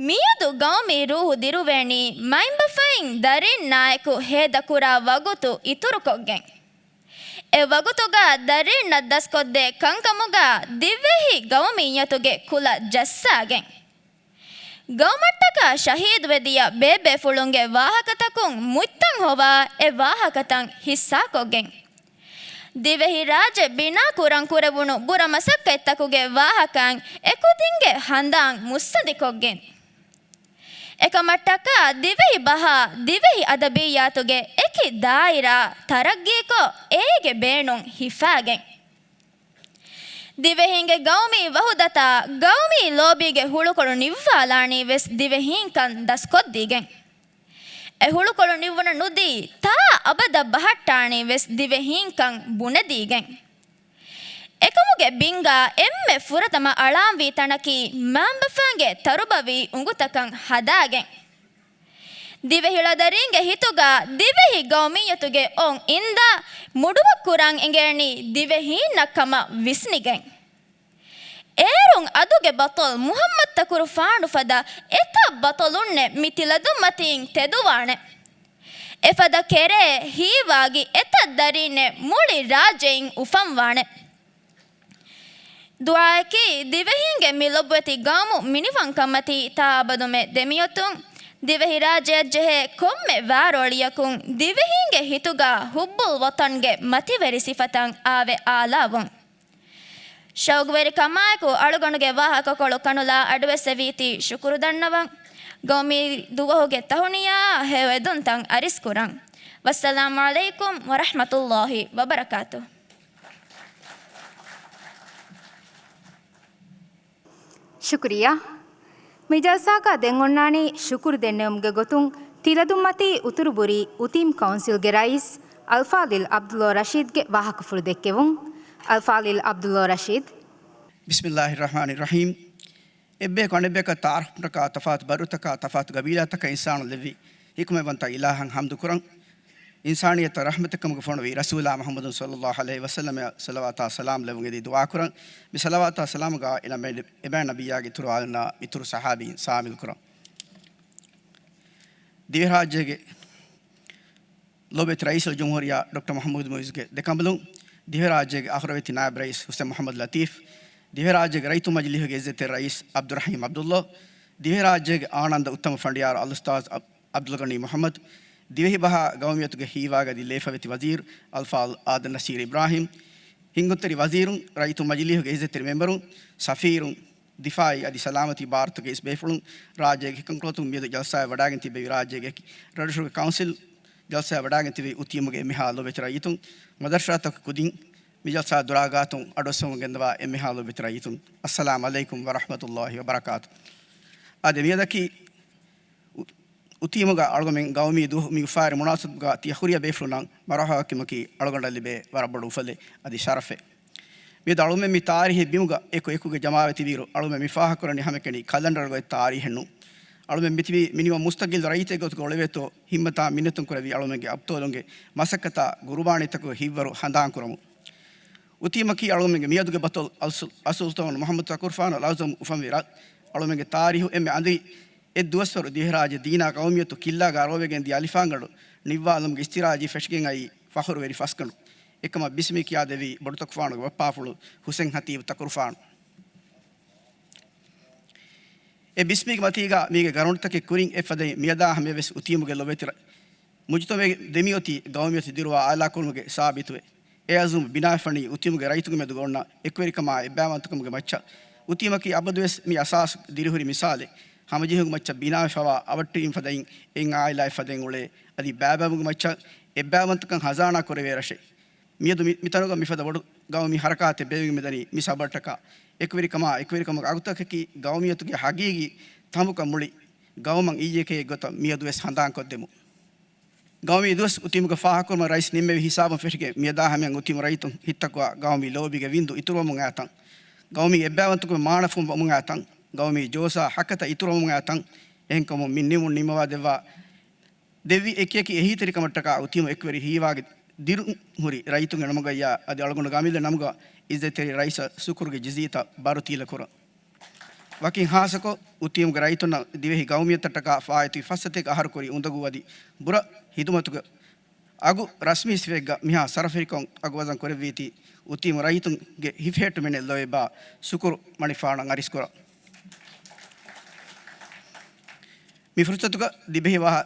މިއަދު ގައުމީ ރޫހު ދިރުވޭނީ މައިންބަފައިން ދަރީންނާއެކު ހޭދަކުރާ ވަގުތު އިތުރުކޮށްގެން. އެ ވަގުތުގާ ދަރީންނަށް ދަސްކޮށްދޭ ކަންކަމުގާ ދިވެހި ގައުމިއްޔަތުގެ ކުލަ ޖައްސާގެން. ގައުމަށްޓަކާ ޝަހީދުވެދިޔަ ބޭބޭފުޅުންގެ ވާހަކަތަކުން މުއްތަން ހޮވާ އެ ވާހަކަތައް ހިއްސާކޮށްގެން. ދިވެހިރާއްޖެ ބިނާކުރަން ކުރެވުނު ބުރަ މަސައްކަތްތަކުގެ ވާހަކައިން އެކުދިންގެ ހަނދާން މުއްސަނދިކޮށްގެން. އެކަމަށްޓަކާ ދިވެހި ބަހާ ދިވެހި އަދަބިއްޔާތުގެ އެކި ދާއިރާ ތަރައްގީކޮށް އޭގެ ބޭނުން ހިފާގެން. ދިވެހީންގެ ގައުމީ ވަހުދަތާ ގައުމީ ލޯބީގެ ހުޅުކޮޅު ނިއްވާލާނީ ވެސް ދިވެހީންކަން ދަސްކޮށްދީގެން. އެ ހުޅުކޮޅު ނިއްވުނަ ނުދީ ތާ އަބަދަށް ބަހައްޓާނީ ވެސް ދިވެހީންކަން ބުނެދީގެން. އެކަމުގެ ބިންގާ އެންމެ ފުރަތަމަ އަޅާންވީ ތަނަކީ މައިންބަފައިންގެ ތަރުބަވީ އުނގުތަކަށް ހަދާގެން. ދިވެހި ޅަދަރީންގެ ހިތުގާ ދިވެހި ގައުމިއްޔަތުގެ އޮން އިންދާ މުޑުވައްކުރަން އެނގޭނީ ދިވެހީންނަށް ކަމަށް ވިސްނިގެން. އޭރުން އަދުގެ ބަޠަލު މުޙައްމަދުތަކުރުފާނު ފަދަ އެތައް ބަޠަލުންނެއް މި ތިލަދުންމަތީން ތެދުވާނެ. އެފަދަ ކެރޭ ހީވާގި އެތައް ދަރީންނެއް މުޅި ރާއްޖެއިން އުފަންވާނެ. ދުޢާއަކީ، ދިވެހީންގެ މި ލޮބުވެތި ގައުމު މިނިވަންކަންމަތީ ތާ އަބަދުމެ ދެމިއޮތުން، ދިވެހި ރާއްޖެއަށްޖެހޭ ކޮންމެ ވާރޯޅިއަކުން ދިވެހީންގެ ހިތުގާ ޙުއްބުލް ވަޠަންގެ މަތިވެރި ސިފަތައް އާވެ އާލާވުން. ޝައުގުވެރިކަމާއެކު އަޅުގަނޑުގެ ވާހަކަކޮޅު ކަނުލާ އަޑުއެއްސެވީތީ ޝުކުރު ދަންނަވަން. ގައުމީ ދުވަހުގެ ތަހުނިޔާ ހެޔޮއެދުންތައް އަރިސްކުރަން. ވައްސަލާމު ޢަލައިކުމް ވަރަޙްމަތުﷲ ވަބަރަކާތުހު. ޝުކުރިއްޔާ. މި ޖަލްސާގަ ދެން އޮންނާނީ ޝުކުރު ދެންނެވުމުގެ ގޮތުން ތިލަދުންމަތީ އުތުރުބުރީ އުތީމް ކައުންސިލްގެ ރައީސް އަލްފާޟިލް ޢަބްދުﷲ ރަޝީދްގެ ވާހަކަފުޅު ދެއްކެވުން. އަލްފާޟިލް ޢަބްދުﷲ ރަޝީދް. بسم الله الرحمن الرحيم. އެއްބަޔަކު އަނެއްބަޔަކަށް ތަޢާރަފްކުރުމަކާ ތަފާތު ބަރުތަކާ ތަފާތު ގަބީލާތަކަށް އިންސާނުން ލެއްވި ޙިކުމަތްވަންތަ އިލާހަށް ޙަމްދުކުރަން. އިންސާނިއްޔަތަށް ރަޙްމަތެއްކަމުގަ ފޮނުވި ރަސޫލާ މުޙައްމަދު ޞައްލަﷲ ޢަލައިހި ވަސައްލަމަށް ޞަލަވާތާ ސަލާމް ލެއްވުން އެދި ދުޢާކުރަން. މި ޞަލަވާތާ ސަލާމުގަ އެންމެ އެބައިން ނަބިއްޔާގެ އިތުރު އާލުންނާ މިތުރު ޞަޙާބީން ޝާމިލްކުރަން. ދިވެހިރާއްޖޭގެ ލޯބިވެތި ރައީސުލްޖުމްހޫރިއްޔާ ޑޮކްޓަރ މުޙައްމަދު މުޢިއްޒުގެ ދެކަނބަލުން، ދިވެހިރާއްޖޭގެ އަހުރަވެތި ނާއިބު ރައީސް ޙުސެން މުޙައްމަދު ލަތީފް، ދިވެހިރާއްޖޭގެ ރައްޔިތު މަޖިލީހުގެ ޢިއްޒަތްތެރި ރައީސް ޢަބްދުއްރަޙީމް ޢަބްދުﷲ، ދިވެހިރާއްޖޭގެ އާނަންދަ އުއްތަމަ ފަނޑިޔާރު އަލްއުސްތާޛް ޢަބް-، ޢަބްދުލްޣަނީ މުޙައްމަދު، ދިވެހިބަހާ ގައުމިއްޔަތުގެ ހީވާގަދި ލޭފަވެތި ވަޒީރު އަލްފާޟިލް އާދަމް ނަސީރު އިބްރާހީމް، ހިންގުންތެރި ވަޒީރުން، ރައްޔިތު މަޖިލީހުގެ އިއްޒަތްތެރި މެމްބަރުން، ސަފީރުން، ދިފާއީ އަދި ސަލާމަތީ ބާރުތަކުގެ އިސް ބޭފުޅުން، ރާއްޖޭގެ އެކި ކަންކޮޅުތަކުން މިއަދު ޖަލްސާއަށް ވަޑާގެން ތިއްބެވި ރާއްޖޭގެ އެކި ރަށްރަށުގެ ކައުންސިލް ޖަލްސާއަށް ވަޑާގެން ތިއްބެވި އުތީމުގެ އެންމެހާ ލޯބިވެތި ރައްޔިތުން، މަދަރުސާތަކުގެ ކުދިން މި ޖަލްސާ ދުރާގާތުން އަޑުއައްސަވަމުން ގެންދަވާ އެންމެހާ ލޯބިވެތި ރައްޔިތުން، އައްސަލާމް ޢަލައިކުމް ވަރަޙްމަތުﷲ ވަބަރަކާތު. އާދެ، މިއަދަކީ އު-، އުތީމުގަ އަޅުގަމެން ގައުމީ ދުވަހު މި އުފާވެރި މުނާސަބަތުގަ ތިޔަ ހުރިހާ ބޭފުޅުންނަށް މަރުޙަބާ ކިޔުމަކީ އަޅުގަނޑަށް ލިބޭ ވަރަށް ބޮޑު އުފަލެއް އަދި ޝަރަފެއް. މިއަދު އަޅުގަމެން މި ތާރީހީ ބިމުގަ އެކު އެކުގެ ޖަމާވެތިވިއިރު، އަޅުގަމެން މި ފާހަގަކުރަނީ ހަމައެކަނި ކަލަންޑަރުގެ އޮތް ތާރީހެއް ނޫން. އަޅުގަމެން މިތިބީ މިނިވަން މުސްތަގިއްލު ރައްޔިތެއް ގޮތުގަ އުޅެވޭތޯ، ހިތްމަތާ މިންނަތުން ކުރެވި އަޅުގަމެންގެ އަބްޠާލުންގެ މަސައްކަތާ ގުރުބާނީތަކުގެ ހިތްވަރު ހަނދާންކުރަމުން. އުތީމަކީ އަޅުގަމެންގެ މިއަދުގެ ބަތޮލު އަލް-، އަލްސުލްޠާނު މުޙައްމަދު ތަކުރުފާނު އަލްއަޢްޒަމް އުފަންވި ރަށް. އަޅުގަމެންގެ ތާރީހު އެންމެ އަނދިރި އެއްދުވަސްވަރު ދިވެހިރާއްޖެ ދީނާ ގައުމިއްޔަތު ކިއްލާގަ ރޯވެގެން ދިޔަ އަލިފާންގަނޑު ނިއްވާލުމުގެ އިސްތިރާޖީ ފެށިގެން އައީ ފަޚުރުވެރި ފަސްގަނޑު. އެކަމަށް ބިސްމީ ކިޔާދެއްވީ ބޮޑުތަކުފާނުގެ ބައްޕާފުޅު ހުސެން ހަތީބު ތަކުރުފާނު. އެ ބިސްމީގެ މަތީގަ މީގެ ގަރަންޓްތަކެއް ކުރިން އެއްފަދައިން މިއަދާ ހަމަޔަށްވެސް އުތީމުގެ ލޮބުވެތި ރަ-، މުޖުތަމަޢެއް ދެމިއޮތީ ގައުމިއްޔަތު ދިރުވާ އާލާކުރުމުގެ ސާބިތުވެ، އެ އަޒުމް ބިނާވެފަނީ އުތީމުގެ ރައްޔިތުންގެ މެދުގަ އޮންނަ އެކުވެރިކަމާ އެއްބައިވަންތަކަމުގެ މައްޗަށް. އުތީމަކީ އަބަދުވެސް މި އަސާސް ދިރިހުރި މިސާލެއް. ހަމަޖެހުމުގެ މައްޗަށް ބިނާވެފަވާ އަވަށްޓެރިން ފަދައިން އެއް އާއިލާއެއް ފަދައިން އުޅޭ އަދި ބައިބައިމުގެ މައްޗަށް އެއްބައިވަންތަކަން ހަޒާނާ ކުރެވޭ ރަށެއް. މިއަދު މި-، މިތަނުގަ މިފަދަ ބޮޑު ގައުމީ ހަރަކާތެއް ބޭއްވިގެން މިދަނީ މި ސަބަބަށްޓަކާ. އެކުވެރިކަމާ އެކުވެރިކަމުގެ އަގުތަކަކީ ގައުމިއްޔަތުގެ ހަގީގީ ތަނބުކަން މުޅި ގައުމަށް އިއްޔެކޭ ގޮތަށް މިއަދުވެސް ހަނދާންކޮށްދެމުން. ގައުމީ ދުވަސް އުތީމުގަ ފާހަގަކުރުމަށް ރައީސް ނިންމެވި ހިސާބުން ފެށިގެން މިއަދާ ހަމަޔަށް އުތީމު ރައްޔިތުން ހިތްތަކުވާ ގައުމީ ލޯބީގެ ވިންދު އިތުރުވަމުން އައި ތަން، ގައުމީ އެއްބައިވަންތަކުގެ މާނަ ފުނބަމުން އައި ތަން، ގައުމީ ޖޯޝާ ހަކަތަ އިތުރުވަމުން އައި ތަން، އެހެންކަމުން މި ނިމުން ނިންމަވާ ދެއްވާ ދެއްވި އެކިއެކި އެހީތެރިކަމަށްޓަކާ އުތީމު އެކުވެރި ހީވާގެ ދިރުން ހުރި ރައްޔިތުންގެ ނަމުގައްޔާ އަދި އަޅުގަނޑު ގަމީލު ނަމުގަ އިއްޒަތްތެރި ރައީސަށް ޝުކުރުގެ ޖިޒީތައް ބާރުތީލަ ކުރަން. ވަކިން ހާއްސަކޮށް، އުތީމުގެ ރައްޔިތުންނަށް ދިވެހި ގައުމިއްޔަތަށްޓަކާ ފާއިތުވި ފަސް ސަތޭކަ އަހަރު ކުރި އުނދަގޫ އަދި ބުރަ ހިދުމަތުގެ އަގު ރަސްމީ ސިފައެއްގަ މިހާ ސަރަފުރިކޮށް އަގުވަޒަން ކުރެއްވީތީ، އުތީމު ރައްޔިތުންގެ ހިފެހެއްޓުމެއް ލޯބިވެތި ޝުކުރު މަނިކުފާނަށް އަރިސްކުރަން. މި ފުރުސަތުގަ ދިވެހި ވާހަ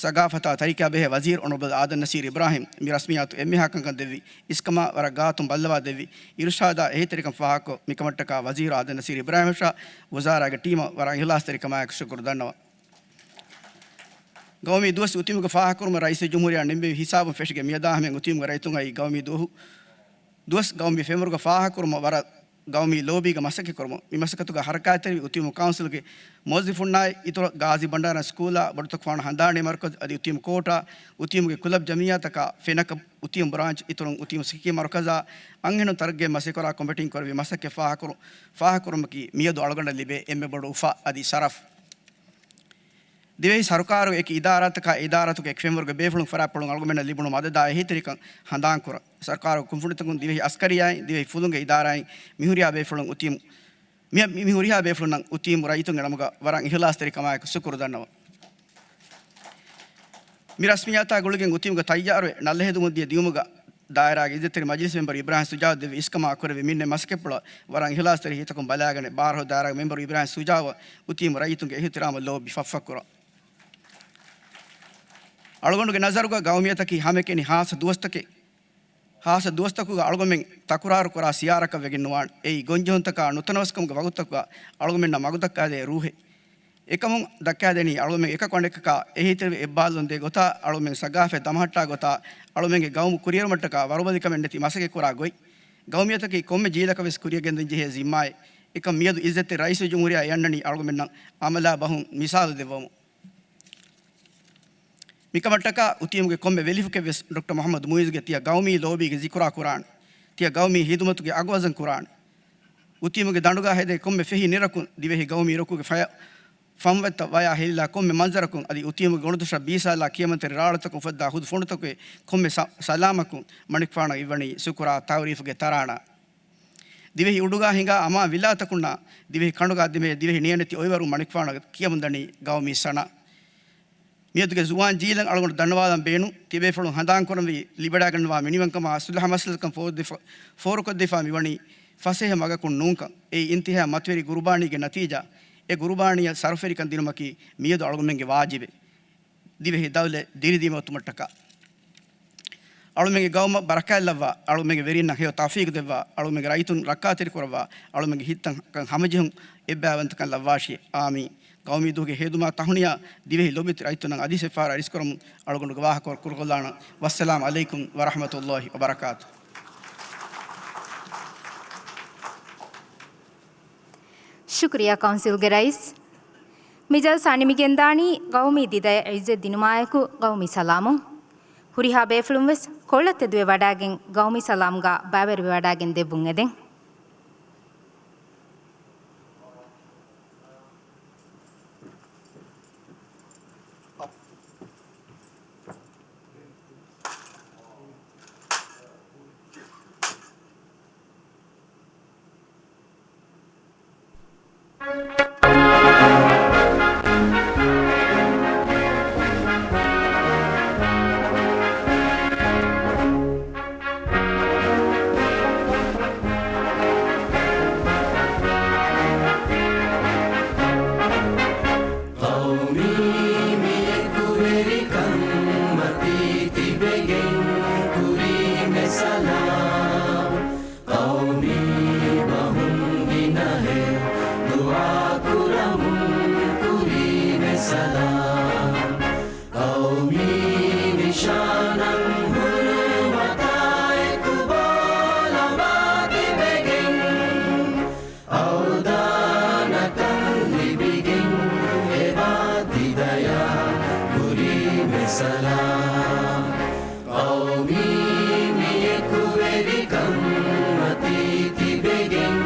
ސަގާފަތާ ތަރިކަ ބެހޭ ވަޒީރު އޮނަރަބަލް އާދަމް ނަސީރު އިބްރާހީމް މި ރަސްމިއްޔާތު އެންމެހާ ކަންކަން ދެއްވި އިސްކަމާ ވަރަށް ގާތުން ބައްލަވާ ދެއްވި އިރުޝާދާ އެހީތެރިކަން ފާހަގަކޮށް، މިކަމަށްޓަކާ ވަޒީރު އާދަމް ނަސީރު އިބްރާހީމަށާ ވުޒާރާގެ ޓީމަށް ވަރަށް އިހްލާސްތެރިކަމާއެކު ޝުކުރު ދަންނަވަން. ގައުމީ ދުވަސް އުތީމުގެ ފާހަގަކުރުމަށް ރައީސުލްޖުމްހޫރިއްޔާ ނިންމެވި ހިސާބުން ފެށިގެން މިއަދާ ހަމަޔަށް އުތީމުގެ ރައްޔިތުން އައީ ގައުމީ ދުވަހު ދުވަސް ގައުމީ ފެންވަރުގަ ފާހަގަކުރުމަށް ވަރަށް ގައުމީ ލޯބީގަ މަސައްކަތްކުރުމުން. މި މަސައްކަތުގަ ހަރަކާތްތެރިވި އުތީމު ކައުންސިލްގެ މުވައްޒަފުންނާއި އިތުރަށް ގާޒީ ބަންޑާރަ ސްކޫލާ، ބޮޑުތަކުފާނު ހަނދާނީ މަރުކަޒު އަދި އުތީމު ކޯޓާ، އުތީމުގެ ކުލަބް ޖަމިއްޔާތަކާ، ފެނަކަ އުތީމު ބްރާންޗް، އިތުރުން އުތީމު ސިކީ މަރުކަޒާ، އަންހެނުން ތަރައްގީ މަސައްކަތްކުރާ ކޮމިޓީން ކުރެއްވި މަސައްކަތް ފާހަގަކުރު-، ފާހަގަކުރުމަކީ މިއަދު އަޅުގަނޑަށް ލިބޭ އެންމެ ބޮޑު އުފާ އަދި ޝަރަފް. ދިވެހި ސަރުކާރުގެ އެކި އިދާރާތަކާ އިދާރާތަކުގެ އެކި ފެންވަރުގެ ބޭފުޅުން ފަރާތްޕުޅުން އަޅުގަނޑަށް ލިބުނު މަދަދާ އެހީތެރިކަން ހަނދާންކުރަން. ސަރުކާރުގެ ކުންފުނިތަކުން ދިވެހި އަސްކަރިއްޔާއިން ދިވެހި ފުލުންގެ އިދާރާއިން މިހުރިހާ ބޭފުޅުން އުތީމު، މި، މި، މިހުރިހާ ބޭފުޅުންނަށް އުތީމު ރައްޔިތުންގެ ނަމުގަ ވަރަށް އިހްލާސްތެރިކަމާއެކު ޝުކުރު ދަންނަވަން. މި ރަސްމިއްޔާތާ ގުޅިގެން އުތީމުގެ ތައްޔާރުވެ ނަލަހެދުމުން ދިޔަ ދިއުމުގަ ދާއިރާގެ އިއްޒަތްތެރި މަޖިލިސް މެމްބަރު އިބްރާހިމް ސުޖާއު ދެއްވި އިސްކަމާ ކުރެއްވި މިންނެ މަސައްކަތްޕުޅަށް ވަރަށް އިހްލާސްތެރި ހިތަކުން ބަލާގަނެ، ބާރަހު ދާއިރާގެ މެމްބަރު އިބްރާހިމް ސުޖާއަށް އުތީމު ރައްޔިތުންގެ އިހުތިރާމު ލޯބި ފަށްފަށްކުރަން. އަޅުގަނޑުގެ ނަޒަރުގަ ގައުމިއްޔަތަކީ ހަމައެކަނި ހާއްސަ ދުވަސްތަކެއް. ހާއްސަ ދުވަސްތަކުގަ އަޅުގަމެން ތަކުރާރު ކުރާ ސިޔާރަކަށް ވެގެން ނުވާނެ. އެއީ ގޮންޖެހުންތަކާ ނުތަނަވަސްކަމުގެ ވަގުތުތަކުގަ އަޅުގަމެންނަށް މަގުދައްކާދޭ ރޫހެއް. އެކަމުން ދައްކާދެނީ އަޅުގަމެން އެކަކު އަނެކަކާ އެހީތެރިވެ އެއްބާރުލުން ދޭ ގޮތާ، އަޅުގަމެން ސަގާފަތް ދަމަހައްޓާ ގޮތާ، އަޅުގަމެންގެ ގައުމު ކުރިއެރުމަށްޓަކާ ވަރުބަލިކަމެއް ނެތި މަސައްކަތް ކުރާ ގޮތް. ގައުމިއްޔަތަކީ ކޮންމެ ޖީލަކަށް ވެސް ކުރިއަށް ގެންދަން ޖެހޭ ޒިންމާއެއް. އެކަމް މިއަދު އިއްޒަތްތެރި ރައީސުލްޖުމްހޫރިއްޔާ އެއަންނަނީ އަޅުގަމެންނަށް އަމަލާ ބަހުން މިސާލު ދެއްވަމުން. މިކަމަށްޓަކާ އުތީމުގެ ކޮންމެ ވެލިފުކެއްވެސް ޑޮކްޓަރ މުޙައްމަދު މުއިއްޒުގެ ތިޔަ ގައުމީ ލޯބީގެ ޒިކުރާ ކުރާނެ. ތިޔަ ގައުމީ ހިދުމަތުގެ އަގުވަޒަން ކުރާނެ. އުތީމުގެ ދަނޑުގަ ހެދޭ ކޮންމެ ފެހި ނިރަކުން، ދިވެހި ގައުމީ ރުކުގެ ފަޔަ-، ފަންވަތްތައް ވަޔާ ހެލިލާ ކޮންމެ މަންޒަރަކުން އަދި އުތީމުގެ ގޮނޑުދޮށަށް ބީސާލާ ކިޔަމަންތެރި ރާޅުތަކުން ފައްދާ ހުދު ފޮނުތަކުގެ ކޮންމެ ސަ-، ސަލާމަކުން މަނިކުފާނަށް އިއްވަނީ ޝުކުރާ ތައުރީފުގެ ތަރާނާ. ދިވެހި އުޑުގަ ހިނގާ އަމާން ވިލާތަކުންނާ، ދިވެހި ކަނޑުގަ ދިމޭ ދިވެހި ނިޔަނެތި އޮއިވަރުން މަނިކުފާނަށް ކިޔަމުންދަނީ ގައުމީ ސަނާ. މިއަދުގެ ޒުވާން ޖީލަށް އަޅުގަނޑު ދަންނަވާލަން ބޭނުން. ތިޔަބޭފުޅުން ހަނދާންކުރަންވީ ލިބިވަޑައިގަންނަވާ މިނިވަންކަމާ ސުލްހަ މަސައްކަތް ފޯރުކޮށްދެފަ-، ފޯރުކޮށްދެފާ މިވަނީ ފަސޭހަ މަގަކުން ނޫންކަން. އެއީ އިންތިހާ މަތިވެރި ގުރުބާނީގެ ނަތީޖާ. އެ ގުރުބާނީއަށް ސަރުފެރިކަން ދިނުމަކީ މިއަދު އަޅުގަނޑުމެންގެ ވާޖިބެއް. ދިވެހި ދައުލަތް ދިރިދީމަ އޮތުމަށްޓަކާ. އަޅުމެންގެ ގައުމަށް ބަރަކާތްލައްވާ، އަޅުމެންގެ ވެރިންނަށް ހެޔޮ ތައުފީގު ދެއްވާ، އަޅުމެންގެ ރައްޔިތުން ރައްކާތެރިކުރައްވާ، އަޅުމެންގެ ހިތްތައް ހަމަޖެހުން އެއްބައިވަންތަކަން ލައްވާށި. އާމީން. ގައުމީ ދުވަހުގެ ހޭދުމާ ތަހުނިޔާ ދިވެހި ލޯބިވެތި ރައްޔިތުންނަށް އަދިވެސް އެއްފަހަރާ އިރިސްކުރަމުން އަޅުގަނޑުގެ ވާހަކަ ކުރުކޮށްލާނަން. ވައްސަލާމް ޢަލައިކުމް ވަރަޙްމަތުﷲ ވަބަރަކާތުހު. ޝުކުރިއްޔާ ކައުންސިލްގެ ރައީސް. މި ޖަލްސާ ނިމިގެންދާނީ ގައުމީ ދިދައަށް ޢިއްޒަތް ދިނުމާއެކު ގައުމީ ސަލާމުން. ހުރިހާ ބޭފުޅުން ވެސް ކޮޅަށް ތެދުވެ ވަޑާގެން ގައުމީ ސަލާމްގާ ބައިވެރިވެވަޑާގެން ދެއްވުން އެދެން. ޤައުމީ މި އެކުވެރިކަން މަތީ ތިބެގެން ކުރީމެ ސަލާމް. ޤައުމީ ބަހުން ގިނަހެޔޮ ދުޢާ ކުރަމުން ކުރީމެ ސަލާމް. ޤައުމީ ނިޝާނަށް ހުރުމަތާއެކު ބޯލަނބާ ތިބެގެން، އަވްދާނަކަން ލިބިގެން އެބާ ތިދަޔާ ކުރީމެ ސަލާމް. ޤައުމީ މި އެކުވެރިކަން މަތީ ތިބެގެން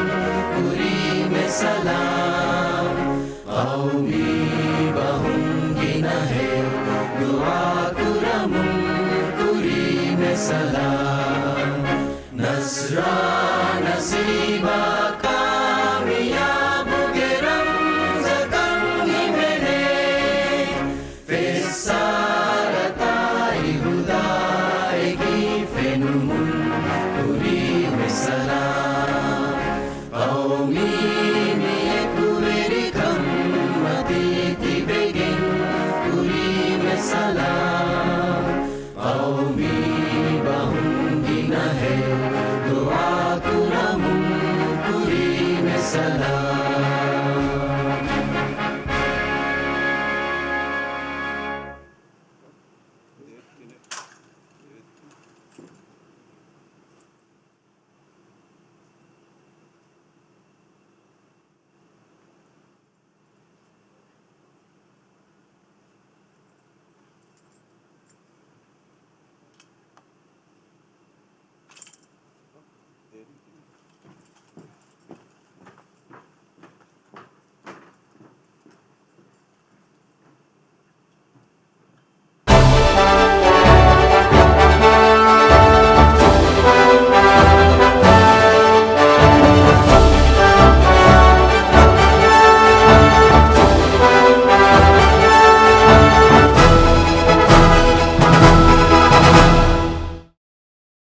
ކުރީމެ ސަލާމް. ޤައުމީ ބަހުން ގިނަހެޔޮ ދުޢާ ކުރަމުން ކުރީމެ ސަލާމް. ނަޞްރާ ނަސީބާ ކާމިޔާބުގެ ރަމްޒަކަށް ހިމެނޭ. ފެއްސާރަތާއި ހުދާއެކީ ފެނުމުން ކުރީމެ ސަލާމް. ޤައުމީ މި އެކުވެރިކަން މަތީ ތިބެގެން ކުރީމެ ސަލާމް. ޤައުމީ ބަހުން ގިނަހެޔޮ ދުޢާ ކުރަމުން ކުރީމެ ސަލާމް.